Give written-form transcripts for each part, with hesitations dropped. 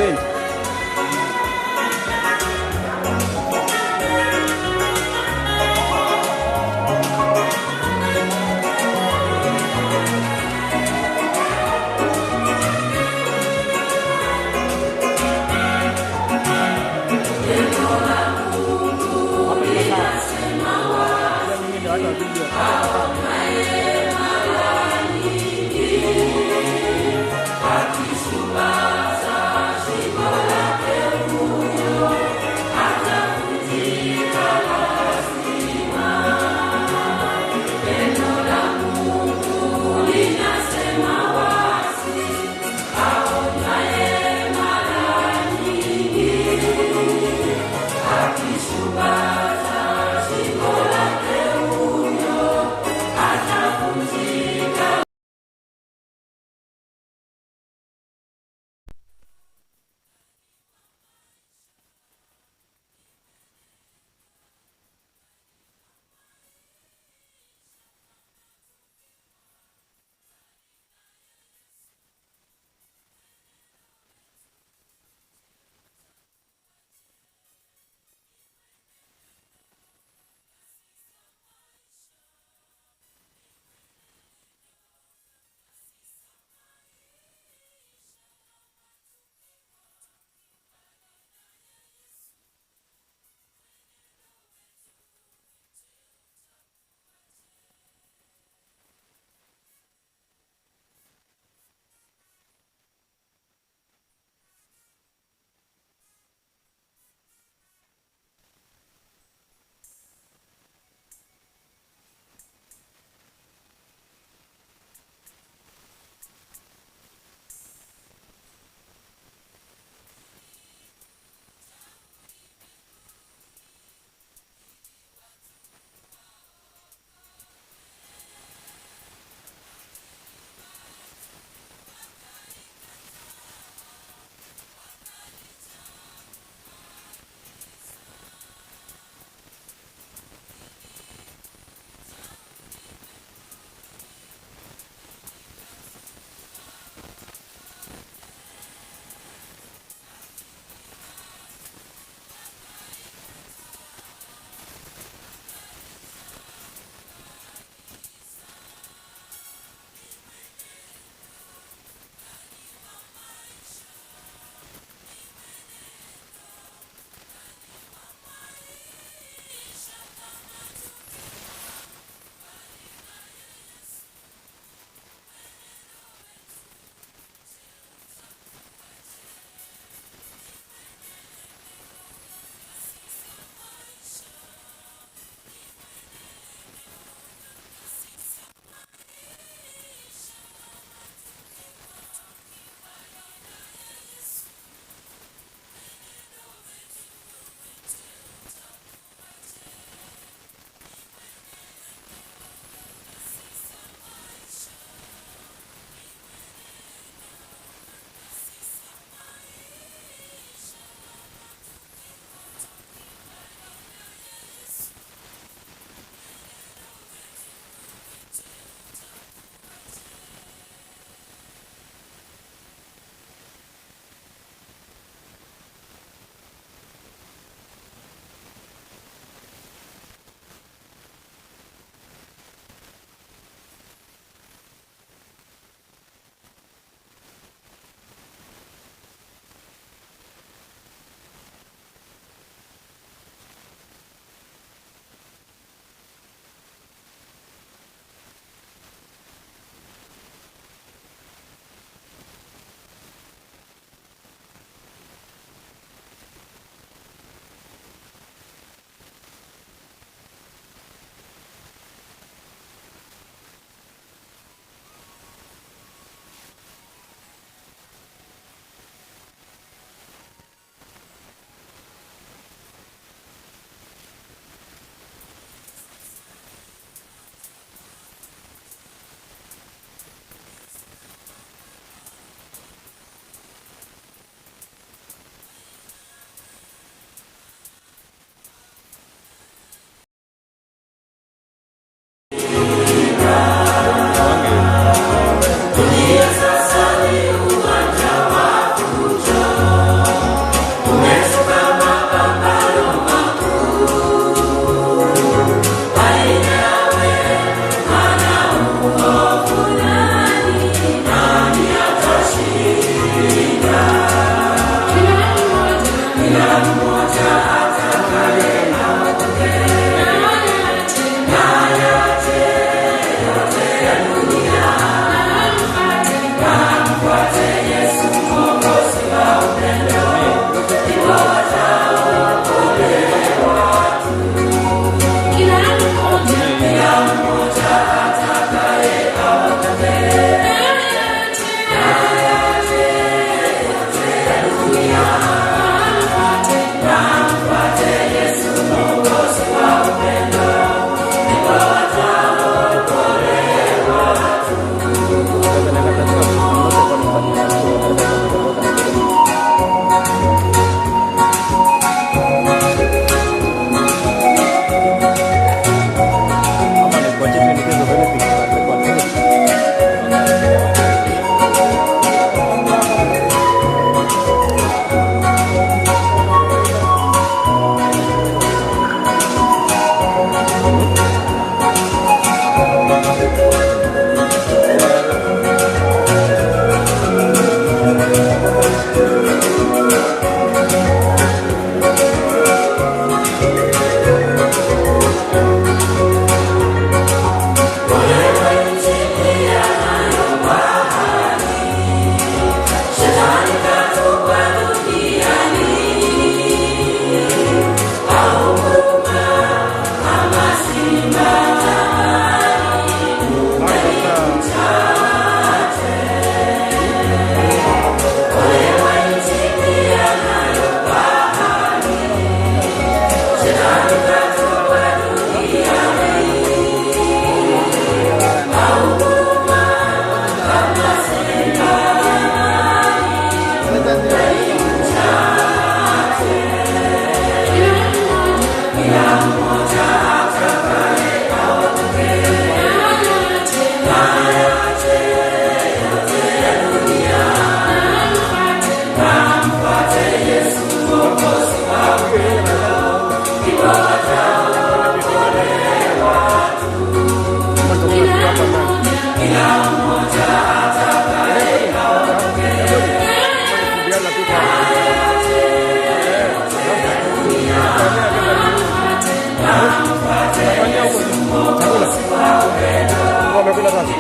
Faint. Hapo iko sawa. Ila mimi ndio watu wa video. Hapo iko sawa. Amekula sasa.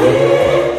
Yeah.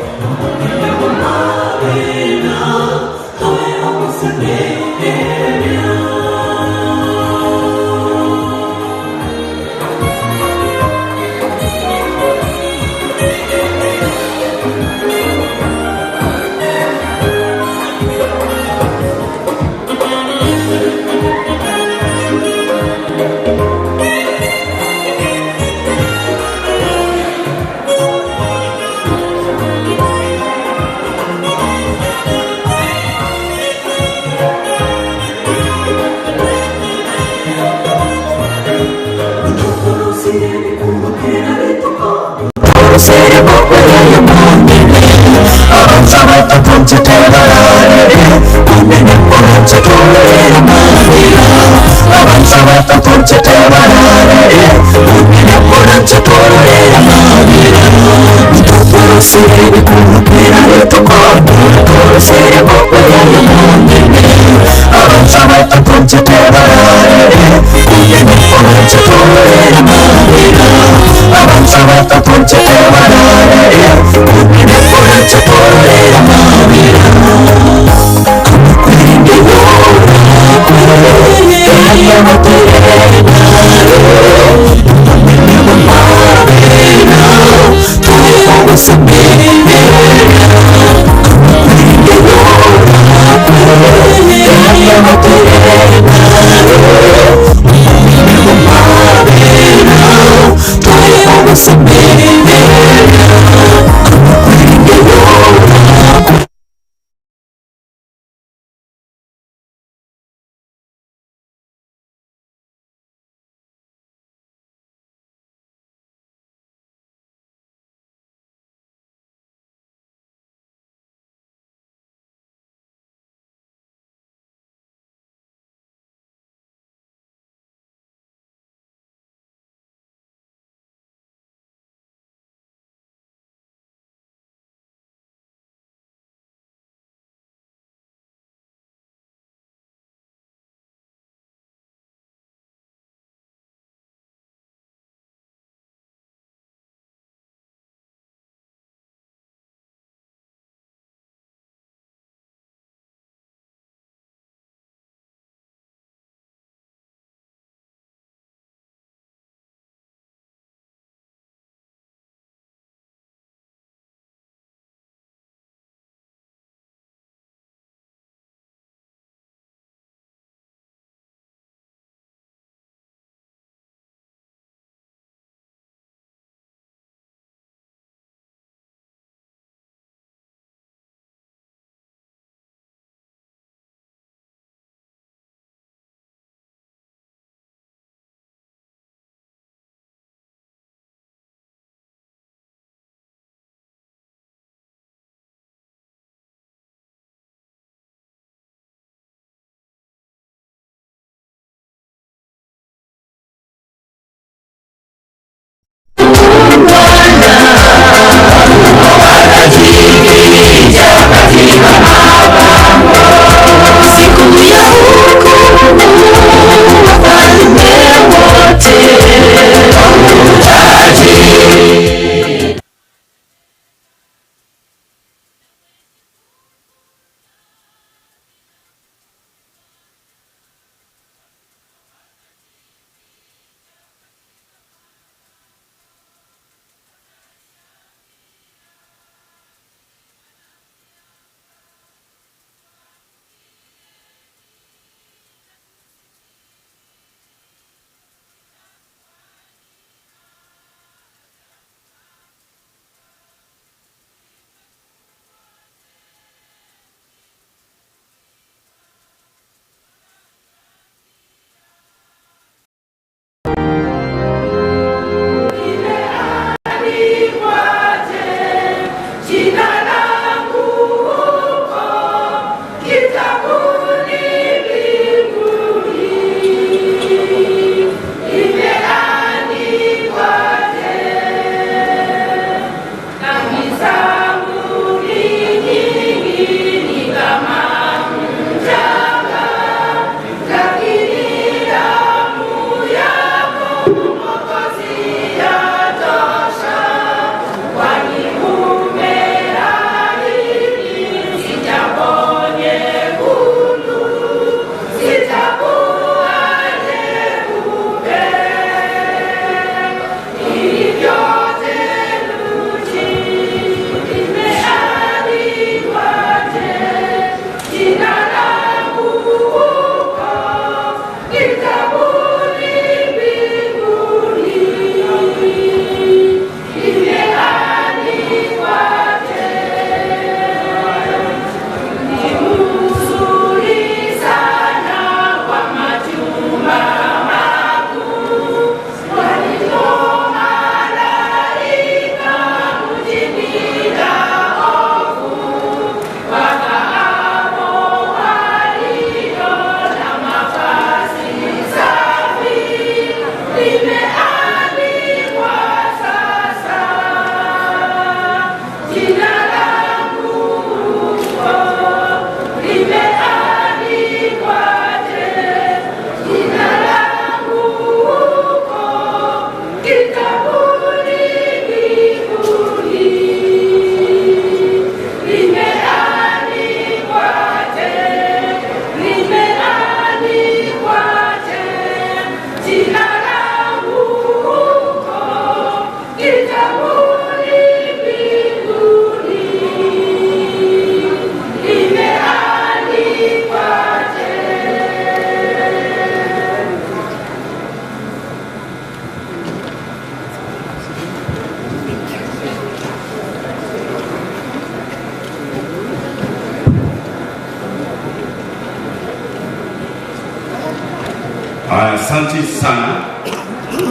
Asante sana.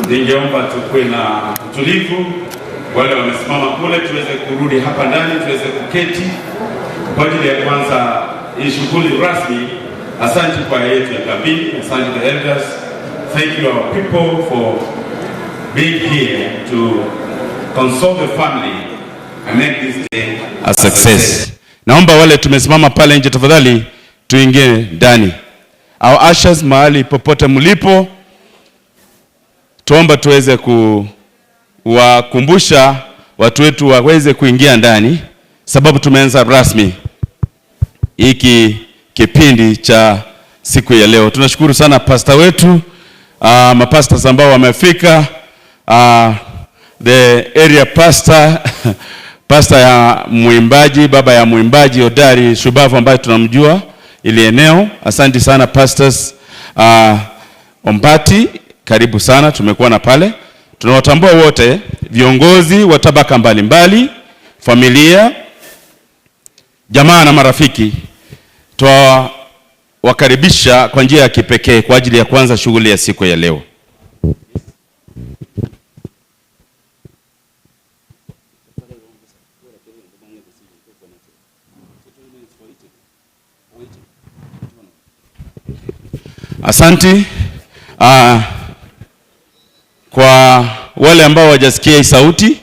Ningeomba tukuwe na utulivu, wale wamesimama kule tuweze kurudi hapa ndani, tuweze kuketi kwa ajili ya kwanza hii shughuli rasmi. Asante kwa yetu ya kambini, asante the elders, thank you our people for being here to console the family and make this day a success. Naomba wale tumesimama pale nje, tafadhali tuingie ndani. Our ushers, mahali popote mlipo, tuomba tuweze kuwakumbusha watu wetu waweze kuingia ndani, sababu tumeanza rasmi hiki kipindi cha siku ya leo. Tunashukuru sana pasta wetu, mapastas ambao wamefika, the area pastor, pastor ya mwimbaji, baba ya mwimbaji hodari Shubavu ambaye tunamjua ili eneo. Asante sana pastors Ombati, karibu sana, tumekuwa na pale. Tunawatambua wote viongozi wa tabaka mbalimbali, familia, jamaa na marafiki. Twawakaribisha kwa njia ya kipekee kwa ajili ya kuanza shughuli ya siku ya leo. Asante. Kwa wale ambao wajasikia hii sauti,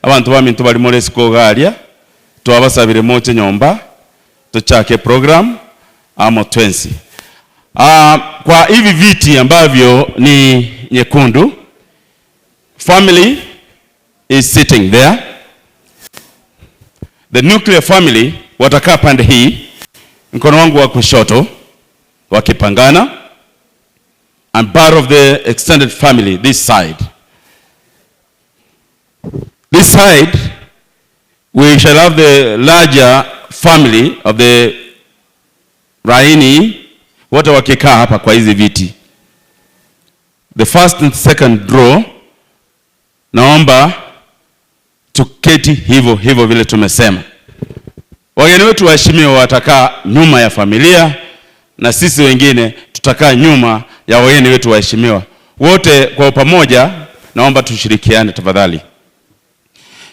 abantu baminto bali more siko garia, twabasabire moche nyomba tuchake program amo twensi. Kwa hivi viti ambavyo ni nyekundu, family is sitting there. The nuclear family watakaa pande hii, mkono wangu wa kushoto, wakipangana, and part of the extended family this side. This side, we shall have the larger family of the Raini, wote wakikaa hapa kwa hizi viti. The first and second row, naomba tuketi hivyo hivyo vile tumesema. Wageni wetu waheshimiwa watakaa nyuma ya familia na sisi wengine tutakaa nyuma ya wageni wetu waheshimiwa. Wote kwa pamoja, naomba tushirikiane tafadhali.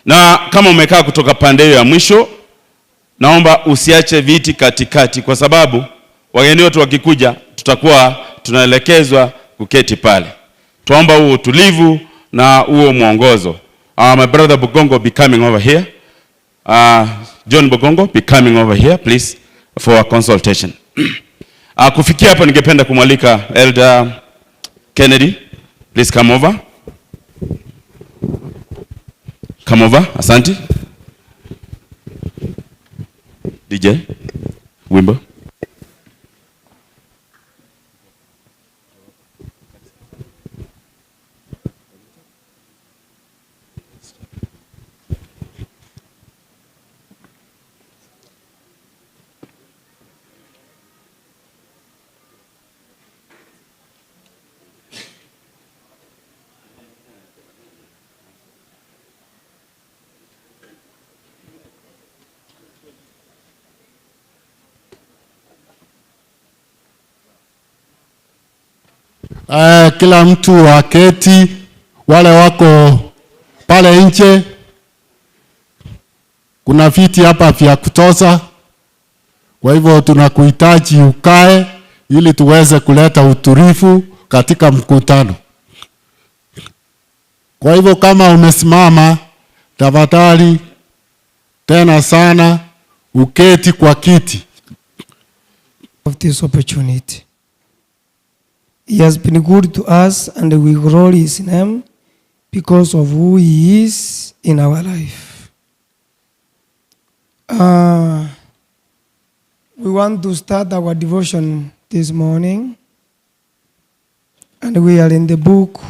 Na kama umekaa kutoka pande hiyo ya mwisho, naomba usiache viti katikati, kwa sababu wageni wetu wakikuja, tutakuwa tunaelekezwa kuketi pale. Tuomba huo utulivu na huo mwongozo. My brother Bogongo be coming over here. John Bogongo be coming over here, please, for a consultation. Kufikia hapo ningependa kumwalika Elder Kennedy. Please come over. Come over, asante. DJ, wimbo. Kila mtu aketi, wale wako pale nje, kuna viti hapa vya kutosha. Kwa hivyo tunakuhitaji ukae ili tuweze kuleta utulivu katika mkutano. Kwa hivyo kama umesimama, tafadhali tena sana uketi kwa kiti. Of this opportunity. He has been good to us and we glory his name because of who he is in our life. We want to start our devotion this morning, and we are in the book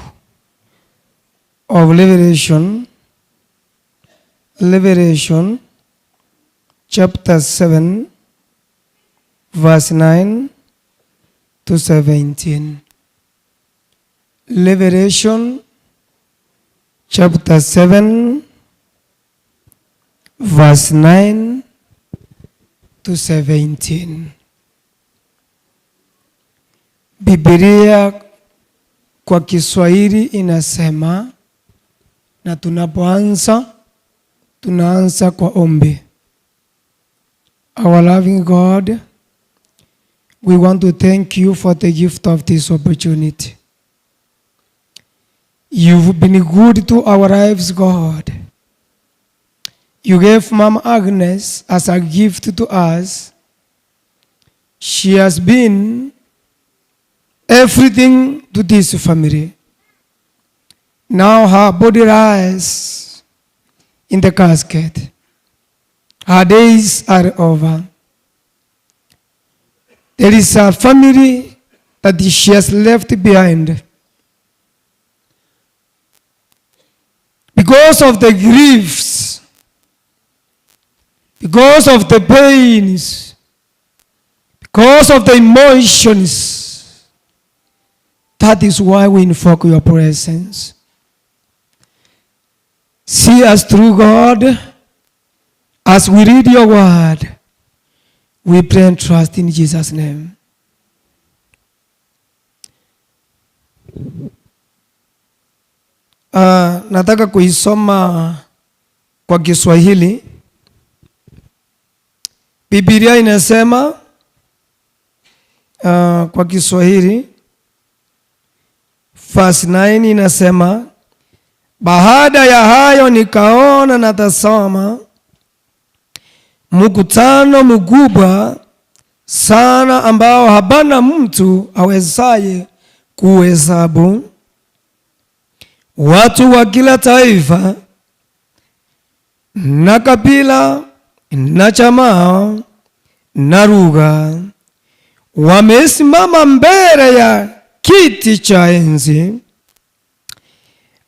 of Revelation, Revelation chapter 7, verse 9 to 17. Revelation chapter 7, verse 9 to 17. Biblia Kwa Kiswahili inasema, na tunapoanza tunaanza kwa ombi. Our loving God, we want to thank you for the gift of this opportunity. You've been good to our lives, God. You gave Mama Agnes as a gift to us. She has been everything to this family. Now her body lies in the casket. Her days are over. There is a family that she has left behind. Because of the griefs, because of the pains, because of the emotions, that is why we invoke your presence. See us through, God, as we read your word. We pray and trust in Jesus' name. Nataka kuisoma kwa Kiswahili. Biblia inasema kwa Kiswahili verse 9 inasema, baada ya hayo nikaona na tazama mkutano mkubwa sana ambao hapana mtu awezaye kuhesabu, watu wa kila taifa na kabila na jamaa na lugha, wamesimama mbele ya kiti cha enzi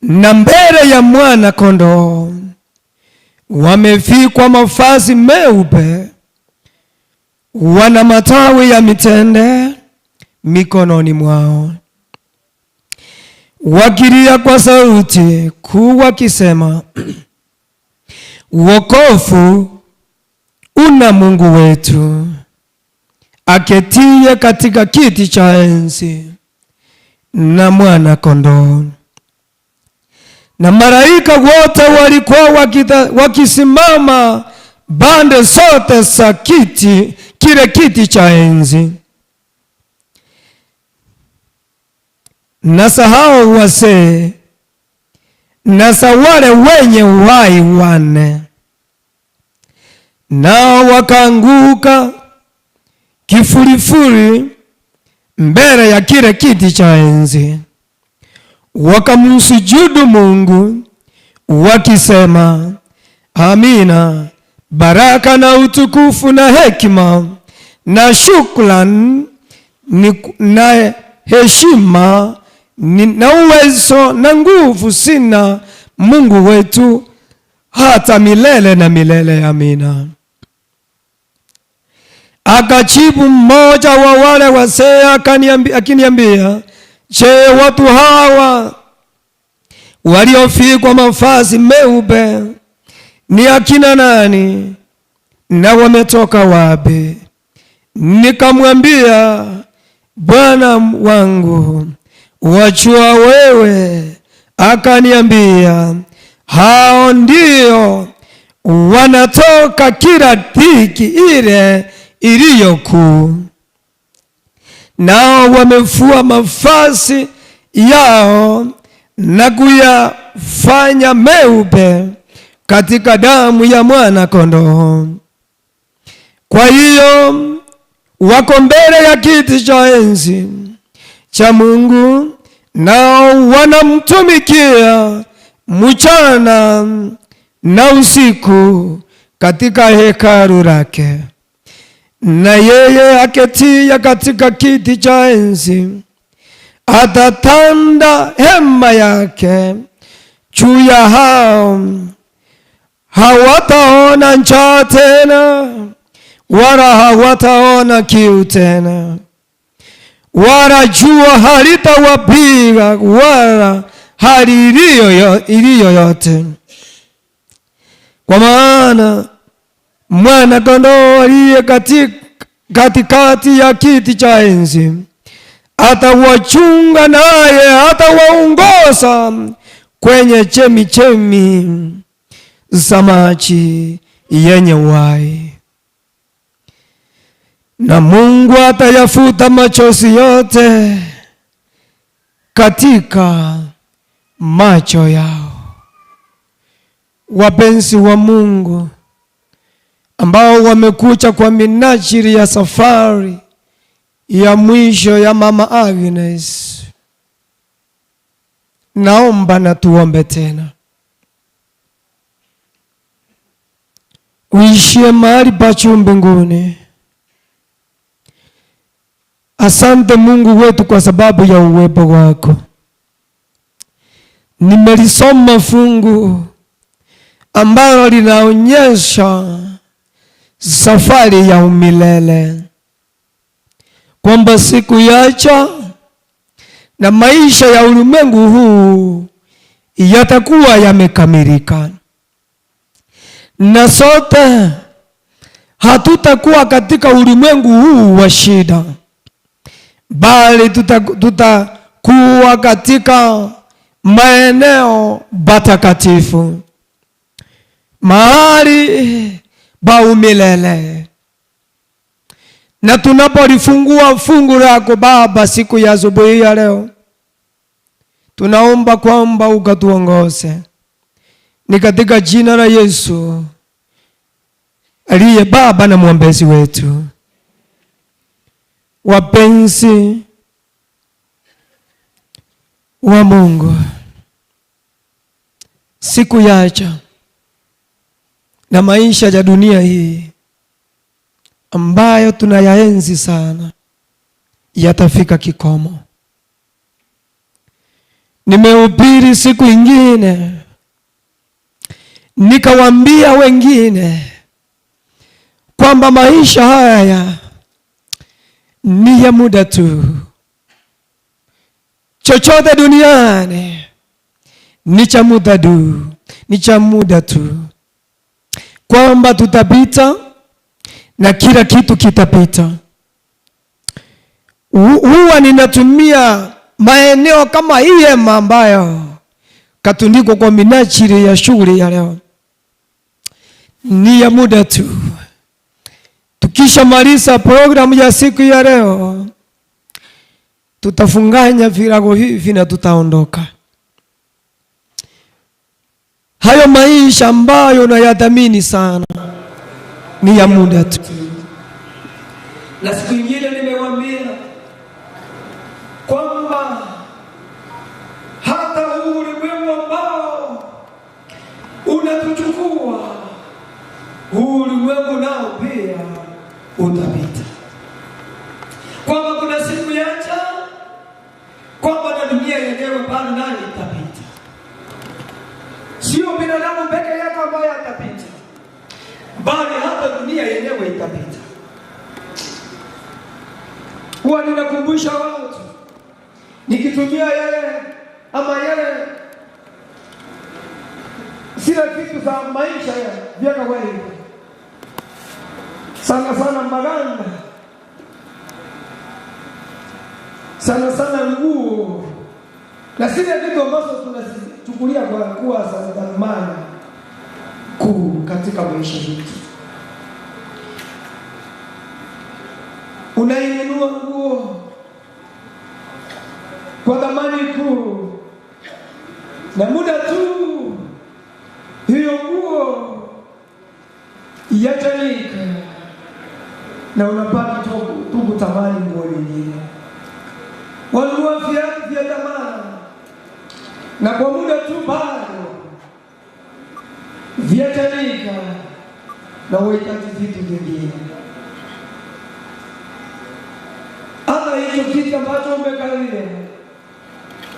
na mbele ya mwana kondoo, wamevikwa mavazi meupe, wana matawi ya mitende mikononi mwao, wakilia kwa sauti kuu wakisema, wokovu una Mungu wetu aketie katika kiti cha enzi na mwana kondoo. Na malaika wote walikuwa wakisimama pande zote za kiti, kile kiti cha enzi, na sahau wazee na za wale wenye uhai wanne, nao wakaanguka kifurifuri mbele ya kile kiti cha enzi, wakamsujudu Mungu wakisema, amina, baraka na utukufu na hekima na shukrani na heshima na uwezo na nguvu sina Mungu wetu hata milele na milele. Amina. Akajibu mmoja wa wale wazee akiniambia, je, watu hawa waliofikwa mavazi meupe ni akina nani na wametoka wapi? Nikamwambia, Bwana wangu, wajua wewe. Akaniambia, hao ndio wanatoka kila dhiki ile iliyokuu, nao wamefua mavazi yao na kuyafanya meupe katika damu ya mwana kondoo. Kwa hiyo wako mbele ya kiti cha enzi cha Mungu, nao wanamtumikia mchana na usiku katika hekalu lake. Na yeye aketia katika kiti cha enzi atatanda hema yake juu ya hao. Hawataona njaa tena, wala hawataona kiu tena, wala jua halitawapiga, wala hali iliyo yote. Kwa maana mwana kondoo aliye katikati ya kiti cha enzi Atawachunga naye atawaongoza kwenye chemichemi za maji yenye uhai. Na Mungu atayafuta machozi yote katika macho yao. Wapenzi wa Mungu ambao wamekuja kwa minajili ya safari ya mwisho ya Mama Agnes, naomba na tuombe tena. Uishie mahali pa juu mbinguni. Asante Mungu wetu kwa sababu ya uwepo wako. Nimelisoma fungu ambalo linaonyesha safari ya umilele, kwamba siku yacha na maisha ya ulimwengu huu yatakuwa yamekamilika, na sote hatutakuwa katika ulimwengu huu wa shida, bali tutakuwa katika maeneo patakatifu, mahali pa umilele. Na tunapolifungua fungu lako Baba siku ya asubuhi ya leo, tunaomba kwamba ukatuongoze. Ni katika jina la Yesu aliye Baba na mwombezi wetu. Wapenzi wa Mungu, siku yacha na maisha ya dunia hii ambayo tunayaenzi sana yatafika kikomo. Nimehubiri siku ingine nikawaambia wengine kwamba maisha haya ni ya muda tu. Chochote duniani ni cha muda tu, ni cha muda tu, kwamba tutapita na kila kitu kitapita. Huwa ninatumia maeneo kama hii hema ambayo katundikwa kwa minajili ya shughuli ya leo, ni ya muda tu. Tukishamaliza programu ya siku ya leo, tutafunganya virago hivi na tutaondoka. Hayo maisha ambayo nayathamini sana ni ya muda tu. Na siku nyingine nimewambia kwamba hata huu ulimwengu ambao unatuchukua, huu ulimwengu nao pia utapita, kwamba kuna siku yacha, kwamba na dunia yenyewe bado nayo itapita. Sio binadamu peke yake ambaye atapita, bali hata dunia yenyewe itapita. Huwa ninakumbusha watu nikitumia yale ama yale sila vitu za maisha ya vya kawaida, sana sana maganda, sana sana nguo na zile vitu ambazo tunazichukulia kwa kuwa za thamani kuu katika maisha yetu. Unainunua nguo kwa thamani kuu, na muda tu hiyo nguo yachanika na unapata tu kutamani nguo nyingine. Wanunua viatu vya thamani na kwa muda tu bado vyachanika na uhitaji vitu vingine. Hata hicho kitu ambacho umekalia,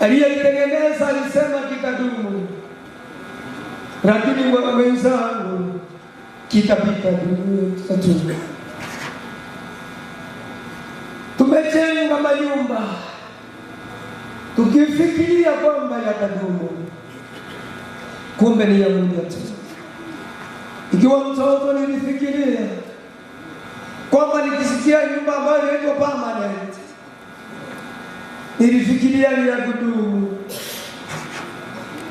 aliyekitengeneza alisema kitadumu, lakini wenzangu, kitapita tu. Tumejenga manyumba tukifikiria kwamba yatadumu, kumbe ni ya muda tu. Ikiwa mtoto nilifikiria kwamba nikisikia nyumba ambayo inaitwa permanent Nilifikiria ni ya kudumu,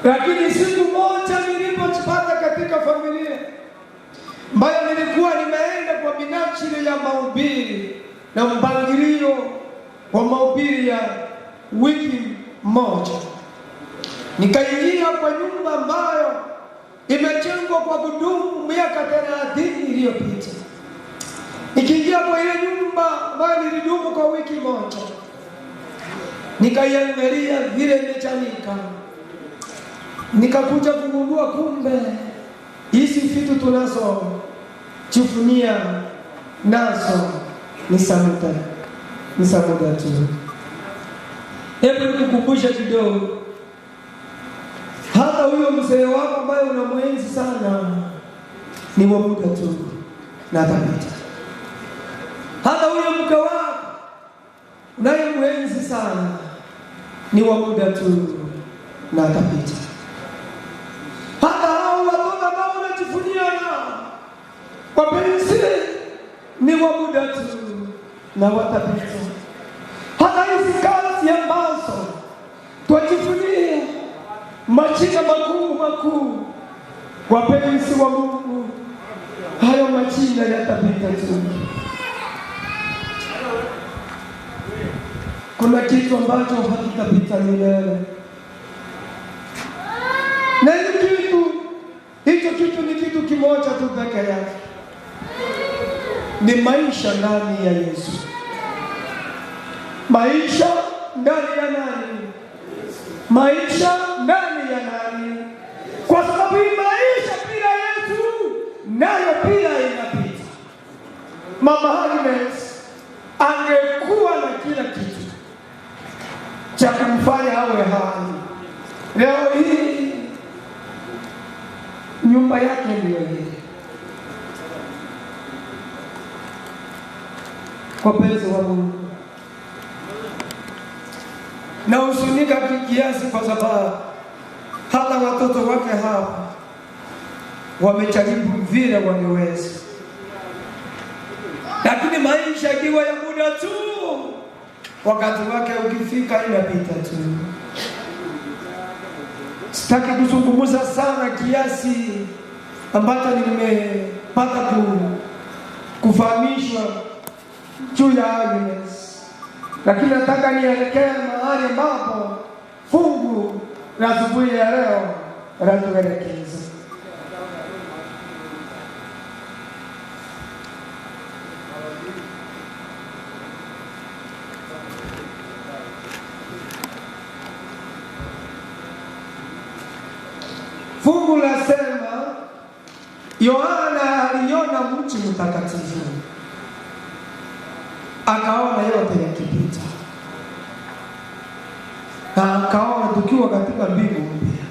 lakini siku moja nilipojipata katika familia ambayo nilikuwa nimeenda kwa minajili ya mahubiri na mpangilio wa mahubiri ya wiki moja, nikaingia kwa nyumba ambayo imejengwa kwa kudumu miaka 30 iliyopita. Nikiingia kwa ile nyumba ambayo nilidumu kwa wiki moja, nikaiangalia vile imechanika, nikakuja kugundua kumbe hizi vitu tunazo jivunia nazo ni za muda tu. Hebu nikukumbushe kidogo, hata huyo mzee wako ambaye unamuenzi sana ni wa muda tu na atapita. Hata huyo mke wako unayemuenzi sana ni wa muda tu na atapita. Hata hao watoto ambao unajivunia nao wapenzi ni wa muda tu na watapita. Hata hizi kazi ambazo twajivunia majina makuu makuu, wapenzi wa Mungu, hayo majina yatapita tu. Kuna kitu ambacho hakitapita milele, na hicho kitu ni kitu kimoja tu peke yake, ni maisha ndani ya Yesu. Maisha ndani ya nani? Maisha ndani ya nani? Kwa sababu hii maisha bila Yesu nayo pia inapita. Mama Agnes angekuwa na kila kitu cha kumfanya awe hai, leo hii nyumba yake ndiyo hii. Kwa penzi wa Mungu na huzunika kiasi, kwa sababu hata watoto wake hapa wamejaribu vile wangeweza, lakini maisha ikiwa ya muda tu, wakati wake ukifika inapita tu. Sitaki kuzungumza sana kiasi ambacho nimepata kufahamishwa juu ya Agnes, lakini nataka nielekee mahali ambapo fungu la asubuhi ya leo latuelekeza. Fungu lasema Yohana aliona mji mtakatifu, akaona yote yakipita, na akaona tukiwa katika mbingu mpya.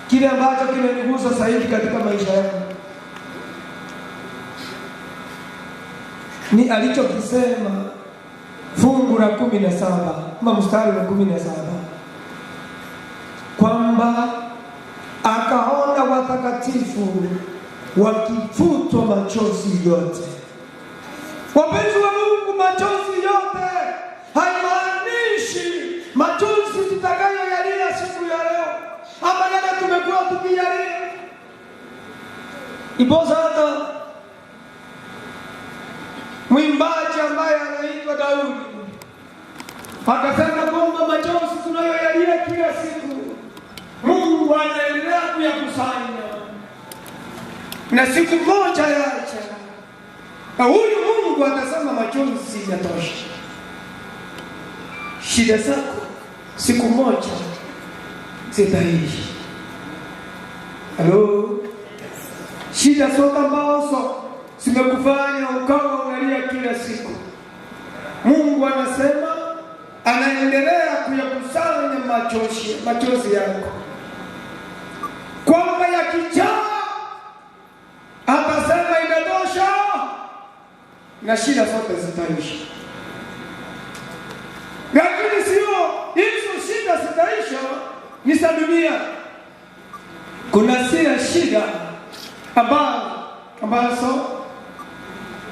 Kile ambacho kimenigusa zaidi katika maisha yangu ni alichokisema fungu la 17 ama mstari wa 17, kwamba akaona watakatifu wakifutwa machozi yote. Wapenzi wa Mungu, machozi yote haimaanishi machozi tutakayoyalia siku ya leo ama yale tumekuwa tukiyalia. Iposa hata mwimbaji ambaye anaitwa Daudi akasema kwamba machozi tunayoyalia kila siku Mungu anaendelea kuyakusanya, na siku moja yacha, na huyu Mungu atasema machozi yatosha. Shida zako siku moja zitaishi. Halo, shida zote ambazo zimekufanya ukawa unalia kila siku, Mungu anasema anaendelea kuyakusanya machozi yako, kwamba yakijaa atasema inatosha na shida zote zitaisha. Lakini sio hizo shida zitaisha, ni za dunia. Kuna zile shida ambazo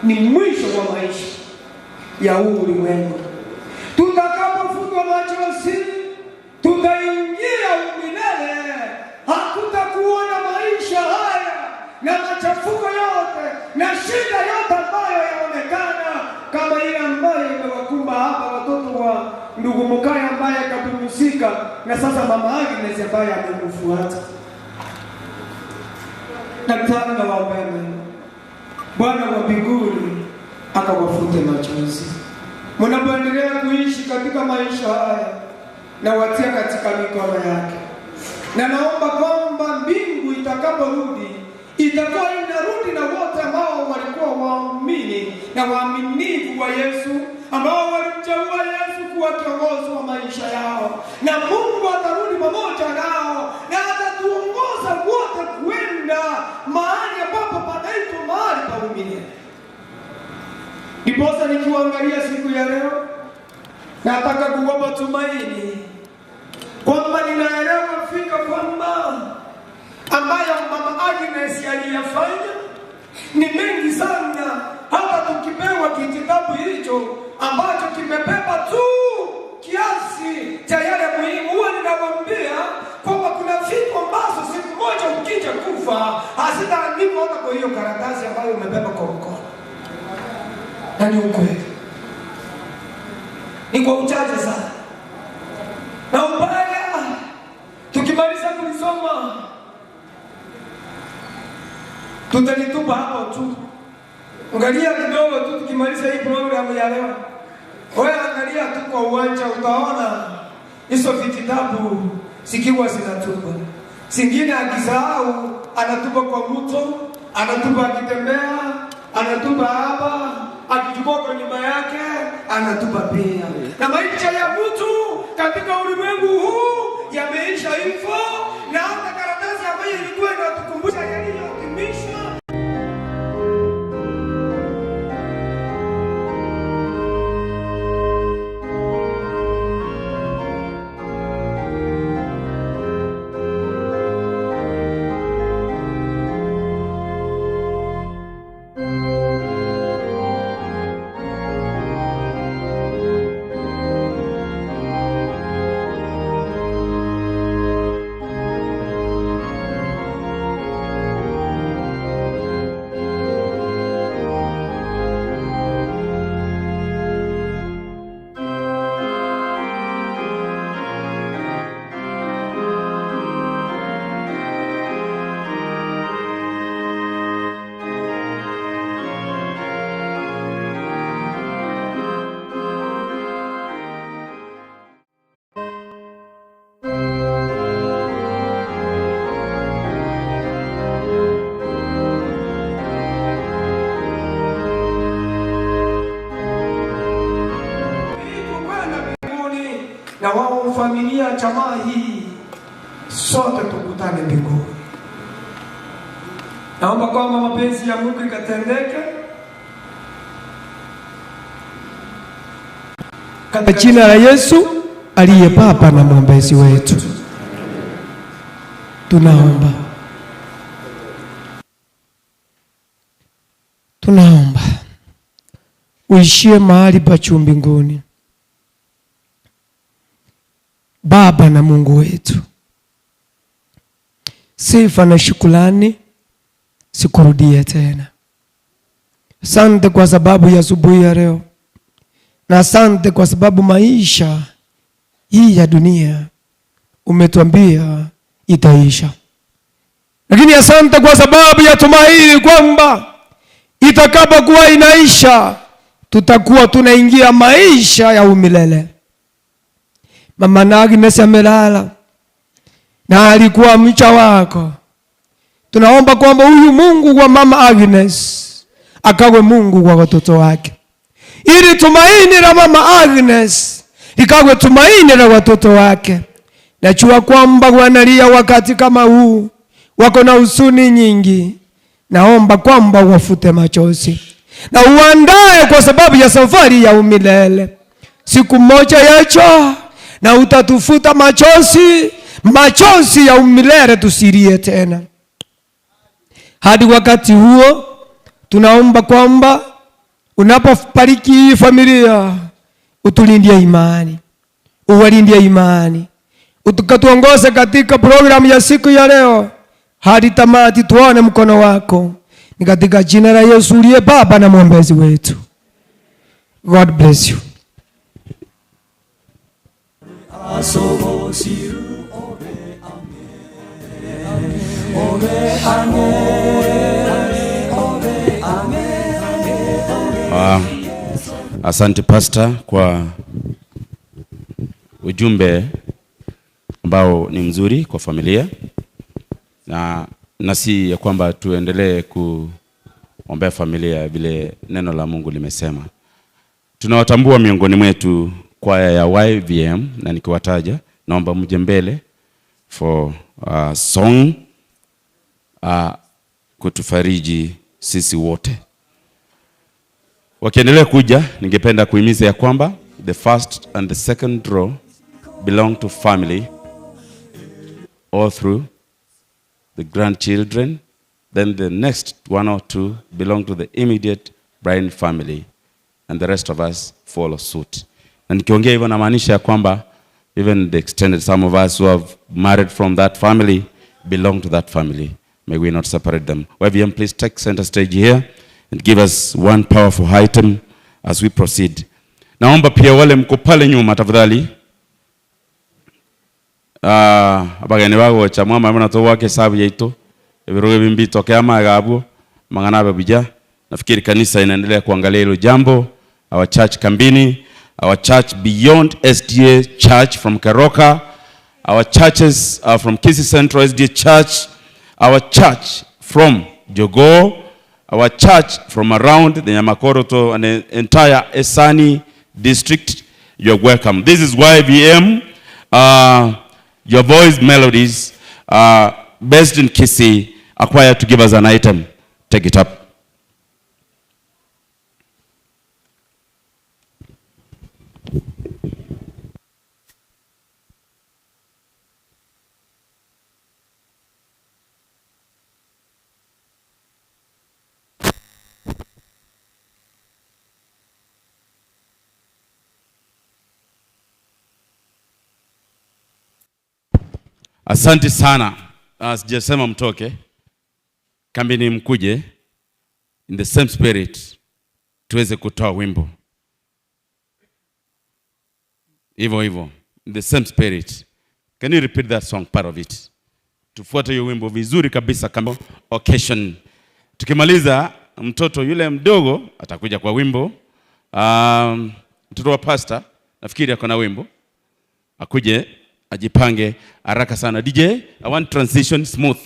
ni mwisho wa maisha. Ya huu ulimwengu. Tutakapofutwa machozi, tutaingia umilele. Hakutakuwa na maisha haya na machafuko yote na shida yote ambayo yaonekana kama ile ambayo imewakumba hapa watoto wa ndugu Mukaya ambaye akapumzika na sasa mama Agnes ambaye amemfuata. Daktari na waombeni, Bwana wa mbinguni akawafute machozi. Mnapoendelea kuishi katika maisha haya, na watia katika mikono yake, na naomba kwamba mbingu itakaporudi itakuwa inarudi na wote ambao walikuwa waamini na waaminifu wa Yesu, ambao walimchagua Yesu kuwa kiongozi wa maisha yao, na Mungu atarudi pamoja nao na atatuongoza wote kwenda mahali ambapo panaitwa mahali pa umilele. Ndiposa nikiwaangalia siku ya leo, nataka kuwapa tumaini kwamba ninaelewa fika kwamba ambayo mama Agnes aliyafanya ni mengi sana. Hata tukipewa kijitabu hicho ambacho kimebeba tu kiasi cha yale muhimu, huwa ninawaambia kwamba kuna vitu ambazo siku moja ukija kufa hazitaandikwa hata kwa hiyo karatasi ambayo umebeba kwa mkono, na ni ukweli, ni kwa uchache sana. Na ubaya tukimaliza kulisoma tutalitupa hapo tu. Angalia kidogo tu, tukimaliza hii programu ya leo, wewe angalia tu kwa uwanja, utaona hizo vijitabu zikiwa zinatupa. Zingine akisahau anatupa kwa mto, anatupa akitembea, anatupa hapa, akichukua kwa nyumba yake anatupa pia. Na maisha ya mtu katika ulimwengu huu yameisha hivyo, na hata karatasi ambayo ilikuwa inatukumbusha yaliyotimishwa. Kwenda mbinguni na wao familia jamaa hii sote tukutane mbinguni. Naomba kwamba mapenzi ya Mungu ikatendeke Katika jina la Yesu aliye Baba na mwombezi wetu, tunaomba, tunaomba uishie mahali pa juu mbinguni, Baba na Mungu wetu. Sifa na shukrani sikurudie tena. Asante kwa sababu ya asubuhi ya leo, na asante kwa sababu maisha hii ya dunia umetuambia itaisha, lakini asante kwa sababu ya tumaini kwamba itakapokuwa inaisha tutakuwa tunaingia maisha ya umilele. Mama Agnes amelala na alikuwa mcha wako. Tunaomba kwamba huyu Mungu wa mama Agnes akawe Mungu wa watoto wake, ili tumaini la mama Agnes likawe tumaini la watoto wake. Najua kwamba wanalia wakati kama huu, wako na huzuni nyingi. Naomba kwamba wafute machozi na uandae kwa sababu ya safari ya umilele. Siku moja yacho na utatufuta machozi, machozi ya umilele tusilie tena. Hadi wakati huo tunaomba kwamba Unapobariki hii familia, utulindie imani, uwalindie imani, utukatuongoze katika programu ya siku ya leo hadi tamati, tuone mkono wako. Ni katika jina la Yesu uliye Baba na mwombezi wetu. God bless you. Asante Pastor kwa ujumbe ambao ni mzuri kwa familia, na nasi ya kwamba tuendelee kuombea familia vile neno la Mungu limesema. Tunawatambua miongoni mwetu kwaya ya YVM, na nikiwataja naomba mje mbele for song kutufariji sisi wote. Wakiendelea kuja, ningependa kuhimiza ya kwamba the first and the second row belong to family all through the grandchildren, then the next one or two belong to the immediate Brian family, and the rest of us follow suit. Na nikiongea hivyo namaanisha ya kwamba even the extended, some of us who have married from that family belong to that family. May we not separate them. YVM, please take center stage here and give us one powerful item as we proceed. Naomba pia wale mko pale nyuma tafadhali. Abageni bagocha mwama mna to wake sabu yaito. Ebiroge bimbito kama gabo mangana babija. Nafikiri kanisa inaendelea kuangalia hilo jambo. Our church Kambini, our church Beyond SDA Church from Keroka, our churches are from Kisii Central SDA Church, our church from Jogoo, our church from around the Nyamakoroto and the entire Esani district. You're welcome. This is YVM, your voice melodies, based in Kisii, acquired to give us an item. Take it up. Asante sana. Sijasema mtoke. Kambini mkuje in the same spirit tuweze kutoa wimbo. Hivyo hivyo, in the same spirit. Can you repeat that song, part of it? Tufuate hiyo wimbo vizuri kabisa kama occasion. Tukimaliza mtoto yule mdogo atakuja kwa wimbo. Mtoto wa pastor nafikiri ako na wimbo. Akuje ajipange haraka sana. DJ, I want transition smooth.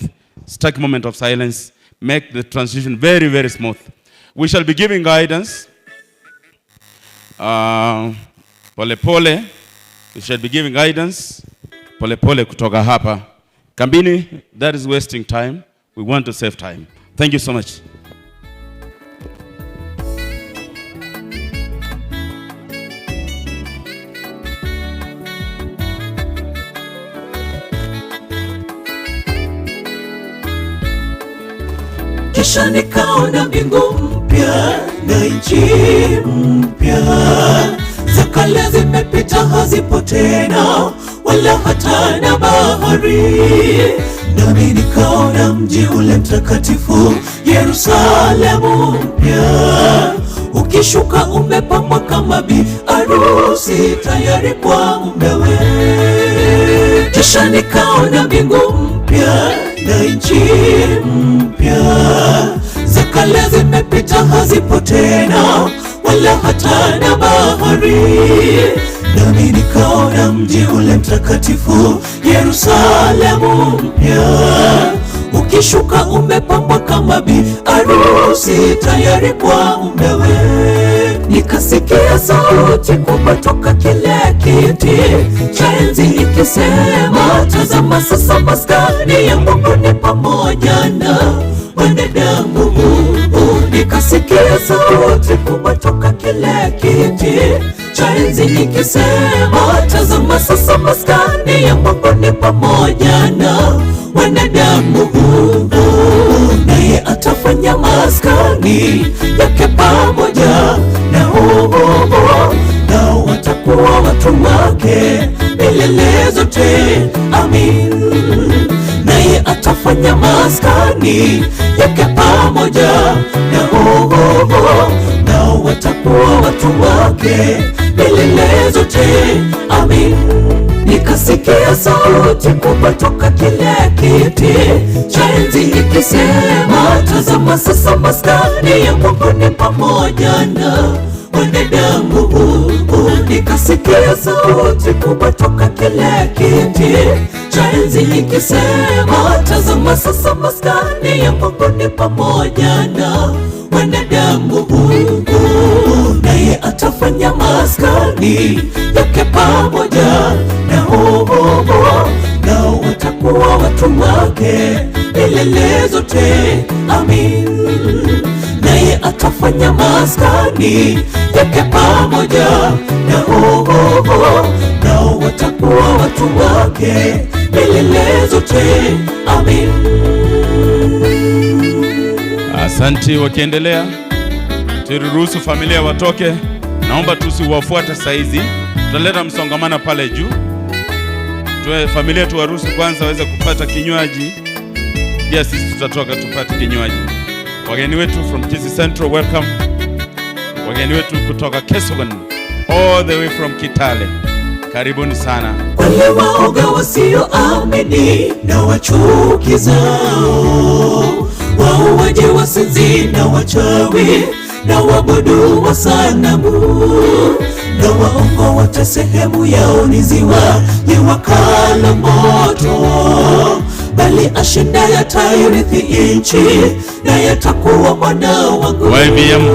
Stuck moment of silence. Make the transition very, very smooth. We shall be giving guidance. Pole pole. We shall be giving guidance. Pole pole kutoka hapa. Kambini, that is wasting time. We want to save time. Thank you so much. Kisha nikaona mbingu mpya na nchi mpya, za kale zimepita hazipo tena, wala hata na bahari. Nami nikaona mji ule mtakatifu, Yerusalemu mpya, ukishuka umepambwa kama bi harusi tayari kwa mumewe. Kisha nikaona mbingu mpya na nchi mpya, za kale zimepita hazipo tena, wala hata na bahari. Nami nikaona mji ule mtakatifu, Yerusalemu mpya, ukishuka umepambwa kama bi harusi tayari kwa mumewe. Nikasikia sauti kubwa toka kile kiti cha enzi ikisema, tazama sasa maskani ya Mungu ni pamoja na wanadamu. Nikasikia sauti kubwa toka kile kiti cha enzi ikisema, tazama sasa maskani ya Mungu ni pamoja na wanadamu, naye atafanya maskani yake pamoja nao, nao watakuwa watu wake milele zote. Amin. Naye atafanya maskani yake pamoja nao, nao watakuwa watu wake milele zote. Amin. Nikasikia sauti kubwa toka kile kiti cha enzi ikisema, tazama sasa maskani ya Mungu ni pamoja na wanadamu. Nikasikia sauti kubwa toka kile kiti cha enzi ikisema, tazama sasa maskani ya Mungu ni pamoja na wanadamu. Naye atafanya maskani yake pamoja nao, nao watakuwa watu wake milele zote. Amin. Naye atafanya maskani yake pamoja nao, nao watakuwa watu wake milele zote. Amin. Asante. Wakiendelea, turuhusu familia watoke. Naomba tusiwafuate saizi, tutaleta msongamano pale juu. Tuwe familia tuwaruhusu kwanza waweze kupata kinywaji, pia sisi tutatoka tupate kinywaji. Wageni wetu from Kisii Central, welcome. Wageni wetu kutoka Kesogon, all the way from Kitale, karibuni sana. Wale waoga wasioamini na wachukizao, wauaji, wasinzi na wachawi na waabudu wa sanamu na waongo wote, sehemu yao ni ziwa liwakalo moto, bali ashindaye atairithi nchi, naye atakuwa mwana wangu. YVM.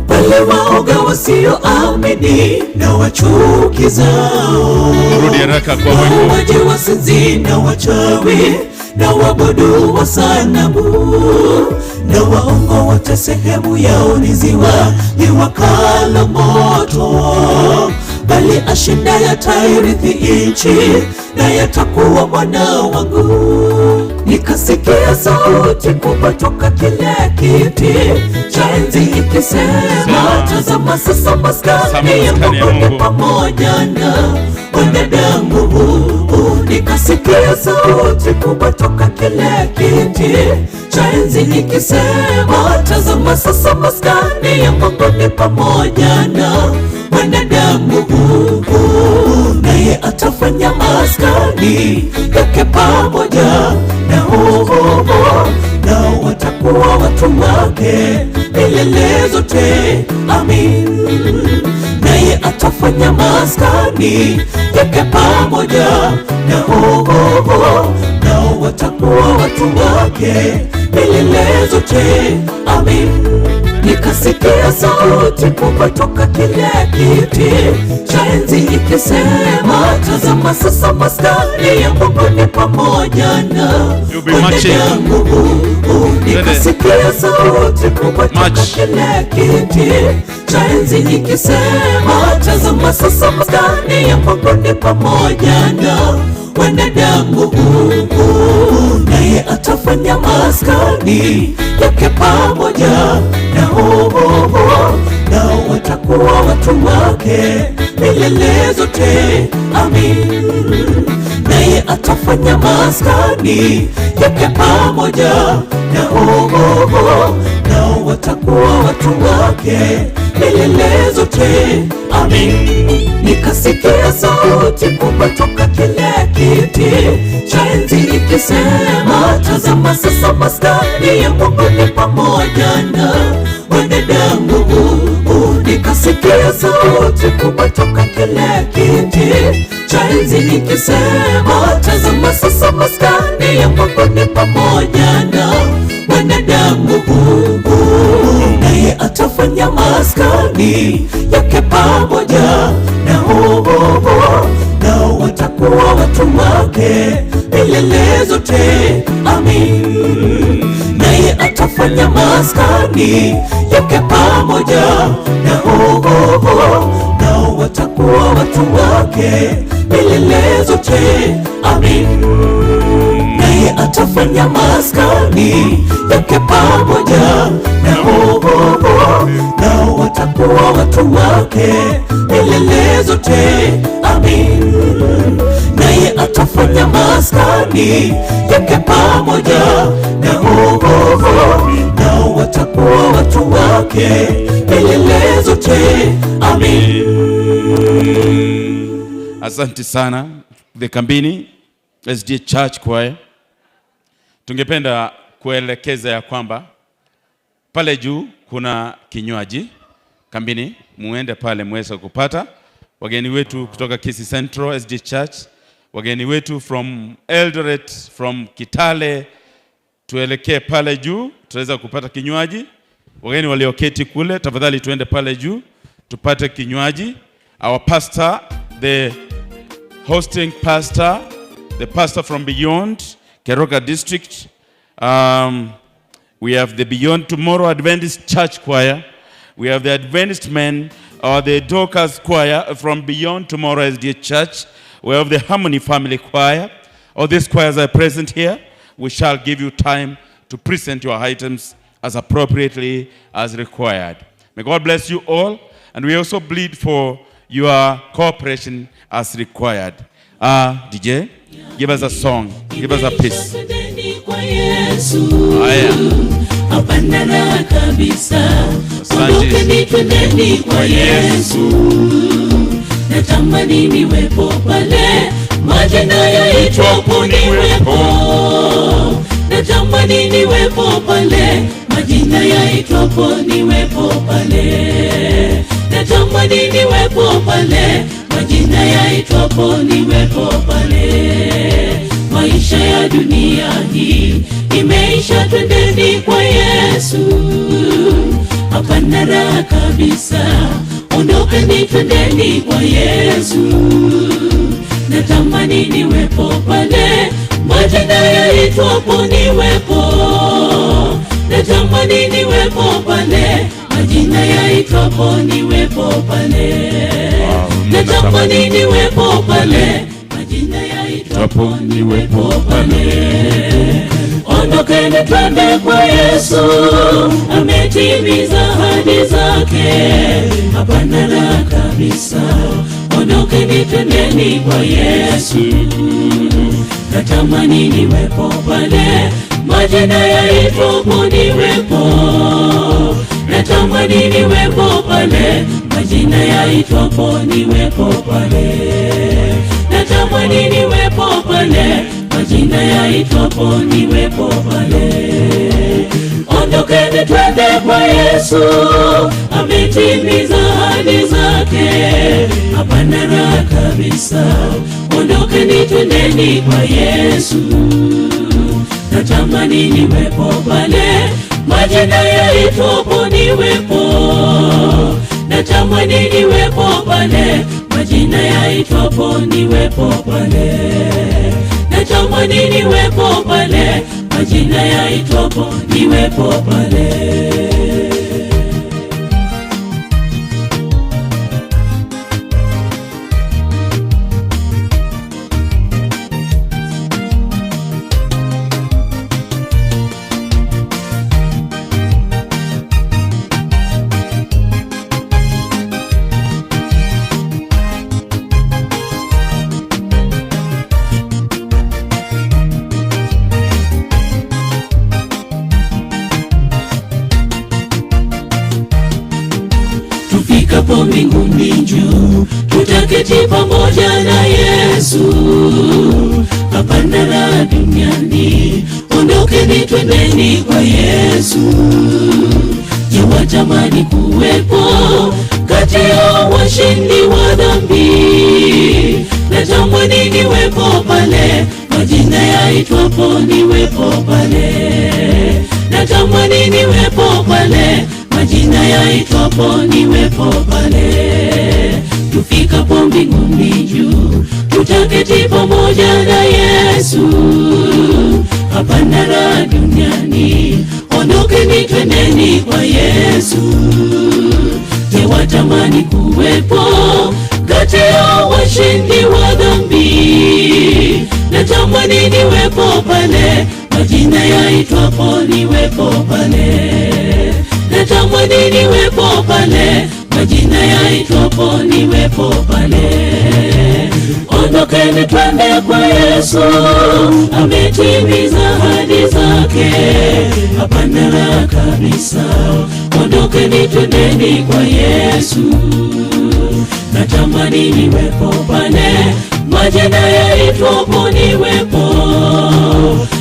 Wale waoga wasioamini na wachukizao, Rudi haraka kwa wimbo. wauaji, wasinzi na wachawi na waabudu wa sanamu na waongo wote, sehemu yao ni ziwa liwakalo moto, bali ashindaye atairithi nchi, naye atakuwa mwana wangu. Nikasikia sauti kubwa toka kile kiti cha enzi ikisema, tazama sasa maskani ya Maskani ya Mungu ni Mungu. pamoja na wanadamu. Nikasikia sauti kubwa toka kile kiti cha enzi ikisema, tazama sasa maskani ya Mungu ni pamoja na wanadamu, naye atafanya maskani yake pamoja nao, nao watakuwa watu wake milele zote. Amin. Naye atafanya maskani yake pamoja nao, nao watakuwa watu wake milele zote. Amin. Nikasikia sauti kubwa toka kile kiti cha enzi ikisema, tazama sasa maskani ya Mungu ni pamoja na You'll be marching. wanadamu. Nikasikia sauti kubwa toka March. kile kiti cha enzi ikisema, tazama sasa maskani ya Mungu ni pamoja na wanadamu, naye atafanya maskani yake pamoja nao, nao watakuwa watu wake milele zote. Amin. Naye atafanya maskani yake pamoja nao, nao watakuwa watu wake milele zote. Amin. Nikasikia sauti kubwa toka kile kiti cha enzi ikisema, tazama sasa maskani ya Mungu ni pamoja na wanadamu. Nikasikia sauti kubwa toka kile kiti cha enzi ikisema, tazama sasa maskani ya Mungu ni pamoja na wanadamu, naye atafanya maskani yake pamoja nao, nao watakuwa watu wake milele zote. Amin. Naye atafanya maskani yake pamoja nao, nao watakuwa watu wake milele zote. Amin. Naye Naye atafanya maskani yake pamoja nao, nao watakuwa watu wake milele zote. Amin. Naye atafanya maskani yake pamoja nao, nao watakuwa watu wake milele zote. Amin. Asante sana the Kambini SDA Church Choir. Tungependa kuelekeza ya kwamba pale juu kuna kinywaji Kambini, muende pale muweze kupata. Wageni wetu kutoka Kisii Central SDA Church, wageni wetu from Eldoret, from Kitale, tuelekee pale juu tutaweza kupata kinywaji. Wageni walioketi kule, tafadhali tuende pale juu tupate kinywaji. Our pastor, the hosting pastor, the pastor from Beyond Keroka District. We have the Beyond Tomorrow Adventist Church Choir. We have the Adventist Men or the Dorcas Choir from Beyond Tomorrow SDA Church. We have the Harmony Family Choir. All these choirs are present here. We shall give you time to present your items as appropriately as required. May God bless you all, and we also plead for your cooperation as required. DJ, give us a song, give us a piece. Twendeni kwa Yesu. Haya. Hapana raha kabisa. Asante. Ondokeni twendeni kwa Yesu. Natamani niwepo pale majina yaitwapo niwepo. Natamani niwepo pale majina yaitwapo niwepo pale. Natamani niwepo pale majina yaitwapo niwepo pale. Maisha ya dunia hii imeisha, twendeni kwa Yesu. Hapana raha kabisa, ondokeni twendeni kwa Yesu. Natamani niwepo pale majina yaitwapo niwepo. Natamani niwepo pale majina yaitwapo niwepo pale. Natamani niwepo pale majina yaitwapo niwepo pale. Ondokeni twende kwa Yesu, ametimiza ahadi zake. Hapana raha kabisa, ondokeni twendeni kwa Yesu. Natamani niwepo pale majina yaitwapo niwepo. Natamani niwepo pale majina yaitwapo niwepo pale. Natamani niwepo pale majina yaitwapo niwepo pale. Ondokeni twende kwa Yesu, ametimiza ahadi zake. Hapana raha kabisa, ondokeni twendeni kwa Yesu. Natamani niwepo pale majina yaitwapo niwepo. Natamani niwepo pale majina yaitwapo niwepo pale. Natamani niwepo pale majina yaitwapo niwepo pale. Tufikapo mbinguni juu, tutaketi pamoja na Yesu. Hapana raha duniani, ondokeni twendeni kwa Yesu. Je, watamani kuwepo kati ya washindi wa dhambi? Natamani niwepo pale majina yaitwapo niwepo pale. Natamani niwepo pale majina yaitwapo niwepo pale. Tufikapo mbinguni juu, tutaketi pamoja na Yesu. Hapana raha duniani, ondokeni twendeni kwa Yesu. Je, watamani kuwepo kati ya washindi wa dhambi? Natamani niwepo pale, majina yaitwapo niwepo pale. Natamani niwepo pale, majina yaitwapo niwepo pale. Ondokeni twende kwa Yesu, ametimiza ahadi zake, hapana raha kabisa. Ondokeni twendeni kwa Yesu. Natamani niwepo pale, majina yaitwapo niwepo.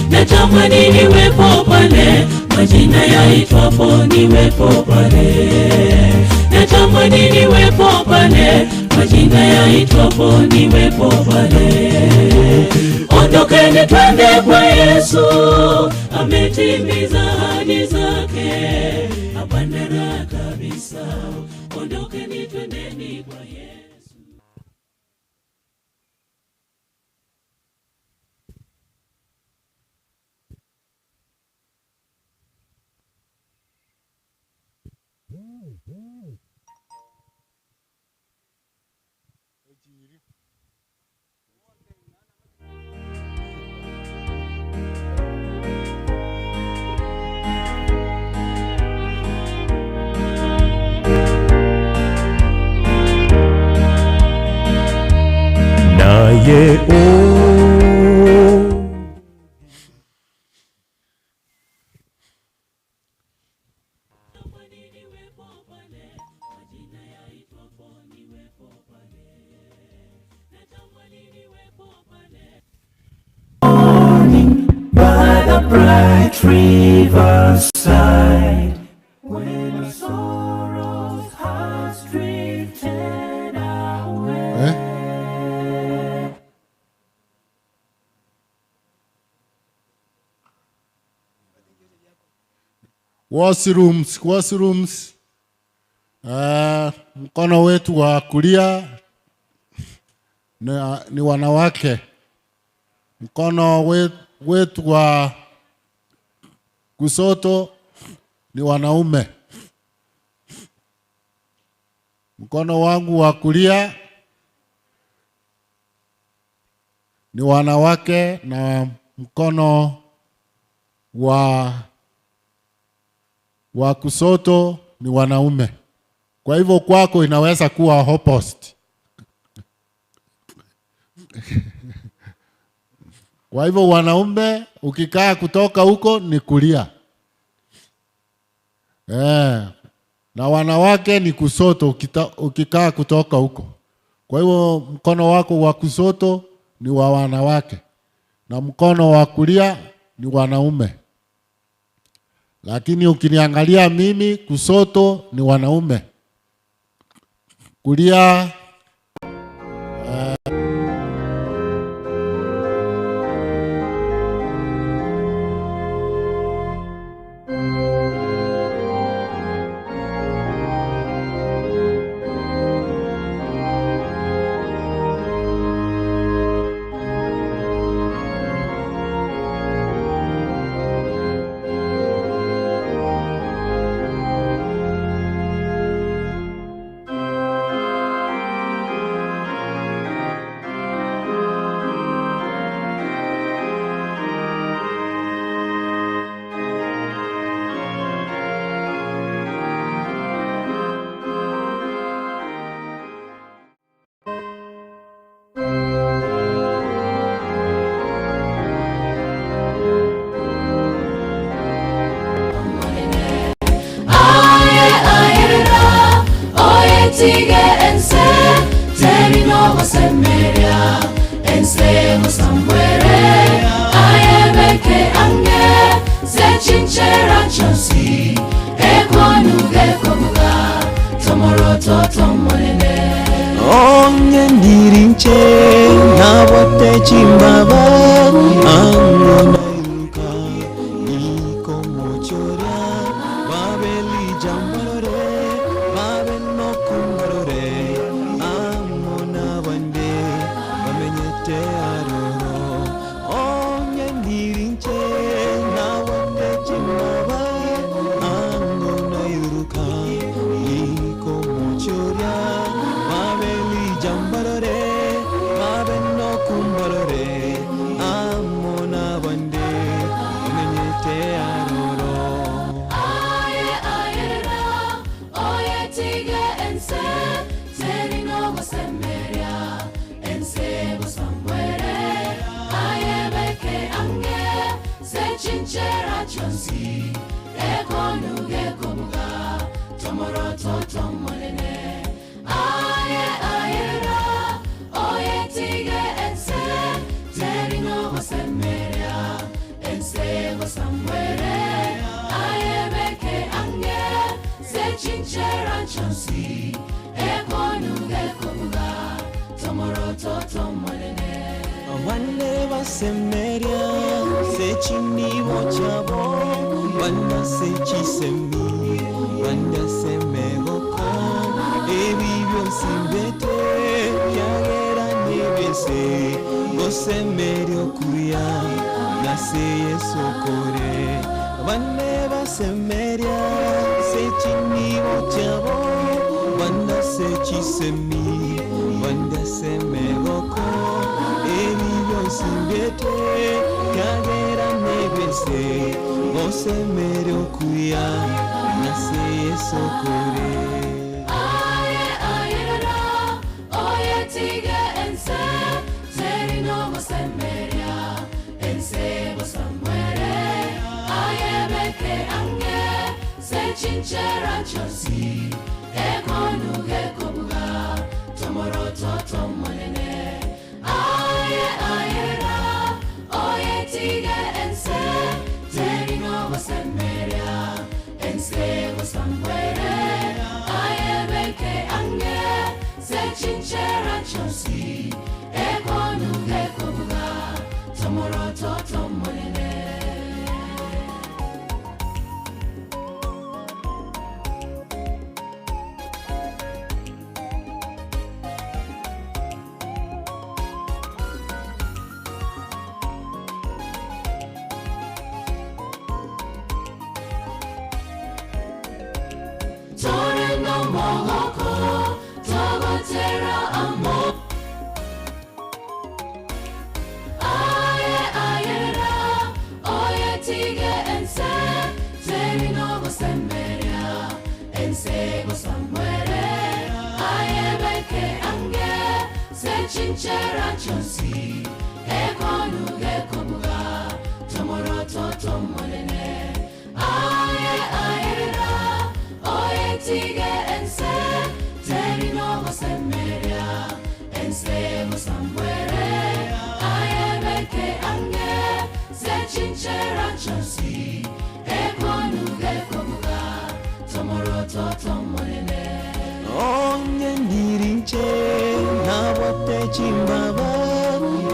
Natamani niwepo pale, majina yaitwapo niwepo pale. Natamani niwepo pale, majina yaitwapo niwepo pale. Ondokeni twende kwa Yesu, ametimiza ahadi zake, hapana raha kabisa. Ondokeni twendeni kwa Yesu. Naye o Natamani niwepo pale, majina yaitwapo niwepo pale. Natamani niwepo pale. By the bright riverside, when our sorrows has drifted away. Eh? Washrooms, washrooms. Mkono wetu wa kulia ni wanawake, mkono wetu wa kushoto ni wanaume. Mkono wangu wa kulia ni wanawake na mkono wa kushoto ni wanaume. Kwa hivyo kwako inaweza kuwa opposite. Kwa hivyo wanaume ukikaa kutoka huko ni kulia. Na wanawake ni kushoto ukikaa kutoka huko. Kwa hivyo mkono wako wa kushoto ni wa wanawake na mkono wa kulia ni wanaume. Lakini ukiniangalia mimi, kushoto ni wanaume, kulia. Aye ayerera oyetige ense terino gosemeria ense gosambwere ayebeke ange sechinchera chonsi ekonuge kobuga tomoroto tomonene. Onye ndirinche nabwate chimbaba ango nairuka nikomochoria babeli jambarore babe nokumbarore amo nabande bamenyete aroro onye ndirinche nabwate chimbaba ango nairuka nikomochoria babeli jambarore babe nokumbarore. chonsi ekonuge kobuga tomoroto tomonene aye ayera oye tige ense terino gosemeria ense gosamwere aye beke ange se chinchera chonsi ekonuge kobuga tomoroto tomonene Wane basemeria sechinibo chabo banda sechisemi banda semegoko ebibyo simbete byagera nibese gosemerio kuya nase Yesu kore bane basemeria sechinibo chabo banda sechisemi banda semegoko ebibyo simbete byagera nibese gosemerio kuya nase Yesu kore aye ayera oye tige ense terino gosemeria ense gosamwere aye beke ange se chinchera chonsi ekonuge kobuga tomoroto tomonene aye ayera oye tige ense terino gosemeria ense gosamwere aye beke ange se chinchera chonsi ekonuge kobuga tomoroto tomonene. Toreno mogoko togotera amo aye ayera oye tige ense terino gosemeria ense gosamwere aye beke ange se chinchera chonsi ekonuge kobuga tomoroto tomonene aye ayera oye tige ense terino gosemeria ense gosamwere aye beke ange se chinchera chonsi ekonuge kobuga tomoroto tomonene onye ndirinche nabote chimbaba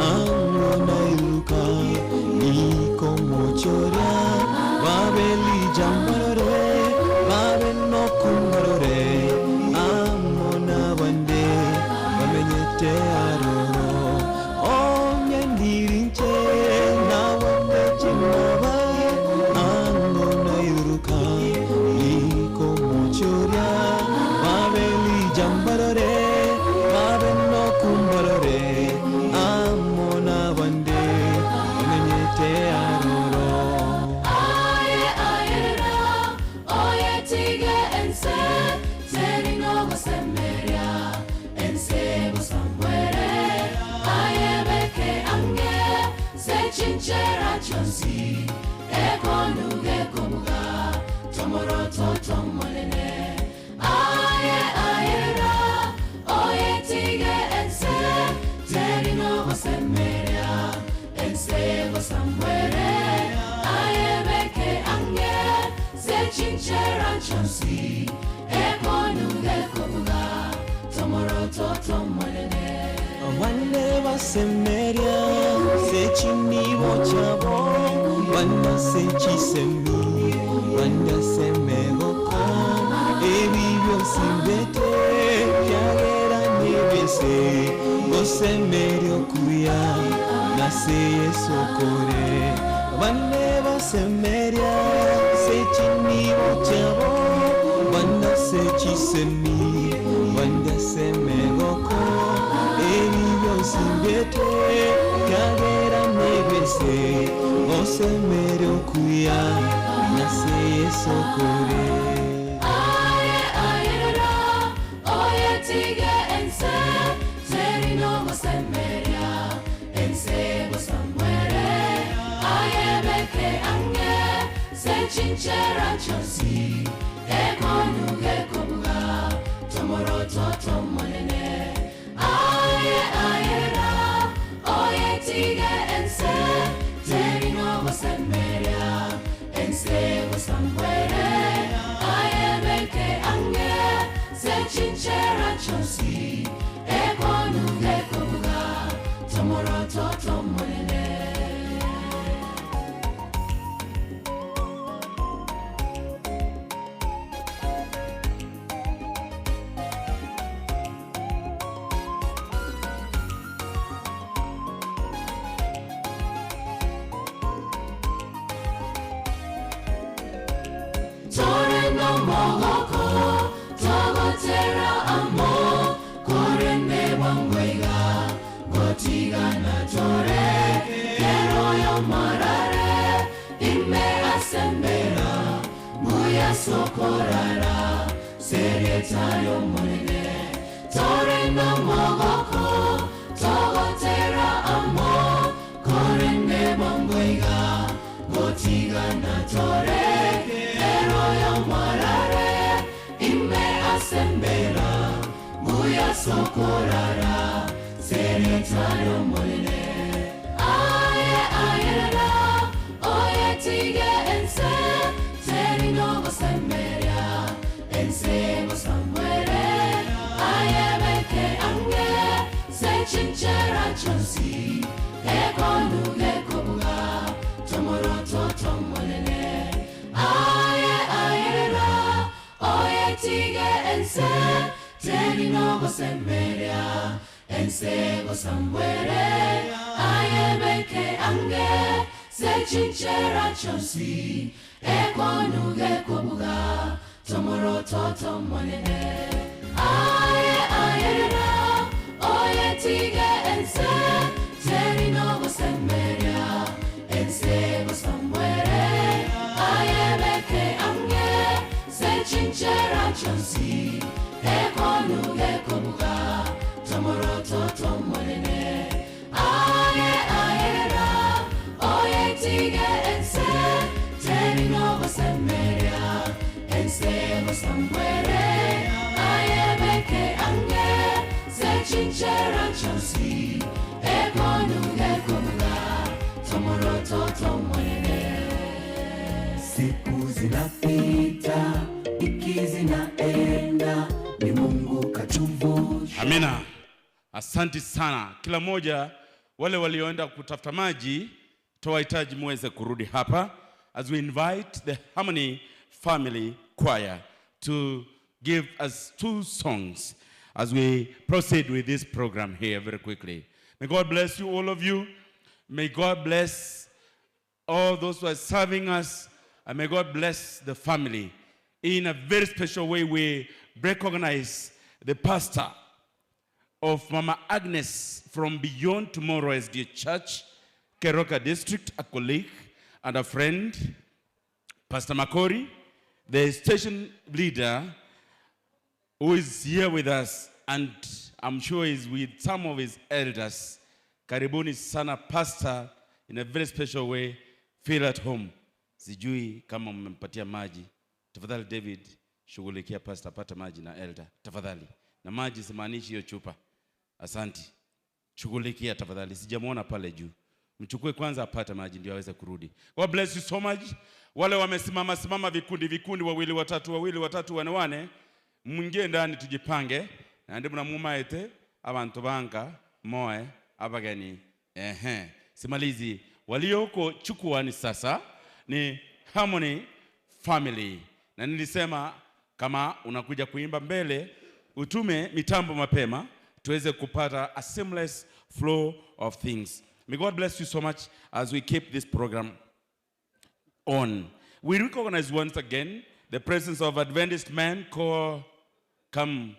ango nairuka nikomochoria babeli jambarore babe no kumbarore amona bande bamenyete aroro onye ndirinche nabote chimbaba ango nairuka nikomochoria babeli jambarore babe no kumbarore amona bande bamenyete aroro aye ayera oye tige ense terino gosemeria ense gosamwere aye beke ange se chinchera chonsi ekonuge kobuga tomoroto tomonene aye ayera oye tige ense terino gosemeria ense gosamwere aye beke ange se chinchera chonsi ekonuge kobuga tomoroto tomonene Wane basemeria sechinibo chabo banda sechisemi banda semegoko ebibyo simbete byagera nibese gosemerio kuya nase Yesu kore bane basemeria sechinibo chabo banda sechisemi banda semegoko ebibyo simbete byagera nibese gosemerio kuya nase Yesu kore aye ayera oye tige ense terino gosemeria ense gosamwere aye beke ange se Sechinchera chonsi ekonuge kobuga tomoroto tomonene aye ayera oye tige ense terino gosemeria ense gosambwere aye beke ange sechinchera chonsi ekonuge kobuga tomoroto tomonene. Mogoko togotera amo korende bwangwega gotiga na tore kero yo marare ime asembera muya sokorara serietayo monene tore no mogoko togotera amo korende bwangwega gotiga na tore kero yo marare ime asembera muya sokorara serietayo monene aye ayera oye tige ense terino gosemeria ense gosamwere aye beke ange sechinchera chonsi ekonuge kobuga tomoroto tomonene aye ayera oye tige ense terino gosemeria ense gosambwere aye beke ange sechinchera chonsi ekonuge kobuga tomoroto tomonene aye ayera oye tige ense terino gosemeria ense gosambwere aye beke ange sechinchera chonsi ekonuge kobuga tomoroto tomonene aye ayera oye tige ense terino gosemeria ense gosambwere aye beke ange sechinchera chonsi ekonuge kobuga tomoroto tomonene. Siku zinapita, wiki zinaenda, ni Mungu katuvusha. Amina. Asante sana. Kila moja wale walioenda kutafuta maji, tuwahitaji muweze kurudi hapa as we invite the Harmony Family Choir to give us two songs as we proceed with this program here very quickly. May God bless you, all of you. May God bless all those who are serving us, and may God bless the family. In a very special way, we recognize the pastor of Mama Agnes from Beyond Tomorrow SDA Church, Keroka District, a colleague and a friend, Pastor Makori, the station leader who is here with us, and I'm sure is with some of his elders. Karibuni sana pastor, in a very special way, feel at home. Sijui kama mmempatia maji. Tafadhali David, shughulikia pastor apate maji na elder. Tafadhali. Na maji simaanishi hiyo chupa. Asanti. Shughulikia tafadhali. Sijamuona pale juu. Mchukue kwanza apate maji ndio aweze kurudi. God bless you so much. Wale wamesimama simama vikundi vikundi, wawili watatu, wawili watatu, wane wane, mwingie ndani tujipange. Na ndipo namuma ete abantu banka moe abageni. Ehe. Simalizi walioko chukuani sasa ni Harmony Family. Na nilisema kama unakuja kuimba mbele utume mitambo mapema tuweze kupata a seamless flow of things. May God bless you so much as we keep this program on. We recognize once again the presence of Adventist man called Come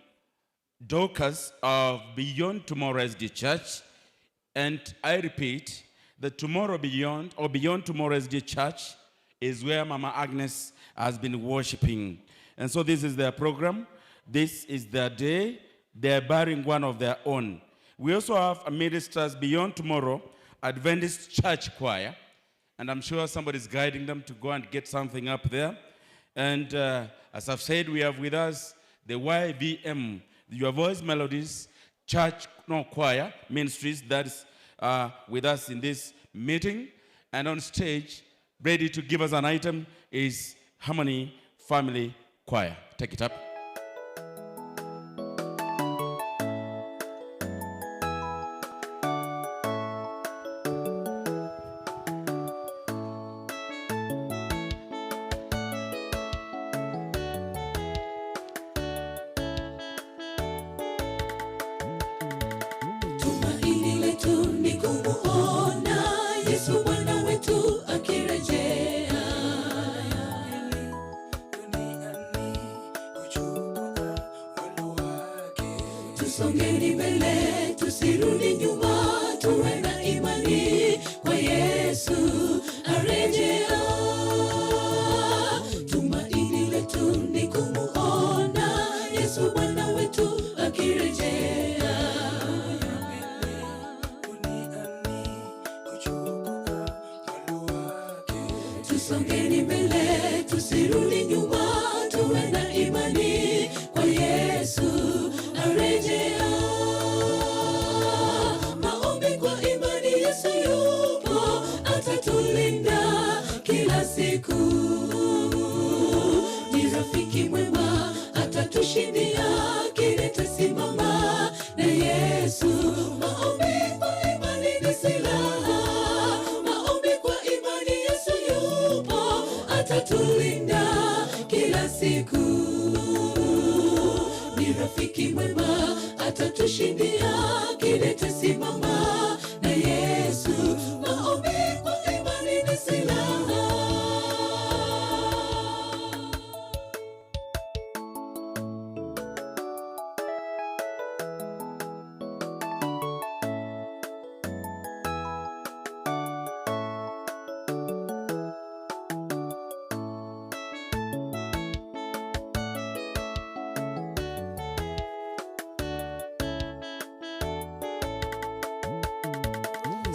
Dorcas of Beyond Tomorrow SDA Church. And I repeat, the Tomorrow Beyond or Beyond Tomorrow SDA Church is where Mama Agnes has been worshiping. And so this is their program. This is their day. They are bearing one of their own. We also have a ministers Beyond Tomorrow Adventist Church Choir. And I'm sure somebody's guiding them to go and get something up there. And as I've said, we have with us the YVM, Your Voice Melodies Church, no, Choir Ministries, that is with us in this meeting. And on stage, ready to give us an item, is Harmony Family Choir. Take it up. Tumaini letu ni kumuona Yesu Bwana wetu akirejea. Tusongeni mbele, tusirudi nyuma, tuwe na imani kwa Yesu arejea. Tumaini letu ni kumuona Yesu Bwana wetu akirejea. Tusongeni mbele, tusirudi nyuma, tuwe na imani kwa Yesu arejea. Maombi kwa imani, Yesu yupo, atatulinda kila siku. Ni rafiki mwema, atatushindia kidete, simama na Yesu. Maombi kwa imani ni silaha, maombi kwa imani, Yesu yupo, atatulinda kila siku. Ni rafiki mwema, atatushindia kidete, simama na Yesu. Maombi kwa imani ni silaha.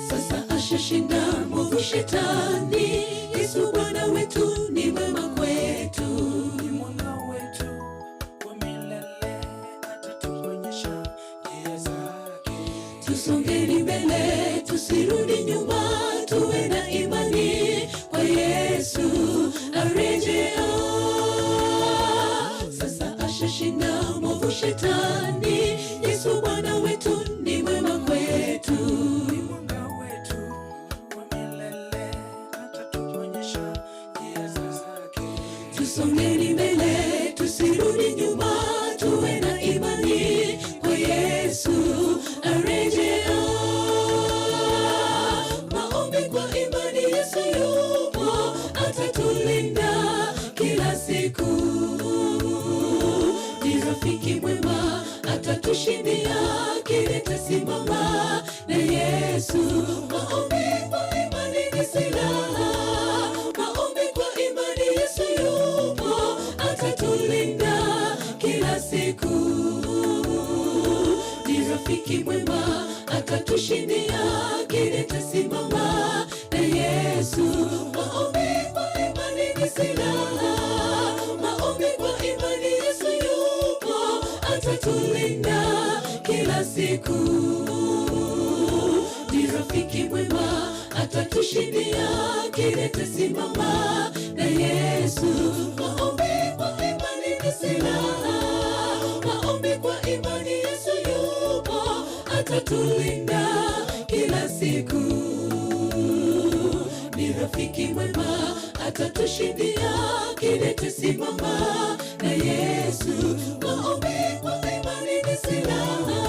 Sasa ashashinda mwovu shetani, Yesu Bwana wetu ni mwema kwetu. Ni mwanga wetu wa milele, atatuonyesha njia zake. Tusongeni mbele, tusirudi nyuma, tuwe na imani kwa Yesu arejea. Sasa ashashinda mwovu shetani, Yesu Bwana wetu ni mwema kwetu. Ni mwanga wetu wa milele, atatuonyesha njia zake. Tusongeni mbele, tusirudi nyuma, tuwe na imani kwa Yesu arejea. Maombi kwa imani, Yesu yupo, atatulinda kila siku. Ni rafiki mwema, atatushindia kidete, simama na Yesu. Maombi kwa imani ni silaha, maombi kwa imani, Yesu yupo, atatulinda kila siku. Ni rafiki mwema, atatushindia kidete, simama na Yesu. Maombi kwa imani ni silaha, maombi kwa imani, Yesu yupo, atatulinda kila siku. Ni rafiki mwema, atatushindia kidete, simama na Yesu. Maombi kwa imani ni silaha, maombi kwa imani, Yesu yupo, atatulinda kila siku. Ni rafiki mwema, atatushindia kidete, simama na Yesu. Maombi kwa imani ni silaha.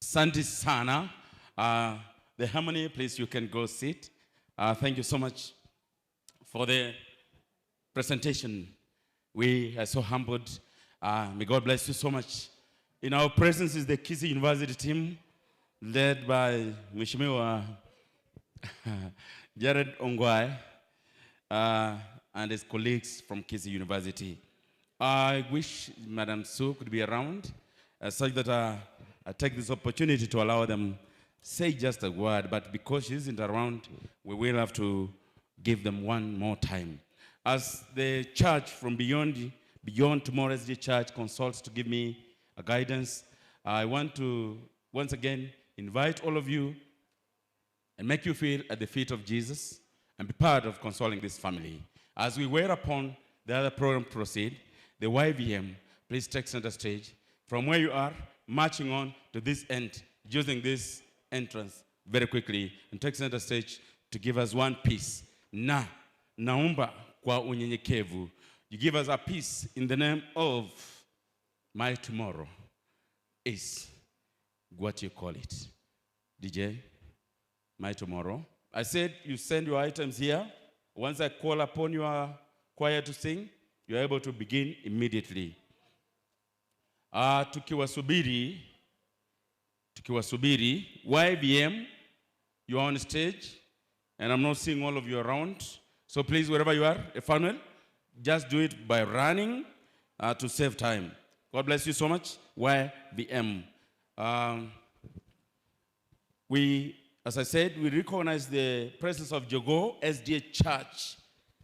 Asante sana. The Harmony, please, you can go sit. Thank you so much for the presentation. We are so humbled. May God bless you so much. In our presence is the Kisii University team, led by Mheshimiwa Jared Ongwae and his colleagues from Kisii University. I wish Madam Sue could be around such that I take this opportunity to allow them say just a word, but because she isn't around, we will have to give them one more time. As the church from Beyond Tomorrow SDA Church consults to give me a guidance, I want to once again invite all of you and make you feel at the feet of Jesus and be part of consoling this family. As we wait upon the other program to proceed, the YVM, please take center stage. From where you are, marching on to this end, using this entrance very quickly, and take center stage to give us one piece. Na, naomba kwa unyenyekevu. You give us a piece in the name of my tomorrow is what you call it. DJ, my tomorrow. I said you send your items here. Once I call upon your choir to sing, you are able to begin immediately. Tukiwasubiri, YVM, you are on stage, and I'm not seeing all of you around. So please, wherever you are, Emmanuel, just do it by running to save time. God bless you so much, YVM. We, as I said, we recognize the presence of Jogoo SDA Church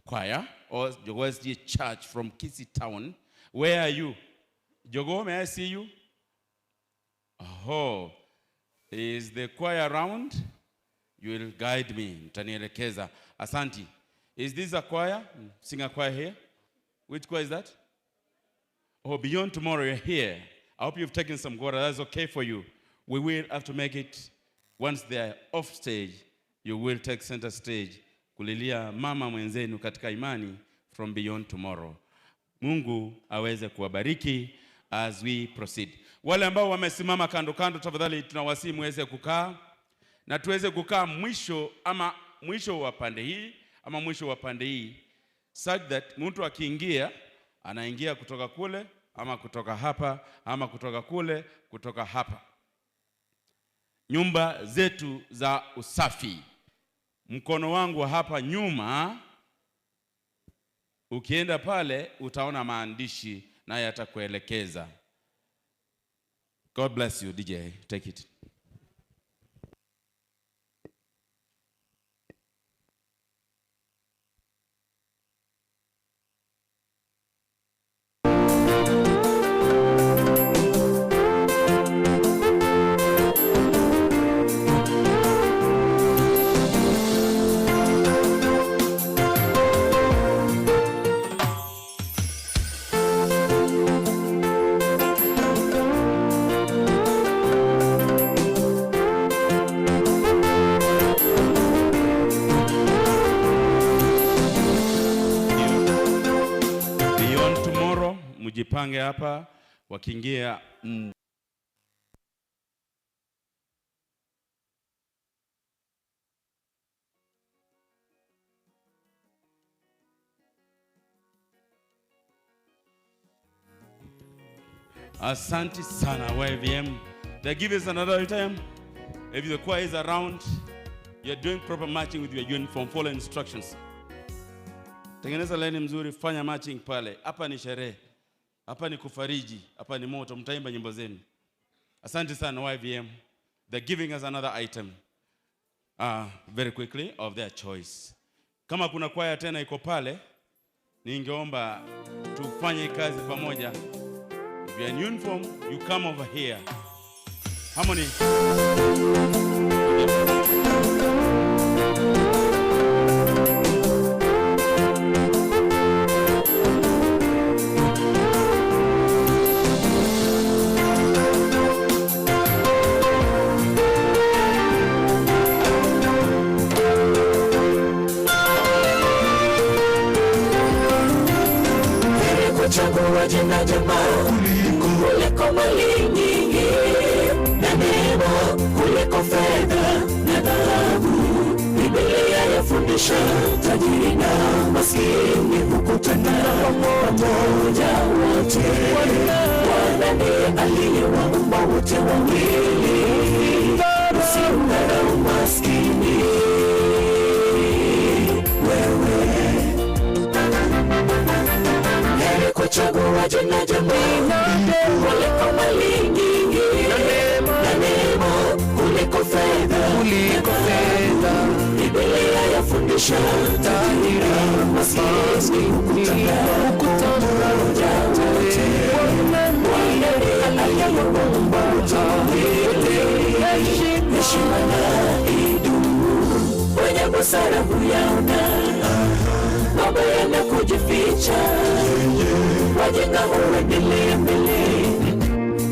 Choir, or Jogoo SDA Church from Kisii Town. Where are you? Jogoo, may I see you? Oh, is the choir around? You will guide me. Mtanielekeza. Asanti. Is this a choir? Sing a choir here. Which choir is that? Oh, Beyond Tomorrow, you're here. I hope you've taken some water. That's okay for you. We will have to make it. Once they are off stage, you will take center stage. Kulilia mama mwenzenu katika imani from Beyond Tomorrow. Mungu aweze kuwabariki as we proceed. Wale ambao wamesimama kando kando, tafadhali tunawasihi muweze kukaa, na tuweze kukaa mwisho ama mwisho wa pande hii ama mwisho wa pande hii, such that mtu akiingia anaingia kutoka kule ama kutoka hapa ama kutoka kule kutoka hapa. Nyumba zetu za usafi. Mkono wangu hapa nyuma, ukienda pale utaona maandishi na yatakuelekeza. God bless you, DJ. Take it. Mjipange hapa wakiingia. Asante sana YVM. They give us another time. If the choir is around, you're doing proper matching with your uniform. Follow instructions. Tengeneza laini mzuri, fanya matching pale. Hapa ni sherehe. Hapa ni kufariji, hapa ni moto, mtaimba nyimbo zenu. Asante sana YVM. They're giving us another item very quickly of their choice. Kama kuna kwaya tena iko pale, ningeomba tufanye kazi pamoja. If you're in uniform, you come over here. Harmony. Kuchagua jina jema kuliko mali nyingi na neema kuliko fedha na dhahabu. Biblia yafundisha tajiri na maskini hukutana pamoja wote. Bwana ndiye aliyewaumba wote wawili, usimdharau maskini wewe. Kuchagua jina jema kuliko mali nyingi na neema kuliko fedha, kuliko fedha. Biblia yafundisha tajiri maskini hukutana, hukutana wote. Bwana ndiye aliyewaumba wote, heshima na idumu. Wenye busara huyaona mabaya na kujificha, wajinga huendelea mbele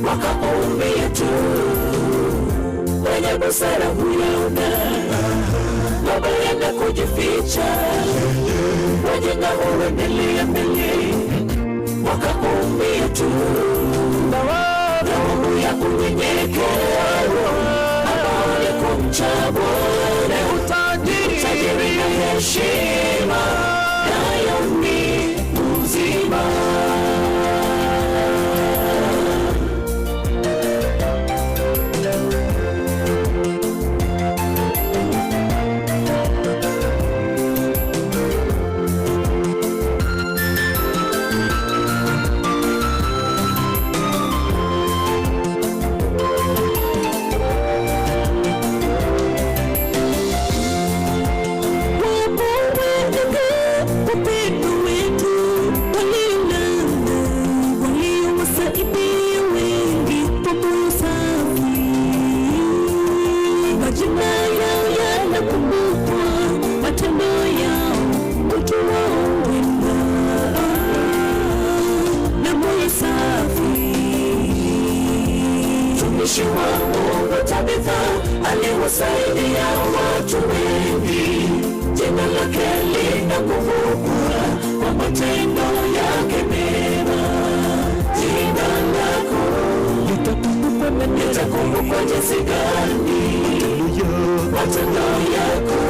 wakaumia tu. Wenye busara huyaona mabaya na kujificha, wajinga huendelea mbele wakaumia tu. Thawabu ya unyenyekevu ambao ni kumcha Bwana, utajiri na heshima, nayo ni uzima. Upendo wetu waliolala, waliowasaidia wengi kwa moyo safi. Majina yao yanakumbukwa, matendo yao, utu wao wema na moyo safi. Mtumishi wa Mungu Tabitha aliwasaidia watu wengi, jina lake linakumbukwa kwa matendo yake mema. Jina lako litakumbukwa jinsi gani? Matendo yako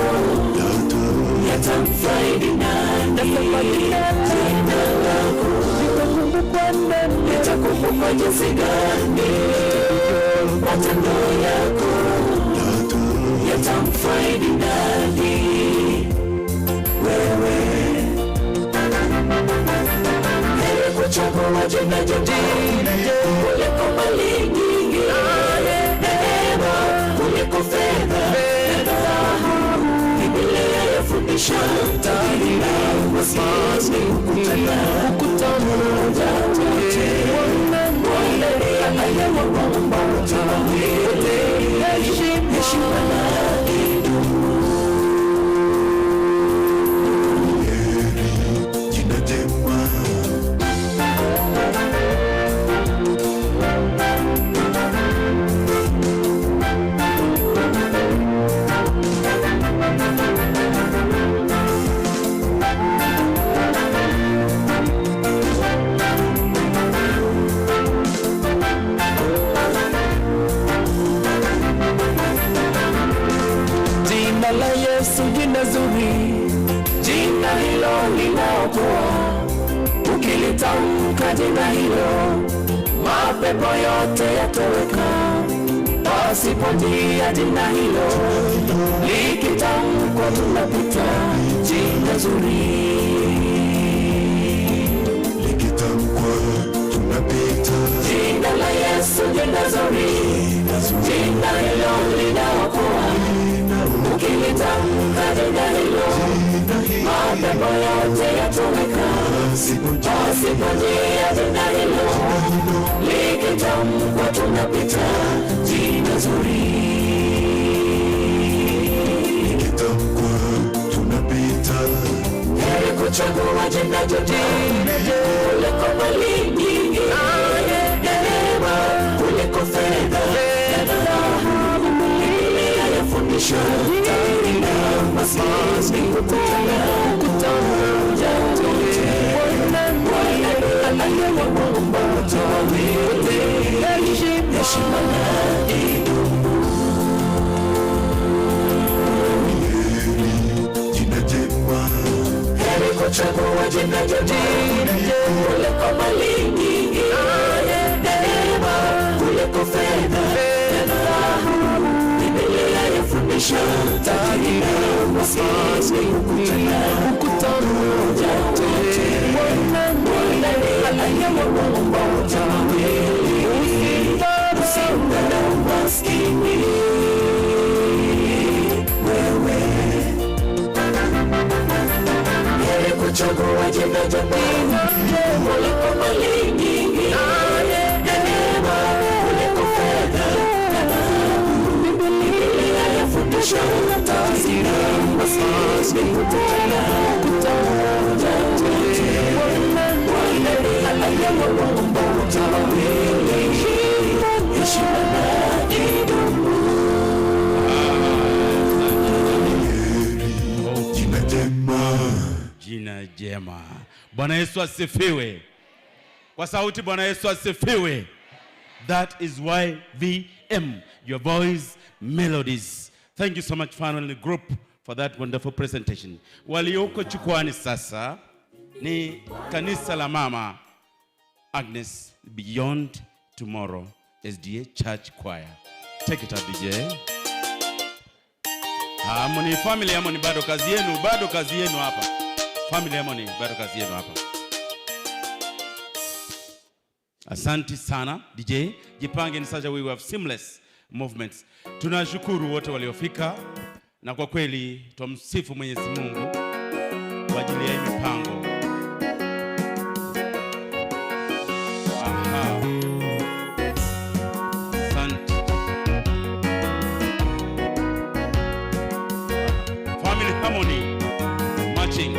yatamfaidi nani? Jina lako litakumbukwa jinsi gani? Matendo yako yatamfaidi nani? Wewe heri kuchagua jina jema kuliko mali nyingi, neema kuliko fedha na dhahabu. Biblia yafundisha tajiri na maskini hukutana, hukutana wote. Bwana ndiye aliyewaumba wote, heshima na idumu. Jina jema. Jina la Yesu, jina zuri, jina hilo linaokoa. Ukilitamka jina hilo, mapepo yote yatoweka. Pasipo njia jina hilo, likitamkwa tunapita. Jina zuri, Likitamkwa tunapita. Jina la Yesu, jina zuri, jina hilo linaokoa. Ukilitamka jina hilo, mapepo yote yatoweka. Pasipo njia jina hilo, likitamkwa tunapita. Jina zuri, Likitamkwa tunapita. Heri kuchagua jina jema kuliko mali nyingi, neema kuliko fedha na dhahabu. Biblia yafundisha tajiri na maskini hukutana, hukutana wote. Bwana ndiye aliyewaumba wote, heshima na idumu. Jina jema. Heri kuchagua jina jema kuliko mali nyingi, neema kuliko fedha na dhahabu. Biblia yafundisha tajiri na maskini hukutana, hukutana wote. Bwana ndiye aliyewaumba wote, usidharau maskini. Jina jema. Jina jema. Bwana Yesu asifiwe. Kwa sauti, Bwana Yesu asifiwe. That is YVM, Your Voice Melodies. Thank you so much, family group, for that wonderful presentation. Walioko jukwani sasa ni kanisa la Mama Agnes Beyond Tomorrow SDA Church Choir. Take it up, DJ. Harmony, Family Harmony, bado kazi yenu, bado kazi yenu hapa. Family Harmony, bado kazi yenu hapa. Asante sana, DJ. Jipange in such a way we have seamless movements. Tunashukuru wote waliofika na kwa kweli tumsifu Mwenyezi Mungu kwa ajili ya hii mipango. Aha. Asante. Family Harmony marching.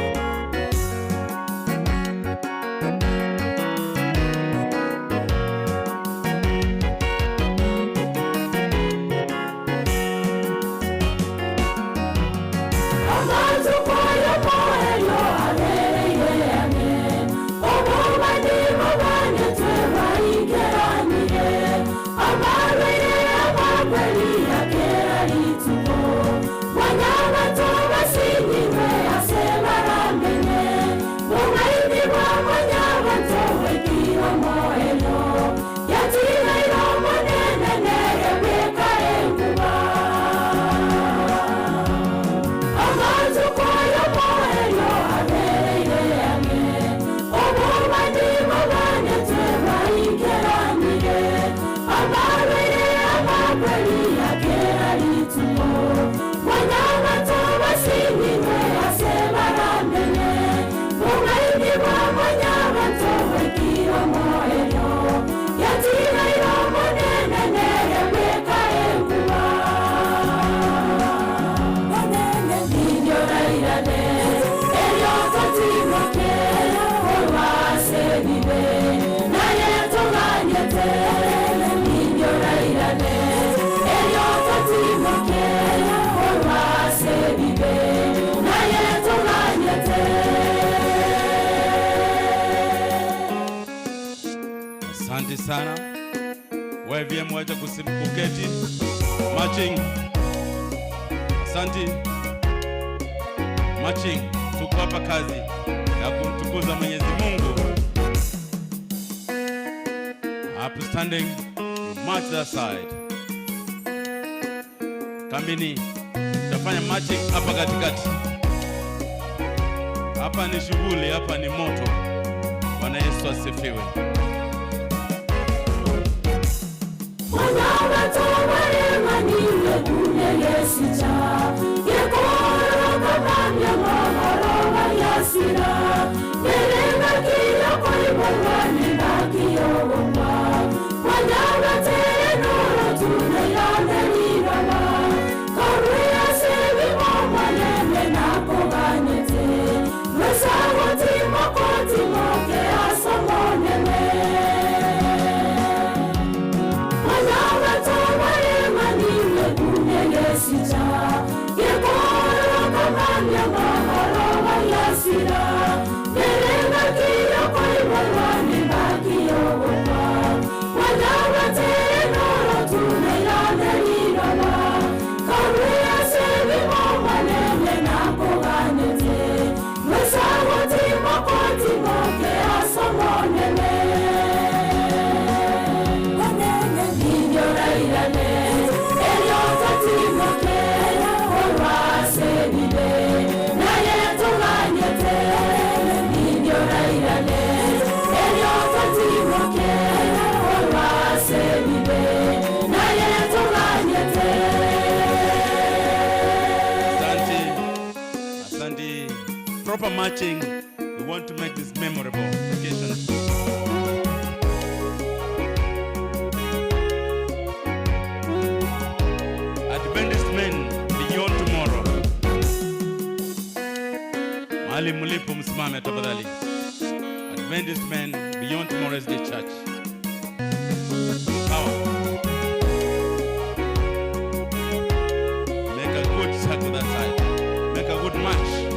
Asante sana. YVM, wacha kuketi. Marching. Asante. Marching. Tuko hapa kazi ya kumtukuza Mwenyezi Mungu. Upstanding, you march that side. Kambini, tutafanya marching hapa katikati. Hapa ni shughuli, hapa ni moto. Bwana Yesu asifiwe. Asante. Asante. Proper marching. We want to make this memorable occasion. Adventist Men Beyond Adventist Men Beyond Tomorrow's Day Church. Power. Make a good circle that side. Make a good match.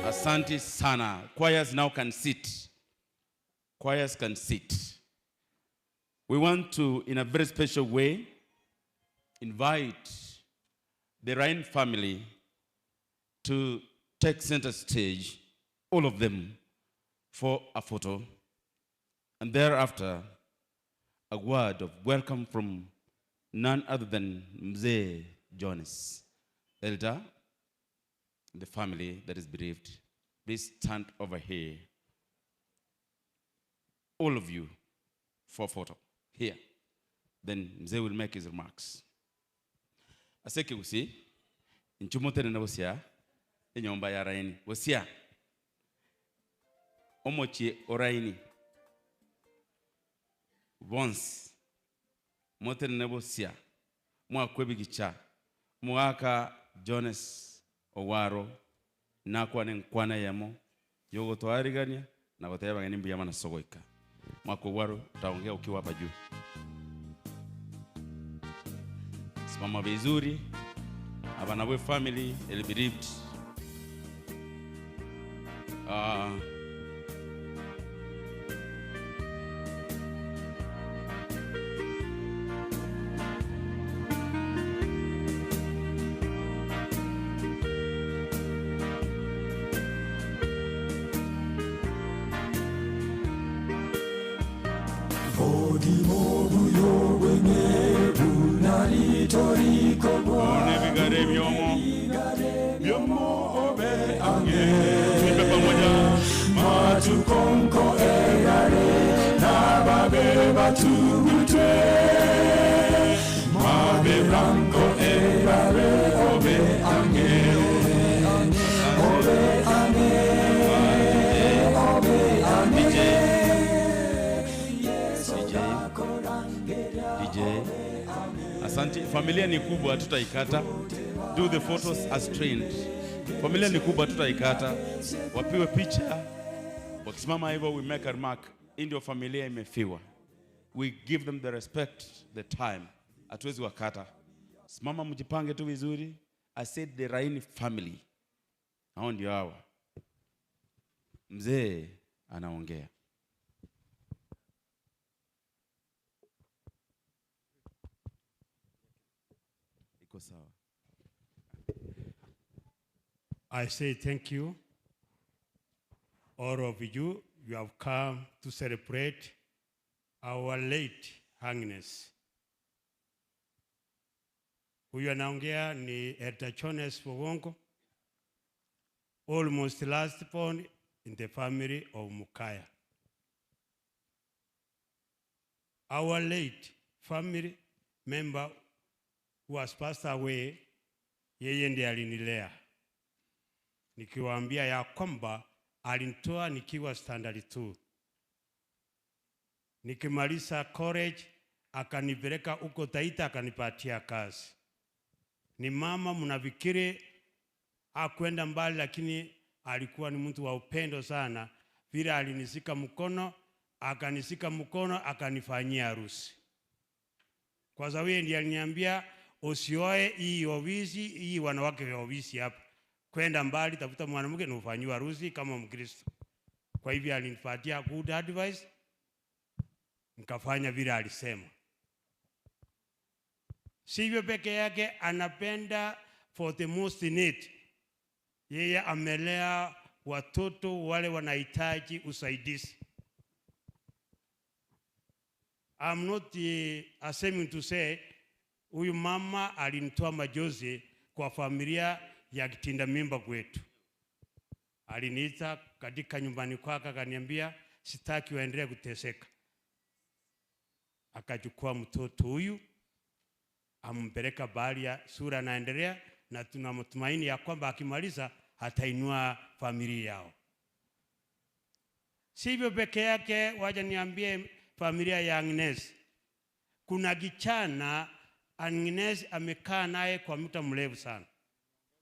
Asante sana. Choirs now can sit. Choirs can sit. We want to, in a very special way, invite the Rhine family to take center stage, all of them, for a photo. And thereafter, a word of welcome from none other than Mzee Jonas, elder, the family that is bereaved. Please stand over here, all of you, for a photo here. Then Mzee will make his remarks. Aseke usi, nchumote na usia, enyomba ya Raini. Usia, omochie oraini. Once, mote na usia, mwa kwebigicha, mwaka Jonas Owaro, nakwa nenkwana yamo, yogo toarigania, na watayaba ngeni mbuya mana sogoika. Mwako Owaro, utaongea ukiwa hapa juu. Simama vizuri, abanawe family, elibiribt. DJ. Asante. Familia ni kubwa, tutaikata. Do the photos as trained. Familia ni kubwa, tutaikata. Wapiwe picha. Wakisimama hivyo, we make a remark. Ndio familia imefiwa. We give them the respect, the time. Hatuwezi wakata. Simama mjipange tu vizuri. I said the Raini family. Hao ndio hawa. Mzee anaongea. Iko sawa. I say thank you, all of you. You have come to celebrate our late Agnes. Huyu anaongea ni Elder Jones Fogongo, almost last born in the family of Mukaya. Our late family member who has passed away, yeye ndiye alinilea. Nikiwaambia ya kwamba alinitoa nikiwa standard 2. Nikimaliza college akanipeleka huko Taita akanipatia kazi. Ni mama mnafikiri hakwenda mbali, lakini alikuwa ni mtu wa upendo sana. Vile alinishika mkono, akanishika mkono, akanifanyia harusi. Kwa sababu yeye ndiye aliniambia usioe hii ofisi, hii wanawake wa ofisi hapa. Kwenda mbali, tafuta mwanamke na ufanyiwe harusi kama Mkristo. Kwa hivyo alinipatia good advice, nikafanya vile alisema. Sivyo peke yake, anapenda for the most need. Yeye amelea watoto wale wanahitaji usaidizi. I'm not assuming to say huyu mama alinitoa majozi kwa familia ya kitinda mimba kwetu. Aliniita katika nyumbani kwake akaniambia sitaki waendelee kuteseka. Akachukua mtoto huyu ampeleka bahari ya sura anaendelea, na tunamtumaini ya kwamba akimaliza atainua familia yao. Sivyo peke yake, wacha niambie familia ya Agnes. Kuna kijana Agnes amekaa naye kwa muda mrefu sana.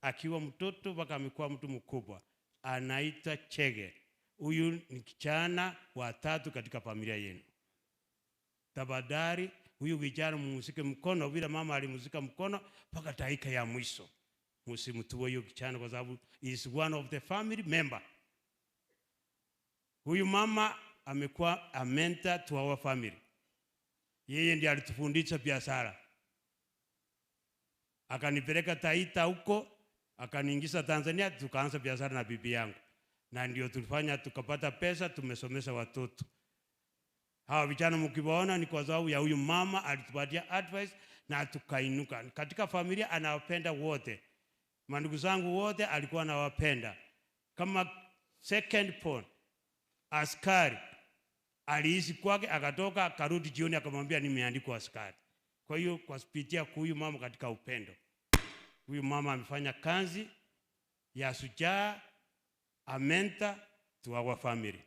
Akiwa mtoto mpaka amekuwa mtu mkubwa. Anaitwa Chege. Huyu ni kijana wa tatu katika familia yenu. Tafadhali huyu kijana mumshike mkono vile mama alimshika mkono mpaka dakika ya mwisho. Msimtue huyu kijana kwa sababu is one of the family member. Huyu mama amekuwa a mentor to our family. Yeye ndiye alitufundisha biashara. Akanipeleka Taita huko, akaniingiza Tanzania, tukaanza biashara na bibi yangu. Na ndio tulifanya tukapata pesa, tumesomesha watoto. Hawa vijana mkiwaona ni kwa sababu ya huyu mama alitupatia advice na tukainuka. Katika familia anawapenda wote. Mandugu zangu wote alikuwa anawapenda. Kama second born, askari aliishi kwake, akatoka akarudi jioni akamwambia nimeandikwa askari. Kwa hiyo kwa kupitia huyu mama katika upendo. Huyu mama amefanya kazi ya shujaa, a mentor to our family.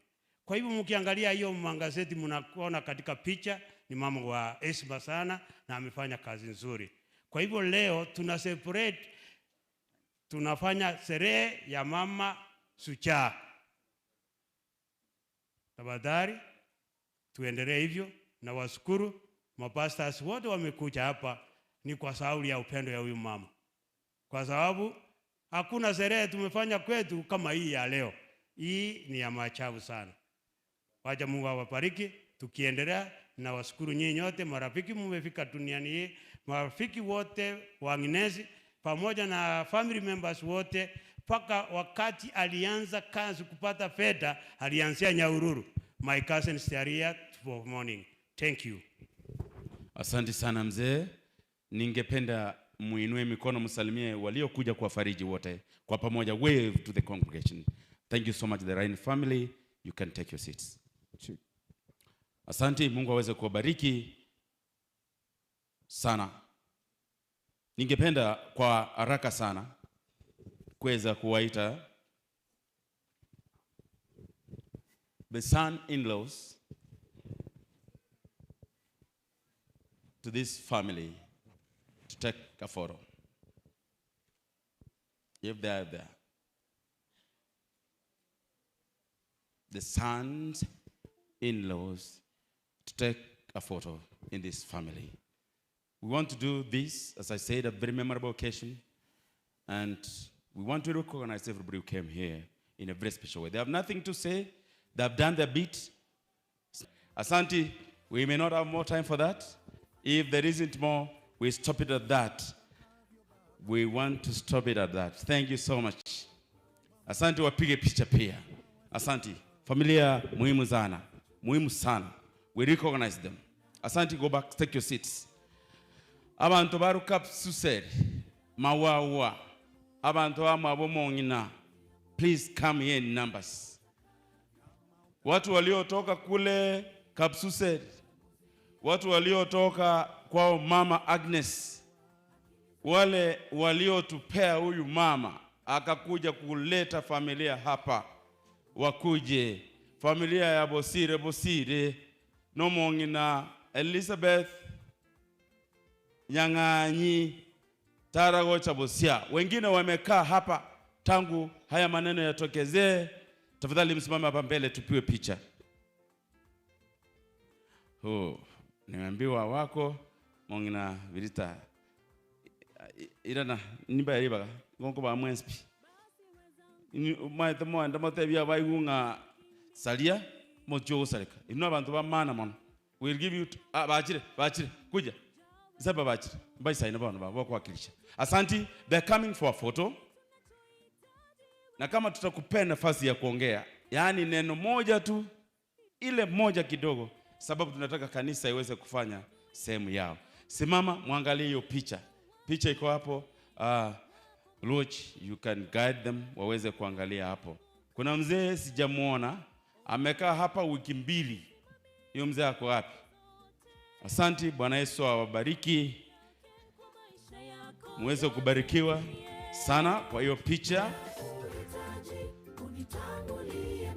Kwa hivyo mkiangalia hiyo magazeti mnaona katika picha ni mama wa heshima sana na amefanya kazi nzuri. Kwa hivyo leo tuna celebrate, tunafanya sherehe ya mama shujaa. Tafadhali tuendelee hivyo, na washukuru mapastors wote wamekuja hapa ni kwa sababu ya upendo ya huyu mama. Kwa sababu hakuna sherehe tumefanya kwetu kama hii ya leo. Hii ni ya maajabu sana. Wacha Mungu awabariki. Tukiendelea na washukuru nyinyi nyote marafiki mmefika duniani hii, marafiki wote wa Agnes pamoja na family members wote. Mpaka wakati alianza kazi kupata fedha alianzia Nyahururu. My cousin Staria for morning. Thank you. Asante sana mzee. Ningependa muinue mikono msalimie waliokuja kuwafariji wote kwa pamoja. Wave to the congregation. Thank you so much, the Ryan family. You can take your seats. Asante, Mungu aweze kuwabariki sana. Ningependa kwa haraka sana kuweza kuwaita the son-in-laws to this family to take a photo. If they are there. The sons-in-laws to take a photo in this family. We want to do this, as I said, a very memorable occasion, and we want to recognize everybody who came here in a very special way. They have nothing to say. They have done their bit. Asante, we may not have more time for that. If there isn't more, we stop it at that. We want to stop it at that. Thank you so much. Asante, wapige picha pia. Asante. Familia muhimu sana. Muhimu sana. We recognize them. Asante, go back, take your seats. Abantu baruka suseri, mawawa, abantu amabomongina, please come here in numbers. Watu waliotoka kule Kapsuseri, Watu waliotoka kwao Mama Agnes, wale waliotupea huyu mama akakuja kuleta familia hapa, wakuje familia ya Bosire Bosire nomong'ina Elizabeth Nyang'anyi Taragocha Bosia. Wengine wamekaa hapa tangu haya maneno yatokezee. Tafadhali msimame hapa mbele tupiwe picha. Oh, nimeambiwa wako mong'ina Virita irana nimba yaribaga ngongo ba mwenspi maete mwenda motebia baigunga salia mojo salika ino abantu ba mana mono we'll give you bachire bachire kuja zaba bachire mbaisa ino bana babo kuwakilisha. Asanti, they're coming for a photo. Na kama tutakupea nafasi ya kuongea, yaani neno moja tu, ile moja kidogo, sababu tunataka kanisa iweze kufanya sehemu yao. Simama muangalie hiyo picha. Picha iko hapo. Luch, you can guide them waweze kuangalia hapo. Kuna mzee sijamuona, amekaa hapa wiki 2. Hiyo mzee ako wapi? Asanti, Bwana Yesu awabariki. Muweze kubarikiwa sana kwa hiyo picha.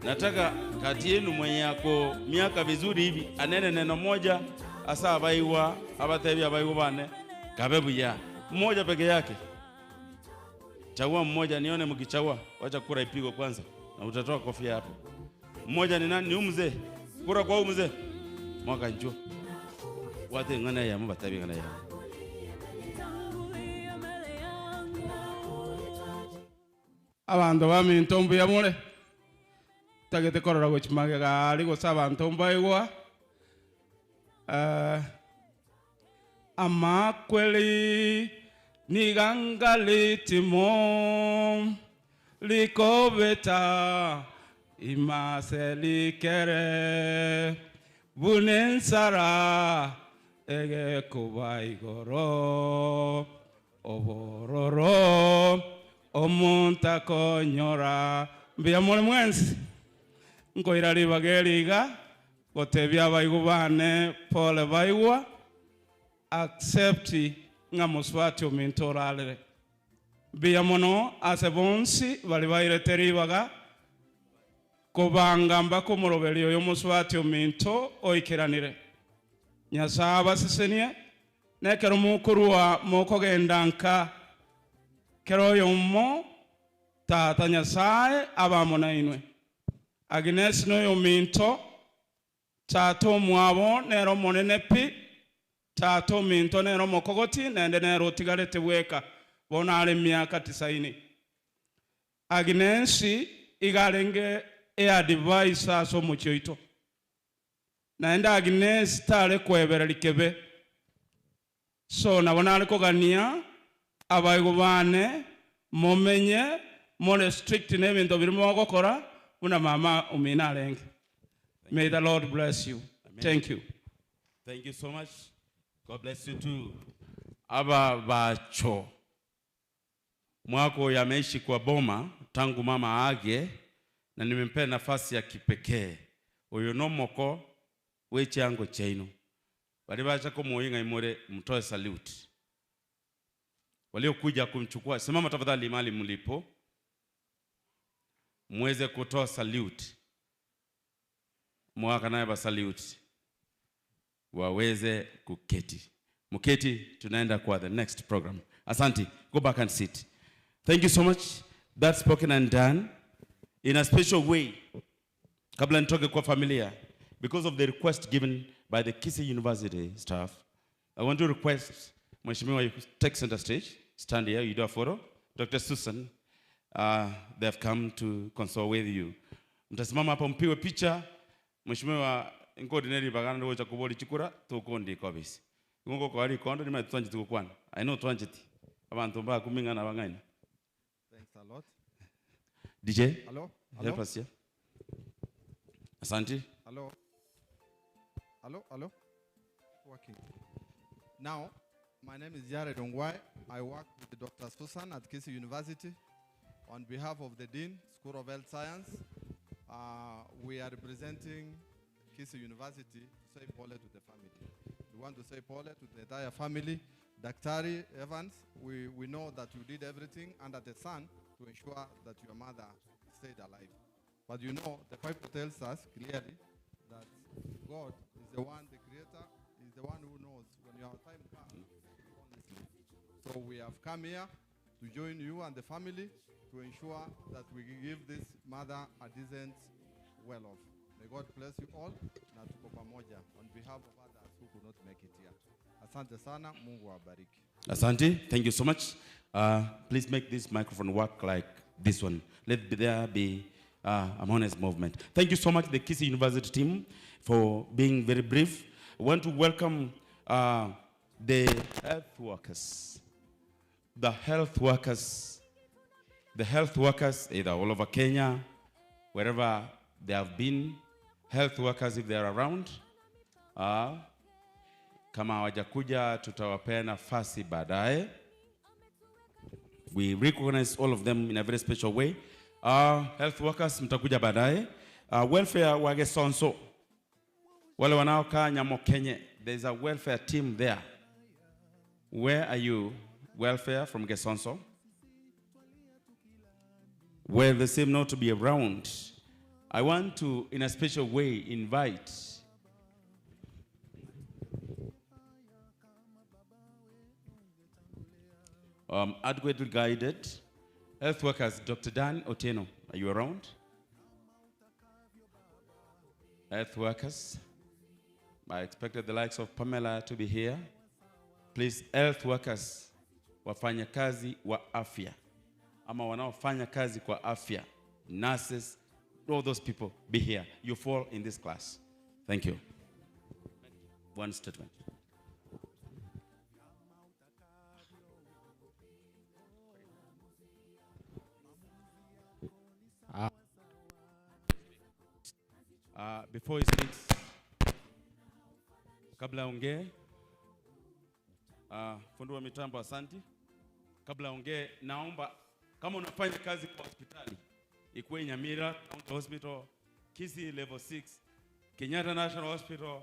Nataka kati yenu mwenye ako miaka vizuri hivi anene neno moja asa abaiwa abatebi abaiwa bane kabebu ya mmoja peke yake. Chagua mmoja nione mkichagua. Wacha kura ipigwe kwanza na utatoa kofia hapo. Mmoja ni nani? Ni mzee. Kura kwa huyu mzee. Mwaka njoo. Wate ngana ya mbatebi ngana ya. Abantu baminto mbuya more. Tagete korora gochimagega ari gosa abantu mbaigwa. Amakweli nigangalitimo likobeta imaselikere bunensara ege kuba igoro obororo omuntu akonyora mbuya more mwensi nkoira ribageriga gotebia baigu bane pole baigwa accept nga muswati omintoralere mbuya mono ase bonsi bali bairete ribaga kobanga mbako muroberi oyo muswati ominto oikeranire Nyasaye abasesenie nekero mukurwa mukogenda nka kero yomo tata Nyasaye abamo na inwe Agnes noyo minto tato mwabo nero monene pi tato minto nero mokogoti nende nero tigarete weka bona ale miaka 90 Agnes igarenge e advice aso muchoito naenda Agnes tare kwebera likebe so nabona ale kogania abayigo bane momenye more strict nebintu birimo gokora una mama umina lenge. May the Lord bless you. Amen. Thank you. Thank you so much. God bless you too. Aba bacho mwako yameishi kwa boma tangu mama age na nimempea nafasi ya kipekee. Uyo nomoko weche ango chaino. Bali bacha kumuinga imore mtoe salute. Waliokuja kumchukua, simama tafadhali mahali mlipo. Muweze kutoa salute. Mwaka naye ba salute. Waweze kuketi. Muketi, tunaenda kwa the next program. Asante. Go back and sit. Thank you so much. That's spoken and done in a special way. Kabla nitoke kwa familia, because of the request given by the Kisii University staff, I want to request Mheshimiwa, you take center stage, stand here, you do a photo. Dr. Susan, they have come to console with you. Mtasimama hapo mpiwe picha. Mheshimiwa nkoordinate bagana ndo cha kuboli chikura tukondi kabisa. Ngongo kwa ali kondo ni matwanjiti kukwana. I know twanjiti. Abantu mba kumingana bangaina. Thanks a lot. DJ? Hello? Help us here. Asante. Hello. Hello, hello. Working. Now, my name is Jared Ongwai. I work with Dr. Susan at Kisii University. On behalf of the Dean, School of Health Science, we are representing Kisii University to say pole to the family. We want to say pole to the entire family. Daktari Evans, we know that you did everything under the sun to ensure that your mother stayed alive. But you know, the Bible tells us clearly that God is the one, the creator, is the one who knows when your time comes, honestly. So we have come here to join you and the family to ensure that we give this mother a decent well-off. May God bless you all. Na tuko pamoja on behalf of others who could not make it here. Asante sana, Mungu awabariki. Asante, thank you so much. Please make this microphone work like this one. Let there be an honest movement. Thank you so much, the Kisii University team, for being very brief. I want to welcome the health workers. The health workers. The health workers, either all over Kenya, wherever they have been, health workers if they are around. Kama hawajakuja tutawapea nafasi baadaye. We recognize all of them in a very special way. Health workers mtakuja baadaye. Welfare wagesonso. Wale wanaokaa Nyamokenye, there's a welfare team there. Where are you? Welfare from Gesonso. Where they seem not to be around. I want to, in a special way, invite adequately guided health workers, Dr. Dan Otieno. Are you around? Health workers. I expected the likes of Pamela to be here. Please, health workers, wafanyakazi wa afya, ama wanaofanya kazi kwa afya, nurses, all those people, be here. You fall in this class. Thank you. One statement. Before he speaks, kabla ongee, fundi wa mitambo asanti. Kabla ongee, naomba kama unafanya kazi kwa hospitali, ikuwe Nyamira County Hospital, Kisii Level 6, Kenyatta National Hospital,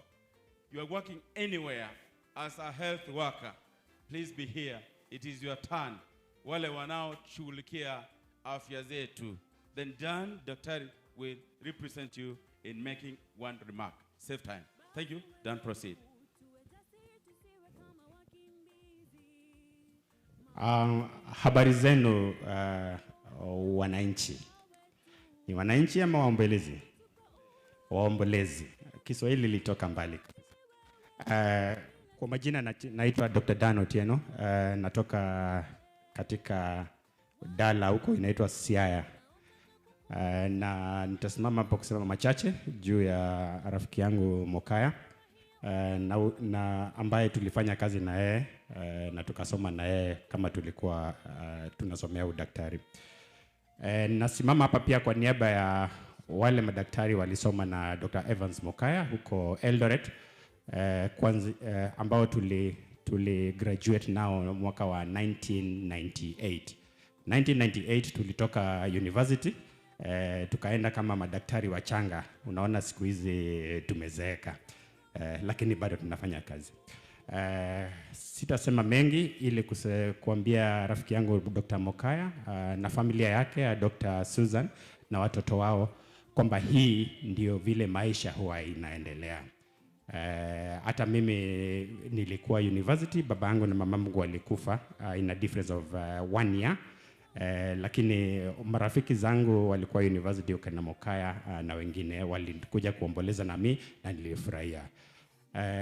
you are working anywhere as a health worker, please be here. It is your turn. Wale wanaoshughulikia afya zetu. Then Dan, Daktari, will represent you in making one remark. Save time. Thank you. Dan, proceed. Habari zenu wananchi. Ni wananchi ama waombolezi? Waombolezi. Kiswahili lilitoka mbali. Kwa majina naitwa Dr. Dan Otieno. Natoka katika dala huko inaitwa Siaya. Na nitasimama hapo kusema machache juu ya rafiki yangu Mokaya, na ambaye tulifanya kazi na yeye, na tukasoma na yeye kama tulikuwa tunasomea udaktari. Nasimama hapa pia kwa niaba ya wale madaktari walisoma na Dr. Evans Mokaya huko Eldoret, ambao tuli graduate nao mwaka wa 1998. 1998 tulitoka university, tukaenda kama madaktari wachanga. Unaona siku hizi tumezeeka, lakini bado tunafanya kazi. Sitasema mengi ili kuambia rafiki yangu Dr. Mokaya na familia yake Dr. Susan na watoto wao kwamba hii ndio vile maisha huwa inaendelea. Hata mimi nilikuwa university, baba yangu na mama yangu walikufa in a difference of 1 year. Lakini marafiki zangu walikuwa university ukena Mokaya na wengine walikuja kuomboleza nami na nilifurahia.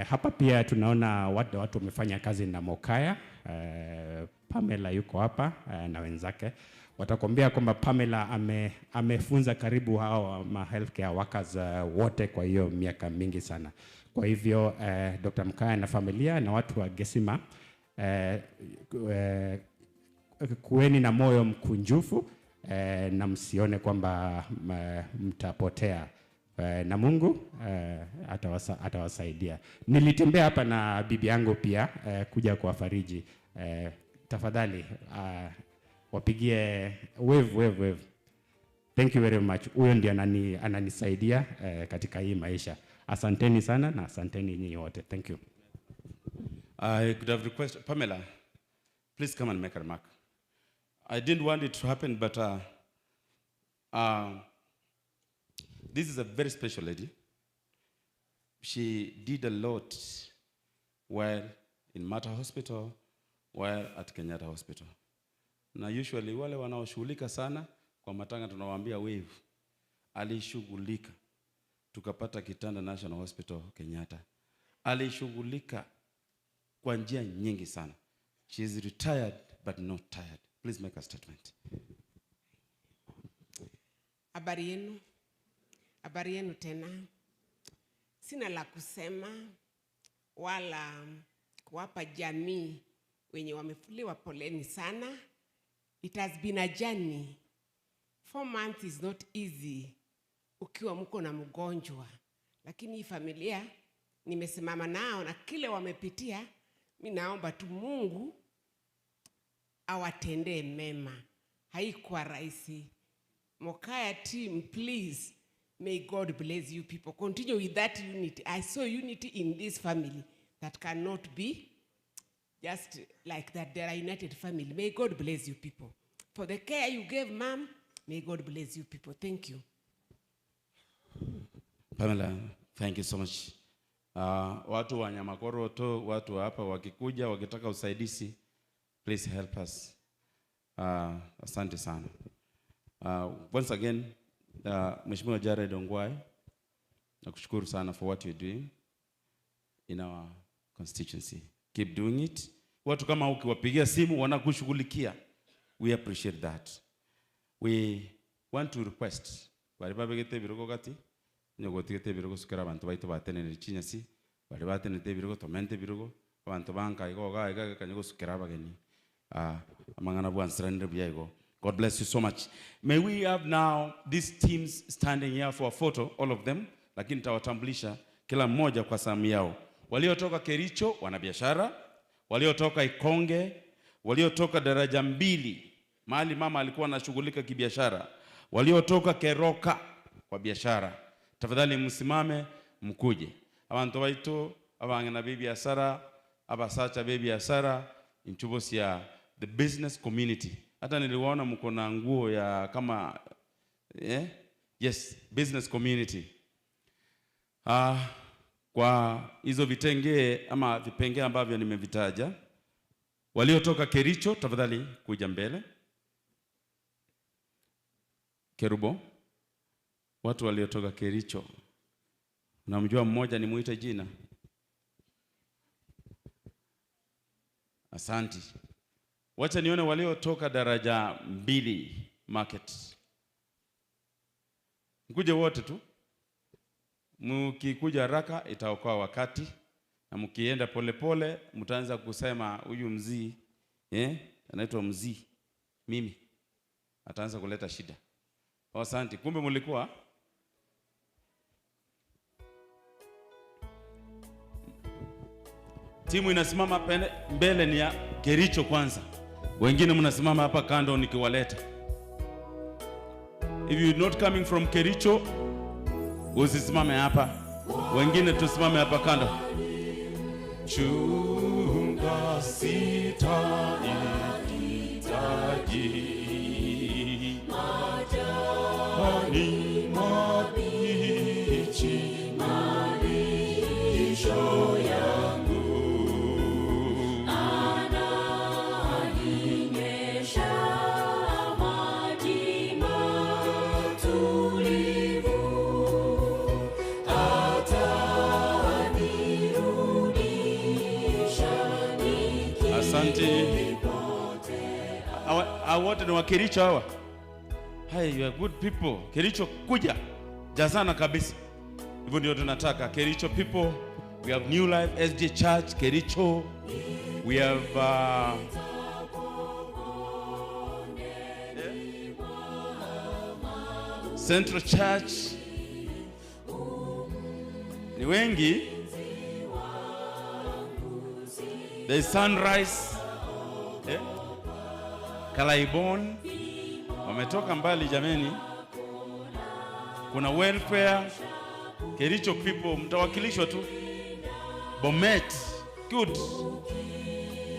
Hapa pia tunaona watu wamefanya kazi na Mokaya. Pamela yuko hapa na wenzake. Watakwambia kwamba Pamela amefunza karibu hao ma healthcare workers wote kwa hiyo miaka mingi sana. Kwa hivyo Dr. Mokaya na familia na watu wa Gesima, kuweni na moyo mkunjufu na msione kwamba mtapotea. Na Mungu atawasaidia. Nilitembea hapa na bibi yangu pia kuja kuwafariji. Tafadhali wapigie wave wave wave. Thank you very much. Huyo ndiye ananisaidia katika hii maisha. Asanteni sana na asanteni nyinyi wote. Thank you. I could have requested Pamela, please come and make a remark. I didn't want it to happen, but this is a very special lady. She did a lot while in Mater Hospital, while at Kenyatta Hospital. Na usually wale wanaoshughulika sana kwa matanga tunawaambia wave. Alishughulika. Tukapata kitanda National Hospital Kenyatta. Alishughulika kwa njia nyingi sana. She is retired but not tired. Please make a statement. Habari yenu. Habari yenu tena. Sina la kusema wala kuwapa jamii wenye wamefuliwa poleni sana. It has been a journey. 4 months is not easy ukiwa mko na mgonjwa. Lakini hii familia nimesimama nao na kile wamepitia, mimi naomba tu Mungu awatendee mema. Haikuwa rahisi. Mokaya team, please, may God bless you people. Continue with that unity. I saw unity in this family that cannot be just like that. They are a united family. May God bless you people. For the care you gave, ma'am, may God bless you people. Thank you. Pamela, thank you so much. Watu wa Nyamakoroto, watu hapa wakikuja, wakitaka usaidizi, please help us. Asante sana. Once again, Mheshimiwa Jared Ongwae, nakushukuru sana for what you're doing in our constituency. Keep doing it. Watu kama ukiwapigia simu wanakushughulikia. We appreciate that. We want to request bari babegete birogo gati nyogotigete birogo sukera abantu baito batenene chinyasi bari batenete birogo tomente birogo abantu banka igo ga iga kanyogo sukera abageni amangana bwansirande bya. God bless you so much. May we have now these teams standing here for a photo, all of them, lakini nitawatambulisha kila mmoja kwa samu yao. Waliotoka Kericho wanabiashara, waliotoka Ikonge, waliotoka daraja 2 mahali mama alikuwa anashughulika kibiashara, waliotoka Keroka kwa biashara. Tafadhali msimame mkuje. Abantu baito abangena biashara, abasacha biashara, inchubosia the business community. Hata niliwaona mko na nguo ya kama yes, business community. Kwa hizo vitenge ama vipenge ambavyo nimevitaja, waliotoka Kericho tafadhali kuja mbele. Kerubo, watu waliotoka Kericho. Unamjua mmoja, nimuite jina? Asante. Wacha nione waliotoka daraja 2 market. Mkuje wote tu. Mkikuja haraka itaokoa wakati, na mkienda polepole mtaanza kusema huyu mzee, anaitwa mzee mimi, ataanza kuleta shida. Asante. Kumbe mlikuwa timu inasimama mbele ni ya Kericho kwanza. Wengine mnasimama hapa kando nikiwaleta. If you're not coming from Kericho, usisimame hapa. Wengine tusimame hapa kando. Chunga sitahitaji majani mabichi malisho yangu, ananinyesha maji matulivu, atanirudisha nikipotea. Asante. Hawa wote ni wa Kericho hawa. Hey, you are good people. Kericho kuja. Jazana kabisa. Hivyo ndio tunataka. Kericho people, we have New Life SJ Church Kericho. We have Central Church. Ni wengi. There is Sunrise. Kalaibon. Wametoka mbali jameni. Kuna welfare. Kericho people mtawakilishwa tu. Bomet. Good.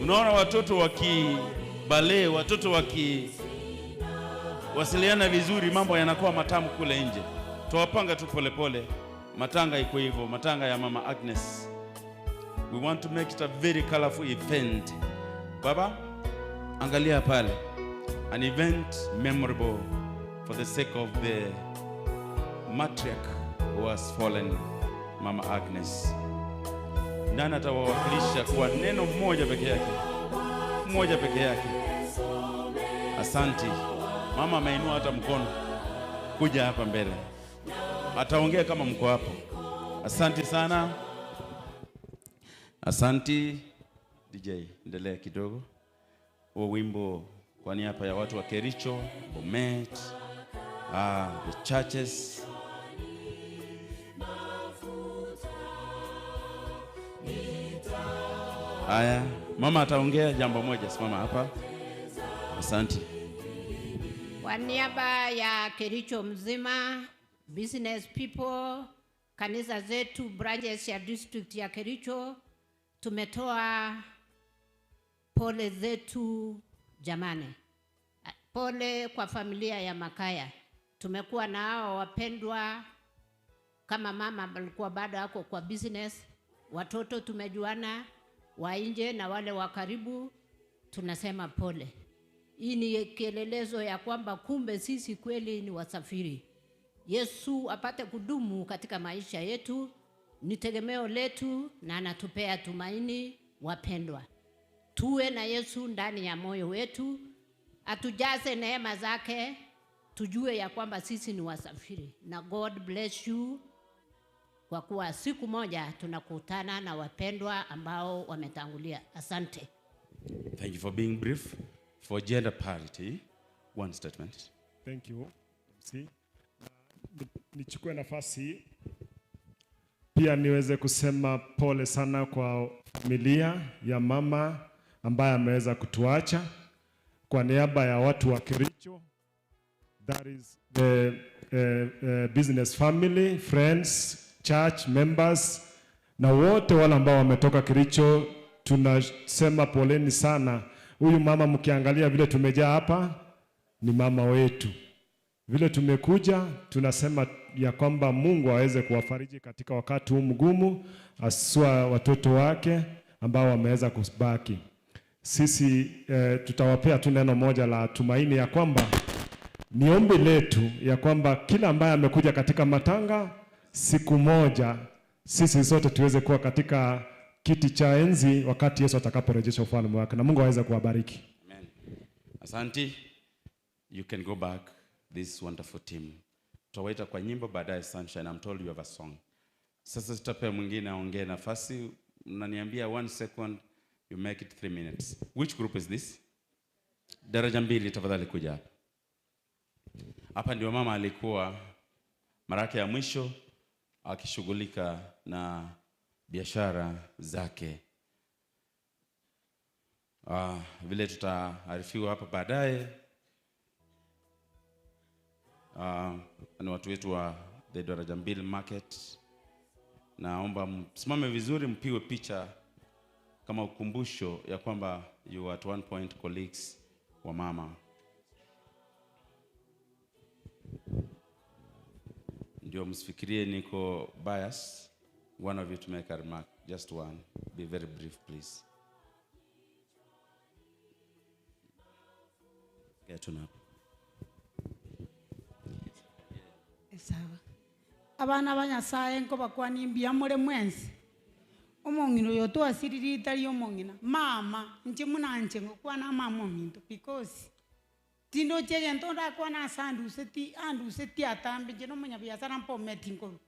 Unaona watoto wakibale, watoto wakiwasiliana vizuri, mambo yanakuwa matamu kule nje. Tuwapanga tu polepole. Matanga iko hivyo, matanga ya Mama Agnes. We want to make it a very colorful event. Baba, angalia pale. An event memorable for the sake of the matriarch who has fallen, Mama Agnes. Nani atawawakilisha kwa neno moja peke yake? Moja peke yake. Asante. Mama ameinua hata mkono kuja hapa mbele. Ataongea kama mko hapo. Asante sana. Asante DJ, endelea kidogo. Huo wimbo kwa niaba ya watu wa Kericho, Bomet, the churches. Aya, mama ataongea jambo moja, simama hapa. Asante. Kwa niaba ya Kericho mzima, business people, kanisa zetu, branches ya district ya Kericho, tumetoa pole zetu jamani. Pole kwa familia ya Makaya. Tumekuwa na hao wapendwa, kama mama alikuwa bado ako kwa business, watoto tumejuana wa nje na wale wa karibu, tunasema pole. Hii ni kielelezo ya kwamba kumbe sisi kweli ni wasafiri. Yesu apate kudumu katika maisha yetu, ni tegemeo letu na anatupea tumaini. Wapendwa, tuwe na Yesu ndani ya moyo wetu, atujaze neema zake, tujue ya kwamba sisi ni wasafiri. Na God bless you, kwa kuwa siku moja tunakutana na wapendwa ambao wametangulia. Asante. Thank you for being brief. For gender parity, one statement. Thank you, MC. Nichukue nafasi pia niweze kusema pole sana kwa familia ya mama ambaye ameweza kutuacha. Kwa niaba ya watu wa Kericho, that is the business family, friends, church members na wote wale ambao wametoka Kericho, tunasema poleni sana. Huyu mama mkiangalia vile tumejaa hapa, ni mama wetu. Vile tumekuja, tunasema ya kwamba Mungu aweze kuwafariji katika wakati huu mgumu, haswa watoto wake ambao wameweza kubaki. Sisi tutawapea tu neno moja la tumaini ya kwamba ni ombi letu ya kwamba kila ambaye amekuja katika matanga, siku moja sisi sote tuweze kuwa katika kiti cha enzi wakati Yesu atakaporejesha ufalme wake, na Mungu aweze kuwabariki. Amen. Asante. You can go back, this wonderful team. Tutawaita kwa nyimbo baadaye. Sunshine, I'm told you have a song. Sasa tutapea mwingine aongee nafasi. Mnaniambia 1 second, you make it 3 minutes. Which group is this? Daraja 2, tafadhali kuja hapa. Hapa ndio mama alikuwa mara yake ya mwisho akishughulika na biashara zake. Vile tutaarifiwa hapa baadaye. Ni watu wetu wa the Daraja 2 market. Naomba msimame vizuri, mpigwe picha kama ukumbusho ya kwamba you are at one point colleagues wa mama. Ndio msifikirie niko bias. One of you to make a remark, just one. Be very brief, please. Get on up. Sawa. Abana ba Nyasaye nko bakwani mbia more mwensi. Omong'ino yo twasiriri itari omong'ina. Mama, nche munanche ngokwana mama ominto because tindo chegento ndakwana sanduse ti anduse ti atambe nche no munyabiasara mpometi nkoro.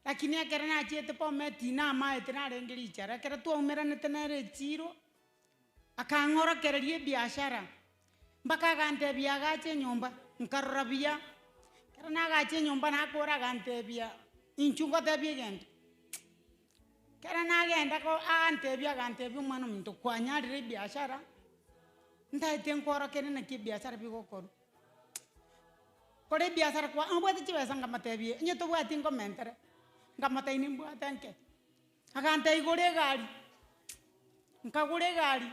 Lakini akera nachiete pometi na maete narengeri ichara akera twaumeranete nere echiro akang'orokereria ebiashara mpaka agantebia agache nyomba nkarora buya. Kera nagache nyomba nakora agantebia inchu ngotebia egento. Kera nagenda ko agantebia agantebia omwana ominto kwanyarire ebiashara ntaete nkorokere naki ebiashara bigokorwa. Kore ebiashara kwa obwate chibesa ngamatebie onye tobwati nkomentere ngamataini mbwate nke. Agante igoro egari Nkagura egari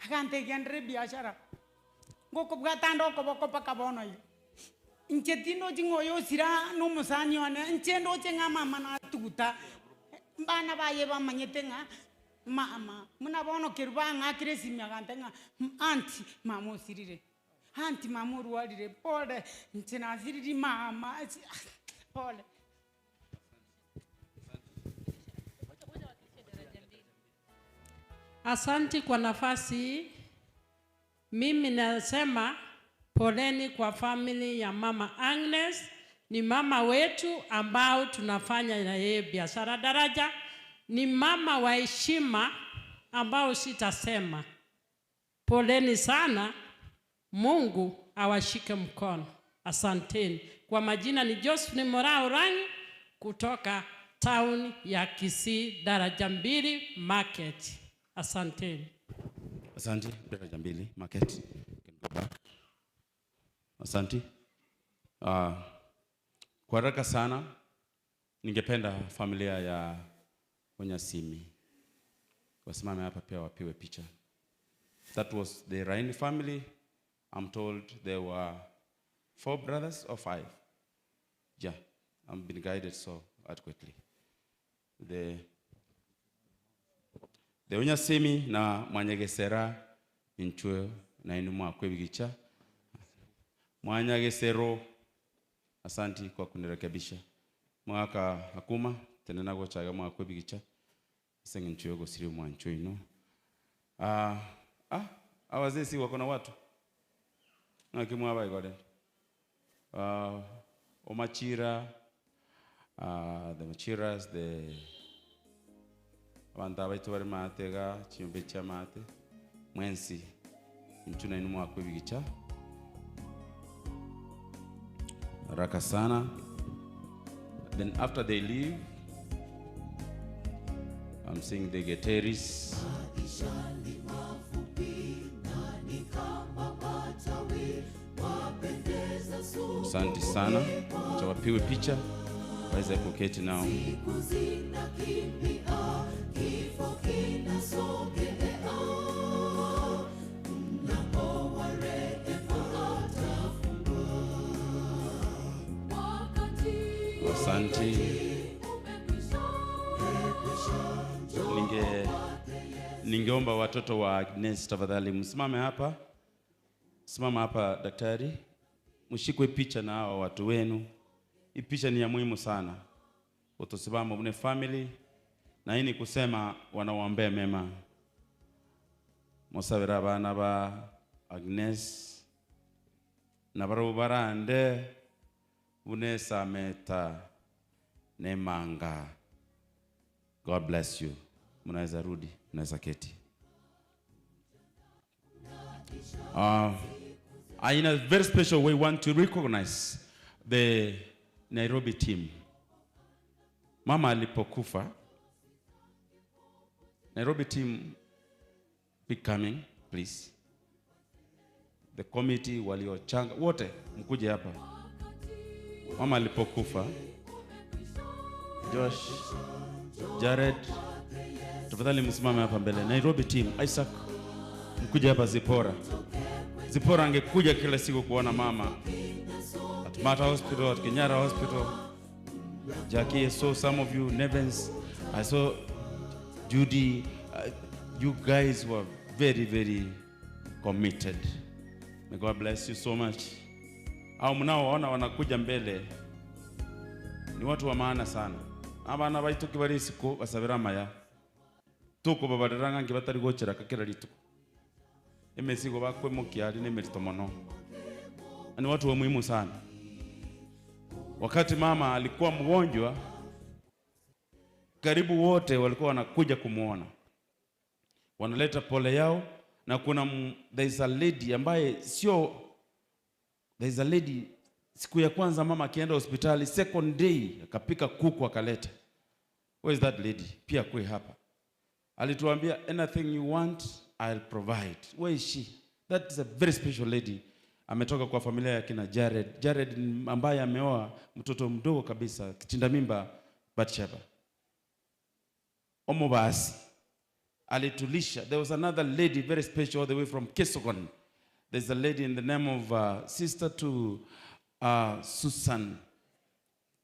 agantegia biashara ngokobwata ndokoboko paka bono iga inche tindochi ng'oyo osira na omosani one inche ndoche ng'a mama natuguta bana baye bamanyete ng'a mama muna bono keru bang'akire esimi agante ng'a aunty mama osirire aunty mama orwarire pole inche nasiriri mama pole. Asante kwa nafasi. Mimi nasema poleni kwa family ya Mama Agnes. Ni mama wetu ambao tunafanya na yeye biashara daraja. Ni mama wa heshima ambao sitasema. Poleni sana. Mungu awashike mkono. Asanteni. Kwa majina ni Josephine Morao Rangi kutoka town ya Kisii, daraja 2 market. Asanteni. Asante, daraja 2 market. Can go back. Asante. Kwa haraka sana ningependa familia ya Onyasimi wasimame hapa pia wapiwe picha. That was the Raini family. I'm told there were 4 brothers or 5. Yeah, I'm being guided so adequately. The Onyasimi na Mwanyagesera inchwe na inumwa kwebigicha. Mwanyagesero, asanti kwa kunirekebisha. Mwaka hakuma tena nago chaga mwa kwebigicha. Senge nchwe go siri mwa nchwe ino. Awazee si wako na watu. Na kimwa bai Omachira, the Machiras, the abantu abaitu bari matega chimbe cha mate mwensi mtuna inumwa kwebigicha. Haraka sana. Then after they leave, I'm seeing the Geteris. Asante sana. Wapiwe picha waweze kuketi nao. Asante. Ningeomba watoto wa Agnes tafadhali msimame hapa. Simama hapa daktari. Mshikwe picha na hawa watu wenu. Hii picha ni ya muhimu sana. Utosimama mne family na hii ni kusema wanawaombea mema. Mosabira bana ba Agnes na baro barande unesa meta nemanga. God bless you. Mnaweza rudi, mnaweza keti. I, in a very special way, want to recognize the Nairobi team. Mama alipokufa, Nairobi team, be coming, please. The committee waliochanga wote mkuje hapa. Mama alipokufa, Josh, Jared, tafadhali msimame hapa mbele. Nairobi team, Isaac, mkuje hapa. Zipora. Zipora angekuja kila siku kuona mama at Mata Hospital, at Kenyatta Hospital. Jackie, I saw some of you, Nevens, I saw Judy. You guys were very, very committed. May God bless you so much. Au mnaoona wanakuja mbele ni watu wa maana sana. Abana baitu kibari siku basabira maya. Tuko babaderanga ngibatari gochera kakira lituko. Emesigo bakwe mukiali nemerito mono. Ni watu wa muhimu sana. Wakati mama alikuwa mgonjwa, karibu wote walikuwa wanakuja kumuona. Wanaleta pole yao. Na kuna there is a lady ambaye sio, there is a lady siku ya kwanza mama akienda hospitali, second day akapika kuku akaleta. Where is that lady? Pia kwe hapa. Alituambia anything you want I'll provide. Where is she? That is a very special lady. Ametoka kwa familia ya kina Jared. Jared ambaye ameoa mtoto mdogo kabisa, kitinda mimba Bathsheba. Omobasi. Alitulisha. There was another lady very special all the way from Kesogon. There's a lady in the name of sister to Susan,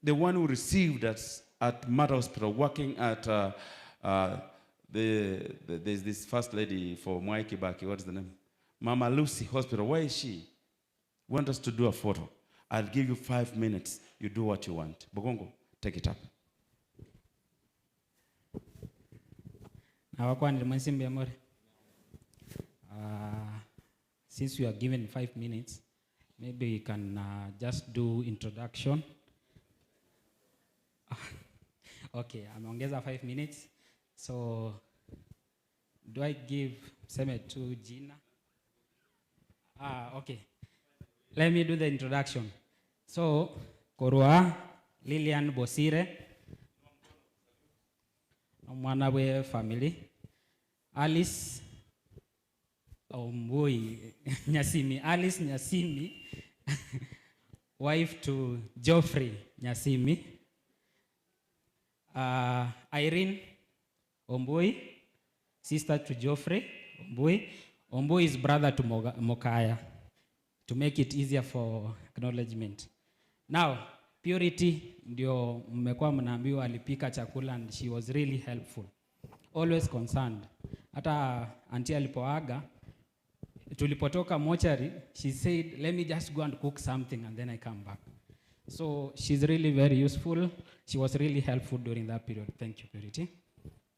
the one who received us at Mother Hospital, working at there's this first lady for Mwai Kibaki, what is the name? Mama Lucy Hospital. Where is she? Want us to do a photo. I'll give you 5 minutes. You do what you want. Bogongo, take it up. Since we are given 5 minutes, maybe you can just do introduction. Okay, ameongeza 5 minutes. So, do I give seme to Gina? Okay. Let me do the introduction. So, Korwa Lilian Bosire, Mwanawe family, Alice Ombui Nyasimi, Alice Nyasimi, wife to Geoffrey Nyasimi, Irene Ombui, sister to Geoffrey Ombui. Ombui is brother to Mokaya, to make it easier for acknowledgement. Now, Purity ndio mmekuwa mnaambiwa alipika chakula and she was really helpful. Always concerned. Hata auntie alipoaga, tulipotoka mochari, she said, let me just go and cook something and then I come back. So she's really very useful. She was really helpful during that period. Thank you, Purity.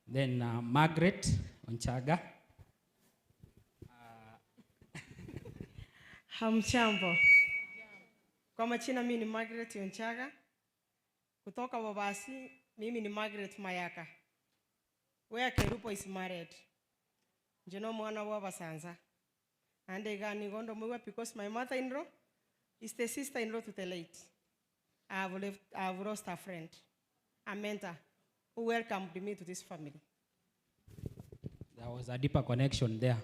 Then Margaret Onchaga. Hamchambo. Kwa majina mimi ni Margaret Onchaga. Kutoka Babasi, mimi ni Margaret Mayaka. Where Kerupo is married. Njeno mwana wa Basanza. And gani gondo mwe because my mother-in-law is the sister-in-law to the late. I have lost a friend, a mentor, who welcomed me to this family. There was a deeper connection there.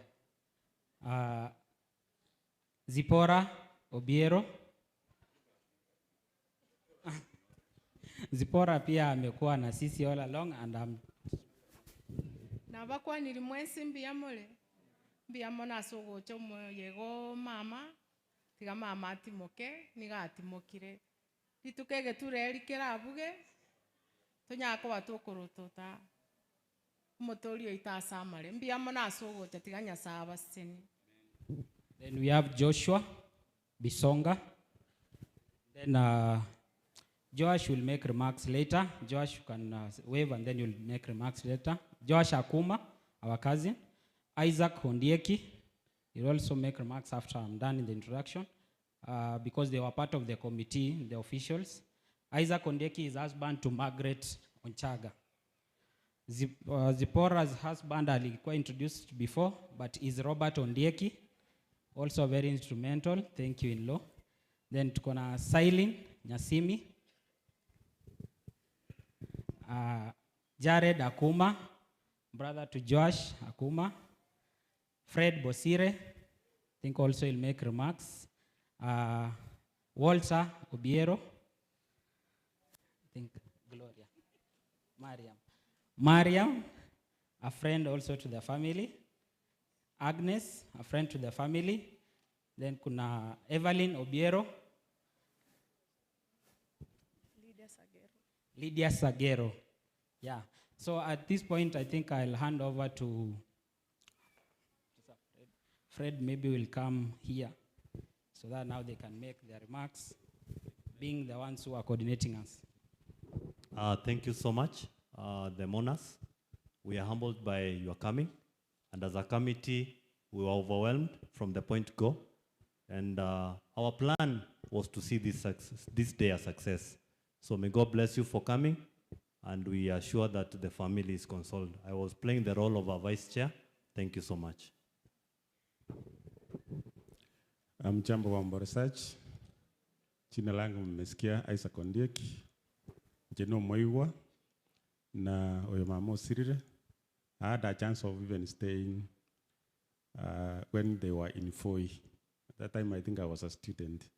Zipporah Obiero. Zipporah pia amekuwa na sisi all along and I'm Nabakwa nilimwensi mbiyamole. Mbiyamona asogocho moyego mama tiga mama atimoke niga atimokire. Ritukege turerikera abuge tunyako batukurutota. Umutorio itasamare mbiyamona asogocho tiga nyasaba seni. Then we have Joshua Bisonga. Then Josh will make remarks later. Josh, you can wave and then you'll make remarks later. Josh Akuma, our cousin. Isaac Hondieki, he'll also make remarks after I'm done in the introduction, because they were part of the committee, the officials. Isaac Hondieki is husband to Margaret Onchaga. Zipporah's husband alikuwa introduced before, but is Robert Ondieki, also very instrumental. Thank you, in-law. Then tuko na Sailin Nyasimi, Jared Akuma, brother to Josh Akuma, Fred Bosire, I think also he'll make remarks, Walter Obiero, I think Gloria, Mariam, a friend also to the family, Agnes, a friend to the family, then kuna Evelyn Obiero, Lydia Sagero. Yeah. So at this point, I think I'll hand over to Fred. Maybe will come here so that now they can make their remarks, being the ones who are coordinating us. Thank you so much, the mourners. We are humbled by your coming. And as a committee, we were overwhelmed from the point go. And our plan was to see this day a success. So may God bless you for coming, and we are sure that the family is consoled. I was playing the role of a vice chair. Thank you so much. Mjambo wa Mboresearch. Jina langu mmesikia Isaac Ondieki. Jeno Moiwa na oyo mama Osirire. I had a chance of even staying when they were in Foi. At that time I think I was a student.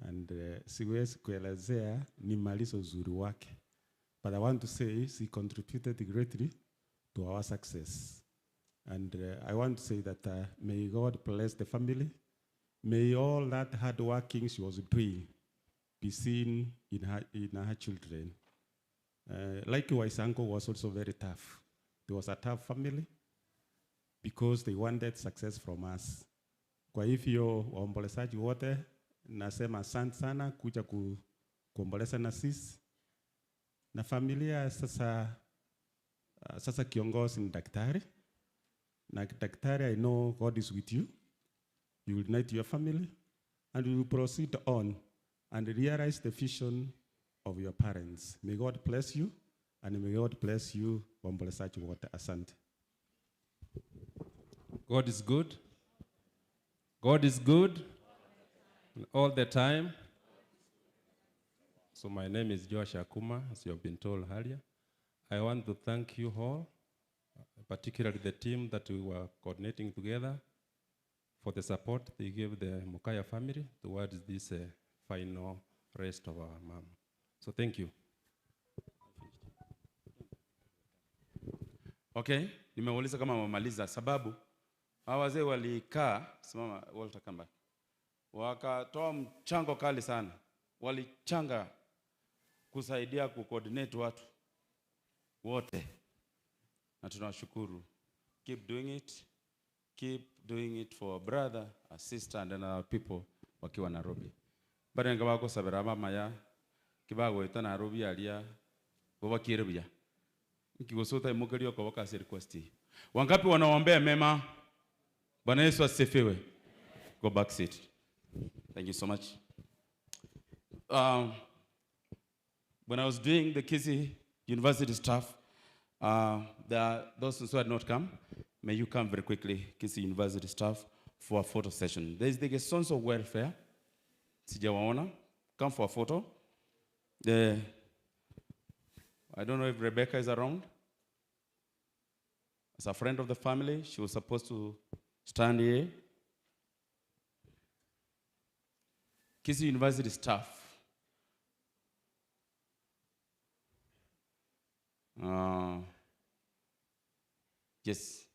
And siwezi kuelezea nimalize uzuri wake. But I want to say she contributed greatly to our success. And I want to say that may God bless the family. May all that hard working she was doing be seen in her children. Likewise, uncle was also very tough. There was a tough family because they wanted success from us. Kwa hivyo waombolezaji wote nasema asante sana kuja kuomboleza na sisi na familia. Sasa kiongozi ni daktari. Na daktari, I know God is with you. You will unite your family and you will proceed on and realize the vision of your parents. May God bless you, and may God bless you, waombolezaji wote. Asante. God is good. God is good all the time. So my name is Josh Akuma, as you have been told earlier. I want to thank you all, particularly the team that we were coordinating together, for the support they gave the Mokaya family towards this final rest of our mom. So thank you. Okay, nimeuliza kama wamemaliza sababu hawa wazee walikaa, simama Walter come back. Wakatoa mchango kali sana. Walichanga kusaidia kucoordinate watu wote. Na tunawashukuru. Keep doing it. Keep doing it for a brother, a sister and other people wakiwa Nairobi. Barenga wako sabera mama ya kibago eta Nairobi alia baba kirebuya. Nikigosota imukelio kwa wakasi request. Wangapi wanaombea mema? Bwana Yesu asifiwe. Go back seat. Thank you so much. When I was doing the Kisii University staff, there are those who had not come, may you come very quickly, Kisii University staff, for a photo session. There is the Gesonso Welfare. Sijawaona. Come for a photo. I don't know if Rebecca is around. As a friend of the family, she was supposed to stand here. Kisii University staff. Yes.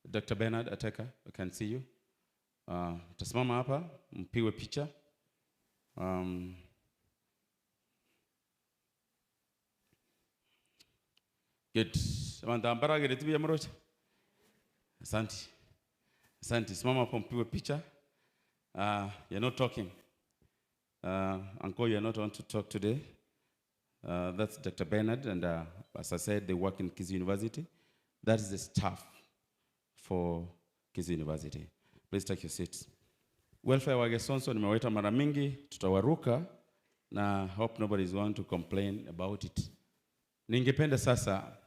Dr. Bernard Ateka, I can see you. Tasimama hapa, mpiwe picha. Good. Asante. Asante. Simama hapo mpiwe picha. You're not talking. Uncle, you're not on to talk today. That's Dr. Bernard, and as I said, they work in Kisii University. That is the staff for Kisii University. Please take your seats. Welfare wa Gesonso nimewaita mara mingi, tutawaruka na hope nobody is going to complain about it. Ningependa sasa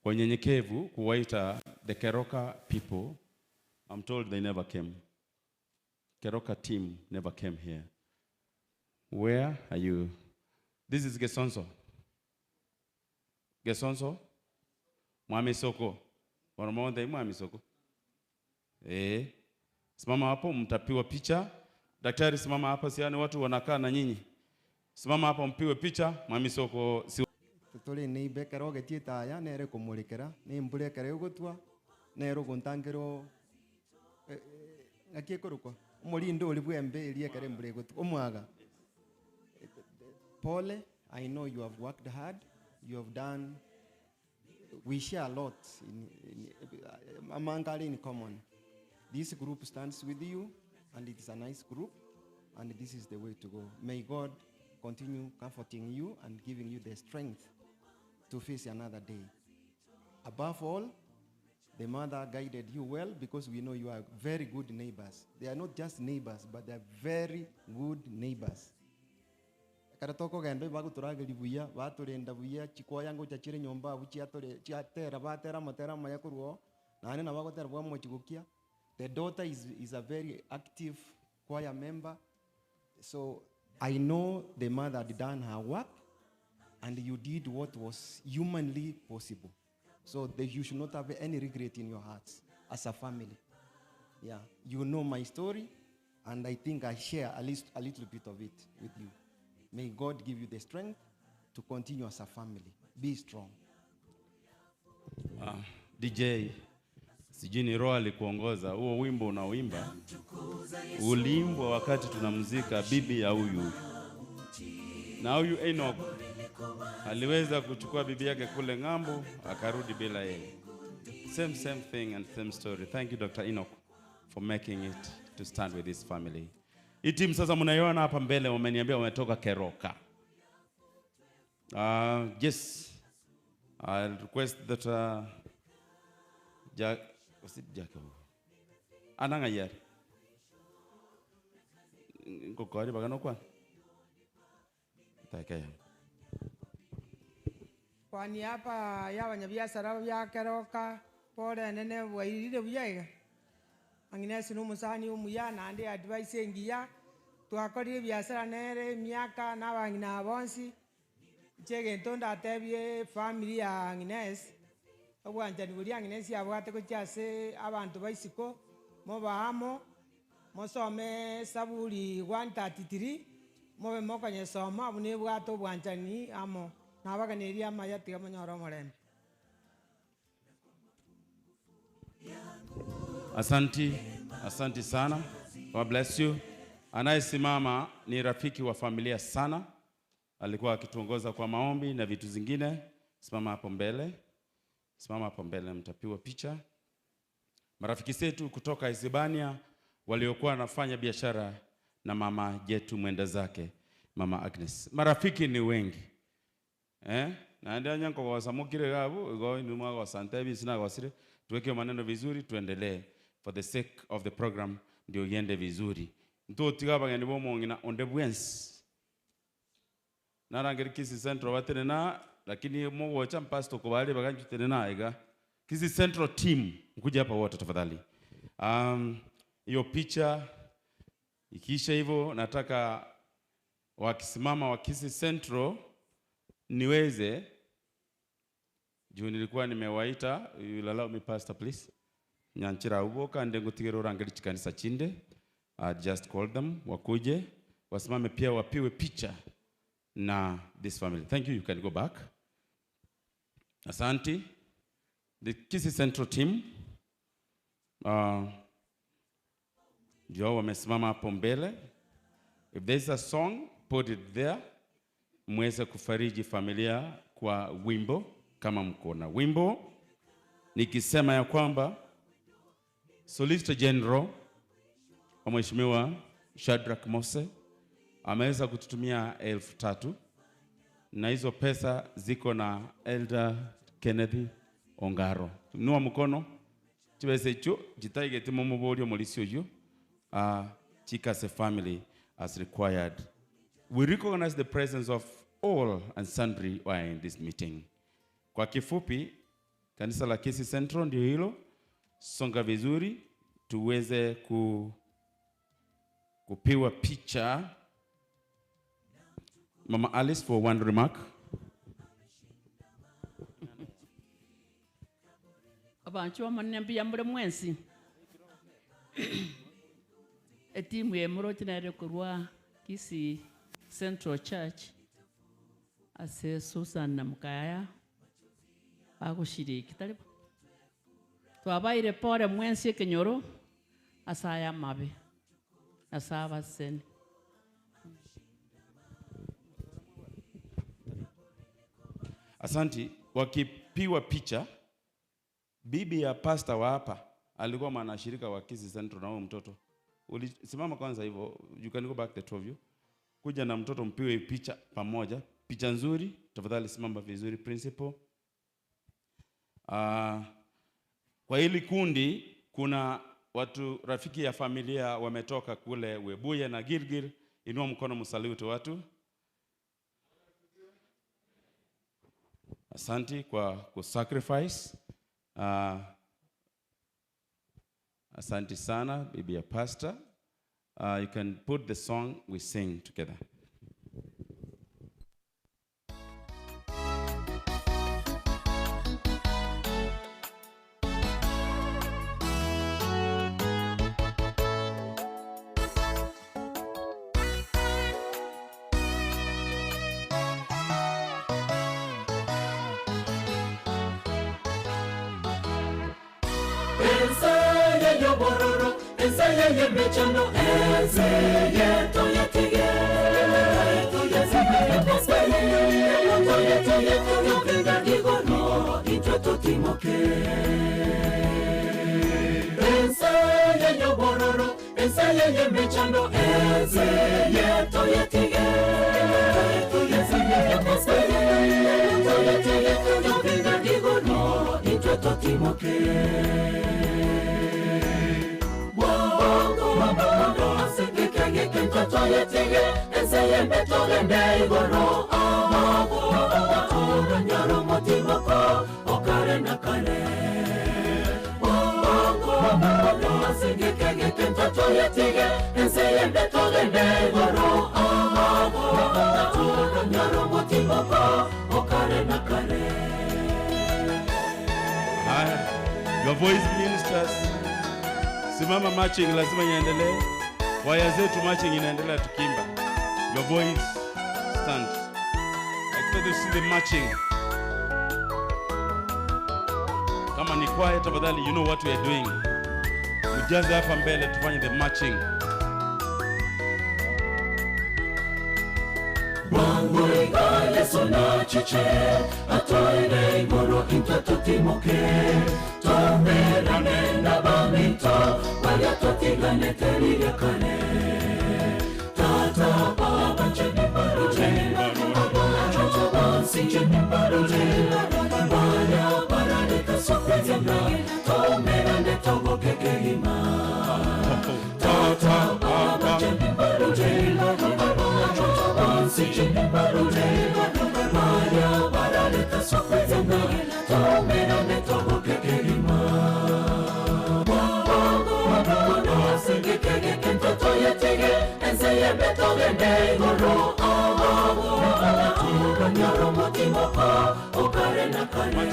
kwa unyenyekevu kuwaita the Keroka people. I'm told they never came. Keroka team never came here. Where are you? This is Gesonso. Gesonso? Mwami Soko. Wanamonde Mwami Soko. Eh. Simama hapo mtapiwa picha. Daktari simama hapa, siani watu wanakaa na nyinyi. Simama hapo mpiwe picha. Mwami Soko si Tutole ni bekero getieta ya nere kumulikera ni mbure kere ugutwa nero guntangero ngakiekoruko umurindo uri bwembe iriye kere mbure gutwa umwaga. Pole, I know you have worked hard. You have done, we share a lot among in common. This group stands with you, and it is a nice group, and this is the way to go. May God continue comforting you and giving you the strength to face another day. Above all, the mother guided you well, because we know you are very good neighbors. They are not just neighbors, but they are very good neighbors. Karatoko gendo baguturage libuya baturenda buya chikoya ngo chachire nyomba buchiatore chiatera batera matera mayakuruo nane na bagotera bwa mochigukia. The daughter is a very active choir member, so I know the mother had done her work, and you did what was humanly possible, so that you should not have any regret in your hearts as a family. Yeah, you know my story, and I think I share at least a little bit of it with you. May God give you the strength to continue as a family. Be strong. DJ, Sijui ni roho alikuongoza huo wimbo unaoimba uliimbwa wakati tunamzika bibi ya huyu, na huyu Enoch aliweza kuchukua bibi yake kule ng'ambo akarudi bila yeye. Same thing and same story. Thank you Dr. Enoch for making it to stand with this family. Hii team sasa mnaiona hapa mbele, wameniambia wametoka Keroka. Yes, I'll request that Jack, was it Jack? Ananga yar. Ngokori bagano kwa. Taikaya. Kwa niaba ya wanyabiashara ya Keroka, pole nene wairire buyaiga. Agnes no musani omuya nande advice engiya twakorire biashara nere miaka na bangina bonsi chegento ndatebie family ya Agnes obwanjani buri Agnes yabwate gochase abantu baisiko mobahamo mosome Saburi 133 mobe mokonyesoma bune bwate obwanjani amo nabaganiria amaya tiga monyoro omorembe. Asanti, asanti sana. God bless you. Anayesimama ni rafiki wa familia sana. Alikuwa akituongoza kwa maombi na vitu zingine. Simama hapo mbele. Simama hapo mbele mtapiwa picha. Marafiki zetu kutoka Hispania waliokuwa wanafanya biashara na mama yetu mwenda zake, Mama Agnes. Marafiki ni wengi. Na ndio nyanko kwa samukire gabu, go inuma kwa sante sina kwa sire. Tuweke maneno vizuri tuendelee for the sake of the program ndio iende vizuri. Nto tiga bageni bo mongina onde bwens. Narangeri Kisii Central batene na lakini mogocha pastor ko bale baganjutene na iga. Kisii Central team mkuja hapa wote tafadhali. Hiyo picha ikiisha hivyo nataka wakisimama wa Kisii Central niweze juu nilikuwa nimewaita, you will allow me pastor please. Nyanchira uboka ndengo tigero rangeli chikanisa chinde. I just called them wakuje wasimame pia wapiwe picha na this family. Thank you, you can go back. Asante. The Kisii Central team ndio wamesimama hapo mbele. If there is a song, put it there. Mweze kufariji familia kwa wimbo kama mko na wimbo. Nikisema ya kwamba Solicitor General wa Mheshimiwa Shadrack Mose ameweza kututumia 3,000 na hizo pesa ziko na Elder Kenneth Ongaro. Nua mkono chibese icho jitaige timo molisi oyo Chikase family as required. We recognize the presence of all and sundry who are in this meeting. Kwa kifupi, kanisa la Kisii Central ndio hilo. Songa vizuri tuweze kupiwa picha. Mama Alice for one remark. Abantu bamanambia muri mwensi. Etimu ye muroti kurwa Kisii Central Church ase Susan na Mukaya bagushiriki taribo twabaire pore mwensi ekenyoro asaya mabe asaba sen. Asanti. Wakipiwa picha, bibi ya pastor wa hapa alikuwa mwanashirika wa Kisii Central na huyo mtoto. Ulisimama kwanza hivyo, you can go back the two of you. Kuja na mtoto mpiwe picha pamoja, picha nzuri. Tafadhali simama vizuri principal. Kwa hili kundi kuna watu rafiki ya familia wametoka kule Webuye na Gilgil. Inua mkono msalute watu. Asanti kwa kusacrifice. Asante sana bibi ya pastor. You can put the song we sing together. Enseye yobororo, enseye yemechano, enseye toyetige. Toyetige, togenda igoro, intwe totimoke. Enseye yobororo, enseye yemechano, enseye toyetige. Toyetige, togenda igoro, intwe totimoke. Toyetige, enseye mbetogende igoro, nyoro motimoko, okare na kare. Toyetige, enseye mbetogende igoro, nyoro motimoko, okare na kare. Haya, your voice ministers, simama marching lazima iendelee. Waya zetu marching inaendelea tukimba. Your voice stand. I expect to see the marching. Kama ni choir tafadhali, you know what we are doing. Mjaze hapa mbele tufanye the marching. Wangu igale sona chiche, atoire igoro intwe totimoke. Tomerane na baminto, walia totigane terire kare. Tata baba cheni baruje, baba chocho bansi cheni baruje. Balia barare kasopezena, tomerane togoke kehima. Tata baba cheni baruje, baba chocho bansi cheni baruje. Balia barare kasopezena, tomerane togoke kehima. Toyetige, enseye betogende igoro, nyoro motimoko, okare na kare.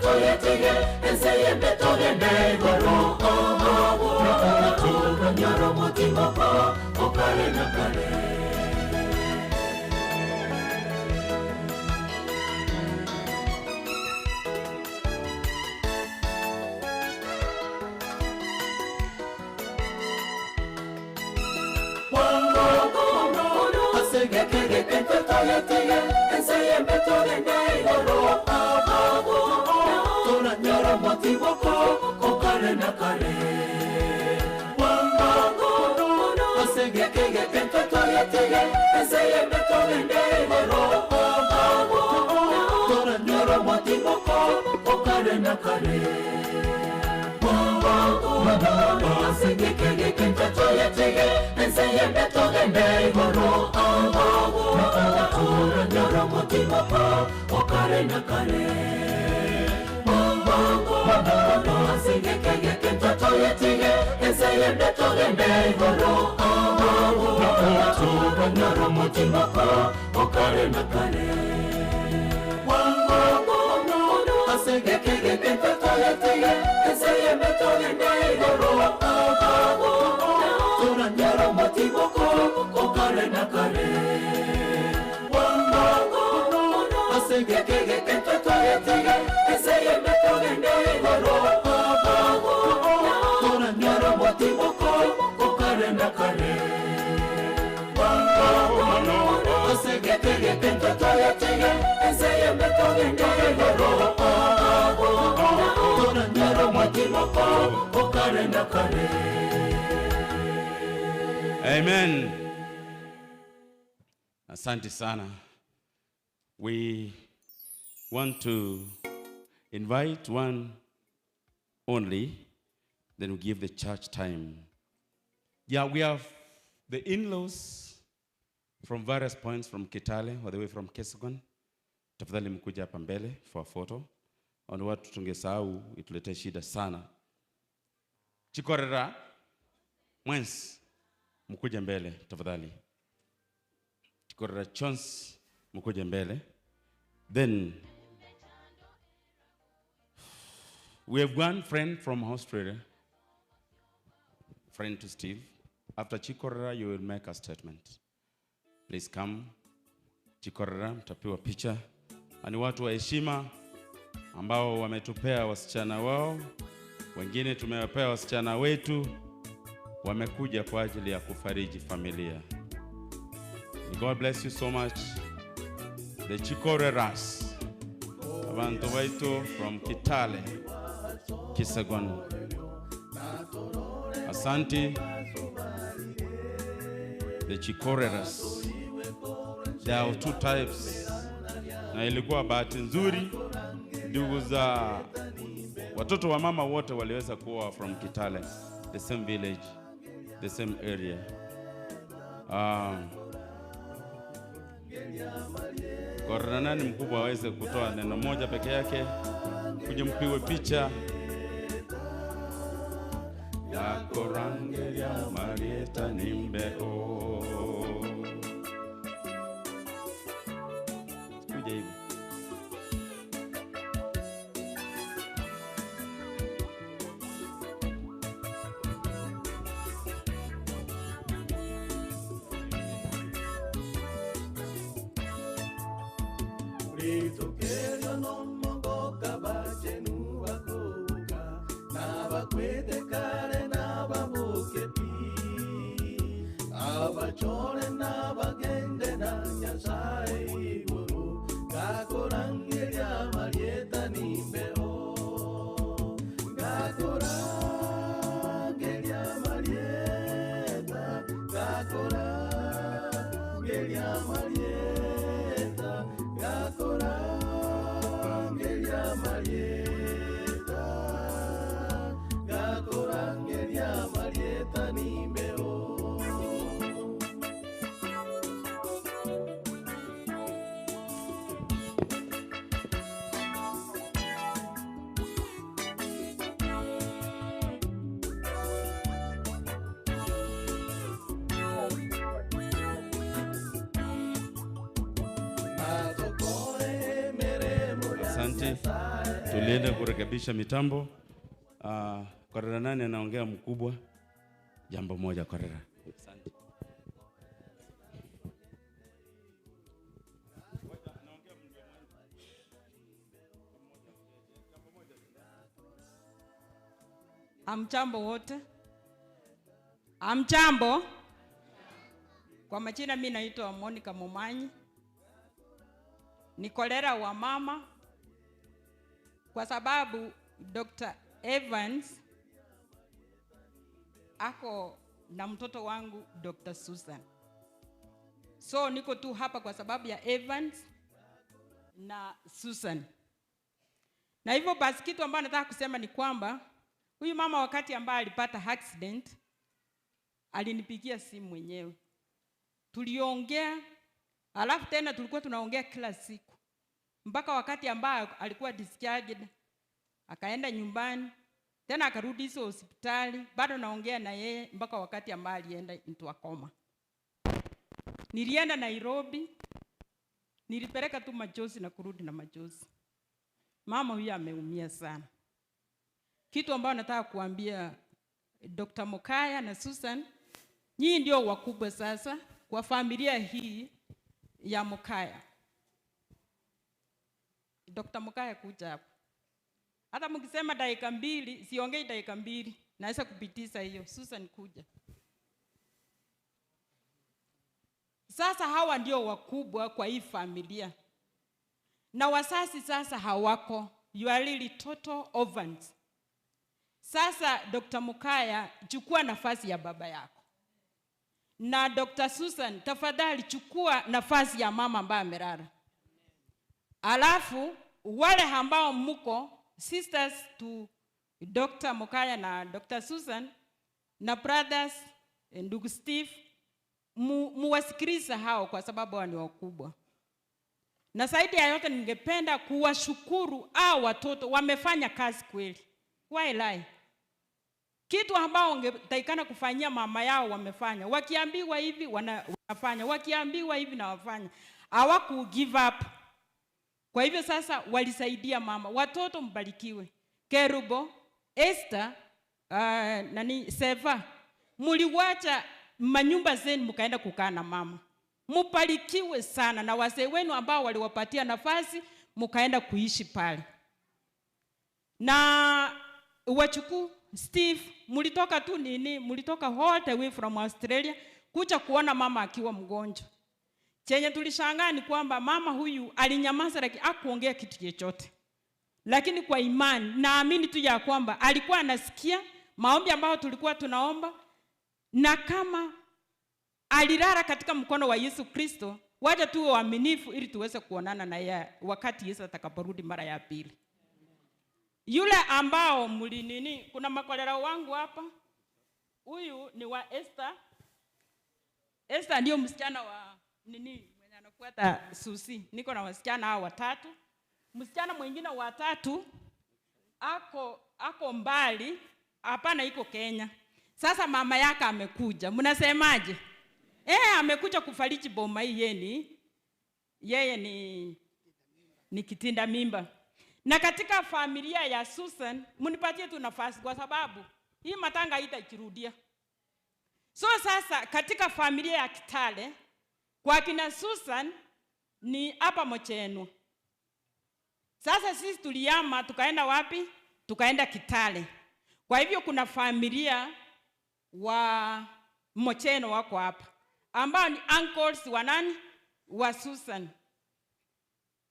Toyetige, enseye betogende igoro, nyoro motimoko, okare na kare. Toyetige, enseye mbetogende igoro, nyoro motimoko, okare na kare. Toyetige, enseye mbetogende igoro, nyoro motimoko, okare na kare. Toyetige, enseye mbetogende igoro, nyoro motimoko, okare na kare. Toyetige, enseye mbetogende igoro, nyoro motimoko, okare na kare. Toyetige, enseye mbetogende igoro, nyoro motimoko, okare na kare. Toyetige, enseye mbetogende igoro, nyoro motimoko, okare na kare. Toyetige, enseye mbetogende igoro, nyoro motimoko, okare na kare. Amen. Asante sana. We want to invite one only, then we give the church time. Yeah, we have the in-laws from various points, from Kitale, all the way from Kesogon. Tafadhali mkuja hapa mbele for a photo. On watu tungesahau ituletee shida sana. Chikorera Mwens, mkuja mbele tafadhali. Chikorera Chons, mkuja mbele. Then we have one friend from Australia, friend to Steve. After Chikorera, you will make a statement. Please come. Chikorera, mtapewa picha. Ani watu wa heshima, ambao wametupea wasichana wao, wengine tumewapea wasichana wetu, wamekuja kwa ajili ya kufariji familia. May God bless you so much. The Chikoreras, abantu wetu from Kitale, Kisagon. Asante. The Chikoreras. There are two types. Na ilikuwa bahati nzuri ndugu za watoto wa mama wote waliweza kuwa from Kitale, the same village, the same area. Korona nani mkubwa aweze kutoa neno moja peke yake, kuja mpigwe picha. Yakorangeria Marieta nimbeo. Kuja hivi. Asante. Tulienda kurekebisha mitambo. Korera nani anaongea mkubwa? Jambo moja Korera. Asante. Amchambo wote. Amchambo. Kwa majina mimi naitwa Monica Momanyi. Ni kolera wa mama. Kwa sababu Dr. Evans ako na mtoto wangu Dr. Susan. So niko tu hapa kwa sababu ya Evans na Susan. Na hivyo basi kitu ambacho nataka kusema ni kwamba huyu mama wakati ambaye alipata accident alinipigia simu mwenyewe. Tuliongea, alafu tena tulikuwa tunaongea kila siku. Mpaka wakati ambaye alikuwa discharged, akaenda nyumbani, tena akarudi hizo hospitali, bado naongea na yeye mpaka wakati ambaye alienda into a coma. Nilienda Nairobi, nilipeleka tu machozi na kurudi na machozi. Mama huyu ameumia sana. Kitu ambacho nataka kuambia Dr. Mokaya na Susan, nyinyi ndio wakubwa sasa kwa familia hii ya Mokaya. Dr. Mokaya kuja hapa. Hata mkisema dakika mbili, siongei dakika mbili, naweza kupitisa hiyo. Susan kuja. Sasa hawa ndio wakubwa kwa hii familia. Na wasasi sasa hawako. You are really total orphans. Sasa Dr. Mokaya, chukua nafasi ya baba yako. Na Dr. Susan, tafadhali chukua nafasi ya mama ambaye amelala. Alafu wale ambao mko sisters to Dr. Mokaya na Dr. Susan na brothers ndugu Steve, muwasikilize hao kwa sababu wao ni wakubwa. Na zaidi ya yote ningependa kuwashukuru hao watoto, wamefanya kazi kweli. Why lie? Kitu ambao wangetakikana kufanyia mama yao wamefanya. Wakiambiwa hivi wanafanya, wakiambiwa hivi na wafanya. Hawaku give up. Kwa hivyo sasa walisaidia mama. Watoto mbarikiwe. Kerubo, Esther, Seva, muliwacha manyumba zenu mkaenda kukaa na mama. Mbarikiwe sana na wazee wenu ambao waliwapatia nafasi mkaenda kuishi pale. Na wachuku Steve, mulitoka tu nini? Mulitoka all the way from Australia kuja kuona mama akiwa mgonjwa. Chenye tulishangaa ni kwamba mama huyu alinyamaza, lakini hakuongea kitu chochote. Lakini kwa imani, naamini tu ya kwamba alikuwa anasikia maombi ambayo tulikuwa tunaomba, na kama alilala katika mkono wa Yesu Kristo, wacha tuwe waaminifu ili tuweze kuonana na yeye wakati Yesu atakaporudi mara ya pili. Yule ambao mlinini, kuna makolera wangu hapa. Huyu ni wa Esther. Esther ndio msichana wa nini mwenye anafuata Susi. Niko na wasichana hao watatu. Msichana mwingine wa tatu ako mbali, hapana iko Kenya. Sasa mama yake amekuja. Mnasemaje? Amekuja kufariji boma hii. Yeye ni kitinda mimba. Na katika familia ya Susan, mnipatie tu nafasi kwa sababu hii matanga haitajirudia. So sasa katika familia ya Kitale, kwa kina Susan ni hapa Mochenwa. Sasa sisi tulihama tukaenda wapi? Tukaenda Kitale. Kwa hivyo kuna familia wa Mocheno wako hapa, ambao ni uncles wa nani? Wa Susan.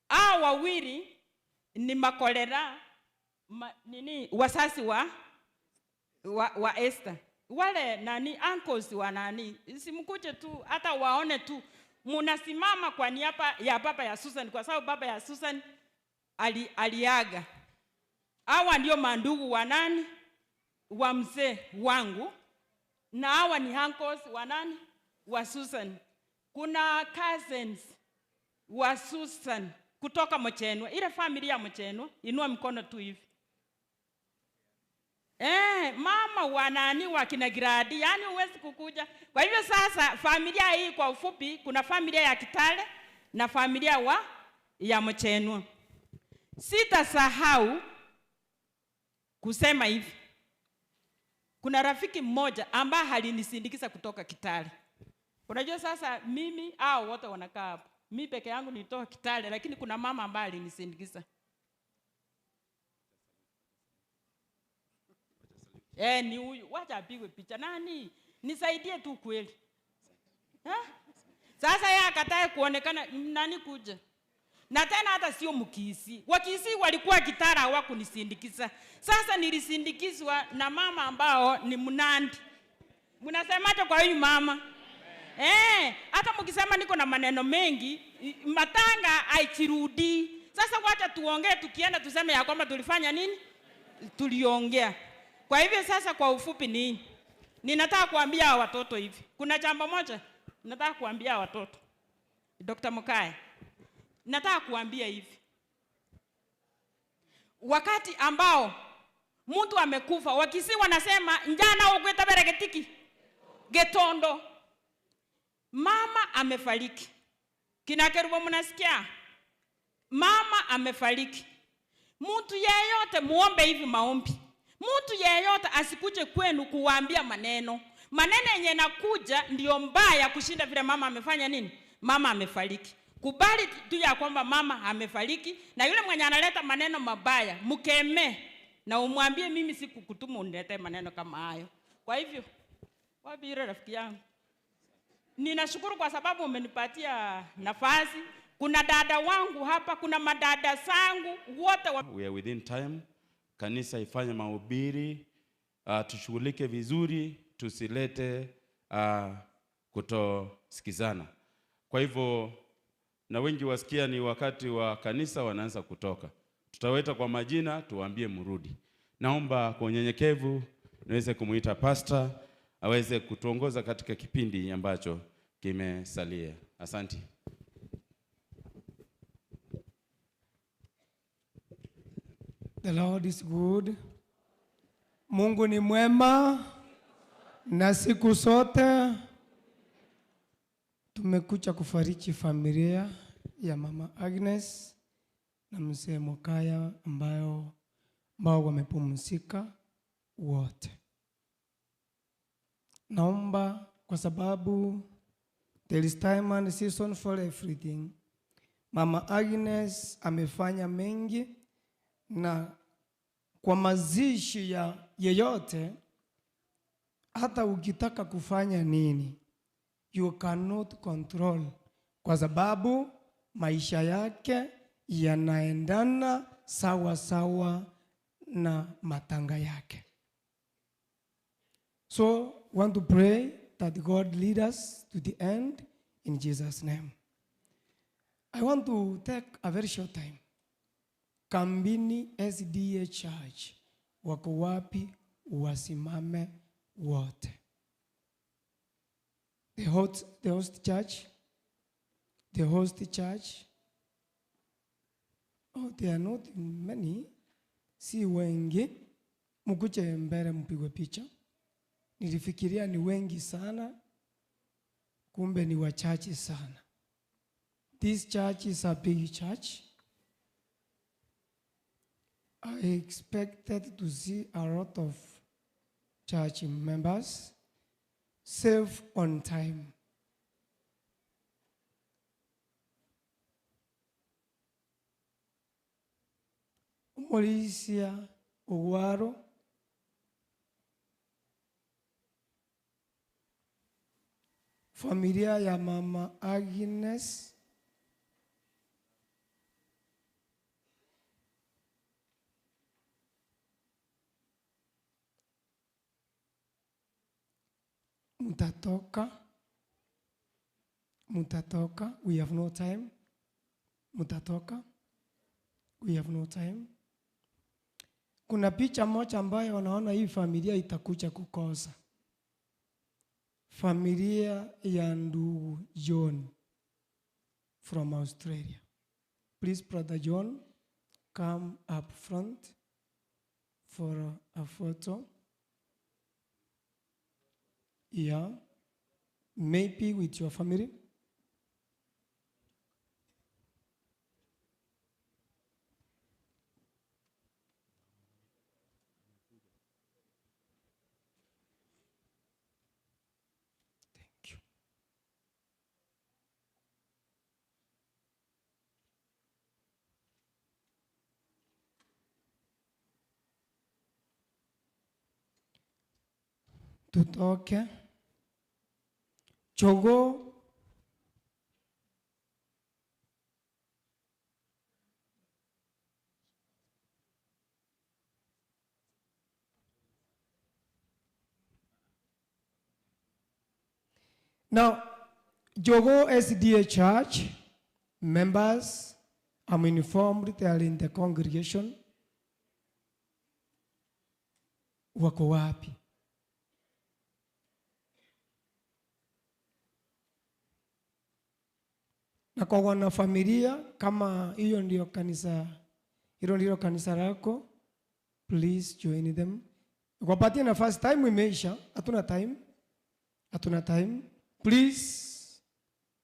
Hao wawili ni makolera wasasi wa Esther. Wale nani uncles wa nani, simkuje tu hata waone tu munasimama kwa niaba ya baba ya Susan, kwa sababu baba ya Susan aliaga. Hawa ndio mandugu wa nani? Wa mzee wangu. Na hawa ni uncles wa nani? Wa Susan. Kuna cousins wa Susan kutoka Mochenwa. Ile familia ya Mochenwa, inua mkono tu hivi. Mama wa nani wa kina Gradi, yani huwezi kukuja. Kwa hivyo sasa familia hii kwa ufupi, kuna familia ya Kitale na familia ya Mochenwa. Sitasahau kusema hivi. Kuna rafiki mmoja ambaye alinisindikiza kutoka Kitale. Unajua sasa mimi hao wote wanakaa hapa. Mimi peke yangu nilitoka Kitale, lakini kuna mama ambaye alinisindikiza. Ni huyu, wacha apigwe picha. Nani? Nisaidie tu kweli. Sasa yeye akatae kuonekana, nani kuja? Na tena hata sio Mkisi. Wakisi walikuwa Kitara hawakunisindikiza. Sasa nilisindikizwa na mama ambao ni Mnandi. Mnasemaje kwa huyu mama? Hata mkisema niko na maneno mengi, matanga haichirudi. Sasa wacha tuongee, tukienda tuseme ya kwamba tulifanya nini? Tuliongea. Kwa hivyo sasa kwa ufupi ni ninataka kuambia watoto hivi. Kuna jambo moja nataka kuambia watoto. Dr. Mokaya, nataka kuambia hivi. Wakati ambao mtu amekufa, Wakisi wanasema njana ogweta beregetiki getondo. Mama amefariki. Kina Kerubo mnasikia? Mama amefariki. Mtu yeyote muombe hivi maombi. Mtu yeyote asikuje kwenu kuwaambia maneno. Maneno yenye nakuja ndio mbaya kushinda vile mama amefanya nini? Mama amefariki. Kubali tu ya kwamba mama amefariki, na yule mwenye analeta maneno mabaya mkeme na umwambie mimi sikukutuma unilete maneno kama hayo. Kwa hivyo, wapi yule rafiki yangu? Ninashukuru kwa sababu umenipatia nafasi. Kuna dada wangu hapa, kuna madada zangu wote We are within time. Kanisa ifanye mahubiri, tushughulike vizuri, tusilete kutosikizana. Kwa hivyo, na wengi wasikia ni wakati wa kanisa wanaanza kutoka. Tutawaita kwa majina, tuwaambie mrudi. Naomba kwa unyenyekevu niweze kumuita pastor aweze kutuongoza katika kipindi ambacho kimesalia. Asante. The Lord is good. Mungu ni mwema na siku zote. Tumekuja kufariji familia ya Mama Agnes na Mzee Mokaya ambao wamepumzika wote. Naomba kwa sababu there is time and season for everything. Mama Agnes amefanya mengi na Kwa mazishi ya yeyote, hata ukitaka kufanya nini, you cannot control, kwa sababu maisha yake yanaendana sawa sawa na matanga yake. So, want to pray that God lead us to the end in Jesus' name. I want to take a very short time. Kambini SDA Church, wako wapi? Wasimame wote. The host church, the host church. Oh, they are not many. Si wengi. Mkuje mbele mpigwe picha. Nilifikiria ni wengi sana, kumbe ni wachache sana. This church is a big church. I expected to see a lot of church members. Save on time. Mauricia Ogwaro. Familia ya Mama Agnes. Mutatoka. Mutatoka. We have no time. Mutatoka. We have no time. Kuna picha moja ambayo wanaona hii familia itakuja kukosa. Familia ya ndugu John from Australia. Please, Brother John, come up front for a photo. Yeah, maybe with your family. Thank you. Tutoke. Chogo. Now, Jogo SDA Church members, I'm informed they are in the congregation. Wako wapi? Na kwa wanafamilia, kama hiyo ndio kanisa, hilo ndilo kanisa lako, please join them. Wapatie nafasi, time imeisha, hatuna time. Hatuna time. Please,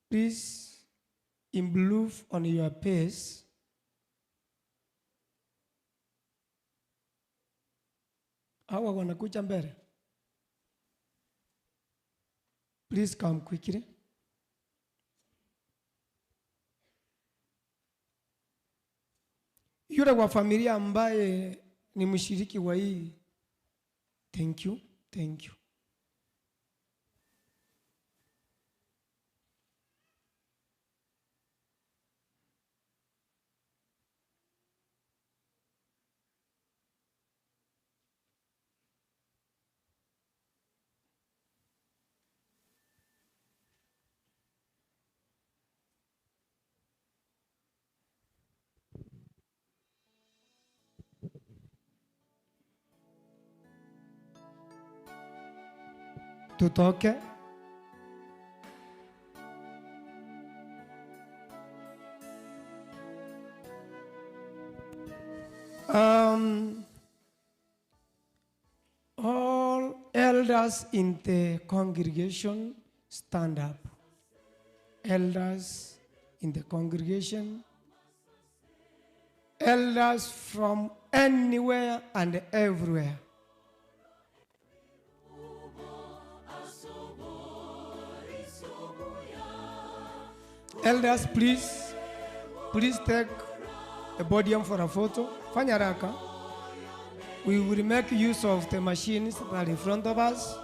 please improve on your pace. Hawa wanakuja mbele. Please come quickly. Yule wa familia ambaye ni mshiriki wa hii, thank you, thank you. Tutoke. All elders in the congregation, stand up. Elders in the congregation. Elders from anywhere and everywhere. Elders, please, please take a podium for a photo. Fanya haraka. We will make use of the machines that are in front of us.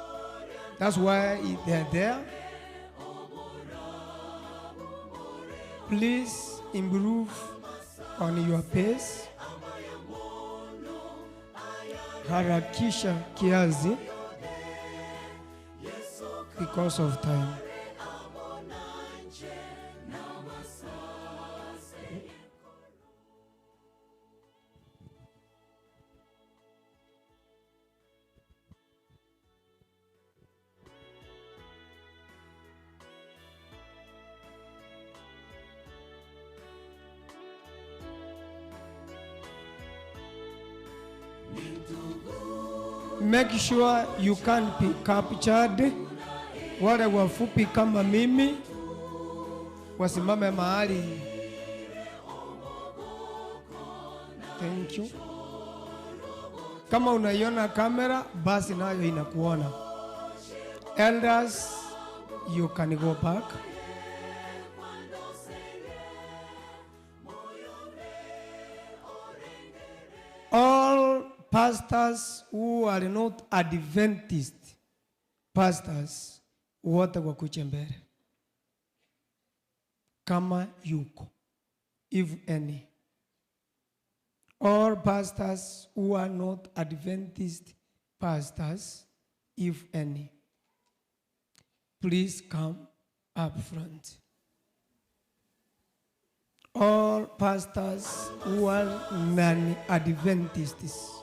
That's why they are there. Please improve on your pace. Harakisha kiasi because of time. Make sure you can't be captured. Wale wafupi kama mimi wasimame mahali. Thank you. Kama unaiona kamera basi nayo inakuona. Elders, you can go back. All pastors who are not Adventist pastors wote wakuje mbele kama yuko, if any. All pastors who are not Adventist pastors, if any, please come up front. All pastors who are non-Adventists,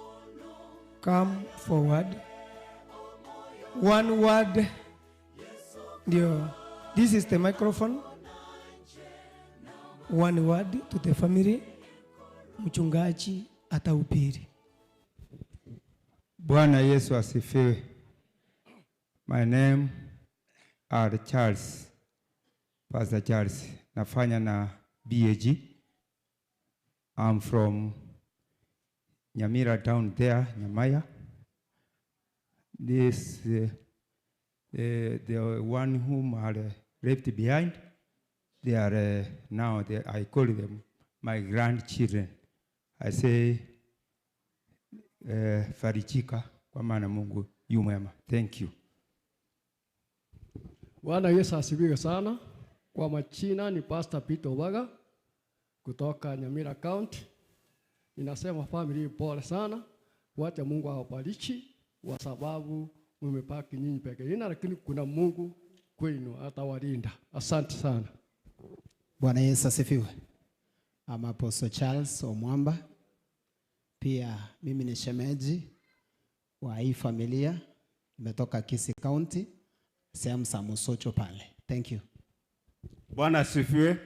come forward. One word. Ndio. This is the microphone. One word to the family. Mchungaji atahubiri. Bwana Yesu asifiwe. My name are Charles, Pastor Charles. Nafanya na BAG. I'm from Nyamira down there, Nyamaya. This the one whom are left behind, they are now, I call them my grandchildren. I say, farijika kwa maana Mungu yu mwema. Thank you. Bwana Yesu asifiwe sana. Kwa majina ni Pastor Peter Obaga kutoka Nyamira County. Ninasema family pole sana. Wacha Mungu awabariki kwa sababu mmebaki nyinyi peke yenu, lakini kuna Mungu kwenu atawalinda. Asante sana. Bwana Yesu asifiwe. I'm Apostle Charles Omwamba. Pia mimi ni shemeji wa hii familia. Nimetoka Kisii County, sehemu za Mosocho pale. Thank you. Bwana asifiwe.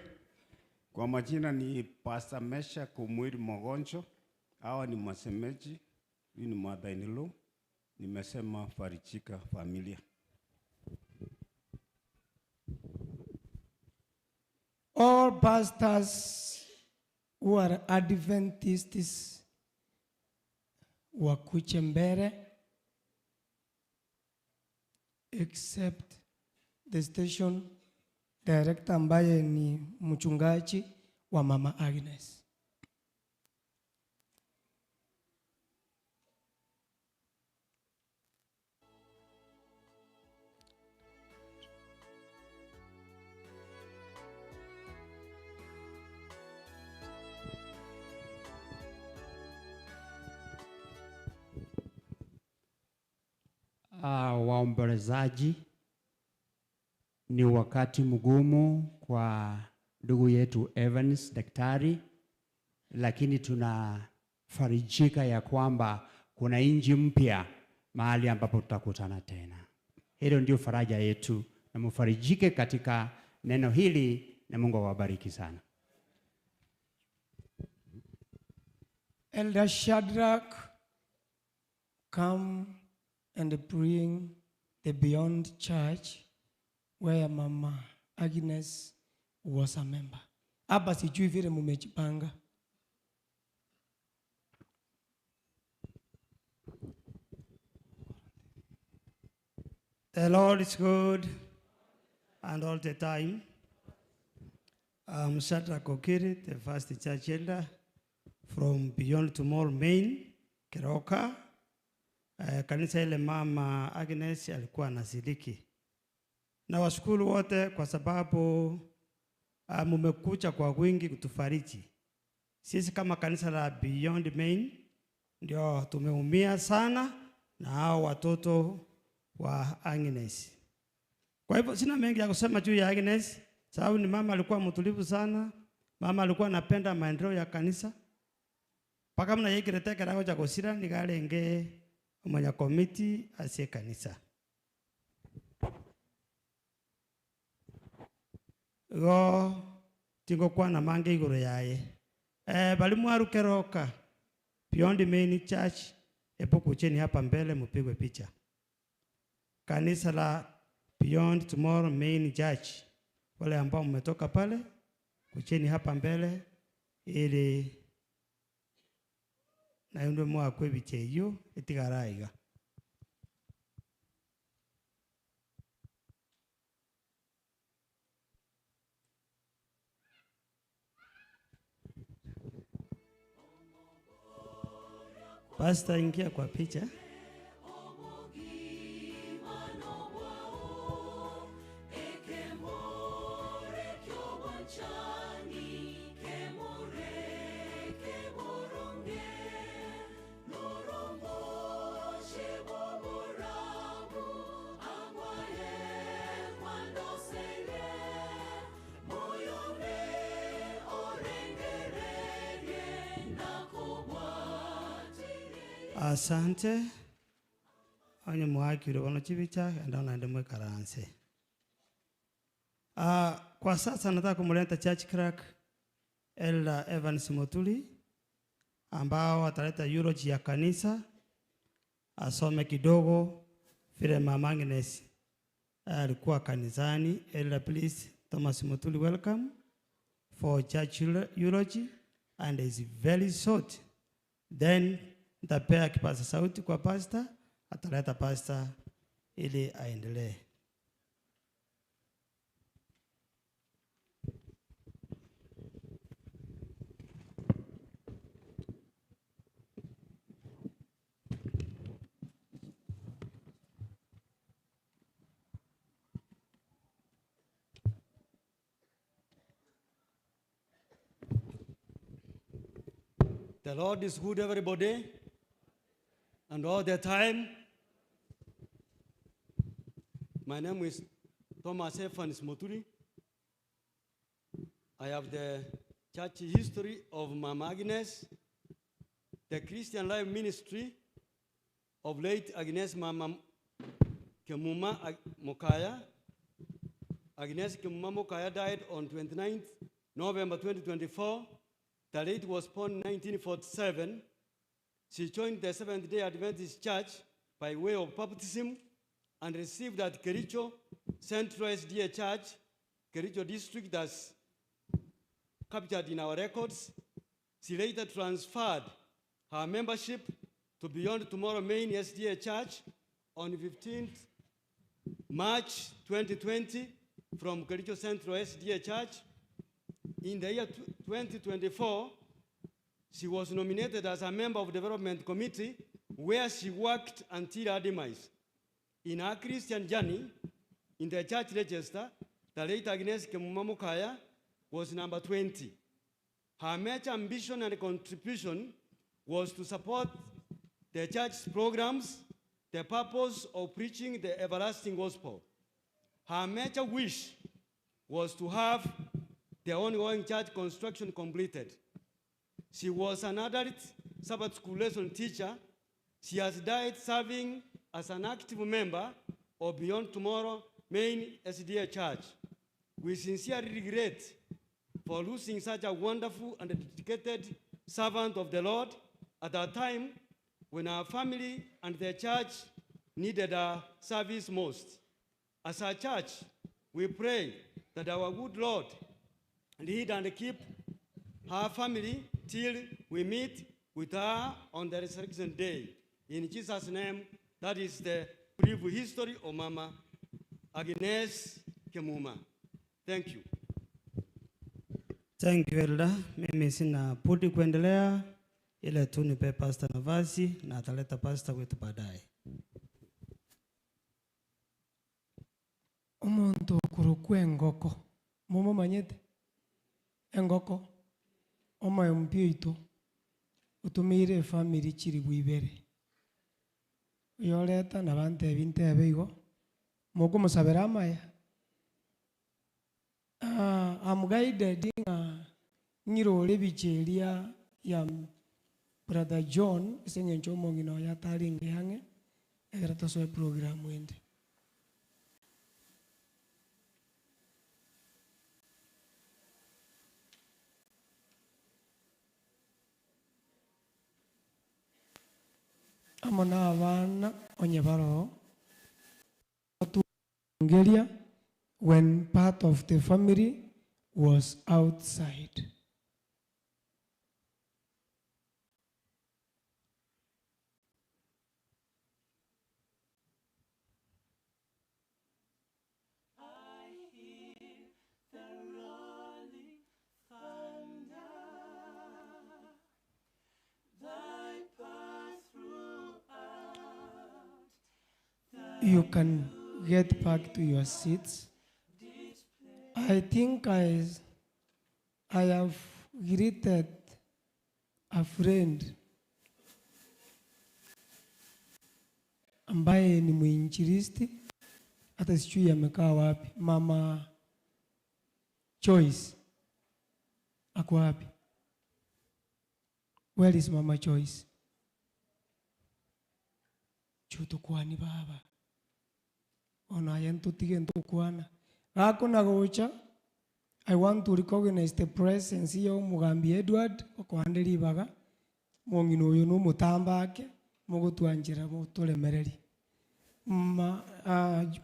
Kwa majina ni Pastor Mesha Kumwiri Mogoncho. Hawa ni masemeji, huyu ni mother-in-law. Nimesema farijika familia. All pastors who are Adventists wakuje mbele, except the station director ambaye ni mchungaji wa Mama Agnes. Waombolezaji, ni wakati mgumu kwa ndugu yetu Evans daktari, lakini tunafarijika ya kwamba kuna inji mpya mahali ambapo tutakutana tena. Hilo ndio faraja yetu, na mfarijike katika neno hili, na Mungu awabariki sana. Elder Shadrach, come and bring the Beyond Church where Mama Agnes was a member. Hapa sijui vile mumejipanga. The Lord is good and all the time. I'm Shadrach Okiri, the first church elder from Beyond Tomorrow, Maine. Keroka, kanisa ile Mama Agnes alikuwa anashiriki. Na washukuru wote kwa sababu mmekuja kwa wingi kutufariji. Sisi kama kanisa la Beyond Main ndio tumeumia sana na hao watoto wa Agnes. Kwa hivyo sina mengi ya kusema juu ya Agnes, sababu ni mama alikuwa mtulivu sana. Mama alikuwa anapenda maendeleo ya kanisa. Paka mna yekirete karago cha kosira nikalenge mwenye komiti asie kanisa. Go tingo kwa na mange igoro yaye. Bali mwaru Keroka Beyond Main Church, epo kucheni hapa mbele mpigwe picha. Kanisa la Beyond Tomorrow Main Church, wale ambao mmetoka pale kucheni hapa mbele ili na yunde mwa kwebiche hiyo itigaraiga. Pastor, ingia kwa picha. Asante. Onye mwakire bono chibicha ndona ndemwe karanse. Kwa sasa nataka kumleta church clerk Elder Evans Motuli ambao ataleta eulogy ya kanisa, asome kidogo vile Mama Agnes alikuwa kanisani. Elder, please, Thomas Motuli, welcome for church eulogy and is very short. Then nitapea kipaza sauti kwa pastor, ataleta pastor ili aendelee. The Lord is good, everybody, and all the time. My name is Thomas Evans Moturi. I have the church history of Mama Agnes, the Christian Life Ministry of late Agnes Mama Kemuma Mokaya. Agnes Kemuma Mokaya died on 29th November 2024. The late was born in 1947. She joined the Seventh-day Adventist Church by way of baptism and received at Kericho Central SDA Church, Kericho District, as captured in our records. She later transferred her membership to Beyond Tomorrow Main SDA Church on 15th March 2020 from Kericho Central SDA Church. In the year 2024, she was nominated as a member of the Development Committee, where she worked until her demise. In her Christian journey, in the church register, the late Agnes Kemuma Mokaya was number 20. Her major ambition and contribution was to support the church's programs, the purpose of preaching the everlasting gospel. Her major wish was to have the ongoing church construction completed. She was an adult Sabbath school lesson teacher. She has died serving as an active member of Beyond Tomorrow Main SDA Church. We sincerely regret for losing such a wonderful and dedicated servant of the Lord at a time when our family and the church needed our service most. As a church, we pray that our good Lord lead and keep her family till we meet with her on the resurrection day. In Jesus' name, that is the brief history of Mama Agnes Kemuma. Thank you. Thank you, Elder. Mimi sina budi kuendelea Ile tu nipe pastor nafasi na ataleta pastor wetu baadaye. Omonto okorokwa engoko momomanyete engoko omoyo mpio oito otumeire efamily chiri bwibere oyoreta nabantebi ntebe igo mokomosabera amaya. I'm guided ng'a ng'irore ebicha eria ya Brother John ase eng'encho omong'ina oyo atarenge ang'e ekero tosoe program ende. Amo na abana onye baroo otungeria when part of the family was outside. You can get back to your seats. I think I have greeted a friend ambaye ni mwinjilisti, hata sijui amekaa wapi. Mama Joyce ako wapi? Where is Mama Joyce? Chutukwani baba ona yentutige ntukwana gako na gocha. I want to recognize the presence ya Mugambi Edward okwande ribaga mong'ina oyo no mutambake mugotwanjira muturemereri.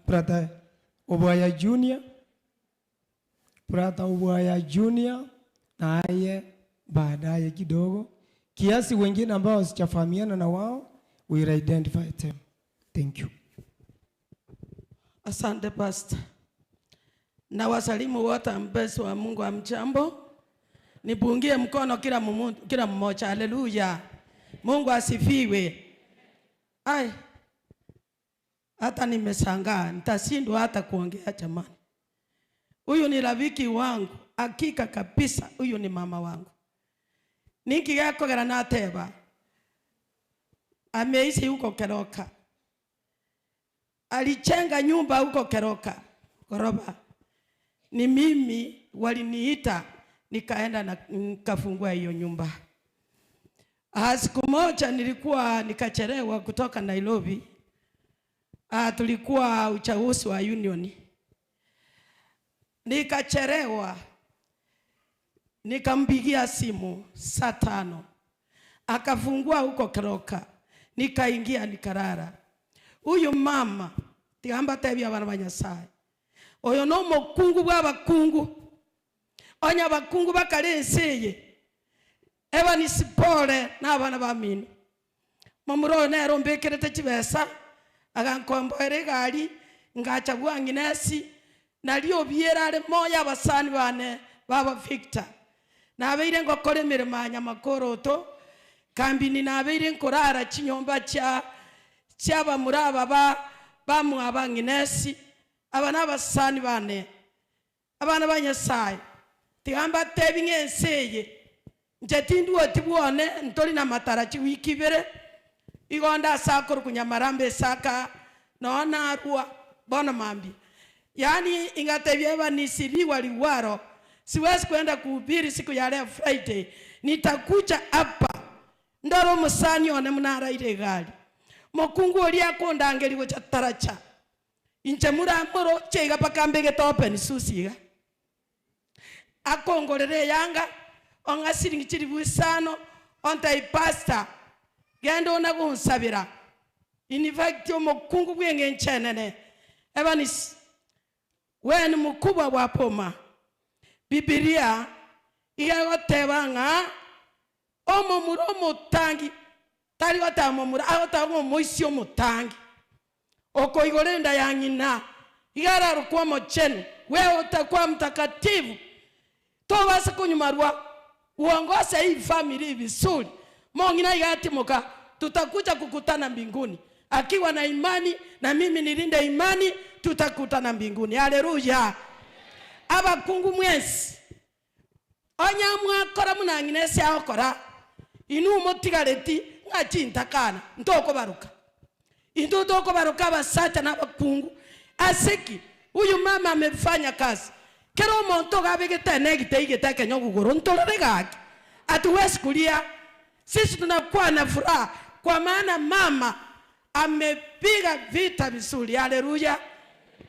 Brother Obwaya Junior, Brother Obwaya Junior naye baadaye kidogo kiasi, wengine ambao sijafahamiana na wao we will identify them. Thank you. Asante Pastor. Na wasalimu wote mpenzi wa Mungu, amjambo. Nipungie mkono kila mmoja. Haleluya. Mungu asifiwe. Ai. Hata nimeshangaa, nitashindwa hata kuongea jamani. Huyu ni rafiki wangu, hakika kabisa huyu ni mama wangu. Nikigakogera na teba. Ameishi huko Keroka. Alichenga nyumba huko Keroka, Goroba. Ni mimi waliniita nikaenda na nikafungua hiyo nyumba. Siku moja nilikuwa nikachelewa kutoka Nairobi. Tulikuwa uchaguzi wa union. Nikachelewa. Nikampigia simu saa 5. Akafungua huko Keroka. Nikaingia nikarara. Huyu mama tigamba tebia abana ba Nyasaye. Oyo no mokungu bw'abakungu. Onya abakungu bakarenseye. Eba nisipole n'abana ba mini. Mamuro nero mbekerete chibesa agankomboera egari ngacha bwanginesi nalio biera are moya abasani bane baba Victor. Nabeire ngokora emirimo ya nyamakoroto kambini nabeire nkorara chinyomba cha cyabamuraba ba bamwaba nginesi aba nabasani bane abana ba Nyasaye tigamba tebi ngenseye nje tinduo tibwone ntori na matara chiwiki bere igonda sakoro kunyamarambe saka naona arua bona mambi yani ingatebyeba nisiriwa liwaro siwezi kwenda kuhubiri siku ya leo Friday, nitakuja hapa ndoro musani one munara ile gari mokungu oria kondangeriwe cha taracha inche muramoro chega pakambege topen susiga akongorere yanga onga siringi chiri busano ontai pastor gendo na gunsabira in fact omukungu bwenge nchenene ebanis weni mukubwa wa poma Biblia igagoteba nga omomuro omotangi tari gotamomura agotaba omoisi omotangi okoigorenda ya ng'ina igararukwa mochenu wewe utakuwa mtakatifu tobasa kunyumarwa uongoze hii family vizuri. Mongina igatimoka, tutakuja kukutana mbinguni. Akiwa na imani na mimi nilinde imani, tutakutana mbinguni. Haleluya. Abakungu mwesi onya mwakora munang'ina ase agokora inwe motigareti ng'achintakana ntokobaruka intwe tokobaruka abasacha na abakungu aseki. Huyu mama amefanya kazi kero omonto ogabegete negite igete ekenya ogogoro ntorore gaki hatuwezi kulia. Sisi tunakuwa na furaha kwa maana mama amepiga vita vizuri. Haleluya.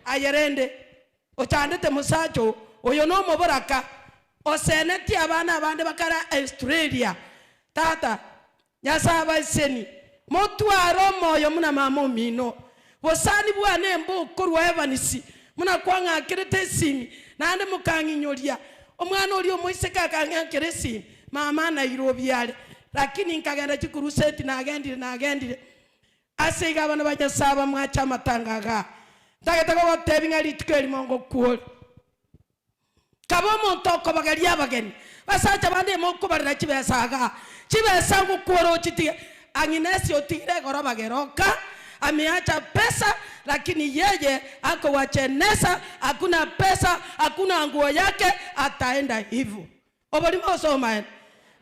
Ayerende ochandete musacho oyo no moboraka oseneti abana abande bakara Australia. Tata nyasaba iseni motwaro moyo muna mama omino bosani bwane mbukorwa Evanisi muna kwang'akirete esimi nande mukang'inyoria omwana ori omoiseke akang'akira esimi mama Nairobi are, lakini nkagenda chikuruseti nagendire ase iga abana ba Nyasaye mwacha amatangaga ntagete gogotebi ng'a rituko erimo ngokuore kaba omonto okobagaria abageni basacha bande mokobarera chibesaga chibesa ngokuora ochitige. Ang'inesi otigire egoro bageroka ameacha pesa, lakini yeye ako wachenesa, hakuna pesa, hakuna nguo yake, ataenda hivyo. Obolimo osoma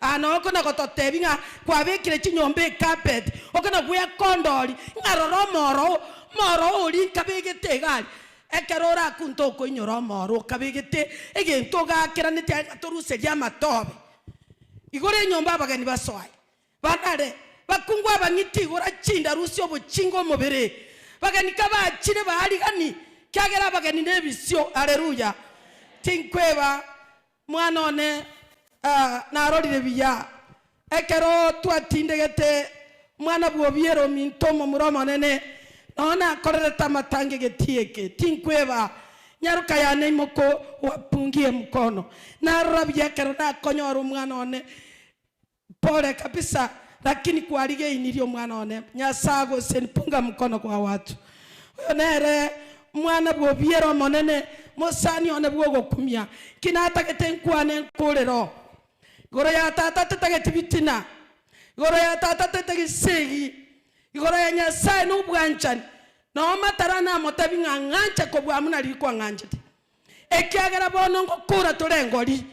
ana okona gototebi ng'a kwabekire chinyomba ecarpet okona bwe kondori ng'arora omoro moro ori nkabegete egari ekero orakunta okoinyora omoro okabegete egento ogakeranete atoruseria amatobe igoro enyomba abageni basoe banare bakungu abang'iti igora chindarusi obochinga omobere bageni kabachire baarigani kiagera abageni nebisio. Haleluya. Tinkweba mwana one narorire biya ekero twatindegete mwana bwobiero mintomo muromonene nona akorerete amatange getieke tinkweba nyaruka yane imoko wapungie mkono narora biya ekero nakonyora omwana one pole kabisa, lakini kwarigeinirio mwana one Nyasaye gose nipunga mkono kwa watu oyo nere mwana bwobiero monene mosani one bwogokumia kinatagete nkwane nkurero igoro ya tata tetagete bitina igoro ya tata tetegisegi igoro ya Nyasaye n'obwanchani no matara na motabi ng'ang'anche kobwa muna rikwa ng'anchete ekiagera bono ngokura torengori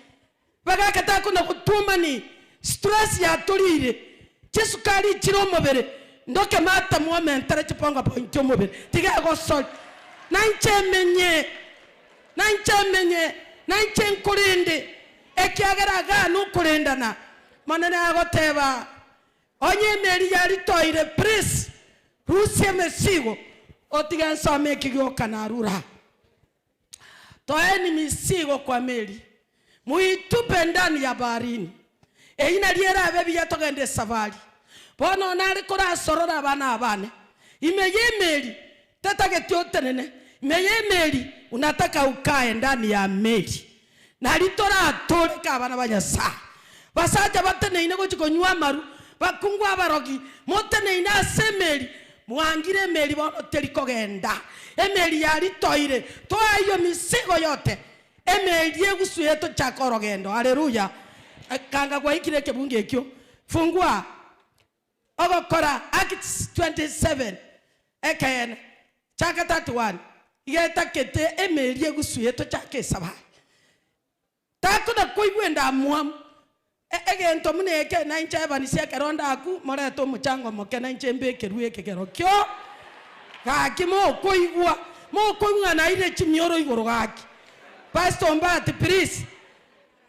bagakata kuna kutumani stress ya turire chisukari chiro omobere ndoke mata muomentara chiponga point omobere tiga gosori nanche menye nanche nkurinde ekiagera ga nukurindana manene agoteba onye meri yaritoire prince rusie mesigo otiga nsome ekigioka narura toeni misigo kwa meli muitupe ndani ya baharini eina riera abebi yatogende safari bono nari kurasorora abana abane imeye meli tatageti otenene imeye meli unataka ukae ndani ya meli naritora atoreka abana ba Nyasaye basacha bateneine gochikonywa amaru bakungu abarogi moteneine ase emeli mwangire emeli bono terikogenda emeli yaritoire toa iyo misigo yote emeli egusuye tochaka orogendo. Haleluya. Kanga gwaikire ekebunge ekio fungua ogokora Acts 27 ekene chaka 31 igetakete emeli egusuye tochaka esabari takuna koigwenda mwamu egento muneke nainche Evanisi ekero ndaku morete omuchango moke nainche mbekerwe ekegero kio gaki mokoigwa mokoigwa naire chimioro igoro gaki Pastor Mbati please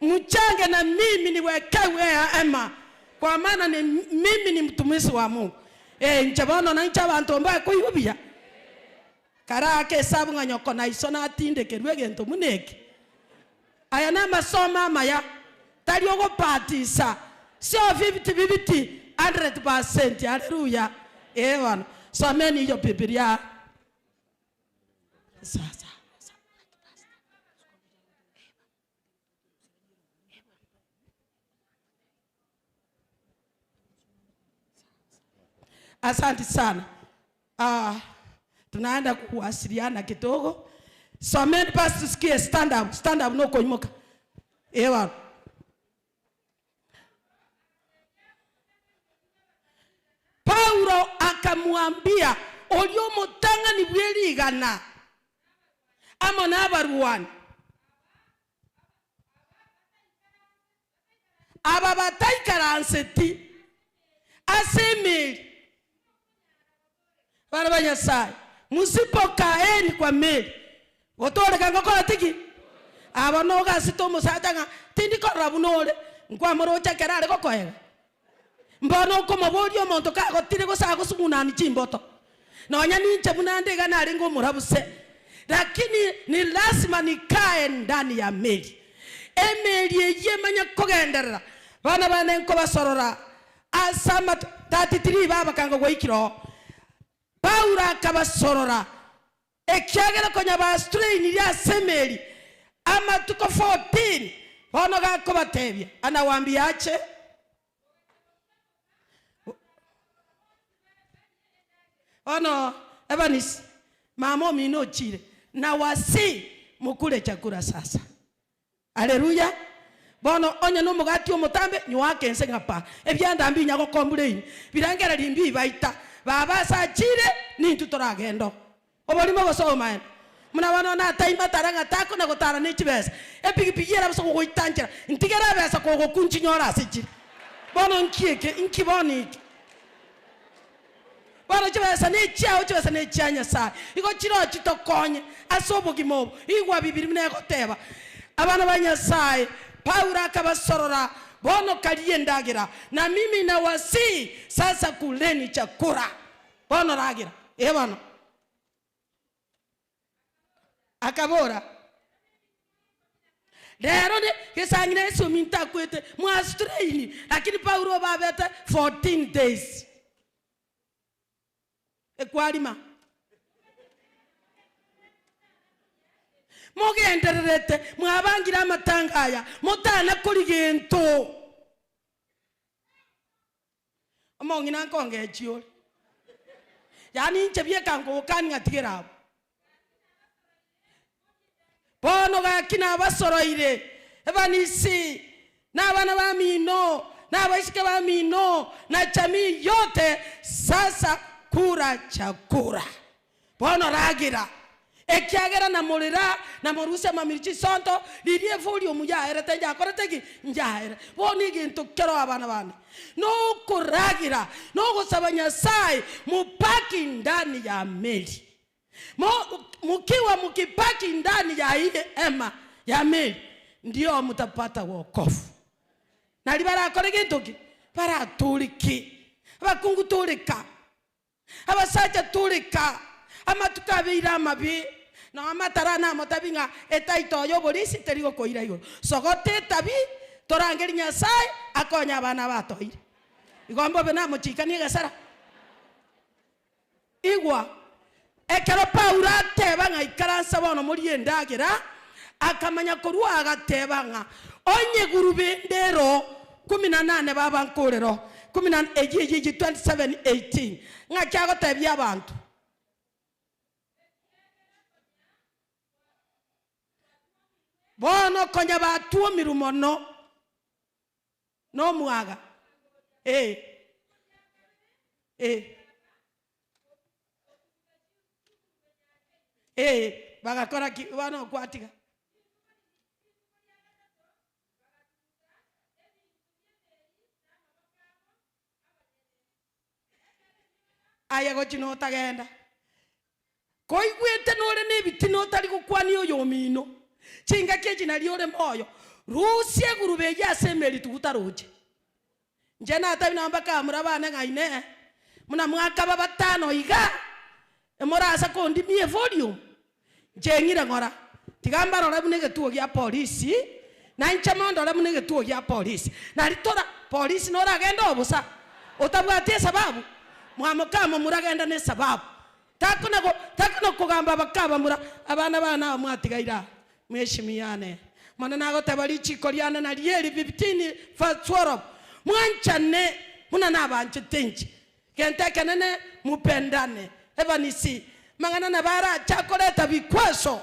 mchange na mimi niwekewe ema kwa maana ni mimi ni mtumishi wa Mungu nche bono nainche abanto mbae koigwa buya karake esabu ng'a nyoko naiso natindekerwe egento muneke aya namasoma amaya tari ogopatisa sio 50-50 100%. Haleluya. Bwana someni hiyo Biblia sasa. Asante sana. Tunaenda kuwasiliana kidogo. Someni basi tusikie. Stand up, stand up no koimoka. Ewa. Akamwambia olyomutang'ani bwerigana amo n'abarwani aba bataikaranseti ase emeri. Bana ba Nyasaye, musipokaeni kwa meli gotoreka ngokora tiki aba nogasita omosacha ng'a tindikorora buna ore nkwamorocha ekero are gokoega mbono okomoboria omonto kagotire gose agosugunani chimboto nonya ninche buna nde iga narenge omorabuse, lakini ni lazima nikae ndani ya meli. Emeli eye emanye kogenderera. Bana bane nkobasorora ase 33 babakanga gwaikire oo. Paulo akabasorora ekiagera konya bastrainire ase emeli amatuko 14 bono gakobatebia anawambia ache ono Evanis mama omino ochire na wasi mukule chakula sasa. Haleluya. Bono onye nomugati omotambe nywake ense ng'apa ebyanda mbi nyagokombureini birangera limbi baita baba sachire nintu toragendo obolimo gosoma muna bano na taima taranga tako na gotara ne chibesa epigipigi era buso goitanchera ntigera besa kogokunchinyora ase chire bono nkieke nkiboni iki bono chibesa ne chiao chibesa ne chia Nyasaye igo chiro chitokonye ase obogima obo igwa bibiri muna egoteba abana ba Nyasaye. Paulo akabasorora bono kalie ndagira na mimi na wasi sasa kuleni chakula bono ragira bono akabora lero ne kesangina Yesu minta kwete mwastraini, lakini Paulo babete 14 days ekwalima mugendererete mwabangira amatanga aya mutana kuri gintu omong'ina nkongechi ore yaani inche biekangokani ng'atigera abo bono gaki nabasoroire ebanisi n'abana bamino n'abaishike bamino na jamii yote sasa kura chakura bono ragira ekiagera na morera na morusia mamirichi sonto lirie folio muyaere tenja akorete njaere boni gintu kero abana bane no kuragira no gusaba Nyasaye mupaki ndani ya meli. Mukiwa mukipaki ndani ya ile ema ya meli ndio mutapata wokovu. Na libara akore gintu ki bara tuliki abakungu tulika abasacha tulika amatuka beira amabi na amatara na motabinga etaito yo polisi terigo koira igoro sogote tabi torangeri Nyasaye akonya abana batoire igombo be namochikanie gesara igwa ekero Paulo ateba ng'a ikaransa bono muri endagira akamanya korwa agateba ng'a onye gurube ndero 18 baba nkorero 18 eji 27:18 ng'a kyagotebia abantu bono konya batuomiru mono no mwaga bagakora ki bano kwatiga aya gochino tagenda koigwete nore nebitino tari gokwani oyomino chinga kechi nari ore moyo rusie gurube yase meli tugutaroje nje natabi namba kamura bana ng'aine muna mwaka babatano iga emorasa kondimie volume nje ng'ira ng'ora tigamba rora bune getuo gya polisi na nche mondora bune getuo gya polisi naritora polisi noragenda obusa otabwatie sababu mwamukamo muragenda ne sababu takuna kugamba bakaba mura abana bana mwatigaira mweshimiane mwana nagoteba richiko riane na rieri 15 verse 12 mwanchane muna nabanje tenji kentekenene mupendane evanisi mangana na bara chakoleta bikwaso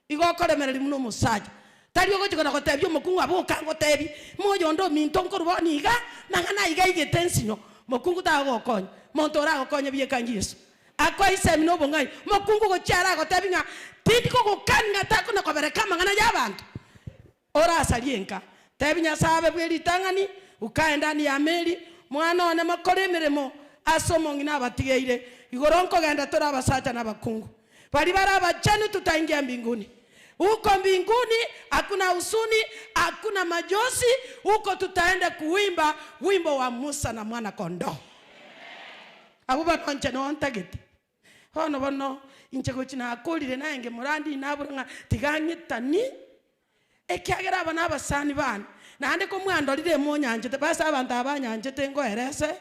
igokoremereri muno musaja tari ogochikona gotebia omokungu aboka ngotebi moyo ndo minto nkoruboni iga mangana iga igete ensinyo mokungu tagokonya Monto oragokonya bieka Yesu. Akwa isemi no bongai mokungu gochiara gotebi ng'a tindiko gokanga takona kobereka mang'ana ya bantu. Ora asalienka. Tebi Nyasaye bwe ritang'ani ukae ndani ya meli mwana one makore emiremo asomo ng'ina abatigeire igoro nkogenda tora abasacha n'abakungu. Bali bara abachani tutaingia mbinguni. Huko mbinguni hakuna husuni, hakuna majosi, huko tutaenda kuimba wimbo wa Musa na mwana kondoo. Abuba nonche no ntagete. Hono bono inche gochina akolire naenge murandi naburanga tiganyitani ekiagera abana abasani bana. Naande ko mwandorire mu nyanjete basa abantu abanyanjete ngoerese.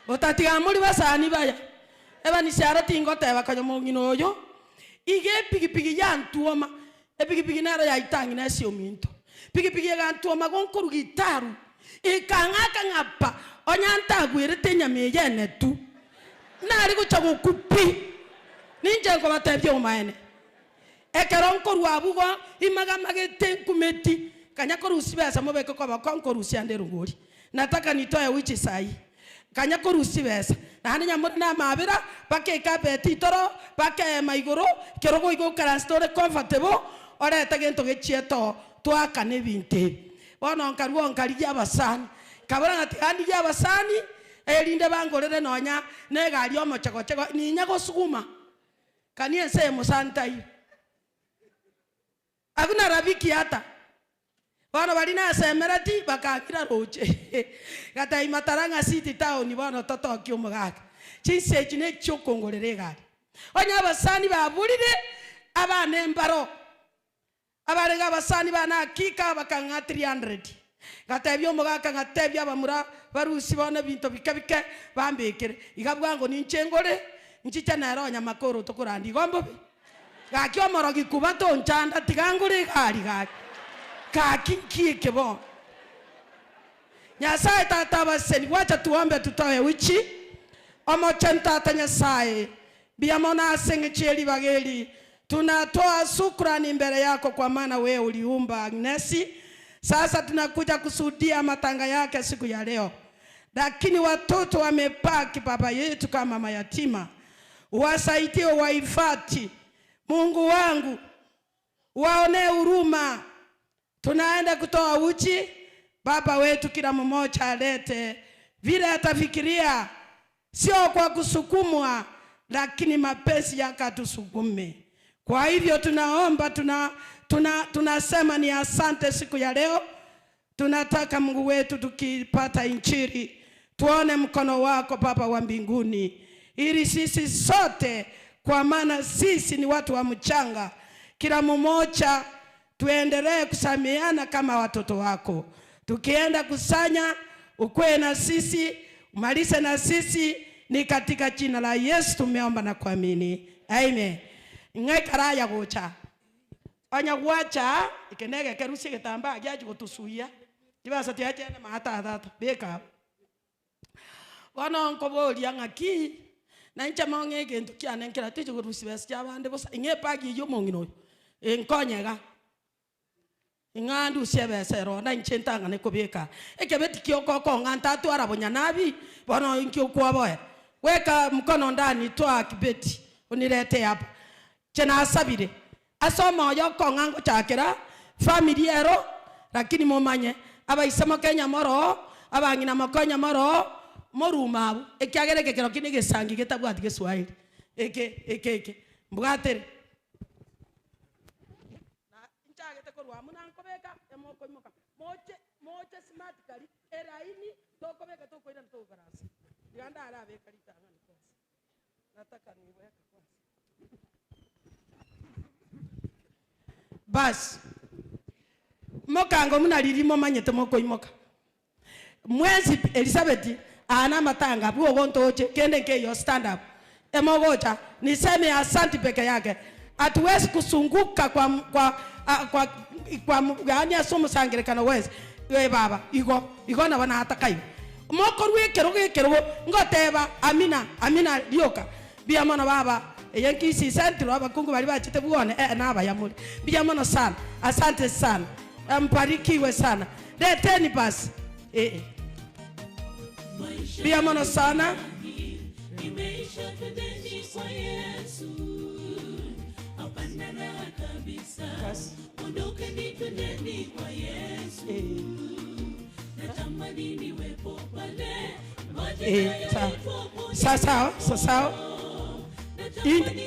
Otatiga muri basani baya. Eba ni siara tingoteba kanyo mongino oyo. Ige pigipigi ya ntuoma. Epigipigi naro ya itangi na sio minto. Pigipigi ya ntuoma gonkuru gitaru. Ikangaka ngapa onyanta gwirete nyame yene tu. Nari gucha gukupi. Ninje ngo batebye umaene. Ekero nkoru abugo imagamagete nkumeti. Kanya korusi besa mobeke kwa bakonkorusi ande rugori. Nataka nitoe wichi sahi. Kanya korusi besa. Na nyamuri na mabira pake kapeti toro pake maigoro kerogo igo karastore comfortable oreta gento gechieto twakane binte. Bono nkaruo nkarija abasani. Kabura ngati andi abasani erinde bangorere nonya negari omochego chego ninya gosuguma. Kanie se musantai. Akuna rabiki hata. Bono bali na semerati bakakira roche. Gata imataranga city town bono totoki omogaka. Chinse chine chokongorere gari. Onya abasani baburire abana embaro. Abarega abasani bana hakika bakanga 300. Gatebyo omogaka gatebya abamura barusi bona binto bikabike bambekere. Igabwango ninchengore nchicha naronya makoro tokorandi gombo. Gaki omorogi kubato nchanda tigangure gari gaki. Kaki kike bo. Nyasaye tata baseni wacha tuombe tutoe wichi. Omochen tata Nyasaye biamona sengecheli bageli. Tunatoa shukrani mbele yako kwa maana wewe uliumba Agnesi. Sasa tunakuja kusudia matanga yake siku ya leo. Lakini watoto wamepaki baba yetu kama mayatima. Wasaidie waifati. Mungu wangu waone huruma. Tunaenda kutoa uchi. Baba wetu kila mmoja alete vile atafikiria, sio kwa kusukumwa, lakini mapenzi yakatusukume. Kwa hivyo tunaomba, tunasema ni asante siku ya leo. Tunataka Mungu wetu tukipata injili tuone mkono wako Baba wa mbinguni, ili sisi sote, kwa maana sisi ni watu wa mchanga, kila mmoja tuendelee kusameheana kama watoto wako. Tukienda kusanya ukwe na sisi, umalize na sisi, ni katika jina la Yesu tumeomba na kuamini. Amen. Ng'ekaraya gocha. Onya gwacha ikenege kerusi getamba gyaji gotusuya. Tibasa tiachene mahata tata beka. Bono nkoboria ng'aki na inche mong'e gento kiane nkira ticho gorusi besa kyabande bosa ing'epagi yo mong'ino. Enkonyega. Ing'andu siebesero na inche ntang'ane kobeka. Ekebeti kiokoko ng'anta twara bonyanabi bono inkio kwaboe. Weka mkono ndani toa kibeti unilete hapa. Chena asabire. Asoma oyoko ng'ango chakera family ero lakini momanye abaisemo Kenya moro abang'ina makonya moro moruma abu ekiagere kekero kine gesangi getabwati Kiswahili eke eke eke mbwatere na nchagete korwa munanko beka emoko imoka moche moche smart kali eraini tokobeka tokoira ntokarasa iganda arabeka litangani kwanza nataka niweke kwanza basi mokango munalirimo manyete moko imoka mwezi Elizabeth ana matanga buo gontoche kende nke yo stand up emogocha niseme asante peke yake. Hatuwezi kusunguka kwa yani asomo sangerekana wezi we baba igo igo na wana hatakayo moko rwekero gekero ngoteba amina amina lioka bia mwana baba eyankisi sentro abakungu bali bachete buone naba yamuri bia mwana sana asante sana mbarikiwe sana leteni basi Bia mono sana. Imeisha, twendeni kwa Yesu. Hapana raha kabisa. Ondokeni twendeni kwa Yesu. Natamani niwepo pale. Sawa sawa.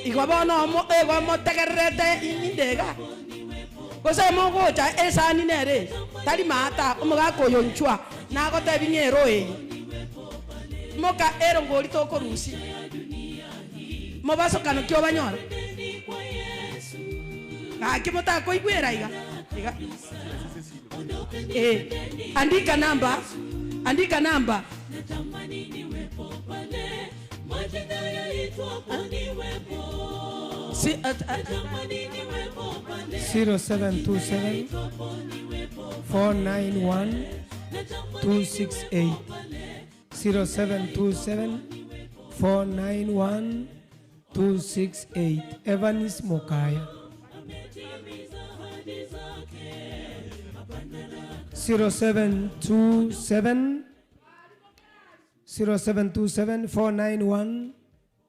Igo bono mo ego motegererete indega. Gose mogocha esani nere tari mata omogaka oyo nchwa nagotebi ng'ero eye moka ero ngori tokorusi mobasokano kio banyora gaki motakoigwera iga iga. Andika namba, andika namba. Natamani niwepo pale majina yaitwapo niwepo. Si, 0727 491 268. 0727 491 268. Evanis Mokaya. 0727 0727 491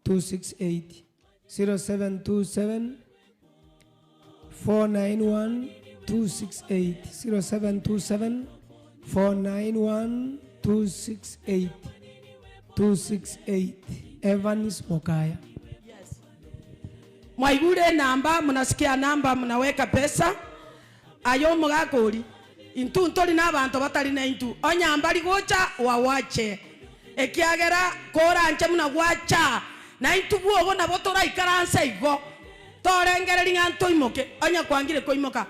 268. 0727 491 268. 0727 491 268. 268. Evanis Mokaya. Mwaigure namba, mnasikia namba, mnaweka pesa. Ayo mugakori intu ntori n'abantu batari na intu onyambari gocha wawache ekiagera koranche muna gwacha na intu bwogo nabo toraikaranse igo torengereri ng'a ntoimoke onya kwangire koimoka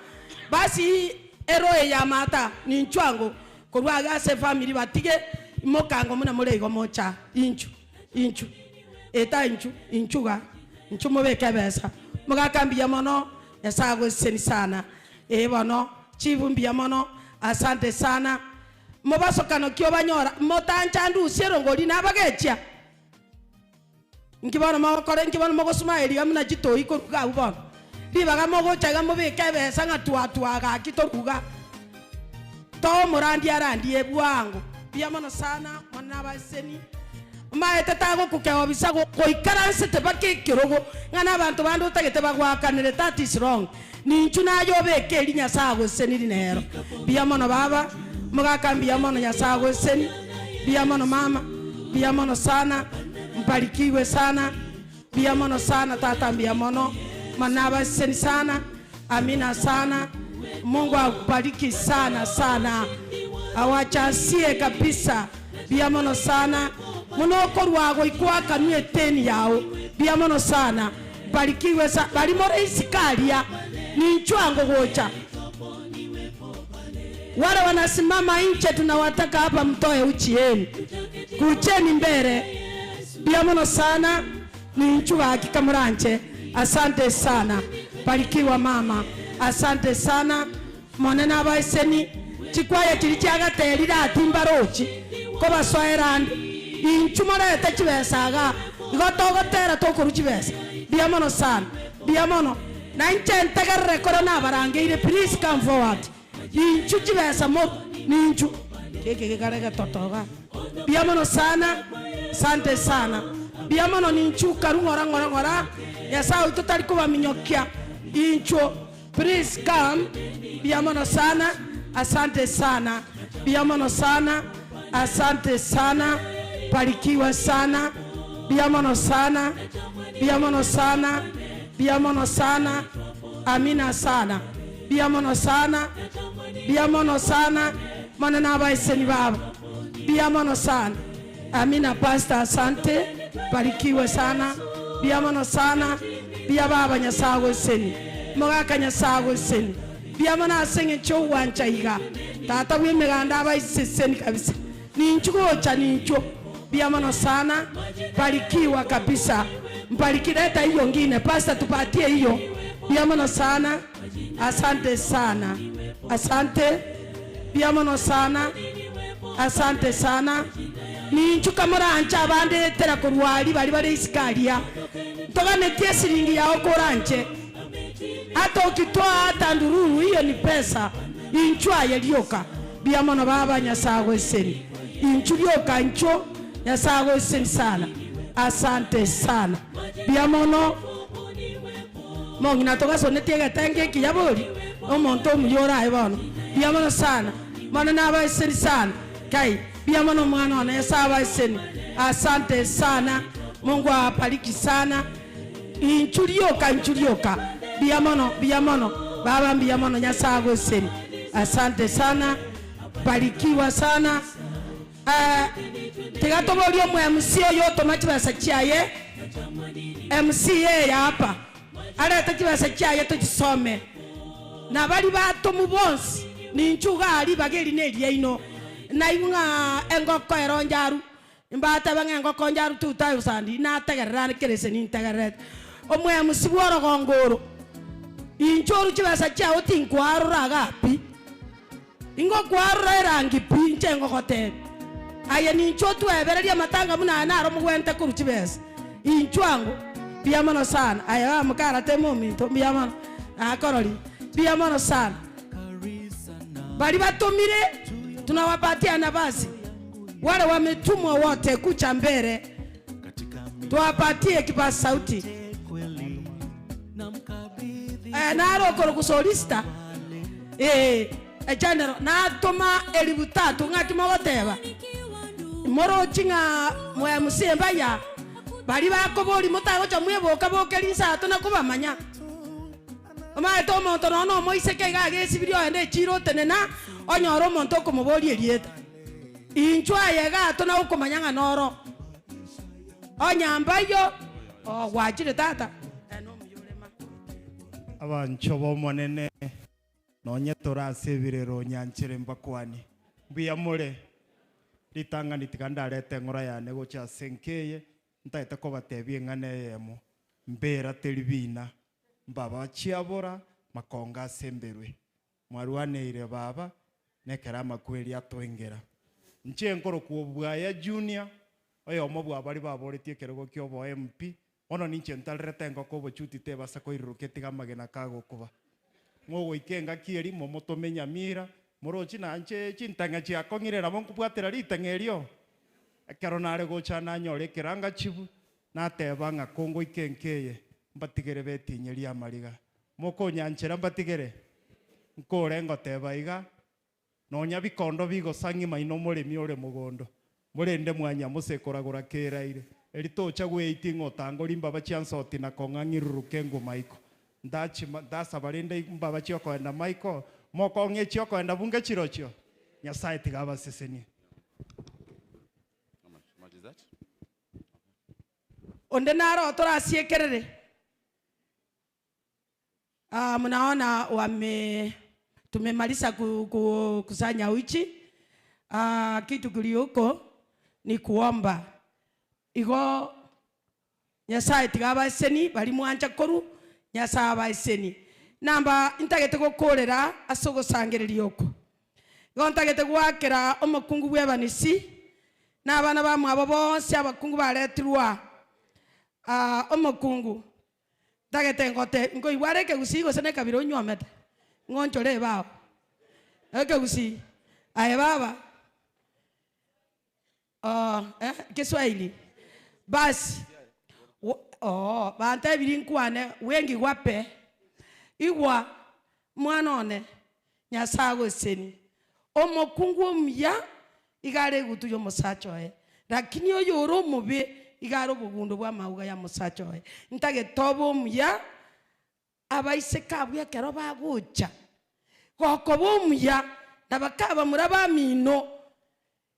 basi eroe ya mata ni nchwango korwa ase family batige imokango muna more igo mocha inchu inchu eta inchu inchuga inchu mobeke besa mugakambia mono Nyasaye seni sana bono chivu mbia mono asante sana mobasokano kio banyora motancha ndusiero ngori nabagechia nkibona mogokore nkibona mogosuma eri amuna chitoi koruga bono ribaga mogochaga mobeke besa ng'a twatwa gaki toruga to murandi arandie bwango bia mono sana mwana baseni maete tago kukewa bisago koikaranse tebake kirogo ng'ana abantu bandi otagete bagwakanire. That is wrong. Ninchu nayo beke eri Nyasaye goseni rinero bia mono baba mugaka mbia mono Nyasaye goseni bia mono mama bia mono sana mbarikiwe sana bia mono sana tata mbia mono manaba seni sana amina sana. Mungu akubariki sana sana awachasie kabisa bia mono sana munokorwago ikwakanwe teni yao bia mono sana barikiwe sa bari more isikaria ni nchwango gocha. Wale wanasimama nje tunawataka hapa mtoe uchi yenu kucheni mbele bia mono sana ni nchwa hakika muranche. Asante sana barikiwa mama asante sana monena abaiseni chikwaya chiri chiagaterira atimbarochi kobasoerande inchu morete chibesaga igo togotera tokoru chibesa bia mono sana bia mono na inche ntegerere koro nabarangeire. Please come forward. Inchu chibesa mo ninchu keke kikarege totoga bia mono sana asante sana bia mono ninchu karu ngora ngora ngora Nyasaye tutari kubaminyokia inchu. Please come bia mono sana asante sana bia mono sana asante sana barikiwa sana bia mono sana bia mono sana bia mono sana amina sana bia mono sana bia mono sana manana abaiseni baba bia mono sana amina. Pastor asante barikiwa sana bia mono sana bia baba Nyasaye goseni mugaka Nyasaye goseni bia mono asenge cho wancha iga tata w'emiganda abaiseni kabisa ninchugocha nincho bia mono sana barikiwa kabisa. Mbarikileta hiyo ngine pastor tupatie hiyo bia mono sana asante sana asante bia mono sana asante sana ninchuka morancha abande tera korwari bari bari isikaria toganetie siringi yao koranche hata ukitoa hata ndururu hiyo ni pesa inchwa yelioka bia mono baba Nyasaye goseni Inchulio kancho Nyasaye sen sana. Asante sana. Biamono mongina toka sonetie getenge kiyabori omonto omuyora ebono. Biamono sana. Mwana naba sen sana. Kai biamono mwana na Nyasaye sen. Asante sana. Mungu awabariki sana. Inchulioka inchulioka. Biamono biamono. Baba biamono Nyasaye sen. Asante sana. Barikiwa sana. Tigatoborio mu MC yoto machibasa chiaye MCA ya hapa areta chibasa chiaye tukisome na bali batomu bonsi ni nchuga ali bageri neria ino na inga engoko eronjaru imbata banga engoko njaru 2000 na tegerera kerese ni tegerera omwe MC bworogongoro inchoru chibasa chiao tinkwarura gapi ingo kwarura erangi pi nche ngokote aya nincho tuebereria matanga muna naro mugwente kuruchibesa inchwangu biamono sana aya mukara temo minto biamono akorori biamono sana bali batumire tunawapatia nafasi wale wametumwa wote kucha mbele tuwapatie kipaza sauti naro koro kusolista general natoma 3000 ngaki mogoteba moro chinga mwe musemba ya bali bakobori mutagocha mweboka bokeri nsato na kubamanya omaete omonto nono omoiseke iga agesibirie oende echiro otenena onyore omonto okomoboria erieta inchwa aye gato na okomanya ng'a noro onyambayo ogwachire tata abancho bomonene nonye torasebirero nyanchere mbakwani mbuya more ritanga nitikandarete ngora yane gocha senkeye ntaete kobatebie ng'ane yemo mbera teribina mbaba chiabora makonga semberwe mwarwaneire baba nekera makweri atwengera nche nkoro kubwaya junior oyo omobwa bari baboretie kerogo kiobo MP ono ninche ntarerete ngoko bochuti te basa koiruruke tiga magena kagokuba ngogoikenga kieri momotomenya mira morochi nanche chintanga chiakong'irera bonkubwatera ritang'erio ekero nare gocha nanyore keranga chibu nateba ng'a kongo ikenkeye mbatigere betinyeria amariga mokonyanchera mbatigere nkore ngoteba iga nonya bikondo bigosang'i maino moremi ore mogondo morende mwanya mosekoragora keraire eritocha gweiti ng'otango rimbaba chiansoti na kong'ang'iruruke ngumaiko ndachima ndasabarende mbaba chiokoenda maiko mokong'e chiokoenda bunge chirochio Nyasaye tigabasesenie. Onde naro torasiekerere mnaona wame tumemaliza kusanya uchi. Kitu kilioko ni kuomba igo Nyasaye tigabaseseni bali mwanja koru Nyasaye abaseseni namba intagete gokorera asogosangereria oko igo ntagete gwakera omokungu bwebanisi n'abana bamwabo bonse abakungu baretirwa omokungu ntagete ngote ngoigwareke gusi gose ne kabiro onywamete ngonchore bao eke gusi aye baba Kiswahili basi banta ebiri nkwane wengi gwape igwa mwana one Nyasaye goseni omokungu omuya igare gutu yo musacha oye lakini oyo ore omobe igare obogundo bwa mauga ya musacha oye ntagete omuya abaiseke abwo ekero bagocha gokoba omuya nabakaba muraba amino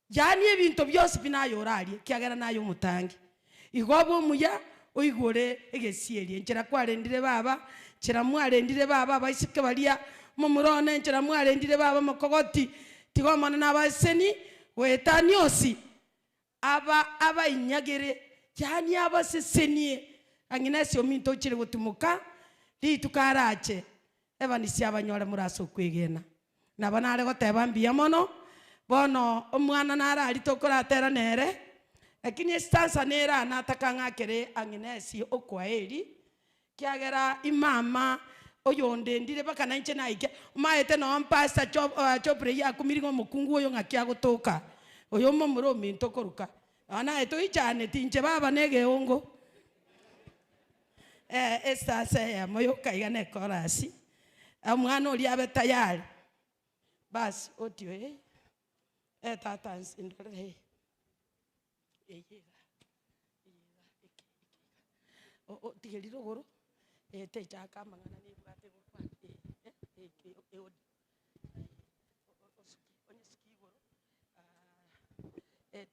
yani ebinto byose binayorarie kiagera nayo omutangi igo omuya oigore egesierie nchera kwarendire baba nchera mwarendire baba abaiseke baria mumurone nchera mwarendire baba mokogoti tigo mwana nabaseni wetaniosi aba abainyagere yani abasesenie ang'ina sio minto chire gotumuka ritukarache ebanisi abanyore muraso kwegena nabo nare goteba mbuya mono bono omwana narari tokoratera nere lakini estansa nera nataka ng'akere ang'inesi okwaeri kiagera imama oyonde ndire baka nainche naike maete no mpasta chopre ya kumirigo mukungu oyo ng'aki agotoka Oyo momura ominto koruka. Ana toichane tinche baba negeongo. Esasa ya moyo kaigane korasi. Omwana ori abe tayari. Basi otio tata ndore. O tigeriro goro te chaka mangana ni bwate gokwa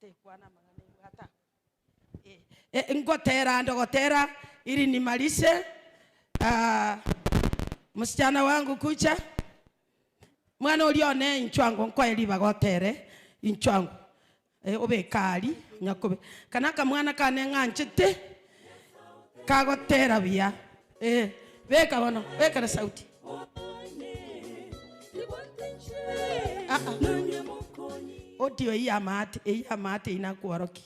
te kwana mangana ibwata ngotera ndogotera ili nimalishe. Msichana wangu kucha mwana ulione inchwangu nkoeli bagotere inchwangu obekali nyakobe kanaka mwana kane ng'anchete kagotera bia beka bono beka na sauti otio iya mate inakuoroki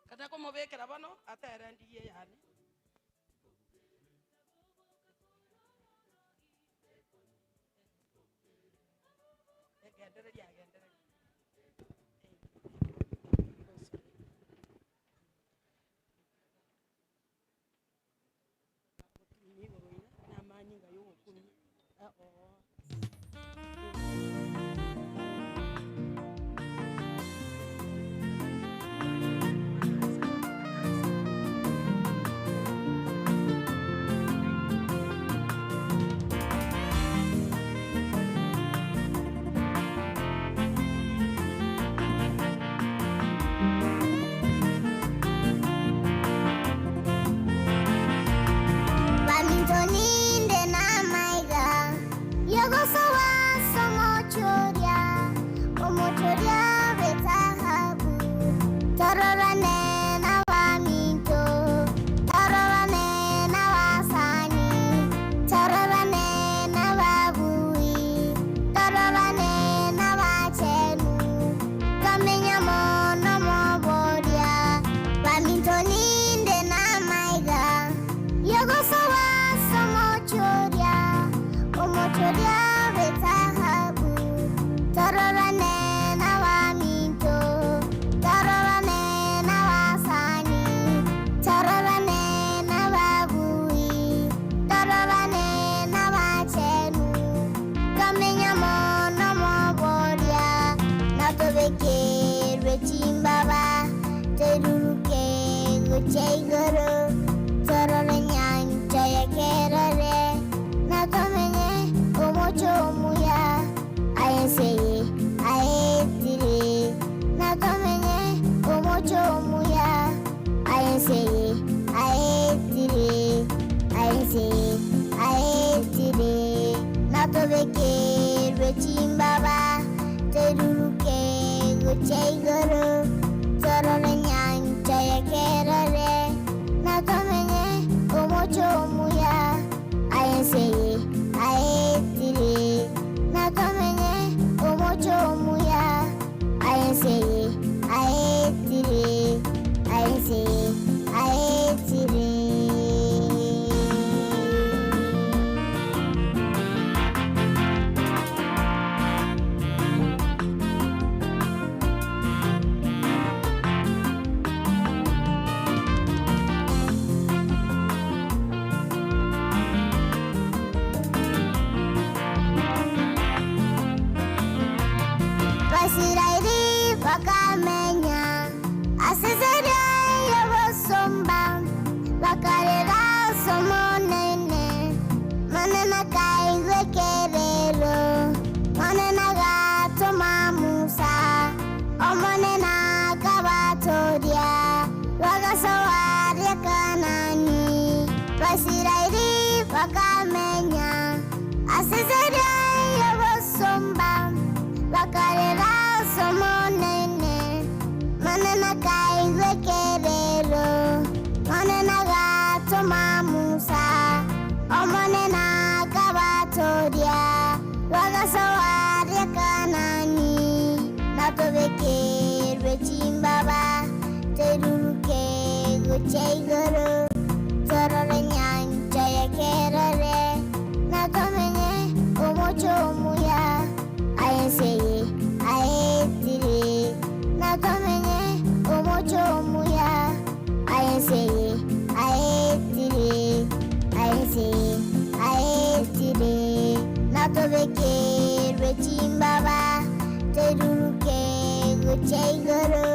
kata komobekera bono atere ndiye yani Tororo nyancha ya kera. Natobekerwe chimbaba Teruruke guche igoro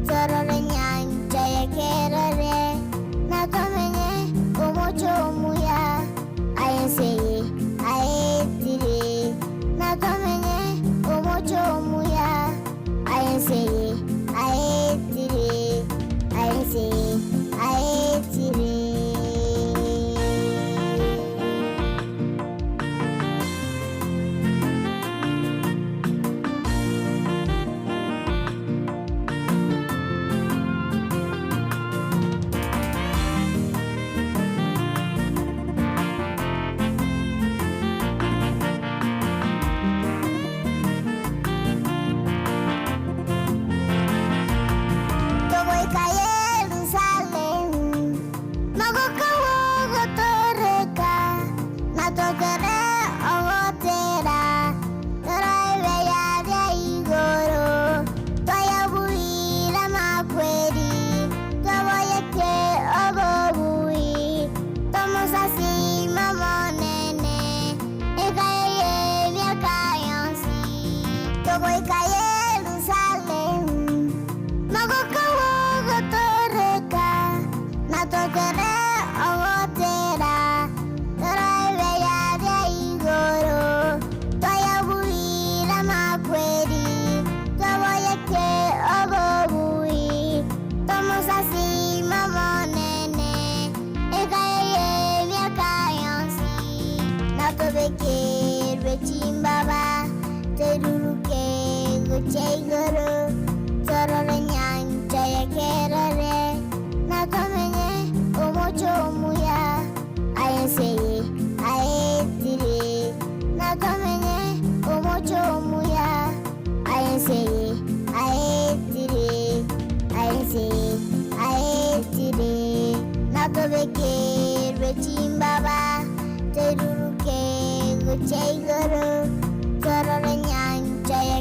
Torore nyanja ya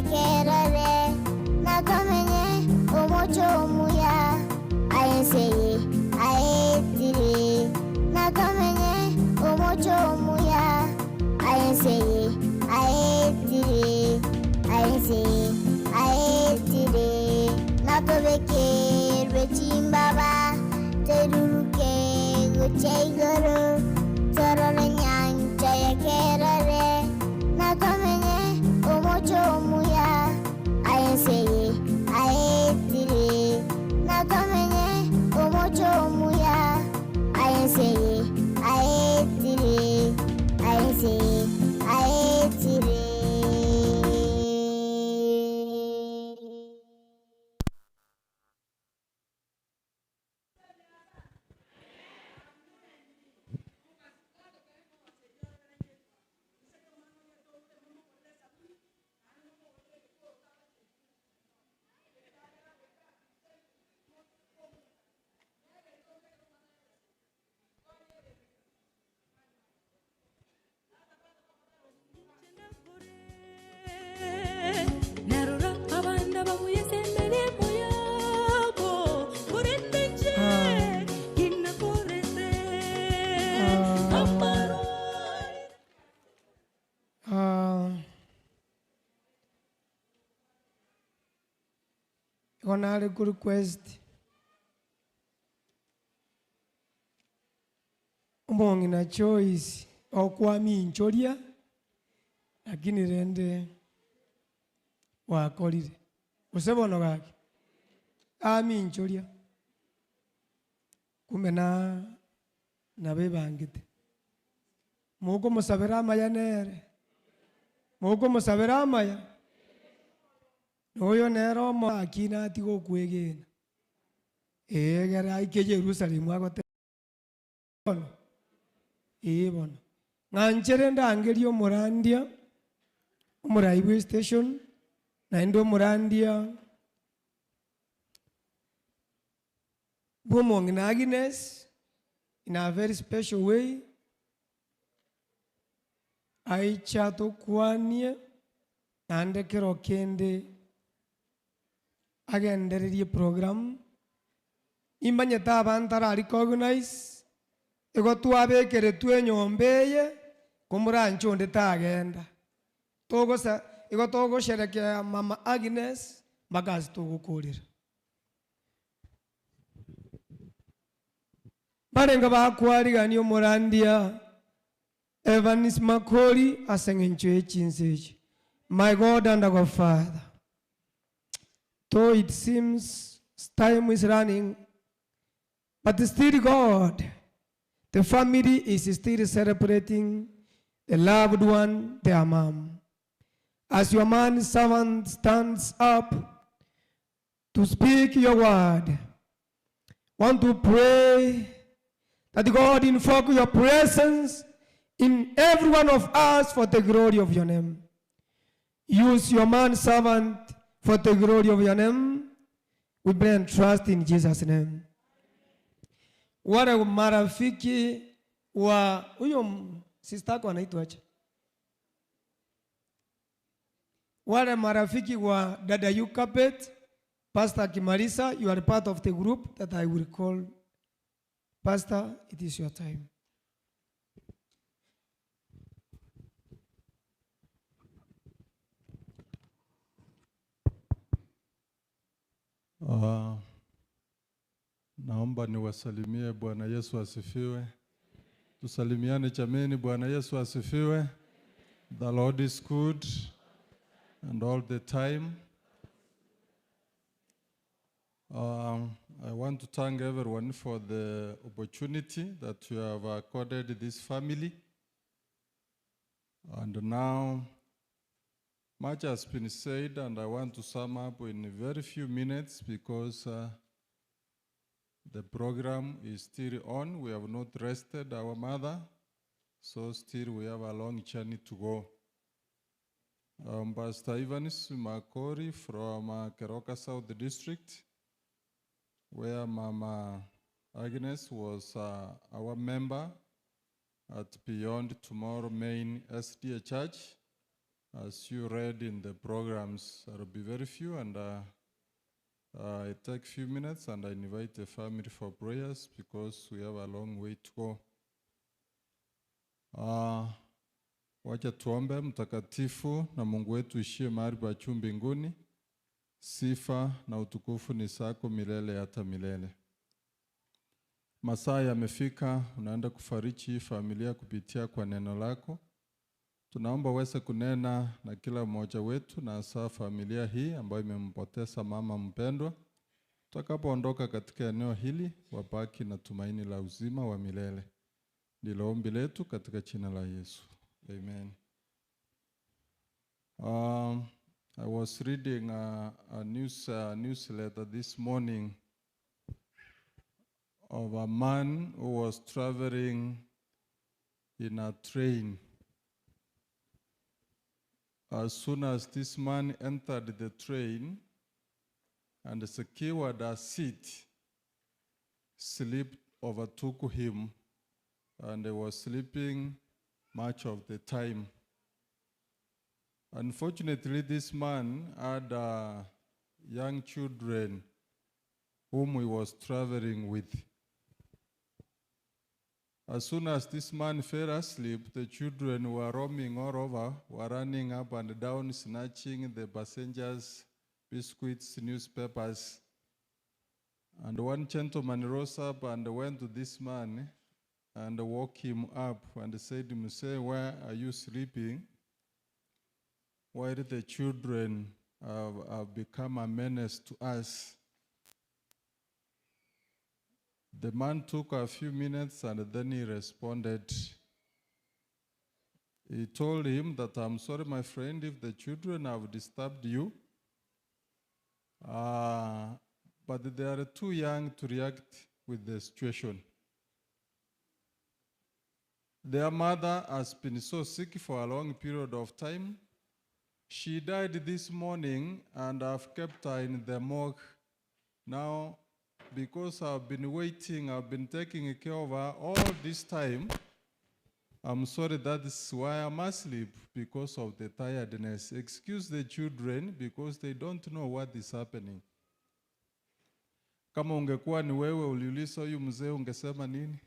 kerore Natomenye omocho omuya Ayenseye ayetire Natomenye omocho omuya Ayenseye ayetire Ayenseye ayetire. Onare ku request omong'ina Choice okwaminchoria lakini rende wakorire gose bono gaki aminchoria kumbe na nabebangete mukomusabira amaya nere mukomusabira amaya noyo nero omo akina atiga okwegena egera aike Jerusalemu agote bono bono ng'anchere ndangeria omorandia omorai bwa station naende omorandia bwa omong'ina Agnes in a very special way aicha tokwanie naende kero kende agendererie program imanyete abantu araricognize igo twabekeretwe enyomba eye komoranche onde tagenda Togosa igo togosherekea Mama Agnes magazi togokorera. Barenga bakwarigania omorandia Evans Makori aseng'encho echinsechi. My God and our Father, though it seems time is running, but still God, the family is still celebrating the loved one, their mom. As your man servant stands up to speak your word, want to pray that God invoke your presence in every one of us for the glory of your name. Use your man servant for the glory of your name. We pray and trust in Jesus' name. Wale marafiki wa huyo sister yako anaitwa aje? Wale marafiki wa dada Yukapet, Pastor Kimarisa, you are part of the group that I will call. Pastor, it is your time. Naomba niwasalimie. Bwana Yesu asifiwe. Tusalimiane jameni. Bwana Yesu asifiwe. The Lord is good and all the time. I want to thank everyone for the opportunity that you have accorded this family. And now, much has been said, and I want to sum up in very few minutes because the program is still on. We have not rested our mother, so still we have a long journey to go. Pastor Evans Makori from Keroka South District, where Mama Agnes was our member at Beyond Tomorrow Main SDA Church. As you read in the programs, there will be very few, and I take few minutes and I invite the family for prayers because we have a long way to go. Wacha tuombe. Mtakatifu na Mungu wetu ishie mahali pa juu mbinguni, sifa na utukufu ni zako milele hata milele. Masaa yamefika, unaenda kufariji familia kupitia kwa neno lako. Tunaomba uweze kunena na kila mmoja wetu na hasa familia hii ambayo imempoteza mama mpendwa. Tutakapoondoka katika eneo hili, wabaki na tumaini la uzima wa milele. Ndilo ombi letu katika jina la Yesu. Amen. I was reading a newsletter this morning of a man who was traveling in a train. As soon as this man entered the train and secured a seat, sleep overtook him, and he was sleeping much of the time. Unfortunately, this man had young children whom he was traveling with. As soon as this man fell asleep, the children were roaming all over, were running up and down, snatching the passengers' biscuits, newspapers. And one gentleman rose up and went to this man and woke him up and said, "Muse, where are you sleeping? Why did the children have become a menace to us?" The man took a few minutes and then he responded. He told him that, "I'm sorry, my friend, if the children have disturbed you, but they are too young to react with the situation. Their mother has been so sick for a long period of time. She died this morning and I've kept her in the morgue. Now, because I've been waiting, I've been taking care of her all this time, I'm sorry, that is why I'm asleep, because of the tiredness. Excuse the children because they don't know what is happening." Kama ungekuwa ni wewe uliuliza huyu mzee ungesema nini?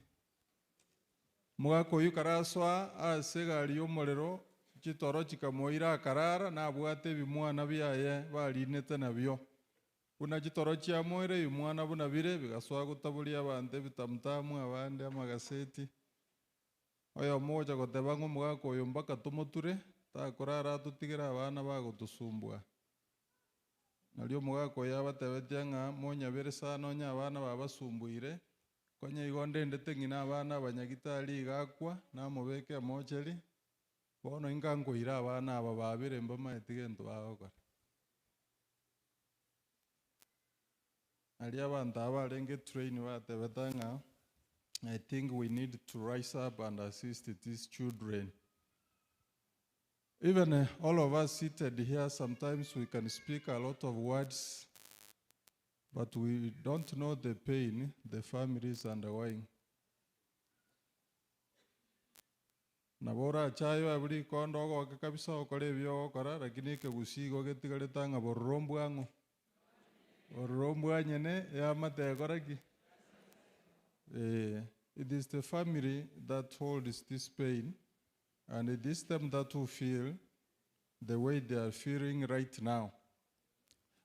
Mwako yu karaswa asega aliyo molero Chitoro chikamoira akarara nabwate ebimwana biaye barinete nabio. Buna chitoro chiamoire ebimwana buna bire bigasoa gotaboria abanto ebitamutamu abande amagaseti. Oyo mocha goteba ng'a omogaka oyo mpaka tomoture takorara totigere abana bagotosumbua. Nario omogaka oyo abatebetie ng'a monyabere sana onye abana babasumbuire konya igo ndendete ng'ina abana abanyagitari igakwa namobeke emocheri bono inga nkoira abana aba babere mbamaete gento bagokora. Aria abanto aba barenge train batebete ng'a I think we need to rise up and assist these children. Even all of us seated here, sometimes we can speak a lot of words, but we don't know the pain the family is undergoing. Nabora chayo aburi kondo ogoke kabisa okore ebio ogokora, lakini ekegusigo getigarete ng'a bororo mbwang'o. Bororo mbwanyene eamate ekora ki? It is the family that holds this pain, and it is them that will feel the way they are feeling right now.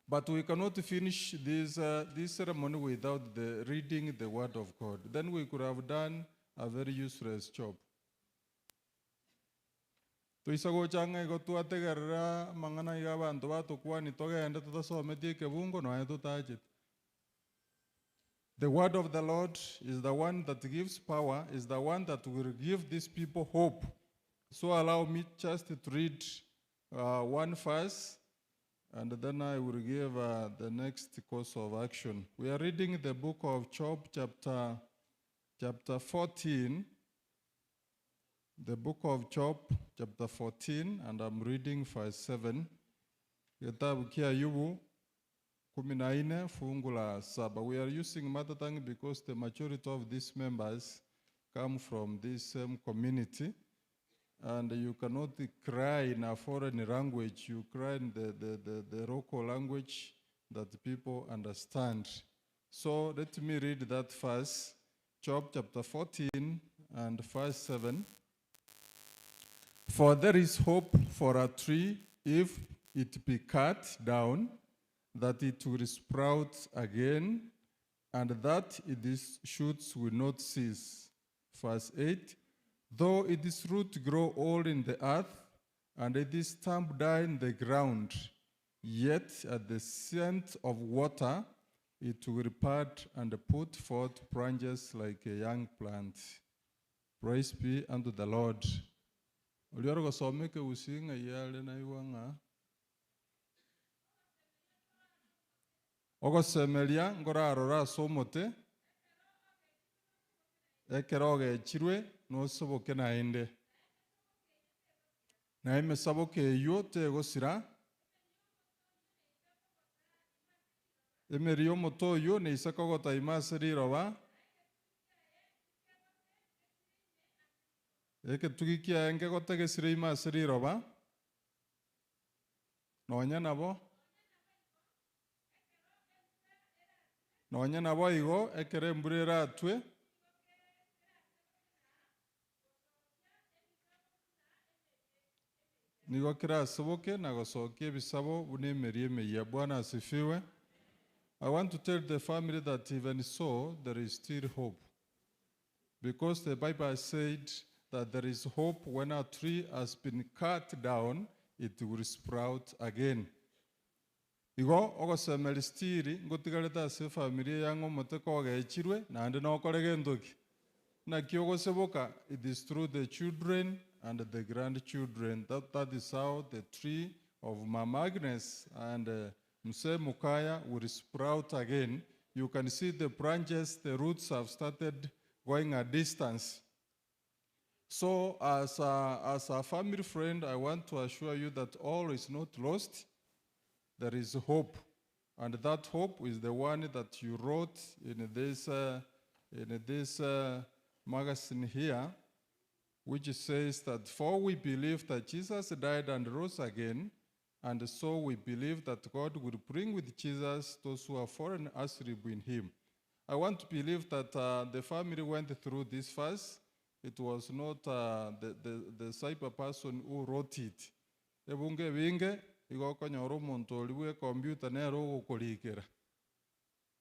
But we cannot finish this ceremony without the reading the Word of God. Then we could have done a very useless job. Tuisagochanga igo twategerera mang'ana iga abanto batokwani togende tutasometie ekebungo nonya totachete. The word of the Lord is the one that gives power, is the one that will give these people hope. So allow me just to read one verse, and then I will give the next course of action. We are reading the book of Job, chapter 14. The book of Job, chapter 14, and I'm reading verse 7. Kitabu kia Ayubu 14 fungu la 7. We are using mother tongue because the majority of these members come from this same community. And you cannot cry in a foreign language. You cry in the local language that people understand. So let me read that verse, Job chapter 14 and verse 7. For there is hope for a tree if it be cut down, that it will sprout again, and that its shoots will not cease. Verse 8, though its root grow all in the earth, and its stump die in the ground, yet at the scent of water it will part and put forth branches like a young plant. Praise be unto the Lord. Ogosemeria ngorarora ase omote ekero ogechirwe nosoboke naende na emesaboke eywo tegosira emeri y'omote oywo neisaka ogotaima ase riroba eketugi kiaye nkegotegesire ime ase riroba nonya nabo igo ekero embura eratwe nigo kerasoboke na gosokia ebisabo buna emeri emeyia. Bwana asifiwe. I want to tell the family that even so there is still hope, because the Bible said that there is hope when a tree has been cut down, it will sprout again. Igo ogosemeri stiri ngotigarete ase familia yang'o omote kogechirwe naende nokore gentoki naki ogoseboka. It is through the children and the grandchildren. That is how the tree of Mama Agnes and Mzee Mukaya will sprout again. You can see the branches, the roots have started going a distance. So as a family friend, I want to assure you that all is not lost. There is hope, and that hope is the one that you wrote in this magazine here, which says that for we believe that Jesus died and rose again, and so we believe that God will bring with Jesus those who are fallen asleep in him. I want to believe that the family went through this verse. It was not the cyber person who wrote it. Ebunge binge igokonyora omonto ori bwe computer nero ogokorikera.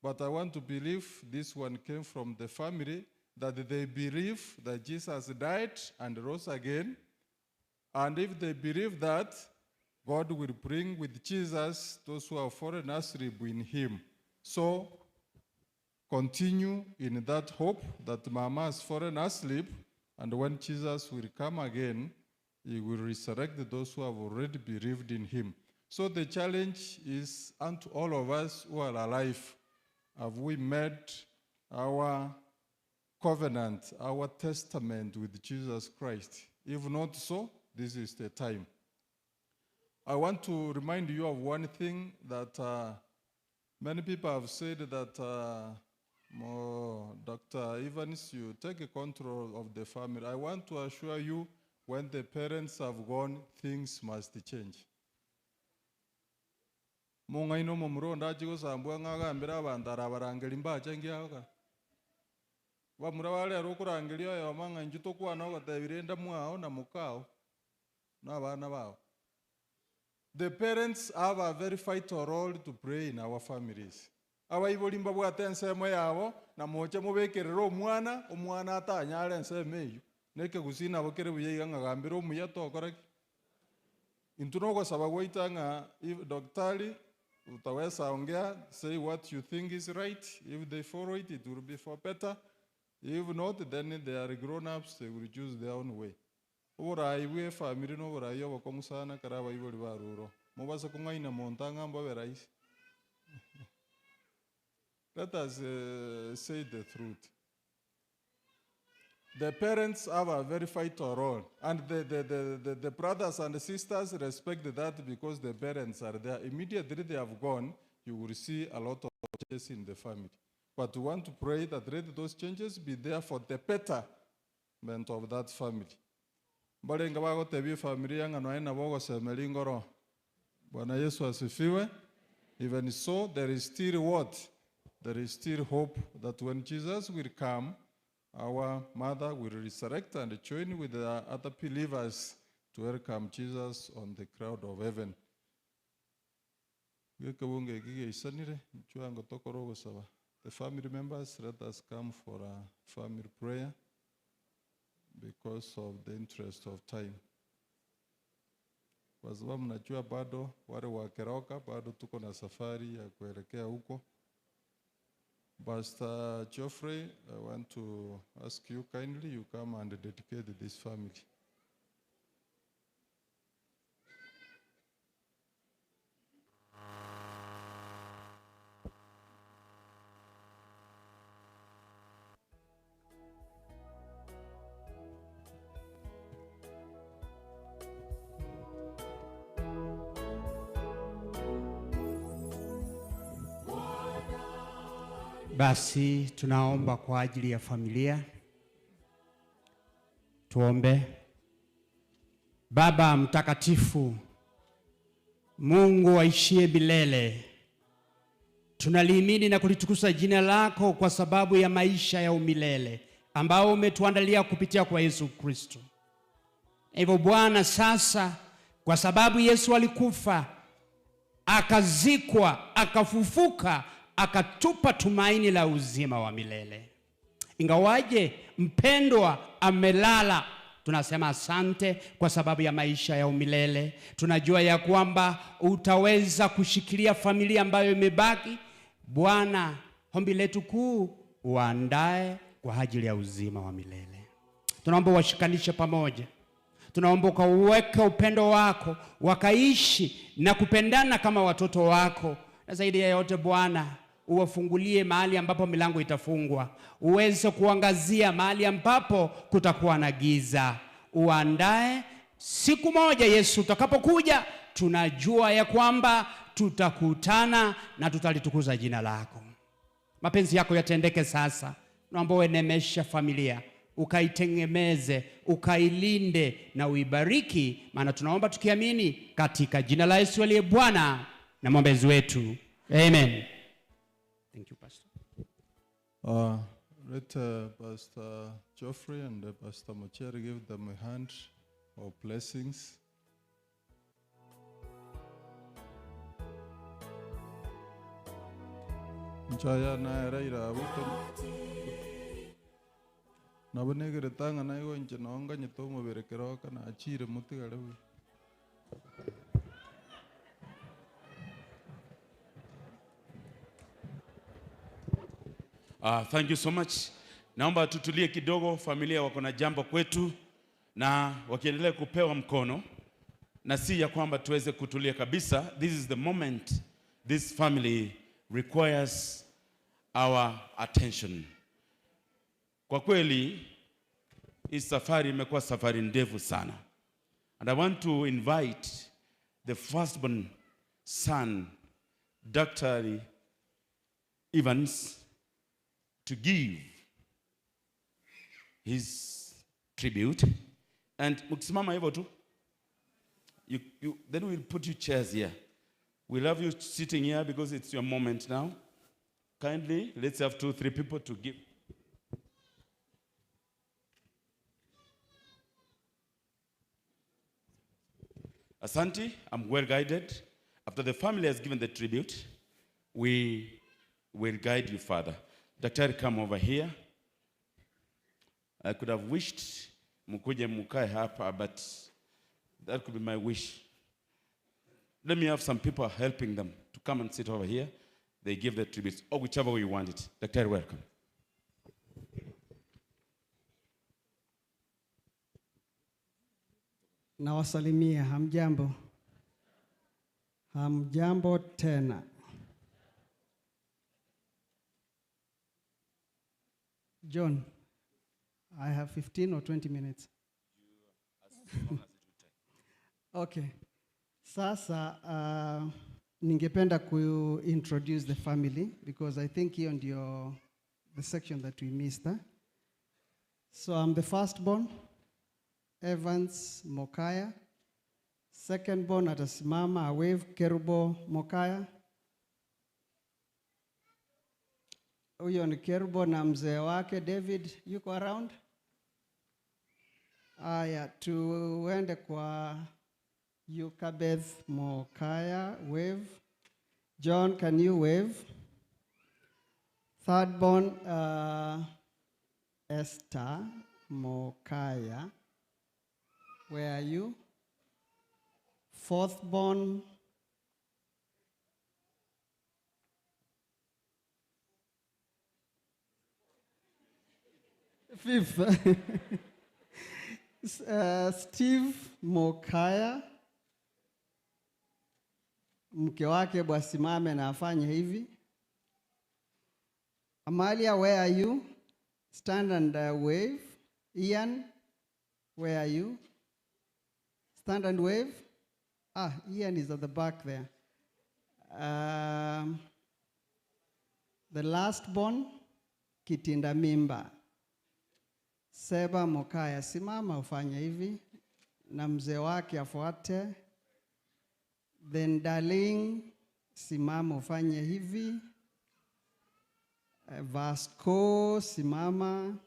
But I want to believe this one came from the family, that they believe that Jesus died and rose again. And if they believe that, God will bring with Jesus those who have fallen asleep in him. So continue in that hope that Mama has fallen asleep, and when Jesus will come again, he will resurrect those who have already believed in him. So the challenge is unto all of us who are alive. Have we made our covenant, our testament with Jesus Christ? If not so, this is the time. I want to remind you of one thing that many people have said that Dr. Evans, you take control of the family. I want to assure you, when the parents have gone, things must change. Mungaino mumuro ndachigosambwa ng'agambira abantu arabarangeri mbachengi aho bamura bale arokurangeria oyo mang'a inchu tokwana ogotebire enda mwao na mukao na abana bao. The parents have a very vital role to play in our families. Abaibori mbabwate ensemo yabo na moche mubekerere omwana, omwana atanyare ensemo eyo. Neke gusina bokere buya iga ng'agambire omuya tokora ki. Intu nogosaba gwaita ng'a if daktari utaweza ongea, say what you think is right. If they follow it, it will be for better. If not, then they are grown-ups, they will choose their own way. Oborai bwe family noborai obokong'u sana kare abaibori baruro. Mobasa kong'aina monto ang'ambo abe rahisi. Let us say the truth. The parents have a very vital role, and the brothers and the sisters respect that because the parents are there. Immediately they have gone, you will see a lot of changes in the family. But we want to pray that let those changes be there for the betterment of that family. Balenga bagotebia familia ng'ano aina bogosemeri ngoro. Bwana Yesu asifiwe. Even so, there is still what? There is still hope that when Jesus will come, our mother will resurrect and join with the other believers to welcome Jesus on the crowd of heaven. The family members, let us come for a family prayer because of the interest of time. Kwa sababu mnajua bado wale wa Keroka bado tuko na safari ya kuelekea huko. Pastor Geoffrey, I want to ask you kindly, you come and dedicate this family. Basi tunaomba kwa ajili ya familia. Tuombe. Baba mtakatifu, Mungu aishiye milele, tunaliamini na kulitukuza jina lako kwa sababu ya maisha ya umilele ambao umetuandalia kupitia kwa Yesu Kristo. Hivyo Bwana, sasa kwa sababu Yesu alikufa, akazikwa, akafufuka, akatupa tumaini la uzima wa milele. Ingawaje mpendwa amelala, tunasema asante kwa sababu ya maisha ya umilele. Tunajua ya kwamba utaweza kushikilia familia ambayo imebaki. Bwana, ombi letu kuu, uandae kwa ajili ya uzima wa milele. Tunaomba washikanishe pamoja. Tunaomba ukauweke upendo wako, wakaishi na kupendana kama watoto wako. Na zaidi ya yote Bwana, uwafungulie mahali ambapo milango itafungwa, uweze kuangazia mahali ambapo kutakuwa na giza. Uandae siku moja Yesu utakapokuja, tunajua ya kwamba tutakutana na tutalitukuza jina lako. Mapenzi yako yatendeke sasa. Naomba uenemeshe familia, ukaitengemeze, ukailinde na uibariki, maana tunaomba tukiamini katika jina la Yesu aliye Bwana na mwombezi wetu. Amen. Thank you, Pastor. Let Pastor Geoffrey and Pastor Mochere give them a hand of blessings. Nchaya na era abuto nabonegere tanga na igo inche nonga nyitomo berekeroka na achire mutigare. Thank you so much. Naomba tutulie kidogo, familia wako na jambo kwetu na wakiendelea kupewa mkono, na si ya kwamba tuweze kutulia kabisa. This is the moment this family requires our attention. Kwa kweli hii safari imekuwa safari ndefu sana. And I want to invite the firstborn son, Dr. Evans, to give his tribute. And mkisimama hivyo tu, then we'll put you chairs here. We love you sitting here because it's your moment now. Kindly, let's have 2-3 people to give. Asante, I'm well guided. After the family has given the tribute, we will guide you further. Doctor, come over here. I could have wished mukuje mukae hapa, but that could be my wish. Let me have some people helping them to come and sit over here. They give the tributes, or whichever way you want it. Doctor, welcome. Nawasalimia, hamjambo. Hamjambo tena. John, I have 15 or 20 minutes. As long as it will take. Okay. Sasa, ningependa ku introduce the family because I think hiyo ndio the section that we missed. Huh? So I'm the firstborn, Evans Mokaya. Secondborn atasimama, wave, Kerubo Mokaya. Huyo ni Kerubo na mzee wake David, yuko around? Aya, tuende kwa Yukabeth Mokaya, wave. John, can you wave? Thirdborn, Esther Mokaya. Where are you? Fourthborn, fifth, Steve Mokaya. Mke wake bwasimame na afanye hivi. Amalia, where are you? Stand and wave. Ian, where are you? Stand and wave. Ah, Ian is at the back there. The last born, Kitinda Mimba. Seba Mokaya, simama ufanye hivi. Na mzee wake afuate. Then Darling, simama ufanye hivi. Vasco, simama.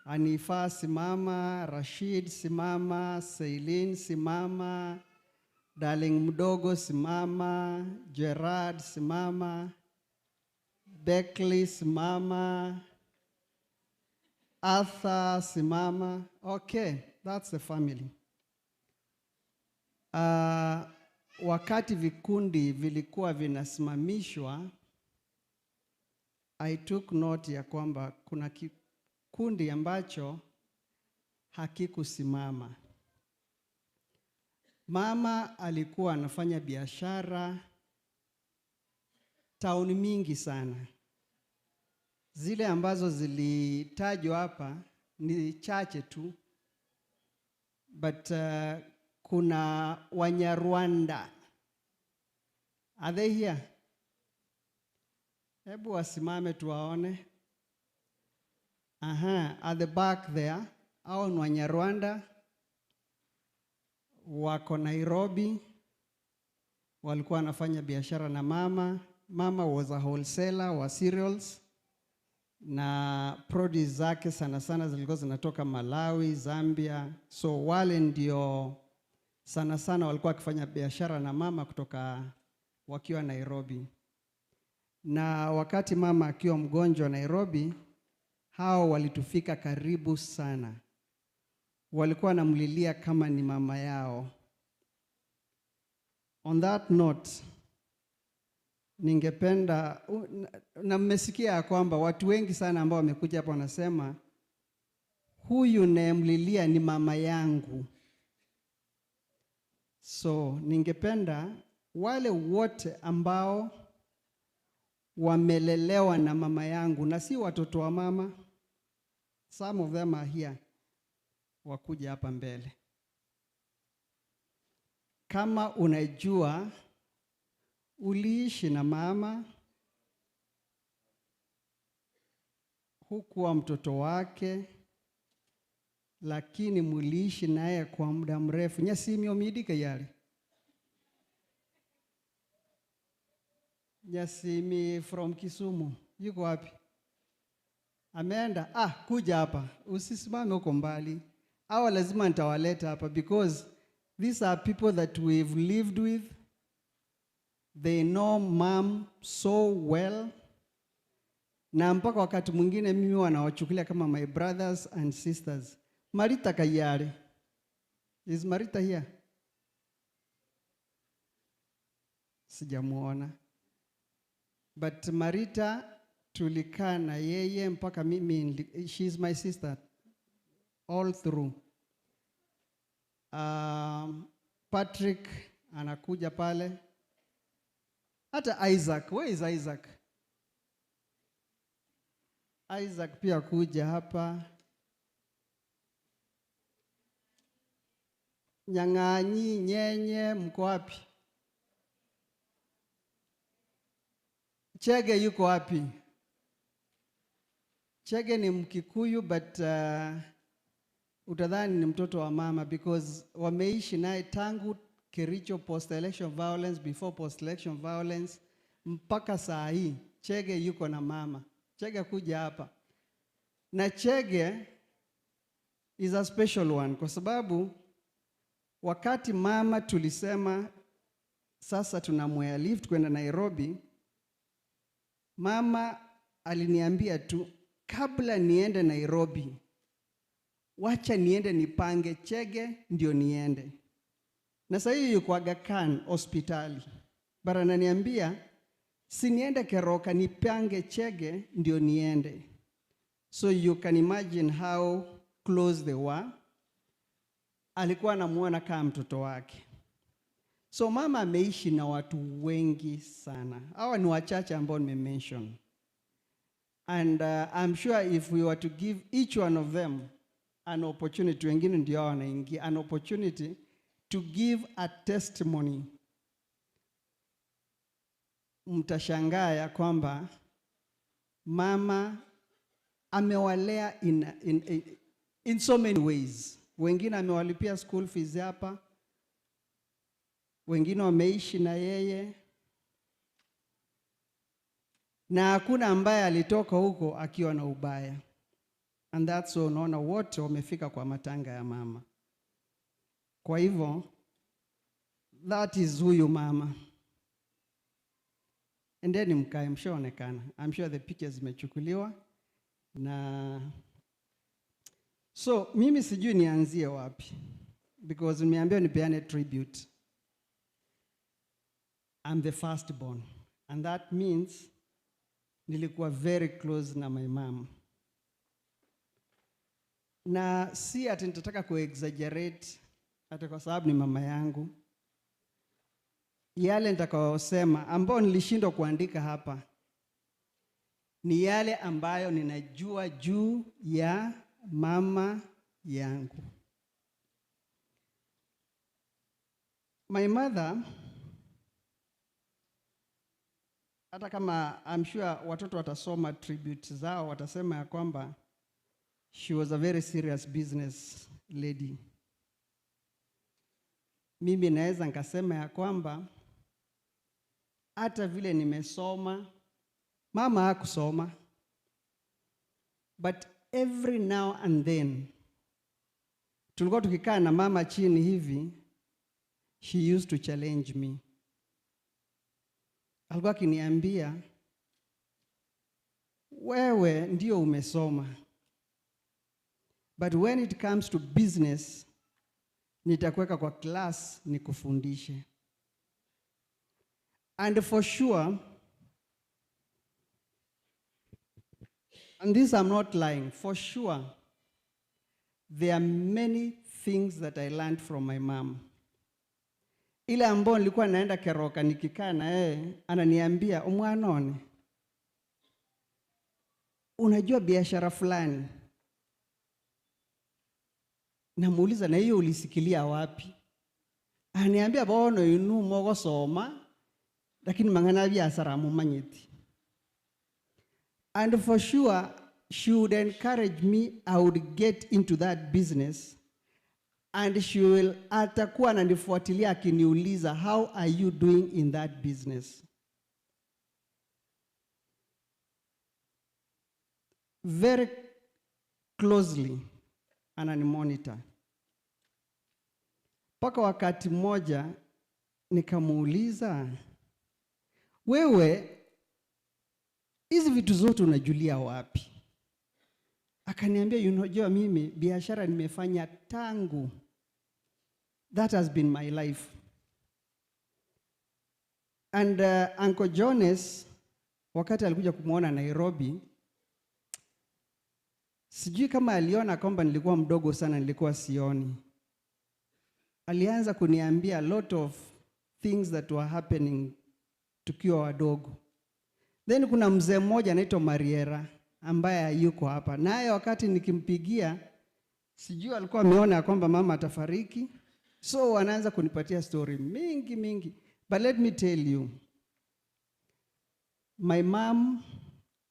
Anifa, simama. Rashid, simama. Celine, simama. Darling mdogo, simama. Gerard, simama. Beckley, simama. Arthur, simama. Okay, that's the family. Wakati vikundi vilikuwa vinasimamishwa, I took note ya kwamba kuna kikundi ambacho hakikusimama. Mama alikuwa anafanya biashara town mingi sana. Zile ambazo zilitajwa hapa ni chache tu. But kuna Wanyarwanda. Are they here? Hebu wasimame tuwaone. Aha, at the back there, hao ni Wanyarwanda wako Nairobi, walikuwa wanafanya biashara na mama. Mama was a wholesaler wa cereals Na produce zake sana sana zilikuwa zinatoka Malawi, Zambia. So wale ndio sana sana walikuwa wakifanya biashara na mama kutoka wakiwa Nairobi. Na wakati mama akiwa mgonjwa Nairobi, hao walitufika karibu sana. Walikuwa wanamlilia kama ni mama yao. On that note, ningependa, na mmesikia ya kwamba watu wengi sana ambao wamekuja hapa wanasema huyu nayemlilia ni mama yangu. So ningependa wale wote ambao wamelelewa na mama yangu, na si watoto wa mama, some of them are here, wakuja hapa mbele. Kama unajua uliishi na mama, hukuwa mtoto wake, lakini muliishi naye kwa muda mrefu. Nyasimi omidika yale. Nyasimi from Kisumu. Yuko wapi? Ameenda. Kuja hapa. Usisimame huko mbali. Hawa lazima nitawaleta hapa because these are people that we've lived with. They know mom so well. Na mpaka wakati mwingine mimi wanawachukulia kama my brothers and sisters. Marita Kayare. Is Marita here? Sijamuona. But Marita tulikaa na yeye mpaka mimi, she is my sister all through. Patrick anakuja pale. Hata Isaac, where is Isaac? Isaac pia kuja hapa. Nyang'anyi, Nyenye, mko wapi? Chege yuko wapi? Chege ni Mkikuyu, but utadhani ni mtoto wa mama because wameishi naye tangu Kericho post-election violence, before post-election violence, mpaka saa hii. Chege yuko na mama. Chege kuja hapa. Na Chege is a special one kwa sababu wakati mama tulisema sasa tunamwea lift kwenda Nairobi, mama aliniambia tu kabla niende Nairobi, wacha niende nipange Chege ndio niende. Na sasa hiyo yuko Aga Khan hospitali. Bara ananiambia si niende Keroka nipange Chege ndio niende. So you can imagine how close they were. Alikuwa anamuona kama mtoto wake. So mama ameishi na watu wengi sana. Hawa ni wachache ambao nimemention. And I'm sure if we were to give each one of them an opportunity, wengine ndio wanaingia, an opportunity to give a testimony, mtashangaa ya kwamba mama amewalea in so many ways. Wengine amewalipia school fees hapa, wengine wameishi na yeye, na hakuna ambaye alitoka huko akiwa na ubaya. And that's so unaona wote wamefika kwa matanga ya mama. Kwa hivyo that is huyu mama. Endeni mkae, mshaonekana. I'm sure the pictures zimechukuliwa. Na so mimi sijui nianzie wapi because nimeambiwa nipeane tribute. I'm the firstborn, and that means nilikuwa very close na my mom. Na si ati nitataka ku-exaggerate hata kwa sababu ni mama yangu. Yale nitakayosema ambao nilishindwa kuandika hapa ni yale ambayo ninajua juu ya mama yangu. My mother, hata kama I'm sure watoto watasoma tribute zao watasema ya kwamba she was a very serious business lady. Mimi naweza nikasema ya kwamba hata vile nimesoma, mama hakusoma. But every now and then, tulikuwa tukikaa na mama chini hivi, she used to challenge me. Alikuwa akiniambia, wewe ndio umesoma, but when it comes to business, nitakuweka kwa class nikufundishe. And for sure, and this I'm not lying, for sure, there are many things that I learned from my mom. Ile ambayo nilikuwa naenda Keroka nikikaa na yeye, ananiambia, "Omwanone, unajua biashara fulani?" Namuuliza, na hiyo ulisikilia wapi? Ananiambia, bono inu mogosoma, lakini mangana biashara mumanyeti. And for sure, she would encourage me, I would get into that business. And she will atakuwa ananifuatilia akiniuliza, how are you doing in that business? Very closely ananimonitor. Paka wakati mmoja nikamuuliza, wewe hizi vitu zote unajulia wapi? Akaniambia, unajua mimi biashara nimefanya tangu. That has been my life. And Uncle Jonas, wakati alikuja kumuona Nairobi, sijui kama aliona kwamba nilikuwa mdogo sana, nilikuwa sioni. Alianza kuniambia a lot of things that were happening tukiwa wadogo. Then kuna mzee mmoja anaitwa Mariera ambaye yuko hapa. Naye wakati nikimpigia, sijui alikuwa ameona kwamba mama atafariki. So anaanza kunipatia story mingi mingi. But let me tell you, my mom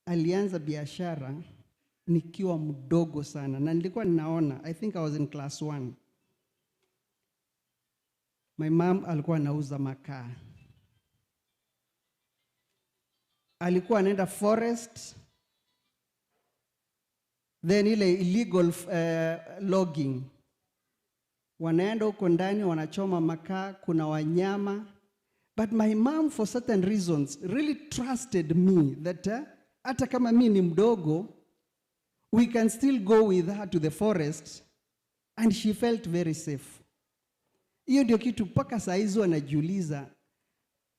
alianza biashara nikiwa mdogo sana. Na nilikuwa ninaona, I think I was in class 1. My mom alikuwa anauza makaa. Alikuwa anaenda forest, then ile illegal logging. Wanaenda huko ndani, wanachoma makaa, kuna wanyama. But my mom, for certain reasons, really trusted me that hata kama mimi ni mdogo, we can still go with her to the forest, and she felt very safe. Hiyo ndio kitu mpaka saa hizo anajiuliza.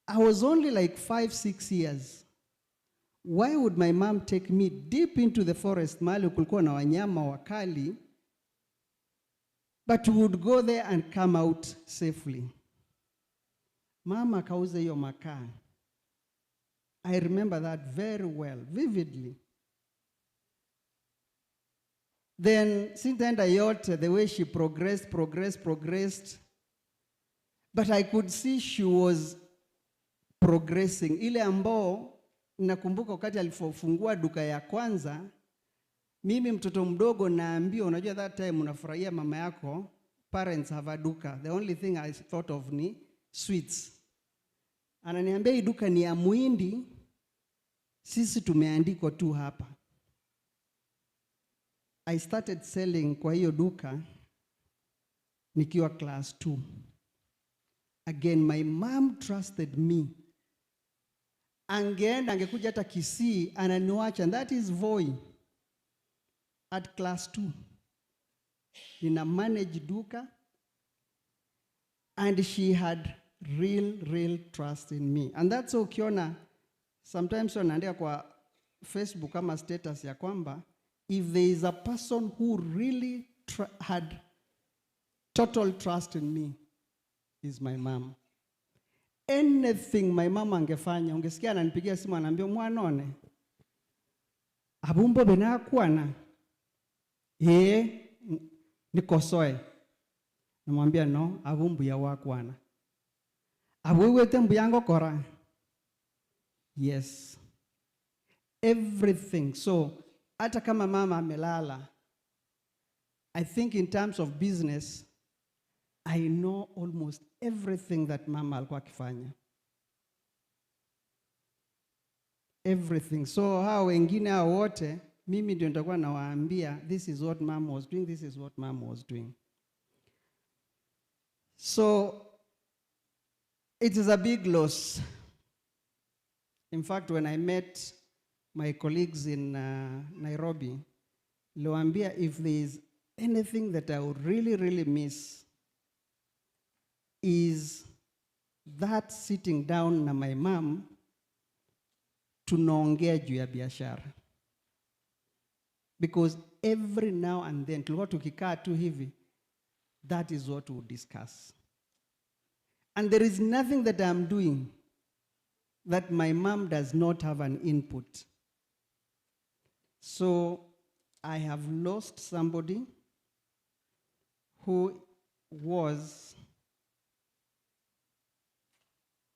I was only like 5, 6 years. Why would my mom take me deep into the forest, mahali kulikuwa na wanyama wakali, but we would go there and come out safely? Mama akauza hiyo makaa. I remember that very well, vividly. Then, sintaenda yote, the way she progressed, progressed, progressed. But I could see she was progressing. Ile ambao, nakumbuka wakati alifungua duka ya kwanza, mimi mtoto mdogo naambiwa, unajua that time unafurahia mama yako, parents have a duka. The only thing I thought of ni sweets. Ananiambia hii duka ni ya Muhindi, sisi tumeandikwa tu hapa. I started selling kwa hiyo duka nikiwa class 2. Again, my mom trusted me. Angeenda, angekuja hata Kisii, ananiwacha, and that is Voi. At class 2. Nina manage duka, and she had real, real trust in me. And that's ukiona, sometimes wanaandika kwa Facebook kama status ya kwamba, if there is a person who really had total trust in me, is my mom. Anything my mom angefanya, ungesikia ananipigia simu ananiambia, mwanone, abumbo benakwana, nikosoe. Namwambia no, abumbu ya wakwana. Abuwete mbuyango kora. Yes. Everything. So, hata kama mama amelala, I think in terms of business, I know almost everything that mama alikuwa akifanya. Everything. So hao wengine hao wote, Mimi ndio nitakuwa nawaambia this is what mom was doing, this is what mom was doing. So it is a big loss. In fact, when I met my colleagues in Nairobi, niliwaambia if there is anything that I would really, really miss is that sitting down na my mom tunaongea juu ya biashara. Because every now and then, tulikuwa tukikaa tu hivi, that is what we discuss. And there is nothing that I'm doing that my mom does not have an input. So I have lost somebody who was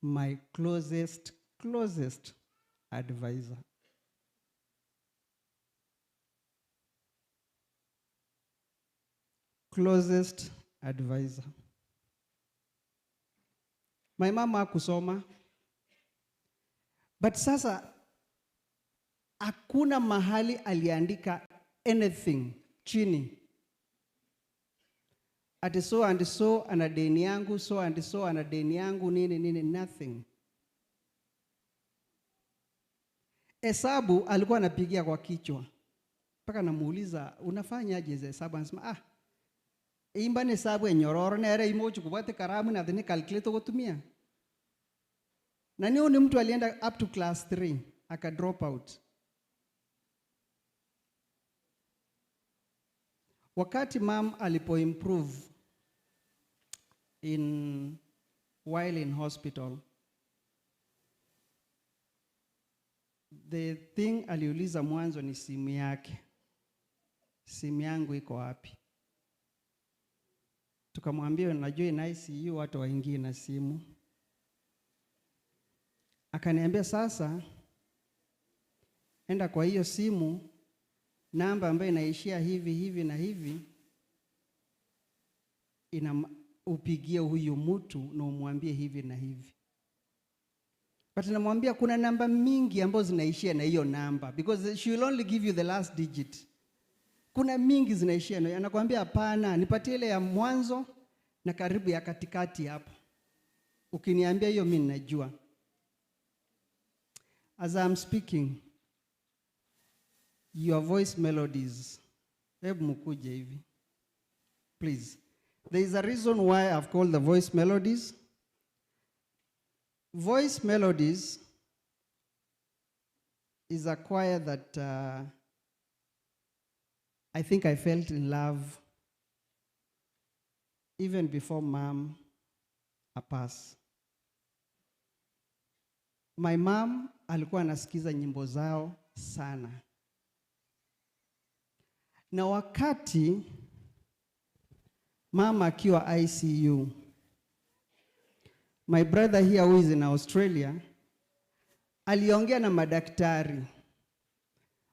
my closest, closest advisor. Closest advisor. My mama hakusoma. But sasa, hakuna mahali aliandika anything chini. Ati so and so ana deni yangu, so and so ana deni yangu, nini nini, nothing. Hesabu alikuwa anapigia kwa kichwa. Mpaka namuuliza, unafanyaje hizo hesabu? Anasema, imba ni hesabu enyororo nere imochu kubate karamu na dhini calculator kutumia. Na ni mtu alienda up to class 3, aka drop out. Wakati mom alipo improve while in hospital, the thing aliuliza mwanzo ni simu yake. Simu yangu iko wapi? Tukamwambia unajua in ICU watu waingie na simu. Akaniambia sasa enda kwa hiyo simu namba ambayo inaishia hivi hivi na hivi, upigie huyu mtu na umwambie hivi na hivi. But namwambia kuna namba mingi ambazo zinaishia na hiyo namba, because she will only give you the last digit. Kuna mingi zinaishia na, anakuambia hapana, nipatie ile ya mwanzo na karibu ya katikati hapo. Ukiniambia hiyo mimi ninajua. As I'm speaking, your voice melodies, hebu mkuje hivi. Please. There is a reason why I've called the voice melodies. Voice melodies is a choir that I think I felt in love even before mom passed. My mom alikuwa anasikiza nyimbo zao sana. Na wakati mama akiwa ICU, my brother here who is in Australia aliongea na madaktari.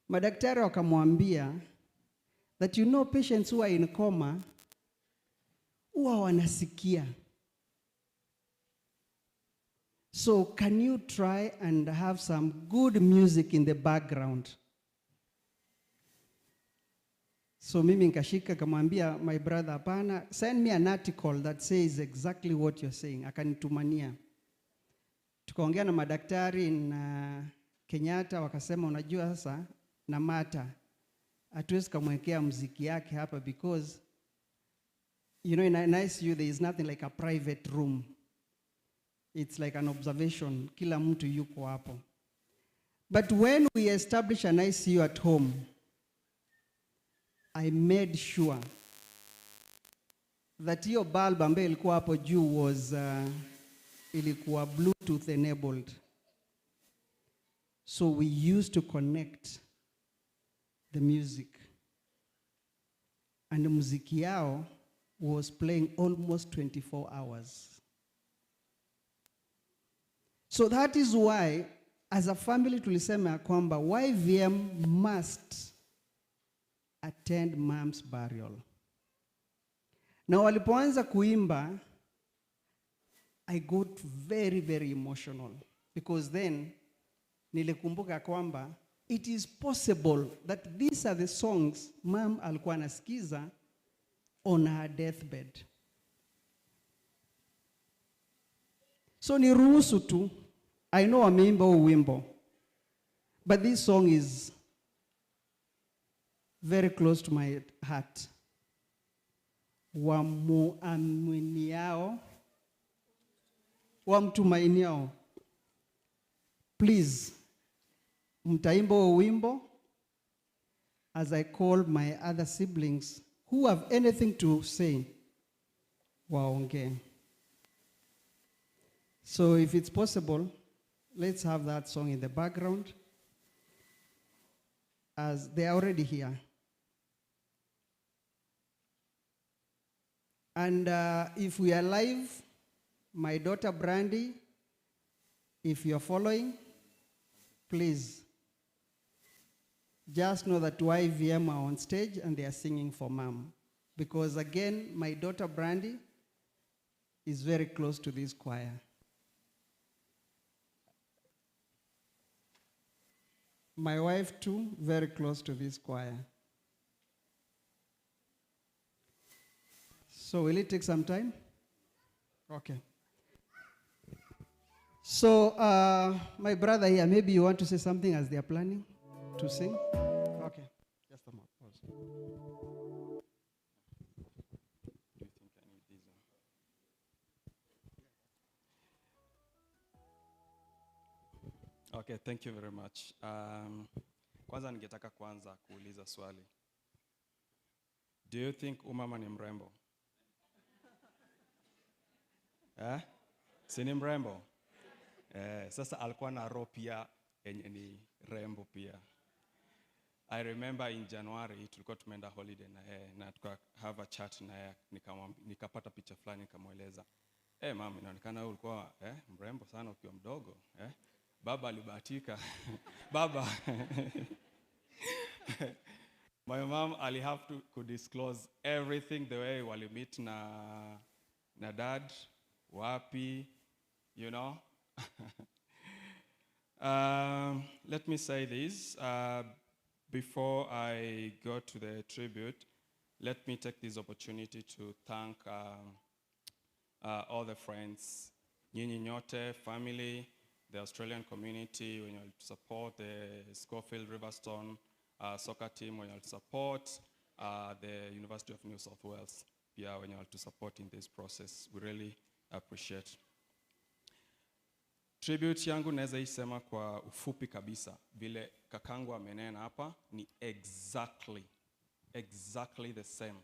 Madaktari wakamwambia that you know patients who are in coma huwa wanasikia. So can you try and have some good music in the background? So mimi nikashika kamwambia my brother, hapana, send me an article that says exactly what you're saying. Akanitumania. Tukaongea na madaktari na Kenyatta, wakasema unajua sasa na Mata hatuwezi kumwekea muziki yake hapa because you know in an ICU there is nothing like a private room. It's like an observation, kila mtu yuko hapo. But when we establish an ICU at home, I made sure that hiyo bulb ambayo ilikuwa hapo juu was ilikuwa Bluetooth enabled. So we used to connect the music. And the muziki yao was playing almost 24 hours. So that is why, as a family, tulisema ya kwamba YVM must attend mom's burial. Na walipoanza kuimba, I got very, very emotional. Because then, nilikumbuka kwamba It is possible that these are the songs mom alikuwa anasikiza on her deathbed. So niruhusu tu, I know wameimba huu wimbo, but this song is very close to my heart. Wamuaminiao, wamtumainiao. Please, mtaimba huu wimbo as I call my other siblings who have anything to say, waongee. So if it's possible, let's have that song in the background as they are already here. And if we are live, my daughter Brandy, if you're following, please just know that YVM are on stage and they are singing for mom. Because again, my daughter Brandy is very close to this choir. My wife too, very close to this choir. So will it take some time? Okay. So my brother here, maybe you want to say something as they are planning to sing? Okay. Just a moment. Pause. Do you think I need this one? Okay, thank you very much. Kwanza ningetaka kwanza kuuliza swali. Do you think umama ni mrembo? Eh? Si ni mrembo? Eh, sasa alikuwa na roho pia yenye ni rembo pia. I remember in January tulikuwa tumeenda holiday na yeye na tuka have a chat na yeye, nikapata picha fulani nikamweleza. Eh, mama, inaonekana wewe ulikuwa mrembo sana ukiwa mdogo, eh? Baba alibahatika. Baba. My mom ali have to disclose everything the way wali meet na dad, wapi, you know. Let me say this before I go to the tribute. Let me take this opportunity to thank all the friends, nyinyi nyote, family, the Australian community, when you support the Schofield Riverstone soccer team, when you support the University of New South Wales, yeah, when you to support in this process. We really appreciate. Tribute yangu naweza isema kwa ufupi kabisa, vile kakangu amenena hapa ni exactly the same.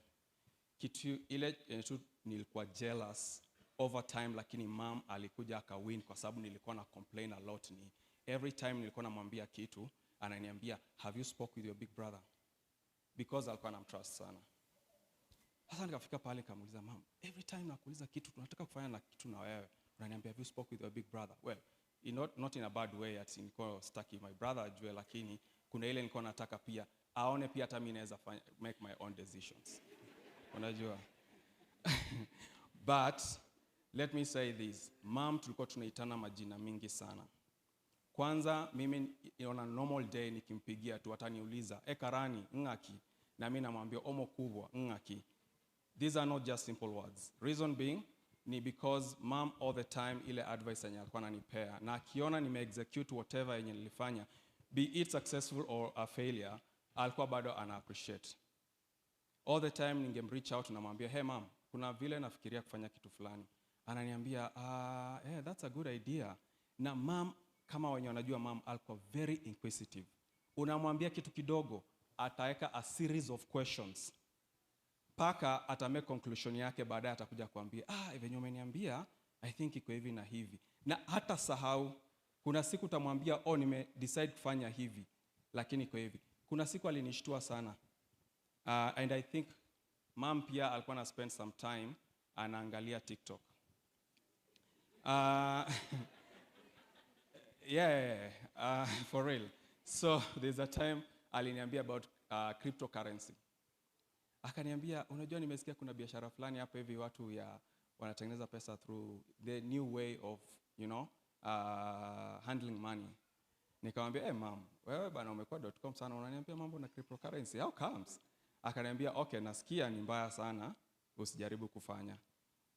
Kitu ile tu nilikuwa jealous over time, lakini mom alikuja akawin kwa sababu nilikuwa na complain a lot. Ni every time nilikuwa namwambia kitu ananiambia, have you spoke with your big brother? Because alikuwa anamtrust sana. Sasa nikafika pale nikamuuliza mom, every time nakuuliza kitu tunataka kufanya na kitu na wewe, unaniambia have you spoke with your big brother? Well, not in a bad way, ati nilikuwa stuck my brother ajue, lakini kuna ile nilikuwa nataka pia aone pia hata mimi naweza make my own decisions. Unajua? But let me say this, mom tulikuwa tunaitana majina mingi sana. Kwanza mimi on a normal day nikimpigia tu ataniuliza, "E karani, ngaki?" Na mimi namwambia omo kubwa, ngaki. These are not just simple words. Reason being ni because mom all the time ile advice yenye alikuwa ananipea, na akiona nime execute whatever yenye nilifanya, be it successful or a failure, alikuwa bado ana appreciate. All the time ningem reach out na mwambia, "Hey mom, kuna vile nafikiria kufanya kitu fulani." Ananiambia, "Hey, that's a good idea." Na mom, kama wenye wanajua mom, alikuwa very inquisitive. Unamwambia kitu kidogo, ataweka a series of questions. Paka atamake conclusion yake, baadaye atakuja kuambia, "Ah, venye umeniambia, I think iko hivi na hivi." Na hata sahau, kuna siku utamwambia, "Oh, nime decide kufanya hivi, lakini iko hivi." Kuna siku alinishtua sana. And I think mom pia alikuwa na spend some time anaangalia TikTok. Yeah, for real. So there's a time aliniambia about cryptocurrency. Akaniambia, unajua nimesikia kuna biashara fulani hapa hivi watu ya wanatengeneza pesa through the new way of, you know, handling money. Nikamwambia, "Eh, mom, wewe bana umekuwa .com sana, unaniambia mambo na cryptocurrency. How comes?" Akaniambia, "Okay, nasikia ni mbaya sana, usijaribu kufanya."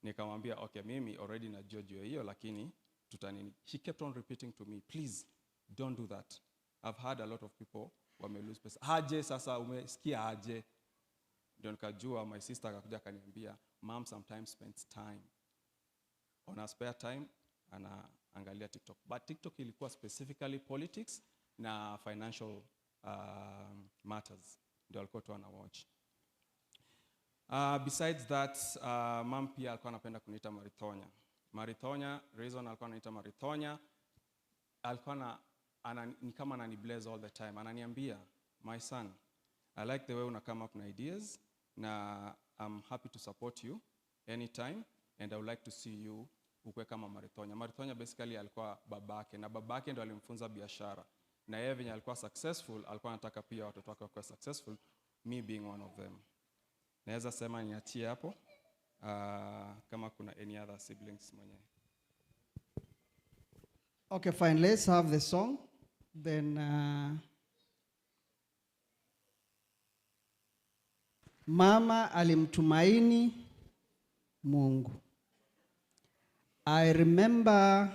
Nikamwambia, "Okay, mimi already najua juu ya hiyo, lakini tutanini." She kept on repeating to me, "Please don't do that. I've had a lot of people wame lose pesa." Aje sasa umesikia aje? Ndio nikajua. My sister akakuja akaniambia, "Mom sometimes spends time on her spare time anaangalia TikTok." But TikTok ilikuwa specifically politics na financial matters ndio alikuwa tu ana watch. Besides that, mom pia alikuwa anapenda kuniita Marithonya. Marithonya, reason alikuwa ananiita Marithonya, alikuwa na ni kama anani bless all the time. Ananiambia, "My son, I like the way una come up na ideas na I'm happy to support you anytime and I would like to see you ukue kama Marithonya." Marithonya basically alikuwa babake, na babake ndo alimfunza biashara. Na yeye venye alikuwa successful, alikuwa anataka pia watoto wake wakuwe successful, me being one of them. Naweza sema niachie hapo, kama kuna any other siblings mwenye. Okay, fine. Let's have the song. Then Mama alimtumaini Mungu. I remember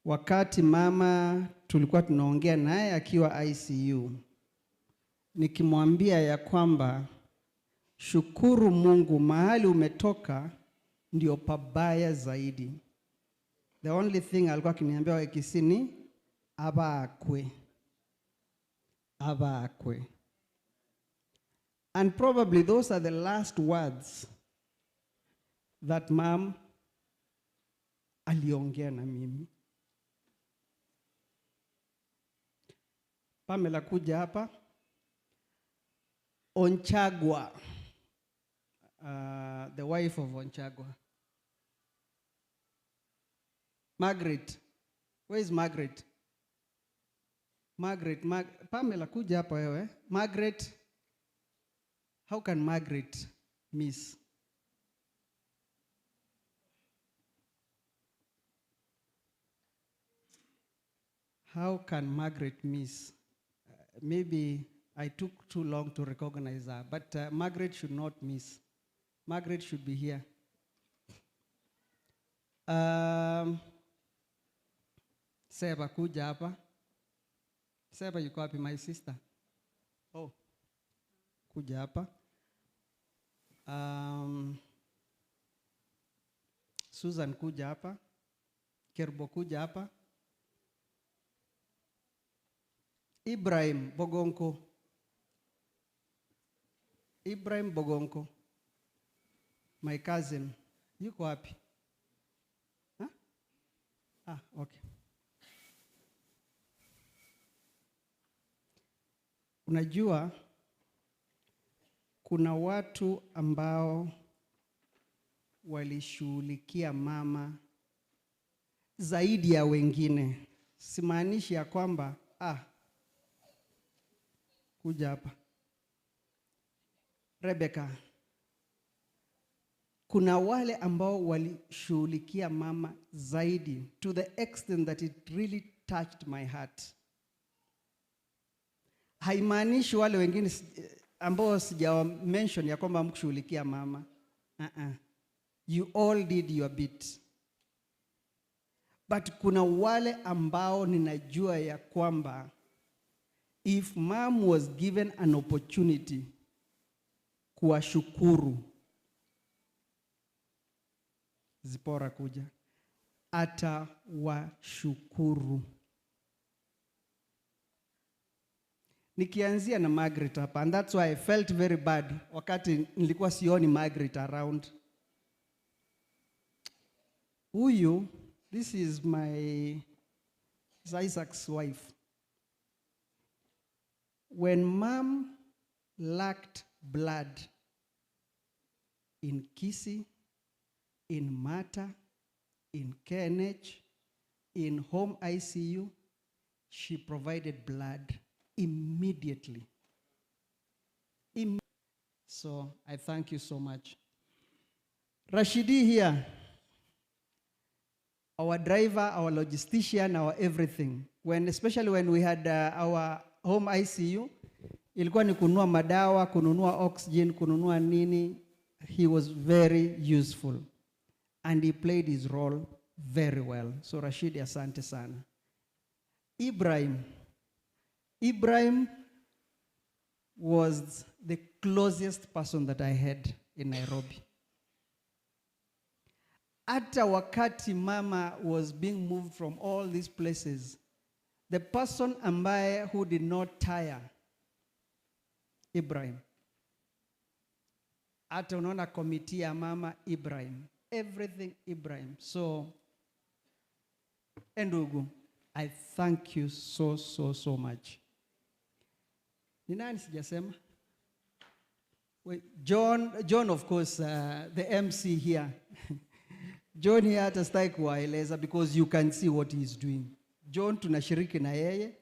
wakati mama tulikuwa tunaongea naye akiwa ICU, nikimwambia ya kwamba shukuru Mungu, mahali umetoka ndio pabaya zaidi. The only thing alikuwa akiniambia Wakisii ni abakwe, abakwe. And probably those are the last words that mom aliongea na mimi. Pamela, kuja hapa. Onchagwa, the wife of Onchagwa. Margaret, where is Margaret? Margaret, Pamela, kuja hapa wewe. Margaret, how can Margaret miss? How can Margaret miss? Maybe I took too long to recognize her, but Margaret should not miss. Margaret should be here. Seba, kuja hapa. Seba, yuko wapi, my sister? Oh, kuja hapa. Susan, kuja hapa. Kerbo, kuja hapa. Ibrahim Bogonko. Ibrahim Bogonko, my cousin, yuko wapi? Huh? Ah, okay. Unajua kuna watu ambao walishughulikia mama zaidi ya wengine. Simaanishi ya kwamba kuja hapa Rebecca. Kuna wale ambao walishughulikia mama zaidi to the extent that it really touched my heart. Haimaanishi wale wengine ambao sijawa mention ya kwamba hamkushughulikia mama. You all did your bit. But kuna wale ambao ninajua ya kwamba if mom was given an opportunity kuwashukuru, Zipora kuja, atawashukuru. Nikianzia na Margaret hapa, and that's why I felt very bad wakati nilikuwa sioni Margaret around. Huyu, this is my Isaac's wife. When mom lacked blood in Kisii, in Mata, in KNH, in home ICU, she provided blood immediately. So I thank you so much. Rashidi here. Our driver, our logistician, our everything. When, especially when we had our home ICU, ilikuwa ni kununua madawa, kununua oxygen, kununua nini. He was very useful. And he played his role very well. So Rashid, asante sana. Ibrahim. Ibrahim was the closest person that I had in Nairobi. Hata wakati mama was being moved from all these places, the person ambaye who did not tire, Ibrahim. Hata unaona committee ya mama, Ibrahim. Everything Ibrahim. So, Ndugu, I thank you so, so, so much. Ni nani sijasema? Wait, John, of course, the MC here. John here hata sitaki kuwaeleza because you can see what he is doing. John tunashiriki na yeye.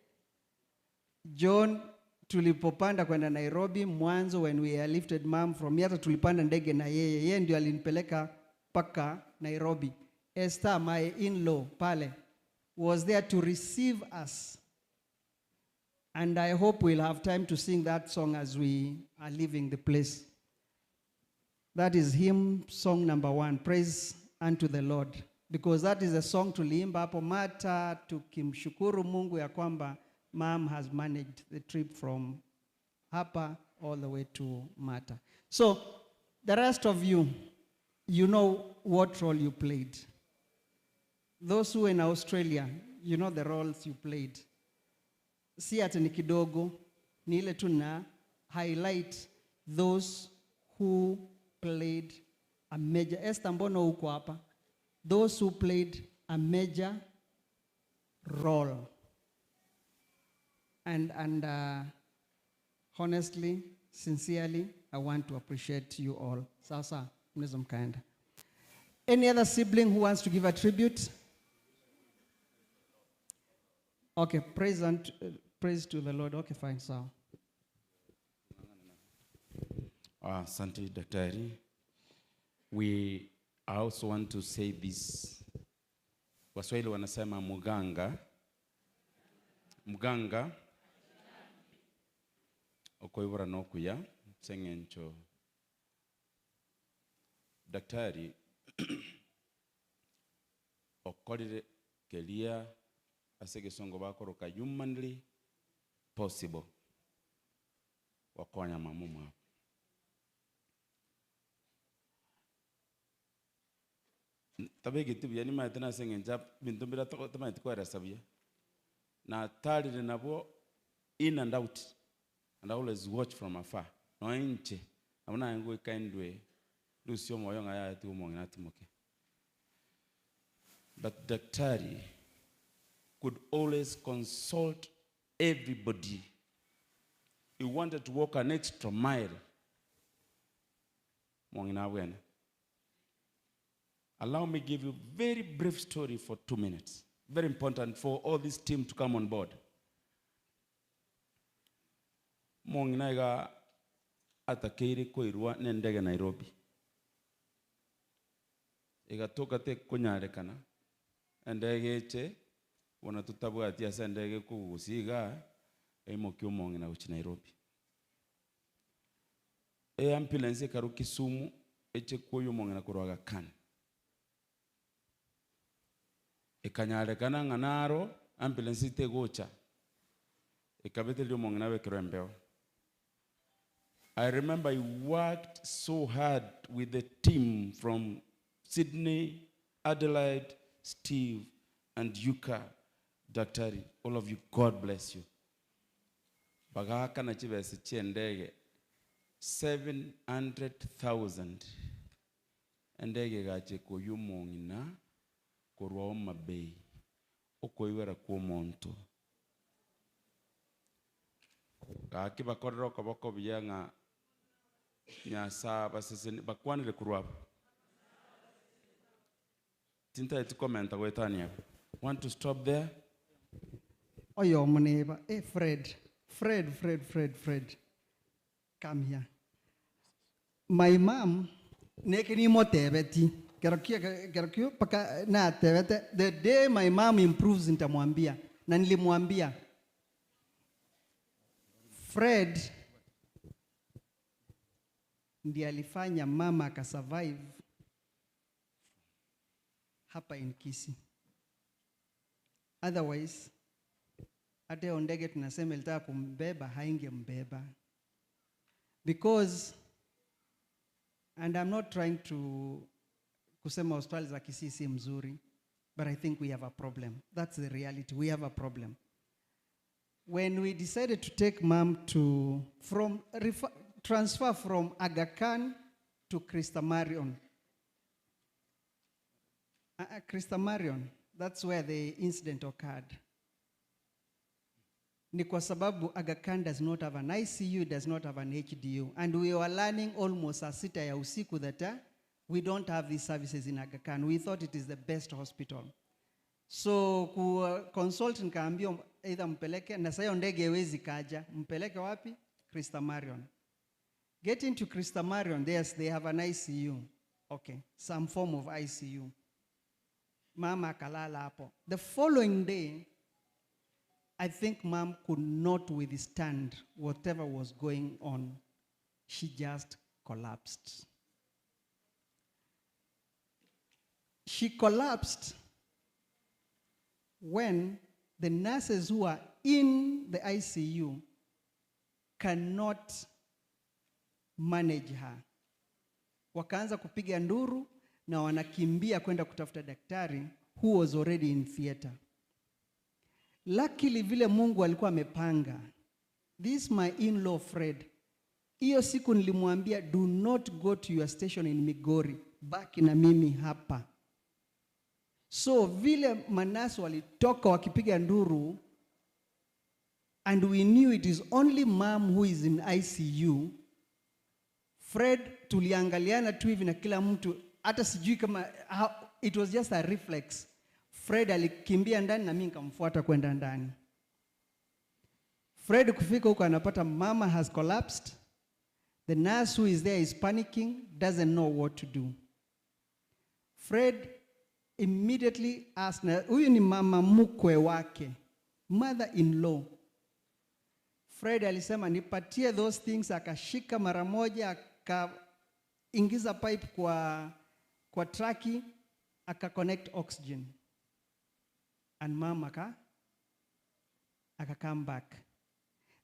John tulipopanda kwenda Nairobi mwanzo, when we lifted mom from here, hata tulipanda ndege na yeye. Yeye ndio alinipeleka paka Nairobi. Esther, my in-law pale, was there to receive us. And I hope we'll have time to sing that song as we are leaving the place. That is hymn song number 1, Praise unto the Lord. Because that is a song tuliimba hapo Mata, tukimshukuru Mungu ya kwamba mom has managed the trip from hapa all the way to Mata. So the rest of you, you know what role you played. Those who are in Australia, you know the roles you played. Si ati ni kidogo, ni ile tu na highlight those who played a major, Esther mbona uko hapa? Those who played a major role. And honestly, sincerely, I want to appreciate you all. Sasa, mnaweza mkaenda. Any other sibling who wants to give a tribute? Okay, praise to the Lord. Okay, fine, so. Asante, Daktari. I also want to say this. Waswahili wanasema muganga. Muganga. Okoibora nokuya. Sengencho. Daktari. Okorire kelia asege songo bakoroka humanly possible. Wakonya mamumu hapo. Tabege tu yani maetena sengenja bintumbira tamaeti kwa rasabia. Na tali nabo in and out. And I always watch from afar. No inche. Amuna ngo ikaendwe. Lucio moyo ngaya tu mo ngina. But Daktari could always consult everybody. He wanted to walk an extra mile. Allow me give you a very brief story for 2 minutes. Very important for all this team to come on board. Mwang'ina atakeire koirwa nendege Nairobi. Igatoka te kunyarekana. Endege eche wana tutabwati ase endege kugusiga emoki omong'ina gochi Nairobi. E ambulance ekaru Kisumu eche kuoyo omong'ina korwa Aga Khan. Ekanyarekana ng'anaro ambulance itegocha. Ekabeterio omong'ina bekero embeo. I remember I worked so hard with the team from Sydney, Adelaide, Steve, and Yuka, Daktari. All of you, God bless you. Bagaka na chibese chiendege 700,000. Endege gache koyumongina korwa Homa Bay. Okoiwera kuomonto. Gaki bakorera koboko biyanga nyasa basese bakwanire kurwa. Tinta eti comment agwetania. Want to stop there? Oyo mneba. Eh, Fred. Fred. Come here. My mom neke ni motebeti. Kerokio paka na tewete the day my mom improves nitamwambia, na nilimwambia Fred ndiye alifanya mama akasurvive hapa in Kisii. Otherwise hata hiyo ndege tunasema ilitaka kumbeba, haingembeba. Because, and I'm not trying to kusema hospitali za Kisii si mzuri, but I think we have a problem. That's the reality. We have a problem. When we decided to take mom to transfer from Aga Khan to Christa Marion. Christa Marion, that's where the incident occurred. Ni kwa sababu Aga Khan does not have an ICU, does not have an HDU. And we were learning almost saa 6 ya usiku that we don't have these services in Aga Khan. We thought it is the best hospital. So ku consult nikaambiwa either mpeleke, na sasa ndege haiwezi kaja, mpeleke wapi? Christa Marion. Get into Christa Marion, yes, they have an ICU. Okay, some form of ICU. Mama akalala hapo. The following day, I think mom could not withstand whatever was going on. She just collapsed. She collapsed when the nurses who are in the ICU cannot manage her. Wakaanza kupiga nduru na wanakimbia kwenda kutafuta daktari who was already in theater. Luckily vile Mungu alikuwa amepanga, this my in-law Fred, hiyo siku nilimwambia do not go to your station in Migori, baki na mimi hapa. So vile manasi walitoka wakipiga nduru, and we knew it is only mom who is in ICU. Fred tuliangaliana tu hivi na kila mtu, hata sijui kama it was just a reflex. Fred alikimbia ndani na mimi nikamfuata kwenda ndani. Fred kufika huko anapata mama has collapsed. The nurse who is there is panicking, doesn't know what to do. Fred immediately asked, huyu ni mama mkwe wake, mother-in-law. Fred alisema nipatie those things, akashika mara moja, akaingiza pipe kwa traki, aka connect oxygen. And mom aka come back.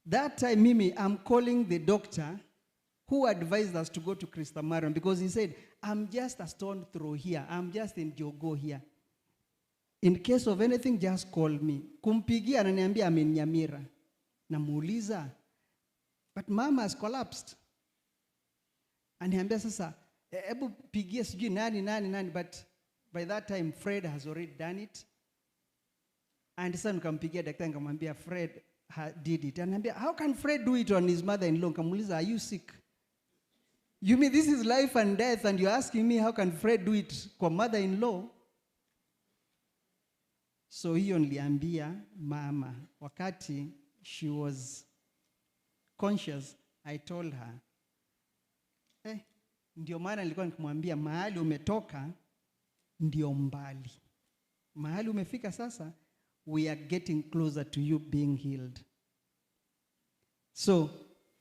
That time mimi, I'm calling the doctor who advised us to go to Christa Marion, because he said, I'm just a stone throw here. I'm just in Jogo here. In case of anything, just call me. Kumpigia ananiambia I'm in Nyamira. Namuuliza, but mama has collapsed. Aniambia sasa, ebu pigia sijui nani, nani, nani. But by that time, Fred has already done it. And sasa nikampigia daktari nikamwambia Fred did it. Ananiambia, how can Fred do it on his mother-in-law? Nikamuuliza, are you sick? You mean this is life and death, and you're asking me how can Fred do it kwa mother-in-law? So hiyo niliambia mama wakati she was conscious. I told her, ndio maana nilikuwa nikimwambia mahali umetoka ndio mbali. Mahali umefika sasa, we are getting closer to you being healed. So,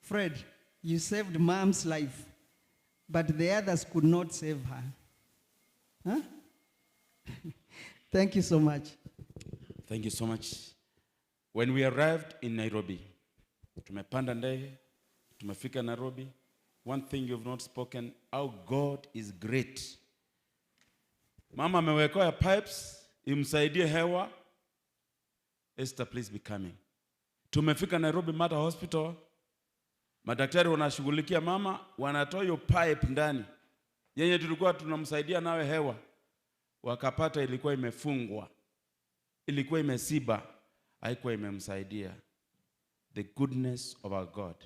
Fred, you saved mom's life, but the others could not save her. Huh? Thank you so much. Thank you so much. When we arrived in Nairobi, tumepanda ndege, tumefika Nairobi. One thing you've not spoken, how God is great. Mama amewekewa pipes, imsaidie hewa. Esther, please be coming. Tumefika Nairobi Mater Hospital. Madaktari wanashughulikia mama, wanatoa hiyo pipe ndani. Yenye tulikuwa tunamsaidia nawe hewa. Wakapata ilikuwa imefungwa. Ilikuwa imesiba, haikuwa imemsaidia. The goodness of our God.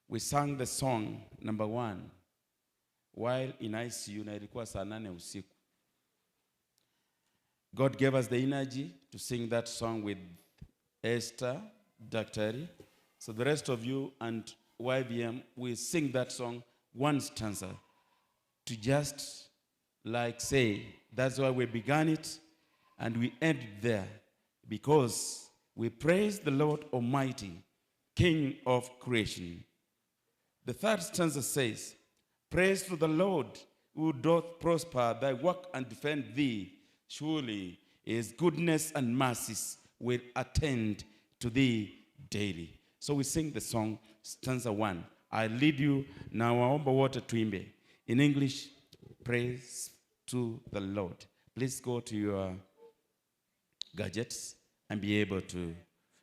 We sang the song number 1 while in ICU, na ilikuwa saa 8 usiku. God gave us the energy to sing that song with Esther, Daktari. So the rest of you and YVM, we sing that song one stanza to just like say, that's why we began it and we ended there, because we praise the Lord Almighty, King of creation. The third stanza says, praise to the Lord who doth prosper thy work and defend thee. Surely his goodness and mercies will attend to thee daily. So we sing the song, stanza 1. I lead you, na waomba wote tuimbe. In English, praise to the Lord. Please go to your gadgets and be able to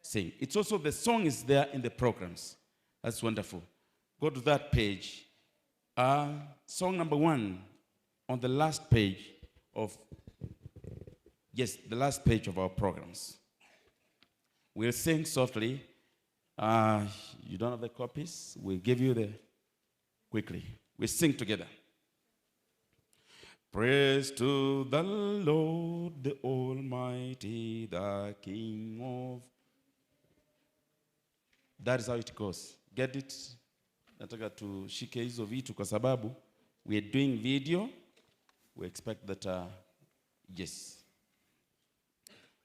sing. It's also, the song is there in the programs. That's wonderful. Go to that page. Song number 1 on the last page of, yes, the last page of our programs. We'll sing softly. You don't have the copies? We'll give you the, quickly. We sing together. Praise to the Lord, the Almighty, the King of. That is how it goes. Get it? Nataka tushike hizo vitu kwa sababu we are doing video. We expect that, yes.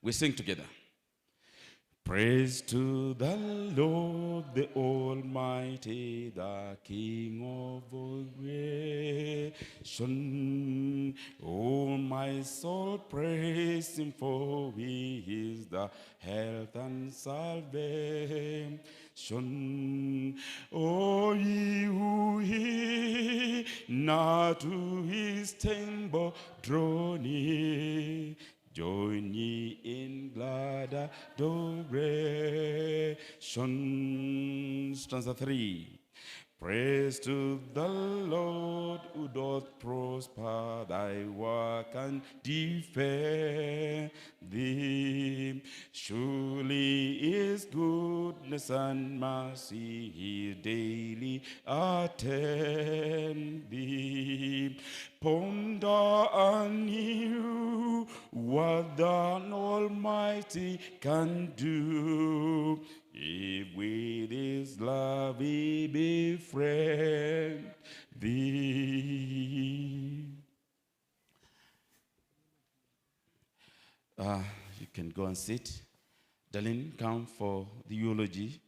We sing together. Praise to the Lord, the Almighty, the King of all creation. Oh, my soul, praise him, for he is the health and salvation. Oh, ye who hear, now to his temple draw near. Join ye in glad adoration. Stanza 3. Praise to the Lord who doth prosper thy work and defend thee. Surely his goodness and mercy he daily attend thee. Ponder anew what the Almighty can do. If with his love he befriend thee. You can go and sit. Darlene, come for the eulogy.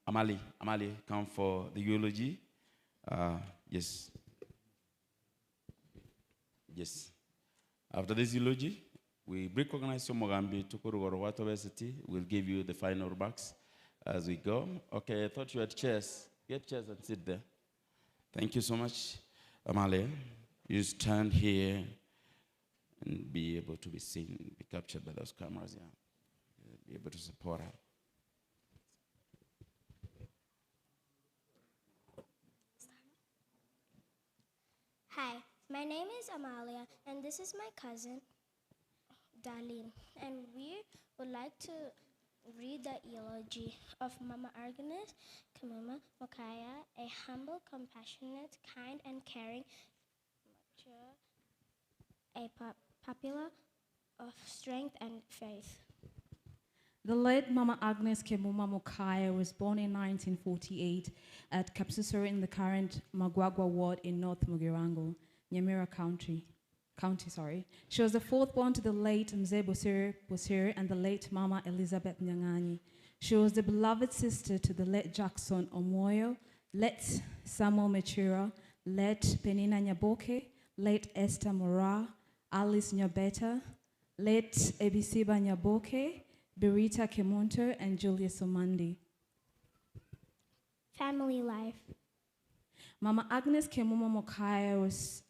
Amali, come for the eulogy. Yes. Yes. After this eulogy, we recognize Somogambi Tukurugorowato University. We'll give you the final remarks as we go. Okay, I thought you had chairs. Get chairs and sit there. Thank you so much, Amale. You stand here and be able to be seen, be captured by those cameras. Yeah, be able to support her. Hi, my name is Amalia, and this is my cousin, Darlene, and we would like to read the eulogy of Mama Agnes Kemuma Mokaya, a humble, compassionate, kind, and caring, mature, a popular of strength and faith. The late Mama Agnes Kemuma Mokaya was born in 1948 at Kapsusuru in the current Magwagwa ward in North Mugirango, Nyamira County. She was the fourth born to the late Mzee Bosire Bosire and the late Mama Elizabeth Nyang'anyi. She was the beloved sister to the late Jackson Omoyo, late Samuel Mechira, late Penina Nyaboke, late Esther Mora, Alice Nyabeta, late Ebisiba Nyaboke, Berita Kemunto, and Julius Omandi. Family life. Mama Agnes Kemuma Mokaya was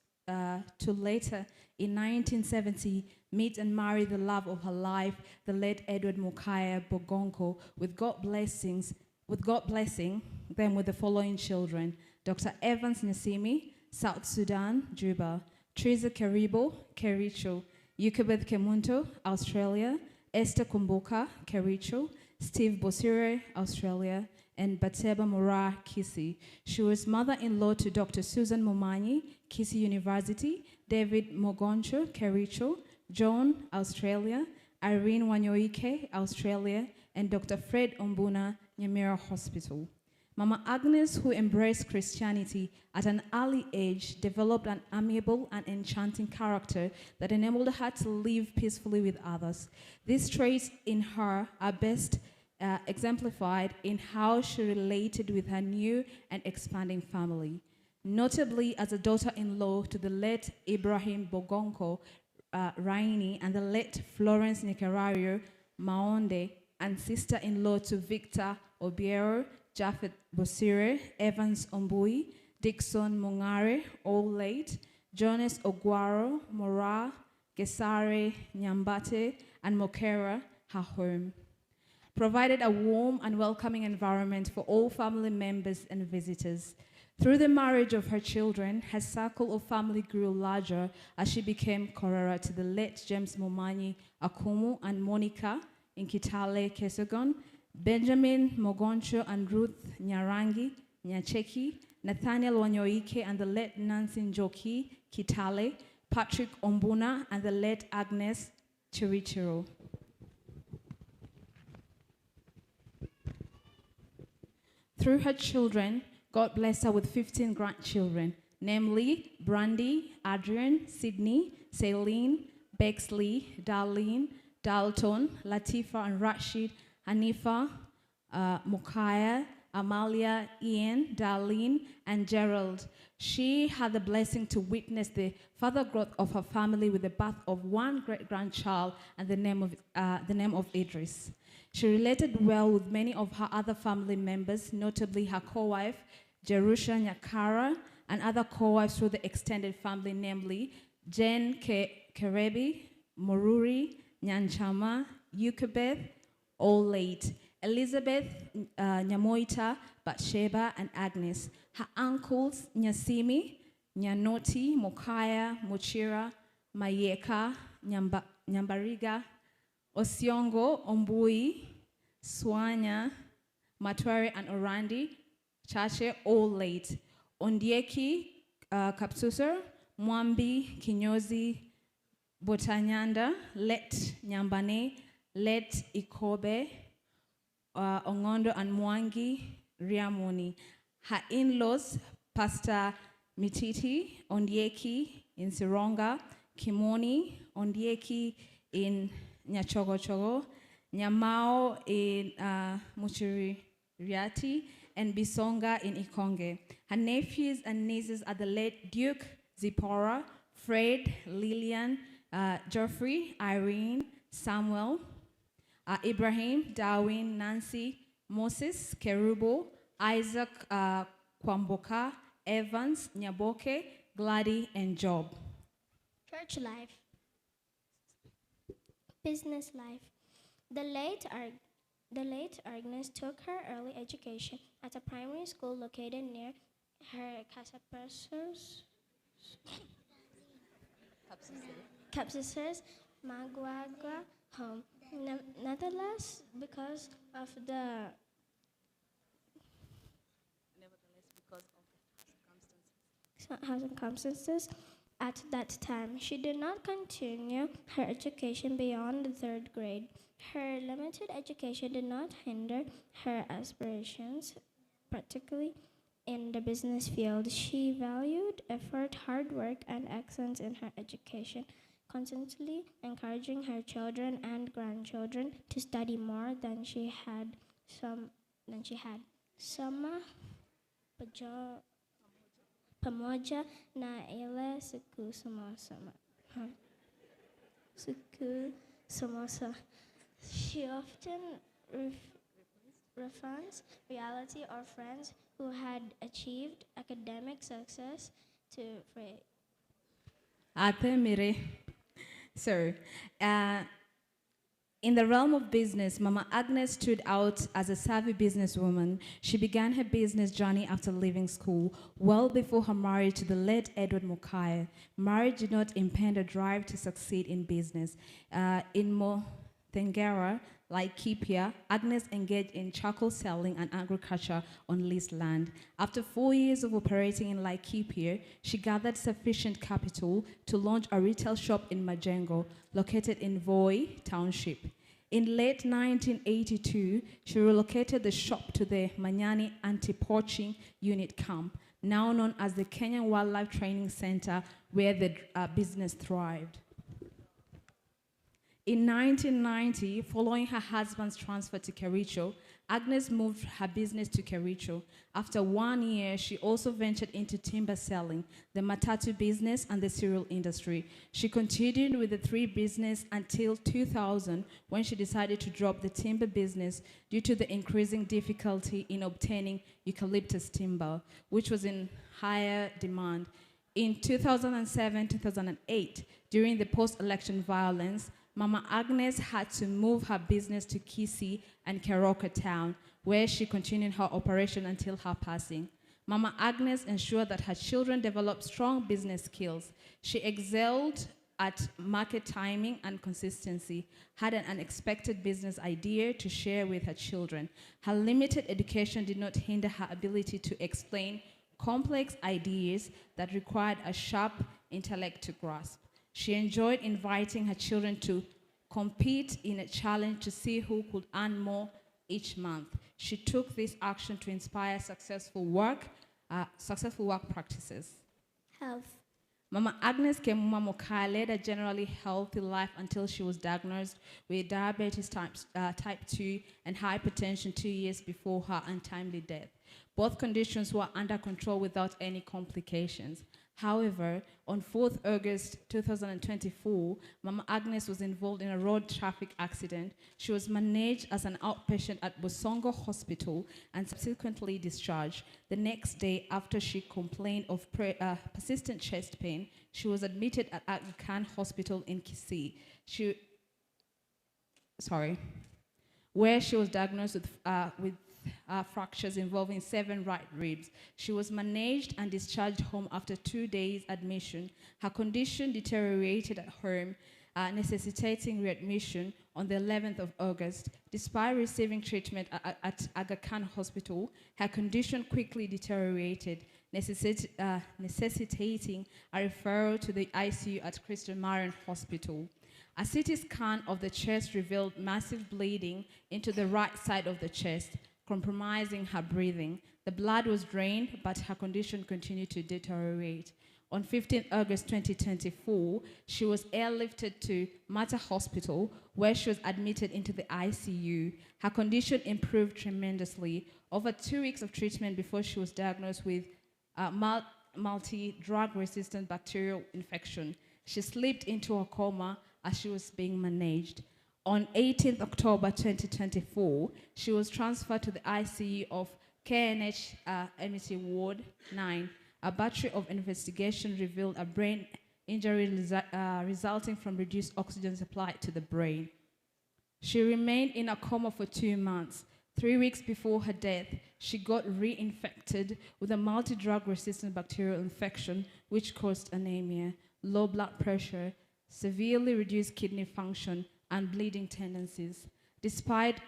to later, in 1970, meet and marry the love of her life, the late Edward Mokaya Bogonko, with God blessing them with the following children: Dr. Evans Nasimi, South Sudan, Juba; Teresa Karibo, Kericho; Yukabeth Kemunto, Australia; Esther Kumbuka, Kericho; Steve Bosire, Australia; and Bateba Mura, Kisii. She was mother-in-law to Dr. Susan Momanyi, Kisii University, David Mogoncho, Kericho, Joan, Australia, Irene Wanyoike, Australia, and Dr. Fred Ombuna, Nyamira Hospital. Mama Agnes, who embraced Christianity at an early age, developed an amiable and enchanting character that enabled her to live peacefully with others. These traits in her are best exemplified in how she related with her new and expanding family, notably as a daughter-in-law to the late Ibrahim Bogonko Raini and the late Florence Nyakerario Maonde, and sister-in-law to Victor Obiero, Japhet Bosire, Evans Ombui, Dixon Mungare, all late, Jonas Ogwaro, Mora, Gesare, Nyambate, and Mokera, her home. Provided a warm and welcoming environment for all family members and visitors. Through the marriage of her children, her circle of family grew larger as she became Korera to the late James Momanyi Akumu and Monica in Kitale Kesogon, Benjamin Mogoncho and Ruth Nyarangi Nyacheki, Nathaniel Wanyoike and the late Nancy Njoki Kitale, Patrick Ombuna and the late Agnes Chirichiro. Through her children, God blessed her with 15 grandchildren, namely Brandy, Adrian, Sydney, Celine, Bexley, Darlene, Dalton, Latifa and Rashid, Hanifa, Mukaya, Amalia, Ian, Darlene, and Gerald. She had the blessing to witness the further growth of her family with the birth of one great-grandchild and the name of Idris. She related well with many of her other family members, notably her co-wife, Jerusha Nyakara, and other co-wives through the extended family, namely Jane Kerebi, Moruri, Nyanchama, Yukabeth, all late, Elizabeth Nyamoita, Bathsheba, and Agnes. Her uncles, Nyasimi, Nyanoti, Mokaya, Mochira, Mayeka, Nyambariga, Osiongo, Ombui, Swanya, Matware, and Orandi, Chache, all late. Ondieki, Kapsuser, Mwambi, Kinyozi, Botanyanda, Let Nyambane, Let Ikobe, Ongondo, and Mwangi Riamoni. Her in-laws, Pastor Mititi, Ondieki in Sironga, Kimoni, Ondieki in Nyachogochogo, Nyamao in Muchiriati, and Bisonga in Ikonge. Her nephews and nieces are the late Duke Zipporah, Fred, Lillian, Geoffrey, Irene, Samuel, Ibrahim, Darwin, Nancy, Moses, Kerubo, Isaac, Kwamboka, Evans, Nyaboke, Glady, and Job. Church life. Business life. The late Agnes took her early education at a primary school located near her Kapsisers Magwagwa home. Nonetheless, because of the circumstances at that time, she did not continue her education beyond the third grade. Her limited education did not hinder her aspirations, particularly in the business field. She valued effort, hard work, and excellence in her education, constantly encouraging her children and grandchildren to study more than she had. Soma pamoja na ile siku samosa. She often referenced reality or friends who had achieved academic success to pray. Ate mire. So, in the realm of business, Mama Agnes stood out as a savvy businesswoman. She began her business journey after leaving school, well before her marriage to the late Edward Mokaya. Marriage did not impede her drive to succeed in business. In Mothengera, like Kipia, Agnes engaged in charcoal selling and agriculture on leased land. After 4 years of operating in Laikipia, she gathered sufficient capital to launch a retail shop in Majengo, located in Voi Township. In late 1982, she relocated the shop to the Manyani Anti-Poaching Unit Camp, now known as the Kenyan Wildlife Training Center, where the business thrived. In 1990, following her husband's transfer to Kericho, Agnes moved her business to Kericho. After 1 year, she also ventured into timber selling, the matatu business, and the cereal industry. She continued with the three businesses until 2000, when she decided to drop the timber business due to the increasing difficulty in obtaining eucalyptus timber, which was in higher demand. In 2007-2008, during the post-election violence, Mama Agnes had to move her business to Kisii and Keroka town, where she continued her operation until her passing. Mama Agnes ensured that her children developed strong business skills. She excelled at market timing and consistency, had an unexpected business idea to share with her children. Her limited education did not hinder her ability to explain complex ideas that required a sharp intellect to grasp. She enjoyed inviting her children to compete in a challenge to see who could earn more each month. She took this action to inspire successful work practices. Health. Mama Agnes Kemuma Mokaya led a generally healthy life until she was diagnosed with diabetes type 2 and hypertension 2 years before her untimely death. Both conditions were under control without any complications. However, on 4th August 2024, Mama Agnes was involved in a road traffic accident. She was managed as an outpatient at Bosongo Hospital and subsequently discharged. The next day, after she complained of persistent chest pain, she was admitted at Aga Khan Hospital in Kisii. Where she was diagnosed with fractures involving 7 right ribs. She was managed and discharged home after 2 days admission. Her condition deteriorated at home, necessitating readmission on the 11th of August. Despite receiving treatment at Aga Khan Hospital, her condition quickly deteriorated, necessitating a referral to the ICU at Christian Marian Hospital. A CT scan of the chest revealed massive bleeding into the right side of the chest, compromising her breathing. The blood was drained, but her condition continued to deteriorate. On 15 August 2024, she was airlifted to Mater Hospital, where she was admitted into the ICU. Her condition improved tremendously. Over 2 weeks of treatment before she was diagnosed with multi-drug-resistant bacterial infection. She slipped into a coma as she was being managed. On 18th October 2024, she was transferred to the ICU of KNH MET Ward 9. A battery of investigation revealed a brain injury resulting from reduced oxygen supply to the brain. She remained in a coma for 2 months. 3 weeks before her death, she got reinfected with a multi-drug-resistant bacterial infection, which caused anemia, low blood pressure, severely reduced kidney function, and bleeding tendencies. Despite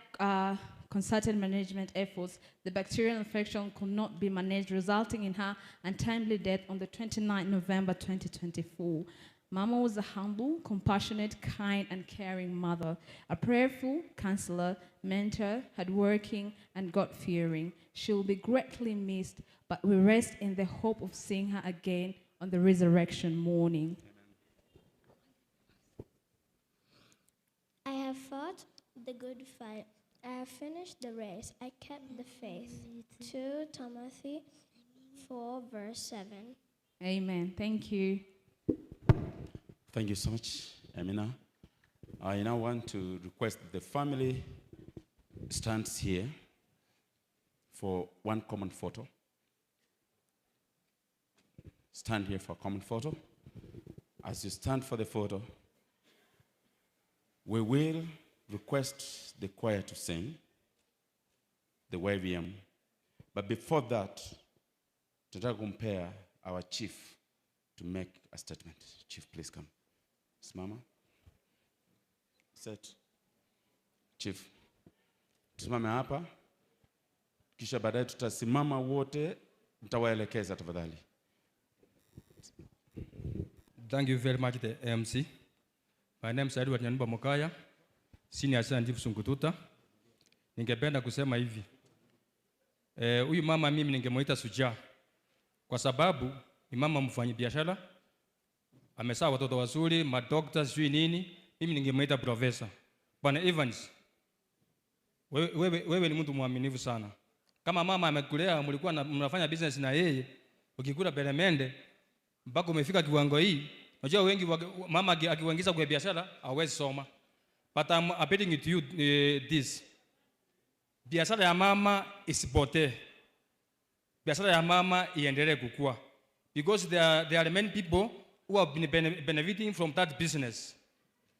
concerted management efforts, the bacterial infection could not be managed, resulting in her untimely death on the 29th November 2024. Mama was a humble, compassionate, kind, and caring mother, a prayerful counselor, mentor, hardworking, and God-fearing. She will be greatly missed, but we rest in the hope of seeing her again on the resurrection morning. I have fought the good fight. I have finished the race. I kept the faith. 2 Timothy 4, verse 7. Amen. Thank you. Thank you so much, Amina. I now want to request that the family stands here for one common photo. Stand here for a common photo. As you stand for the photo, we will request the choir to sing the YVM. But before that, to compare our chief to make a statement. Chief, please come. Simama. Set. Chief. Tusimame hapa. Kisha baadaye tutasimama wote, nitawaelekeza tafadhali. Thank you very much, the MC. My name is Edward Nyanumba Mokaya, Senior Assistant Chief Sungututa. Ningependa kusema hivi. Huyu mama mimi ningemuita shujaa kwa sababu ni mama mfanyabiashara, amezaa watoto wazuri, madokta sijui nini. Mimi ningemuita professor. Bwana Evans, wewe ni mtu mwaminifu sana. Kama mama amekulea, mlikuwa mnafanya business na yeye, ukikula peremende mpaka umefika kiwango hii. Unajua wengi mama akiwaingiza kwa biashara hawezi soma. But I'm appealing to you this. Biashara ya mama isipotee. Biashara ya mama iendelee kukua. Because there are many people who have been benefiting from that business.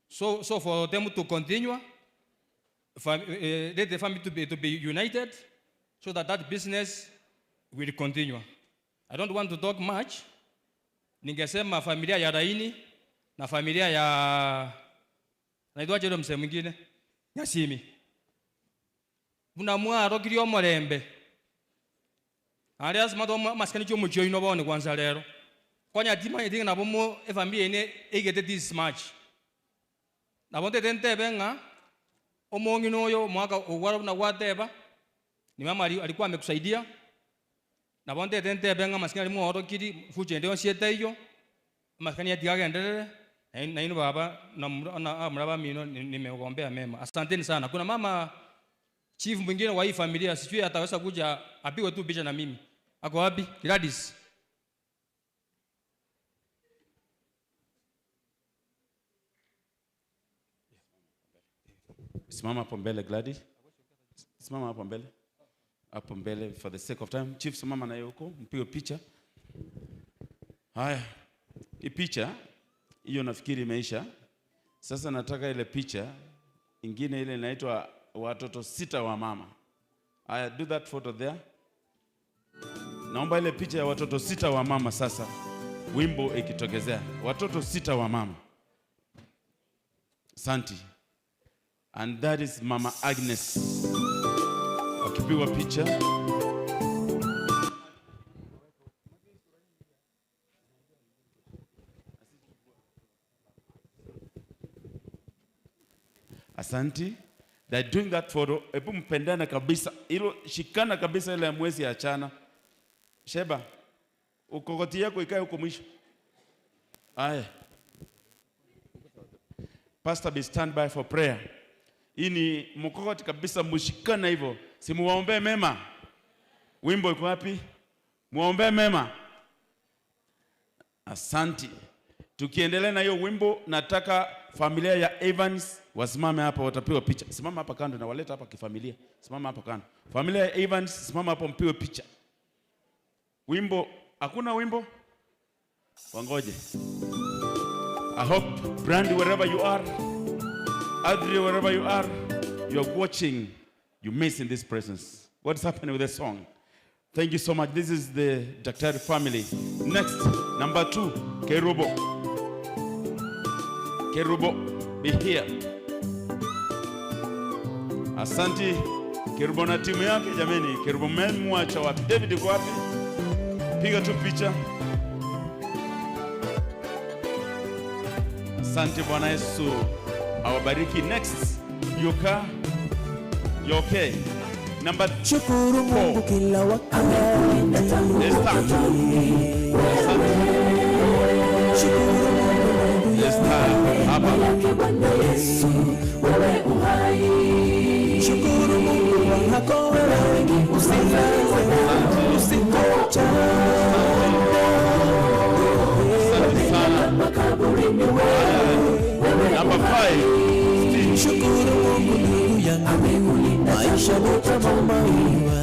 So for them to continue, let the family to be united so that business will continue. I don't want to talk much. Ningesema familia ya Raini na familia ya naitwaje yule msee mwingine? Nyasimi. Buna mwarokiri omulembe. Ali asima to masikani cho mucho ino bone kwanza lero. Konya tima yedinga nabo mo efamilia ine egete this much. Nabo ntete nga omongino oyo mwaka ogwara na gwateba ni mama alikuwa amekusaidia. Nabo ntete nga masikani mwarokiri fuche ndio siete iyo. Masikani yatigagenderere na ino baba na mraba mino nimeogombea mema. Asanteni sana. Kuna mama chief mwingine wa hii familia sijui ataweza kuja apigwe tu picha na mimi. Ako wapi? Gladys. Simama hapo mbele Gladys. Simama hapo mbele. Hapo mbele for the sake of time. Chief simama na yeye huko, mpige picha. Haya. Hii picha hiyo nafikiri imeisha. Sasa nataka ile picha ingine ile inaitwa watoto 6 wa mama. Aya, do that photo there. Naomba ile picha ya watoto 6 wa mama sasa. Wimbo ikitokezea. Watoto 6 wa mama. Santi. And that is Mama Agnes. Wakipigwa picha. Asanti. They're doing that photo. Ebu mpendana kabisa. Ilo shikana kabisa ile mwezi achana. Sheba, ukokoti yako ikae huko mwisho. Aye. Pastor be stand by for prayer. Hii ni mkokoti kabisa, mshikana hivyo. Si muwaombee mema. Wimbo iko wapi? Muwaombee mema. Asanti. Tukiendelea na hiyo wimbo, nataka familia ya Evans wasimame hapa, watapigwa picha. Simama hapa kando na waleta hapa kifamilia. Simama hapa kando. Familia ya Evans, simama hapo mpigwe picha. Wimbo, hakuna wimbo? Wangoje. I hope Brandy, wherever you are, Adri, wherever you are, you are watching, you're missing this presence. What's happening with the song? Thank you so much. This is the Daktari family. Next, number 2, Kerubo. Kerubo, be here. Asante Kerubo na timu yake jameni. Kerubo mmemwacha wapi? David yuko wapi? Piga tu picha. Asante Bwana Yesu awabariki. Next, Yoka. You okay? Number 4. Shukuru Mungu kila wakati. Shukuru Mungu wako wewe, usilale usikocha. Number 5. Shukuru Mungu ndugu yangu, maisha ni kama maua.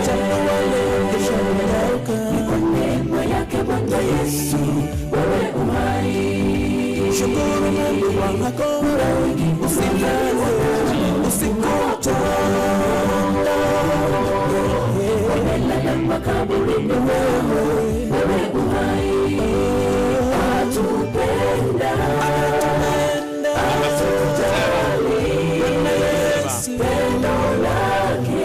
Mchana wa leo kesho unanyauka. Ni kwa neema yake Bwana Yesu wewe uhai. Shukuru Mungu wako wewe, usilale usikocha. Wamelala makaburini wewe uhai. Atupenda, atujali, pendo lake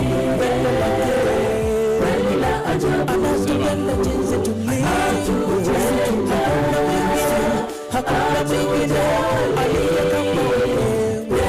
kweli la ajabu. Anatupenda jinsi tulivyo, hakuna mwingine aliye kama wewe.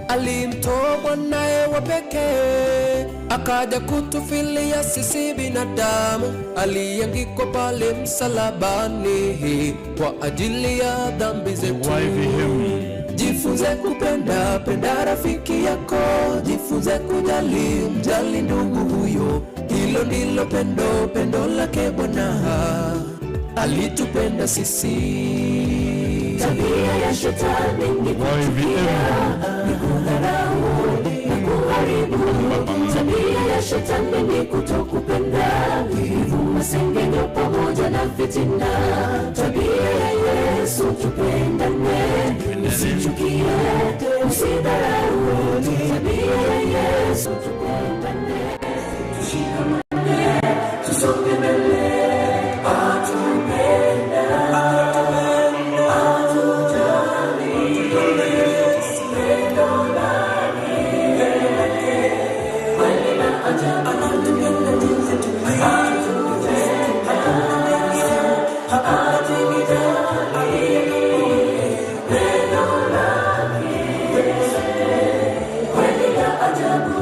Alimtoa mwanae wa pekee, akaja kutufilia sisi binadamu. Aliangikwa pale msalabani kwa ajili ya dhambi zetu. Jifunze kupenda, penda rafiki yako, jifunze kujali, mjali ndugu huyo. Hilo ndilo pendo, pendo lake Bwana alitupenda sisi. Tabia ya shetani ni kuchukia, ni kudharau na kuharibu. Tabia ya shetani ni kutokupenda, wivu, masengenyo pamoja na fitina. Tabia ya Yesu tupendane, usichukie, usidharau. Tabia ya Yesu tupendane, tushikamane, tusonge mbele. Atupenda, atujali, pendo lake kweli la ajabu. Atupenda, atujali, pendo lake kweli la ajabu.